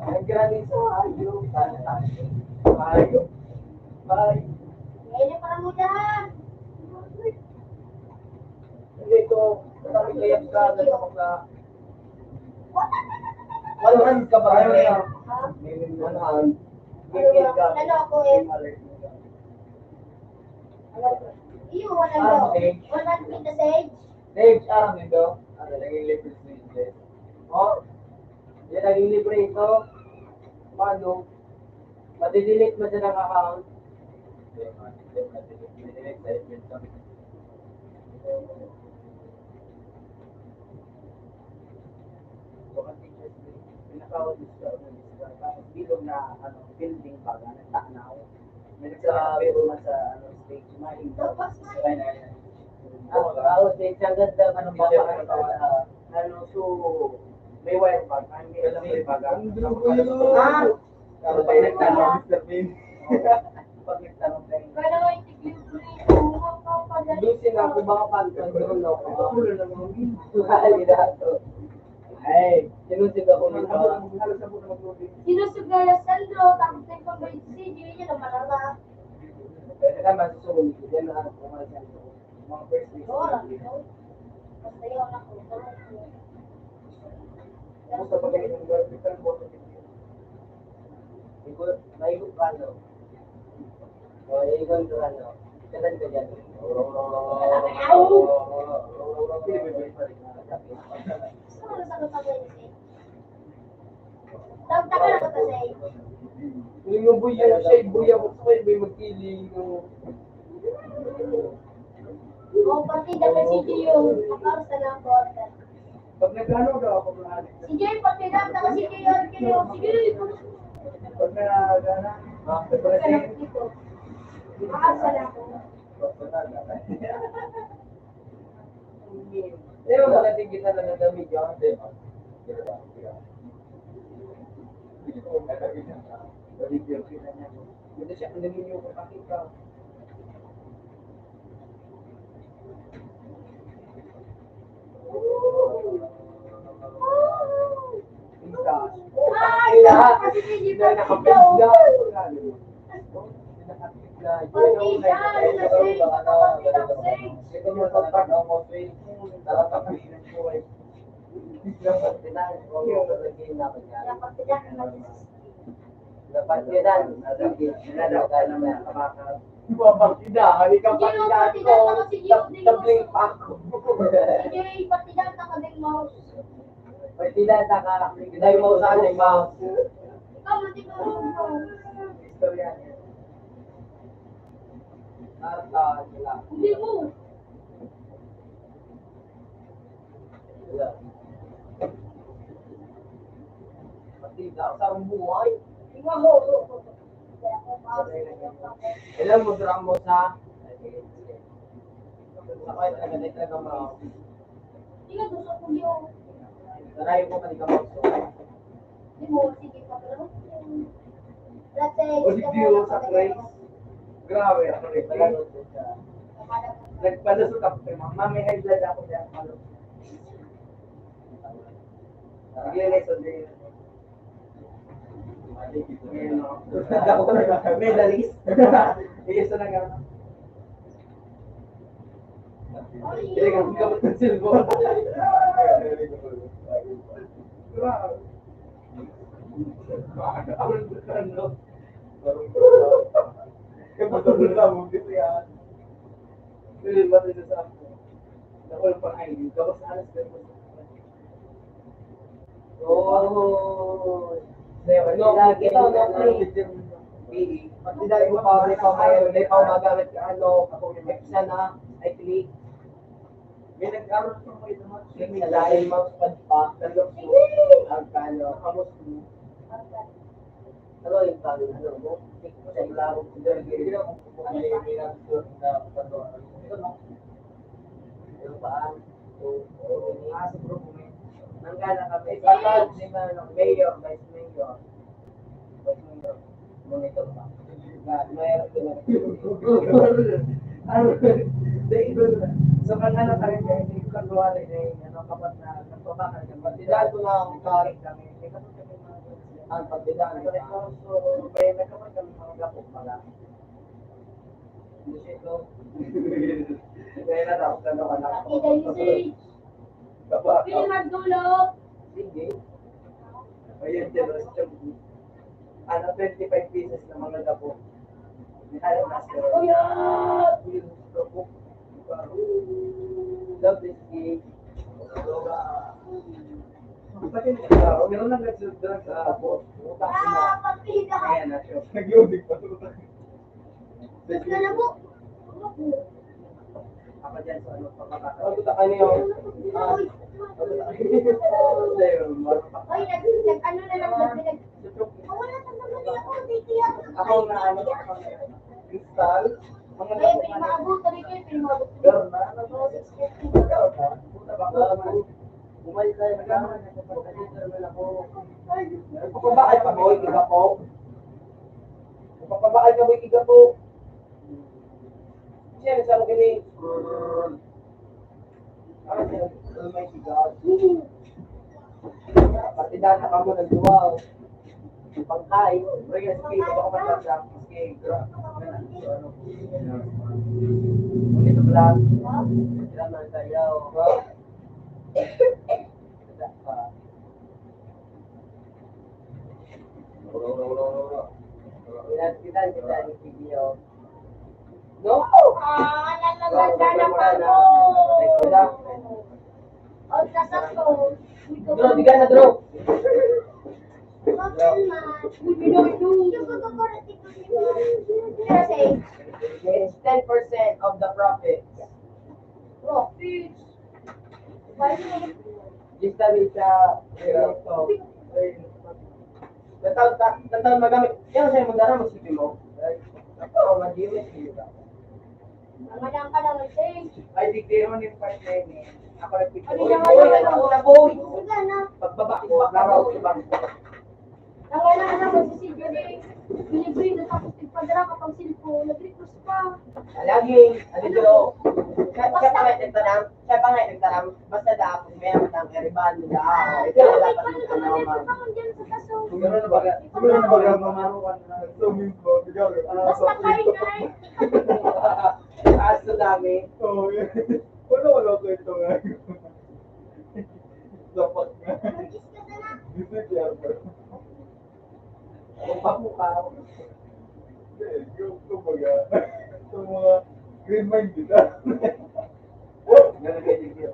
Ang granizo, ayo. Ayo. Ay. Hindi ko, sabi ko yan sa, ano ko sa, one hand ka ba? Ayaw na. One hand. Ano ba? Ano ako eh? Ano ba? Iyo, one hand. Ah, okay. One hand with the sage. Sage, ah, nito. Ano, naging libre si Sage. Oh, yan, naging libre ito. Paano? Madidelete mo dyan ang account. Pinaka-obvious ka, obvious ka. Tapos bilog na, ano, building baga, nagtanaw. May nagsasabi ko man sa, ano, stage, main. Tapos, ah, ah, stage, ang ganda, ano, baba, ano, so, may wire bag, ah, hindi alam may bag, ah. Ang dugo yun. Ah! Pero pag nagtanong, Mister Bean. Pag nagtanong kayo. Pero ito, yung Lucy na ako, baka pantan, pero no. Ulo na mga Ay, dato. Ay, sinusuga ko nito. Sinusuga na Sandro, tapos nagpapahit si Gio, yun ang malala. Pwede ka masusunod, yan na ang mga Sandro. Mga first week. Oo, lang ito. Basta yun ako. Gusto ko kayo ng girlfriend, pero boto ko. Igo, maigo ka, no? O, igo ka, no? Kanan ka dyan. Gusto ko sa kapatid. Tawag ka na kapatid. Yung buya, siya yung buya ko, may magkiling, no? O, pati na si Gio. Akar sa lapot. Pag nagano daw ako, mga Si Jay, pati na, taka si Jay, ano kayo? Sige. Pag nagana, ah, Sa lang dito. Akar sa lapot. Pero wala din kita na nadami dyan, di ba? Hindi siya, hindi niyo kapakita. Ay, lahat. Hindi nakapit na. Ito mo sa pag-, Napatiran. Napatiran. Iba partidahan, ikaw partidahan ko. Tab-, tabling pa ako. Sige, partidahan ka, kabing mouse. Partidahan ka, kabing mouse, aling mouse. Ikaw, mati ka, mouse. Istorya. Ah, ah, sila. Hindi mo. Pati daw sa buhay. Alam mo, drama mo sa, sa kaya talaga, talaga, mga Taray ko, pati ka, mga O, di, di, oh, sa Christ. Grabe, ako rin. Nagpalusot ako kay mama. May high blood ako, kaya palusot. Nagle-lesson din. Ayan, no? Medalist. Yes, na nga. Hindi ka magkabot ng cellphone. Grabe. Ano? Kapatid mo lang, mo, kasi yan. Pwede ba ito sa ako? Nakulang pang I D. Gabos na alas, gabos na alas. Oh. No, kita, no, free. Pag di dahil mo pa, may pa, may, may pa magamit ka, ano, ako yung exam na, I click. May nag-aral pa mo ito, mga Click sa lain, mouse pad pa, talok mo, ang kano, kamos mo. Ano yung pang, ano mo? Click mo sa ilawang ko, dahil hindi ako kung may, may nag-aral na, ano, ano, yung paan. Nangga na kami. Bakit? Di ba, ano, mayor, vice mayor. Vice mayor. Monitor pa. Na, mayor ko na. Ano? Di, iba na. So, kung ano ka rin, eh, hindi ko kunwari, eh, ano, kapat na, nagpapakal ka. Pati dahil ko na akong pare kami. Ang pagdila, ano, so, may nagkapat kami mga gapok pala. Bullshit, no? Kaya na daw, ano ka na? Pati dahil si Tapa, Pili magdulo. Sige. Ayan, di ba? Ano, twenty-five pieces na mga gabo. May tayo na sa Kuya! Love this game. Pati na siya, meron lang nagsudrag sa abo. Ah, pagpili ka. Ayan na siya. Nag-loading pa. Ito na po. Ako dyan sa ano, papakita. Ano ta kayo? Ah, ano ta kayo? Ay, nag-, nag-, ano na lang, nag-, nag-, oh, wala sa naman ako, di kaya ako. Ako na ano, install. Mga Ay, pinabot, sabi ko, pinabot. Girl na, ano to? Girl na. Puta, baka ano. Umay kayo, nagkakaroon na sa pagkakita naman ako. Ay, Papabakal pa, boy, iba po. Papabakal ka, boy, iba po. Siya, sa akin eh. Ah, Almighty God. Pati data ka mo ng duwa. Pangkay, Reyes, P, baka matanda, P K, gra-, ano, ano, ito, vlog. Kailangan tayo. Wala, wala, wala, wala, wala. Pinagkitan kita ni P D O. No? Ah, nalalaga na pa mo. Ay, wala. O, sasakto. Bro, di ka na, bro. Bakit man? Uy, binoy, no. Kasi, it's ten percent of the profits. Profits? Why not? Just sabi sa, Nataon, ta-, nataon magamit. Yan ang sa'yo, magdara mo, sipi mo. Nataon, mag-gimit, di ba? Ang madam ka lang, Jay. Ay, di kayo ni part na yun eh. Ako nagpipili. Ano Uy, naman boy, yun? Ako na, boy. Wala na. Pagbaba ko, Wala na. Pagbaba ko. Nawala na, magsisidyo ni. Binibrino, tapos nagpadara ka pang cellphone. Nag-request pa. Lagi, ano, pero, siya, siya pa nga nagtaram, siya pa nga nagtaram, basta dapat may ang tang eriban nila. Ito, wala pa rin, ano, ma'am. Siguro na baga, siguro na baga, mamaruan na. Basta kayo na eh. Aso dami. Oo, yun. Wala, wala ko ito nga. Dapat nga. Gusto siya, bro. Ang pamukaw. Hindi, yung, kumbaga, yung mga green mind kita. Ganun kayo, Jiggy.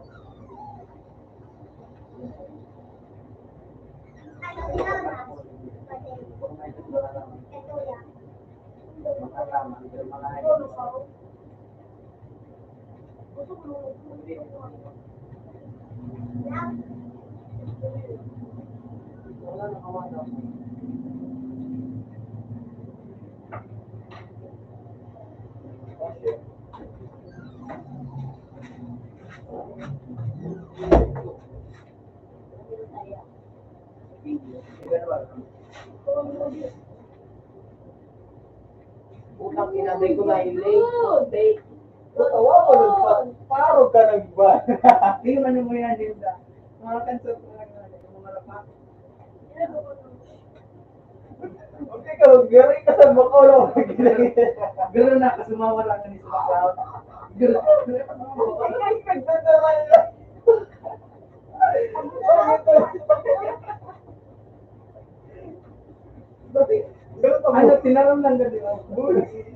Putang ina, di ko na-relate. Di. Tawa ko lang pa. Parang ka nagba. Yung ano mo yan, Linda. Mga kansa ko lang yan, yung mga rapak. Okay ka, gari ka sa Bacolod. Garo na, kasumawa lang ni sa Bacolod. Garo. Ay, nagdadala na. Ano, tinaram lang ka, di ba? Bullshit.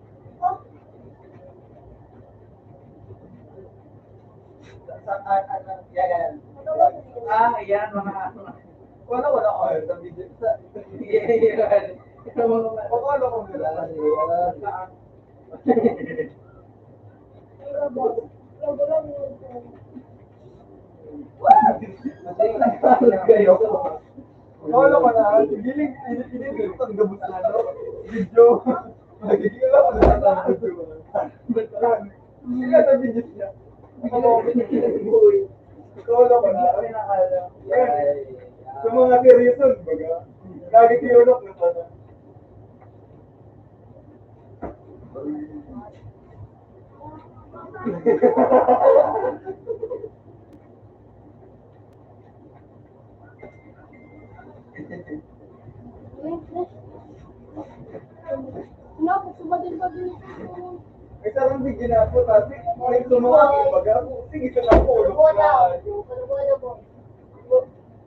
Sa, sa, ah, ah, ah, yan, yan. Ah, yan, mga ano. Wala, wala ko, eh, sa video. Sa, yan, yan. Ito, mga, wala ko, wala. Kayo. Wala ko na. Hindi, hindi, hindi, hindi, ang gabos na, no? Video. Magiging lang ako na sa video. Sila sa video niya. Ikaw lang ba na? Sa mga seryoso, baga. Lagi tinulog na pala. Ay, sarang sige na po, tati. Ay, tumuha, baga. Sige, sa ako. Wala.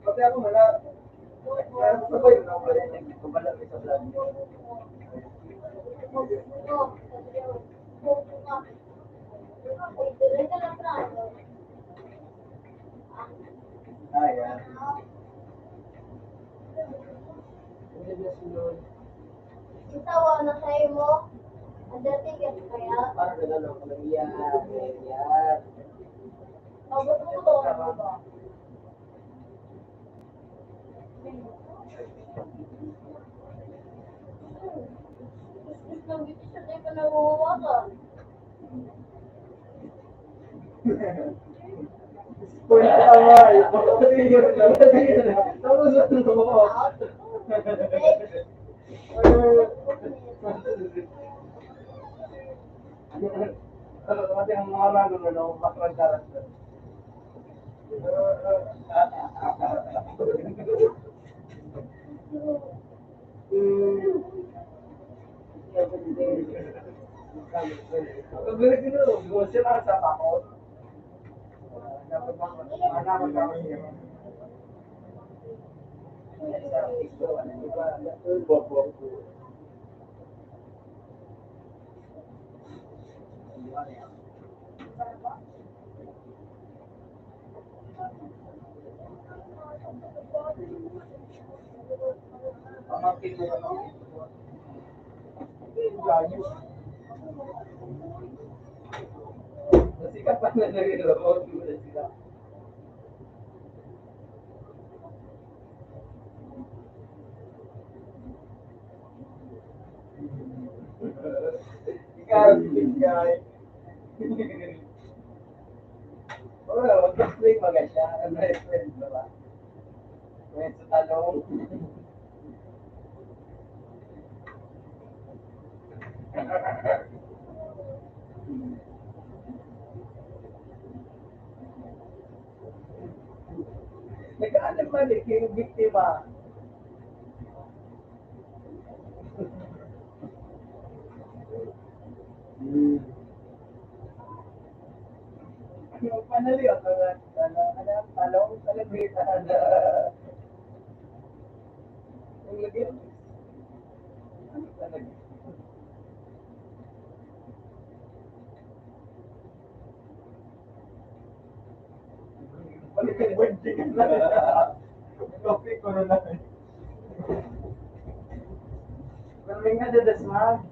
Pati ako, wala. Wala, sabay, wala. Wala, isa lang. Ah, yan. Ang tawa na sa'yo mo, ang dating yan kaya? Parang gano'n ang pamilya, yan. Pabot mo to, ano ba? Gusto ng dito siya, di pa nahuhuwakan. Uy, tama, eh. Tapos, ano mo? Ano, ano, ano, ano, ano, background character. Kasi kapag na nagre-robot, sila. Ikaw, ikaw. Wala, mag-explain, mag-, siya. Ano, explain, diba? Wait, sa talong. Nag-aanim man eh, yung biktima. Ano yun? Ano, ano, talong? Ano yun? Ang lagyan? Ano talaga? Balik yung word, chicken na. Coffee, corona. Pero may nga, dadas, ma.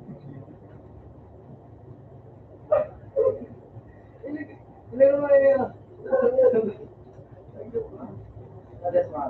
Hindi, hindi ko na yun. Dadas, ma.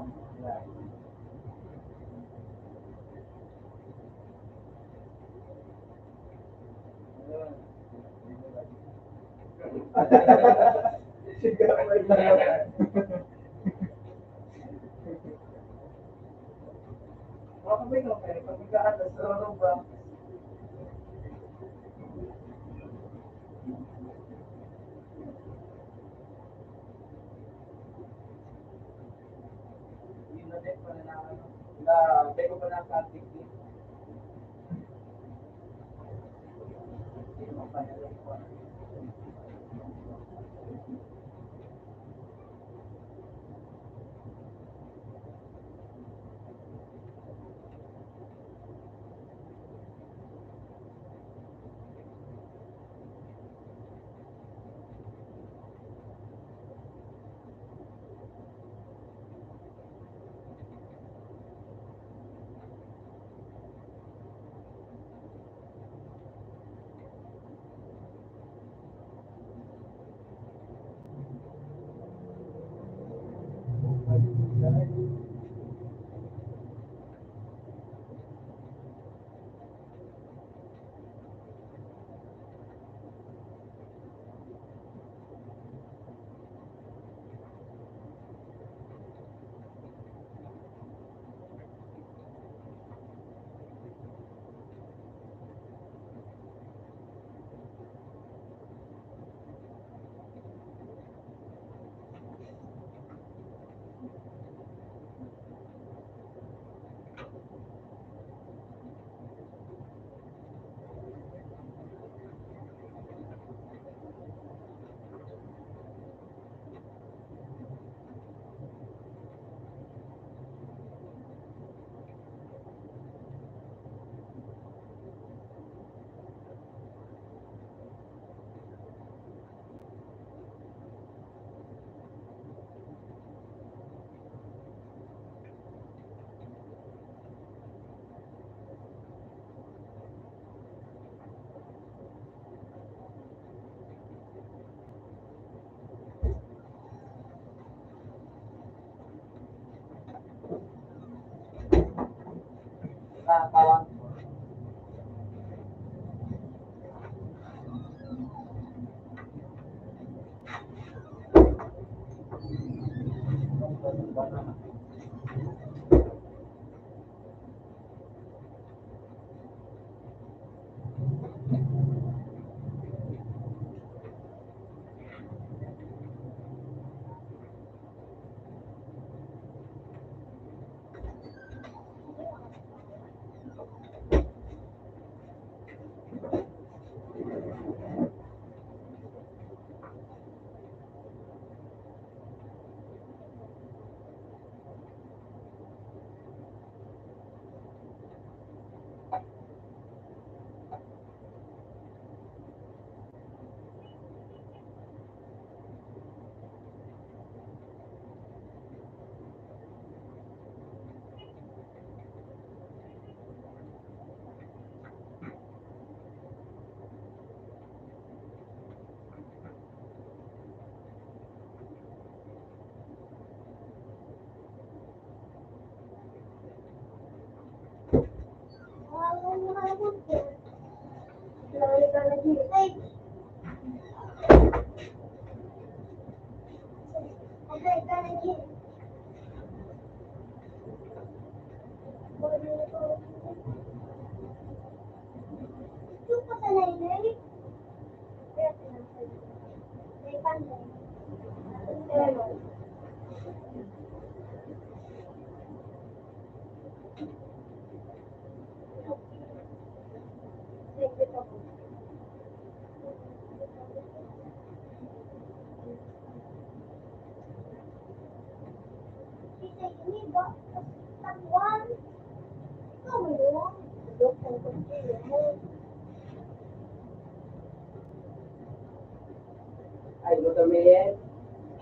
Gutom na yan.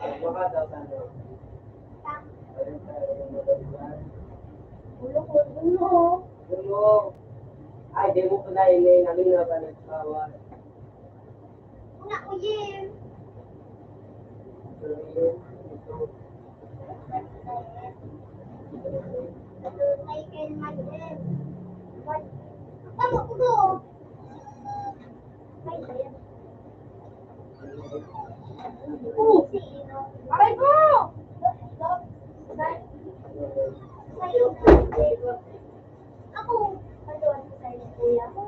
Makataw ka na. Ulo ko, ulo. Ulo. Ay, di mo ko na ini. Namin na ba nagpawal? Una ko, Jim. Tama ko, bro. Aray ko! Ako,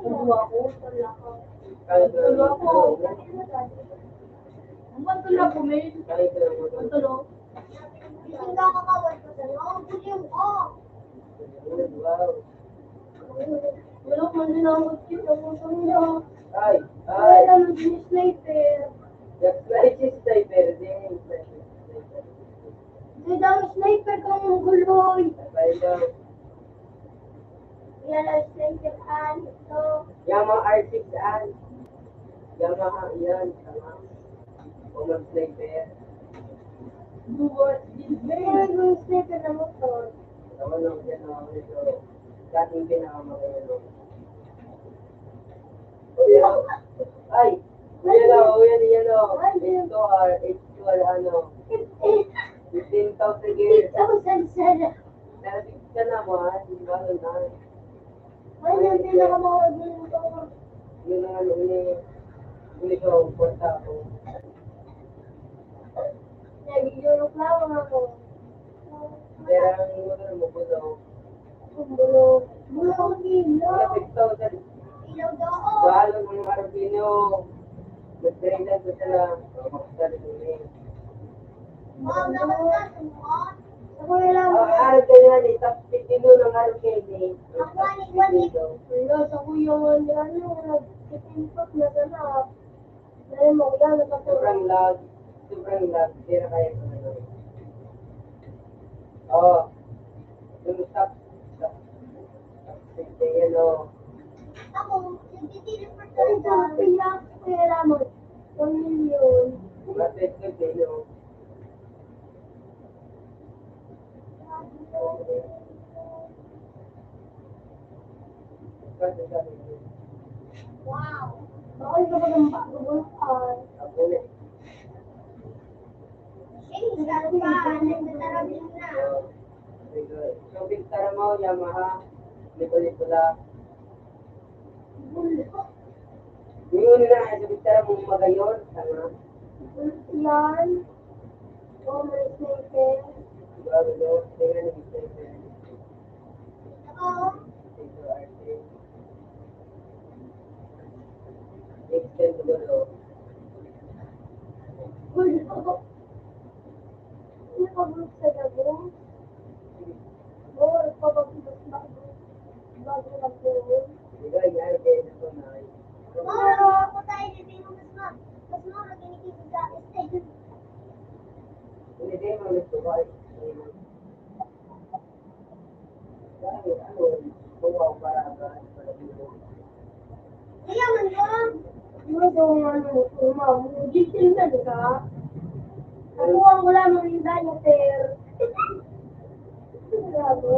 tulo ako. Tulo ako. Ang tulo ako, men. Ang tulo. Hindi ka kakawal ko sa'yo. Ang gulo ko. Manok man din ang kutsit na puso niya. Ay, ay. Wala naman din sniper. Yung sniper, sniper din. Sniper. Hindi daw sniper kang guloy. Ay, daw. Yan ang sniper an ito. Yamaha R six an. Yamaha, yan. Tama. O mag-sniper. Buwas, Yan ang sniper na motor. Tama lang, yan ang ito. Dating pinakamaganda. Ay! Yan o, yan, yan o. H two R, H two R, ano? Fifteen thousand years. Eight thousand sana. Nalapit ka na, mahal. Di ba, ano na? Ay, yung pinakamahal din ito. Yun ang ano, ini-, ini ko, kwarta ko. Nagigilok lang ako. Pero ang motor mo, bulog. Ang bulog. Bulog ang ilaw. Wala, six thousand. Ilaw daw. Mahal ang mga Arabino. Nagdirilan ko sila. Makasal ko na eh. Mahal naman na, sumuha. Ako na lang. Ang araw kayo na ni, tapos pitino ng araw kayo ni. Ako na ni, Juan, eh. Wala, sa kuya nga ni, ano, nagtitimpot na sana. Dahil mo, yan, nagpapuro. Sobrang lag. Sobrang lag. Hindi na kaya ko na gawin. Oo. Yung stop. Stop. Stop. Sige, yan, oh. Ako, nagtitimpot na Ay, sa akin. Kaya, kaya lamang. One million. Bakit ka, Jeno? Wow! Bakit ka ba ng bago mo? Ay. Ako na. Sino sa pa? Nagtatarabi na. So, picture mo, Yamaha, Nicola-Nicola. Yun na, sa picture mo, Magayon, tama? Yan. Oh, may sniper. Bago, no? Tingnan yung sniper. Oo. Ito, arte. Extend to the law. Uy, ako. Ano ka, bro, sa Davao? Oo, papagubos ba? Bago lang po. Hindi, yan, yan, yan, yan. Mura, ako tayo, hindi mo mas ma-, mas mura, kinikita sa akin. Hindi, hindi mo gusto ko, ay, Kaya man yun. Ano daw ang ano mo, ma'am? Gentleman ka? Ako ang wala mang diaper. Grabe.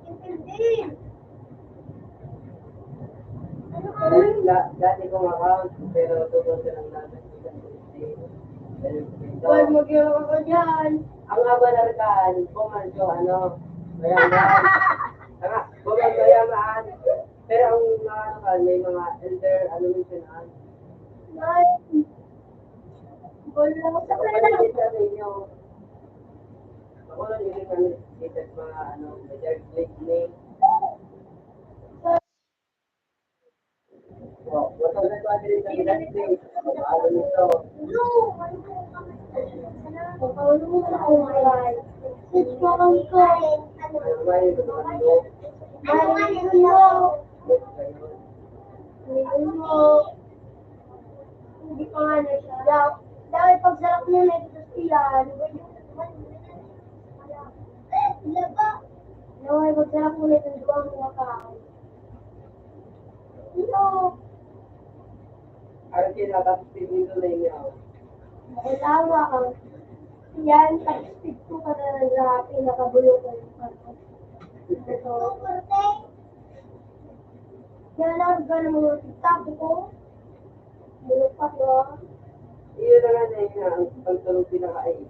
Gentleman. Ano ka? Dati, da-, dati kong account, pero tungkol sa lang natin. Huwag mag-iwan ka dyan. Ang aba na rin, Comancho, ano, mayaman. Tama, Comancho, mayaman. Pero ang mga, ano ka, may mga elder, ano, minsan, ah. Ay. Wala sa Kapatid sa inyo. Ako lang, hindi kami, dito sa mga, ano, may third grade ni. Hindi pa nga na siya. Daw, daw ipagsalak mo na ito sa iyan. Wala pa. Daw ipagsalak mo na ito sa duwang mga tao. Hello. Ang kinakapit nito na inyaw. Tama ka. Yan, pag-speed ko ka na lang sa pinakabulok ko yung pag-, ito. Yan ang gano'n mga TikTok ko. Bulok pa to. Iyon na nga na yun, ang pagtulog pinaka-, ay,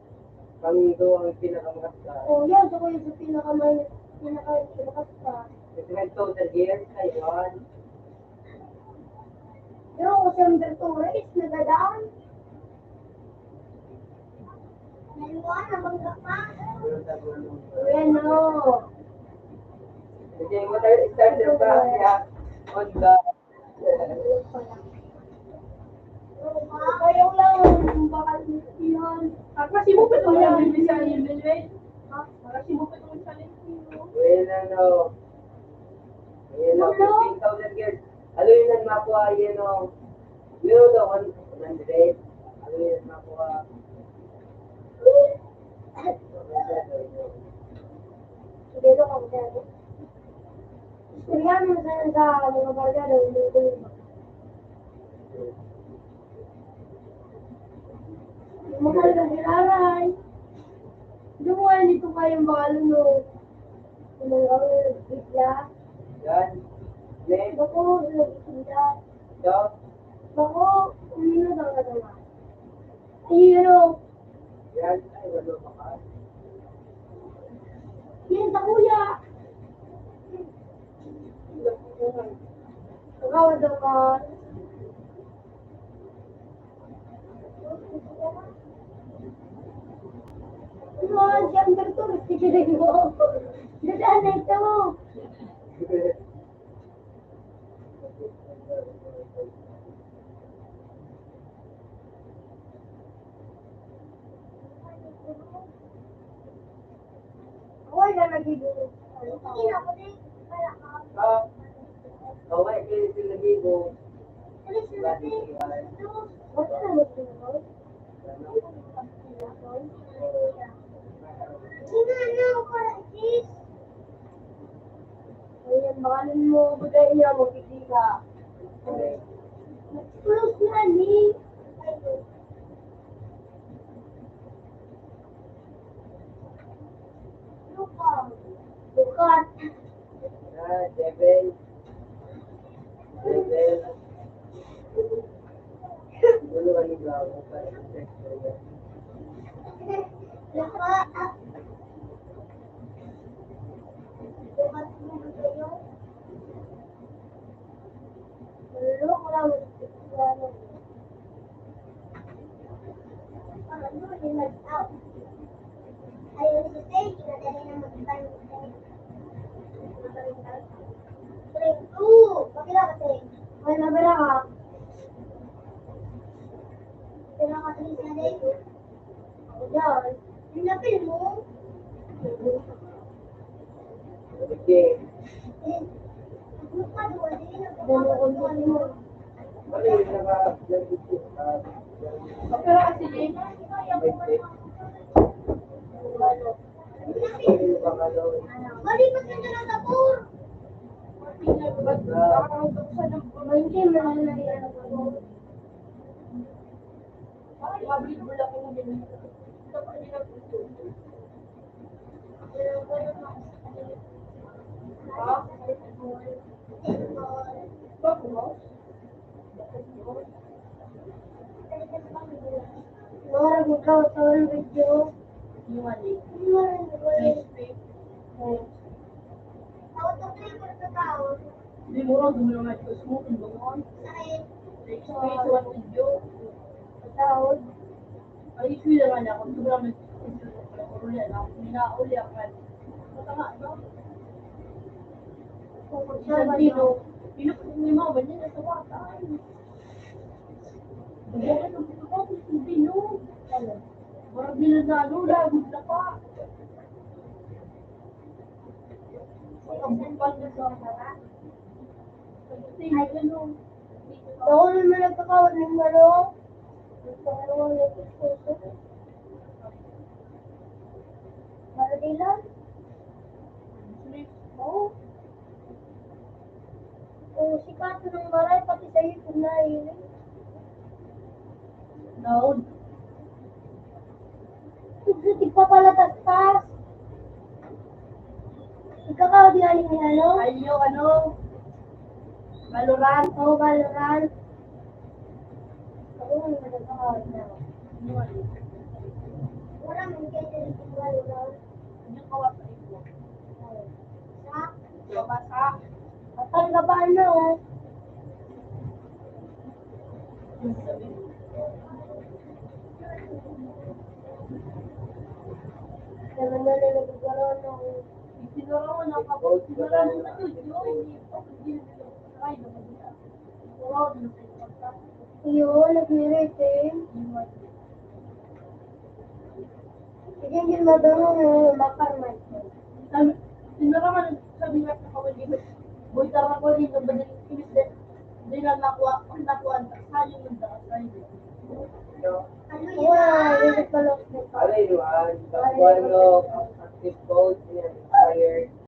pangdo ang pinakamakas ka. Oh, yan, so ko yung sa pinakamakas, pinaka-, pinakamakas ka. Kasi nag-total years, ayun. Pero kung sa Honduras, nagadaan. Naliwa na, bangga pa. Ayan, o. Kasi yung motor starter pa, kaya Honda. Kaya lang, baka yun. Kasi mo pa ito yung bibisan yung Milway. Kasi mo pa ito yung challenge mo. Well, ano, Ayan o, fifteen thousand years. Ano yun ang makuha? Ayan o. Yun o, one hundred. Ano yun ang makuha? Sige, ito, kami dyan. Istoryahan mo sa, sa mga barkada, yung mga Mahal na giraray. Duman ito kayong mga lunod. Mga bigla. Yan. Next. Bako, nagtitinda. Ikaw? Bako, uminom ang katawa. Ayun, o. Yan. Ay, wala pa ka. Yan, sa kuya. Ikaw, daw ka. Ano, siyempre to, sige mo. Dadaan na ito. Wala na gid. Ah, oh, wala kayo sila gibo. Wala na gid. Ayan, baka nun mo, bagay niya, magkikita. Close na ni. Lukat. Ah, Jebel. Jebel. Dulo ka ni Bravo para sa sex area. Lukat. Lukat. Malulok lang. Ano, yung nag-out. Ayun, si Tay, pinadali na mag-iba yung Tay. Three, two. Pakila ka, Tay. Ay, nabara ka. Ito na ka, Tay, sa Tay. Yan. Ang lapil mo. Okay. Pero kasi, Balipat ka na lang sa four. Hindi, mahal na yan. Nora, ikaw, sa video. Yung ano? Yung ano? Hindi mo lang, gumawa nga ito. Smoking ba mo? Explain sa one video. Tao. Ay, ito lang nga ako. Ito lang nga. Minauli ako. Matanga, no? Isang tino. Pinapag ni mama niya na sa wata. Bukas ang pinapag ni Pino. Marag nila na ano, lagot na pa. Ang bukal na sa wata. Ay, ano? Ako naman nagkakawat ng ano. Nagkakaroon ng puso. Maradilan? Oo. Kung sikato ng maray, pati sa ipon na yun. Daon. Tigpapalatas-tas. Ikaw ka, di aling ni ano? Ay, yung ano? Valorant. Oo, Valorant. Ako, ang nagkakaroon na. Wala man kayo sa Valorant. Yung kawas sa ibo. Sa? Mabasa. Atang gabaan na, oh. Kaya naman na nagkakaroon ng Itinuro mo na ako. Itinuro mo na ito. Yun, yun. Ay, naman. Iyo, nagmirit eh. Sige, hindi madunong yung makarmay. Sabi, tinuro man, sabi nga sa kawin, di ba? Boy, tara ko rin, yung madaling inis din. Hindi lang nakuha, pag nakuha, sayang yung daan, sayang. Ano yun? Wow, hindi pala. Ano yun? Ang kuwan mo, active code, yan, expired.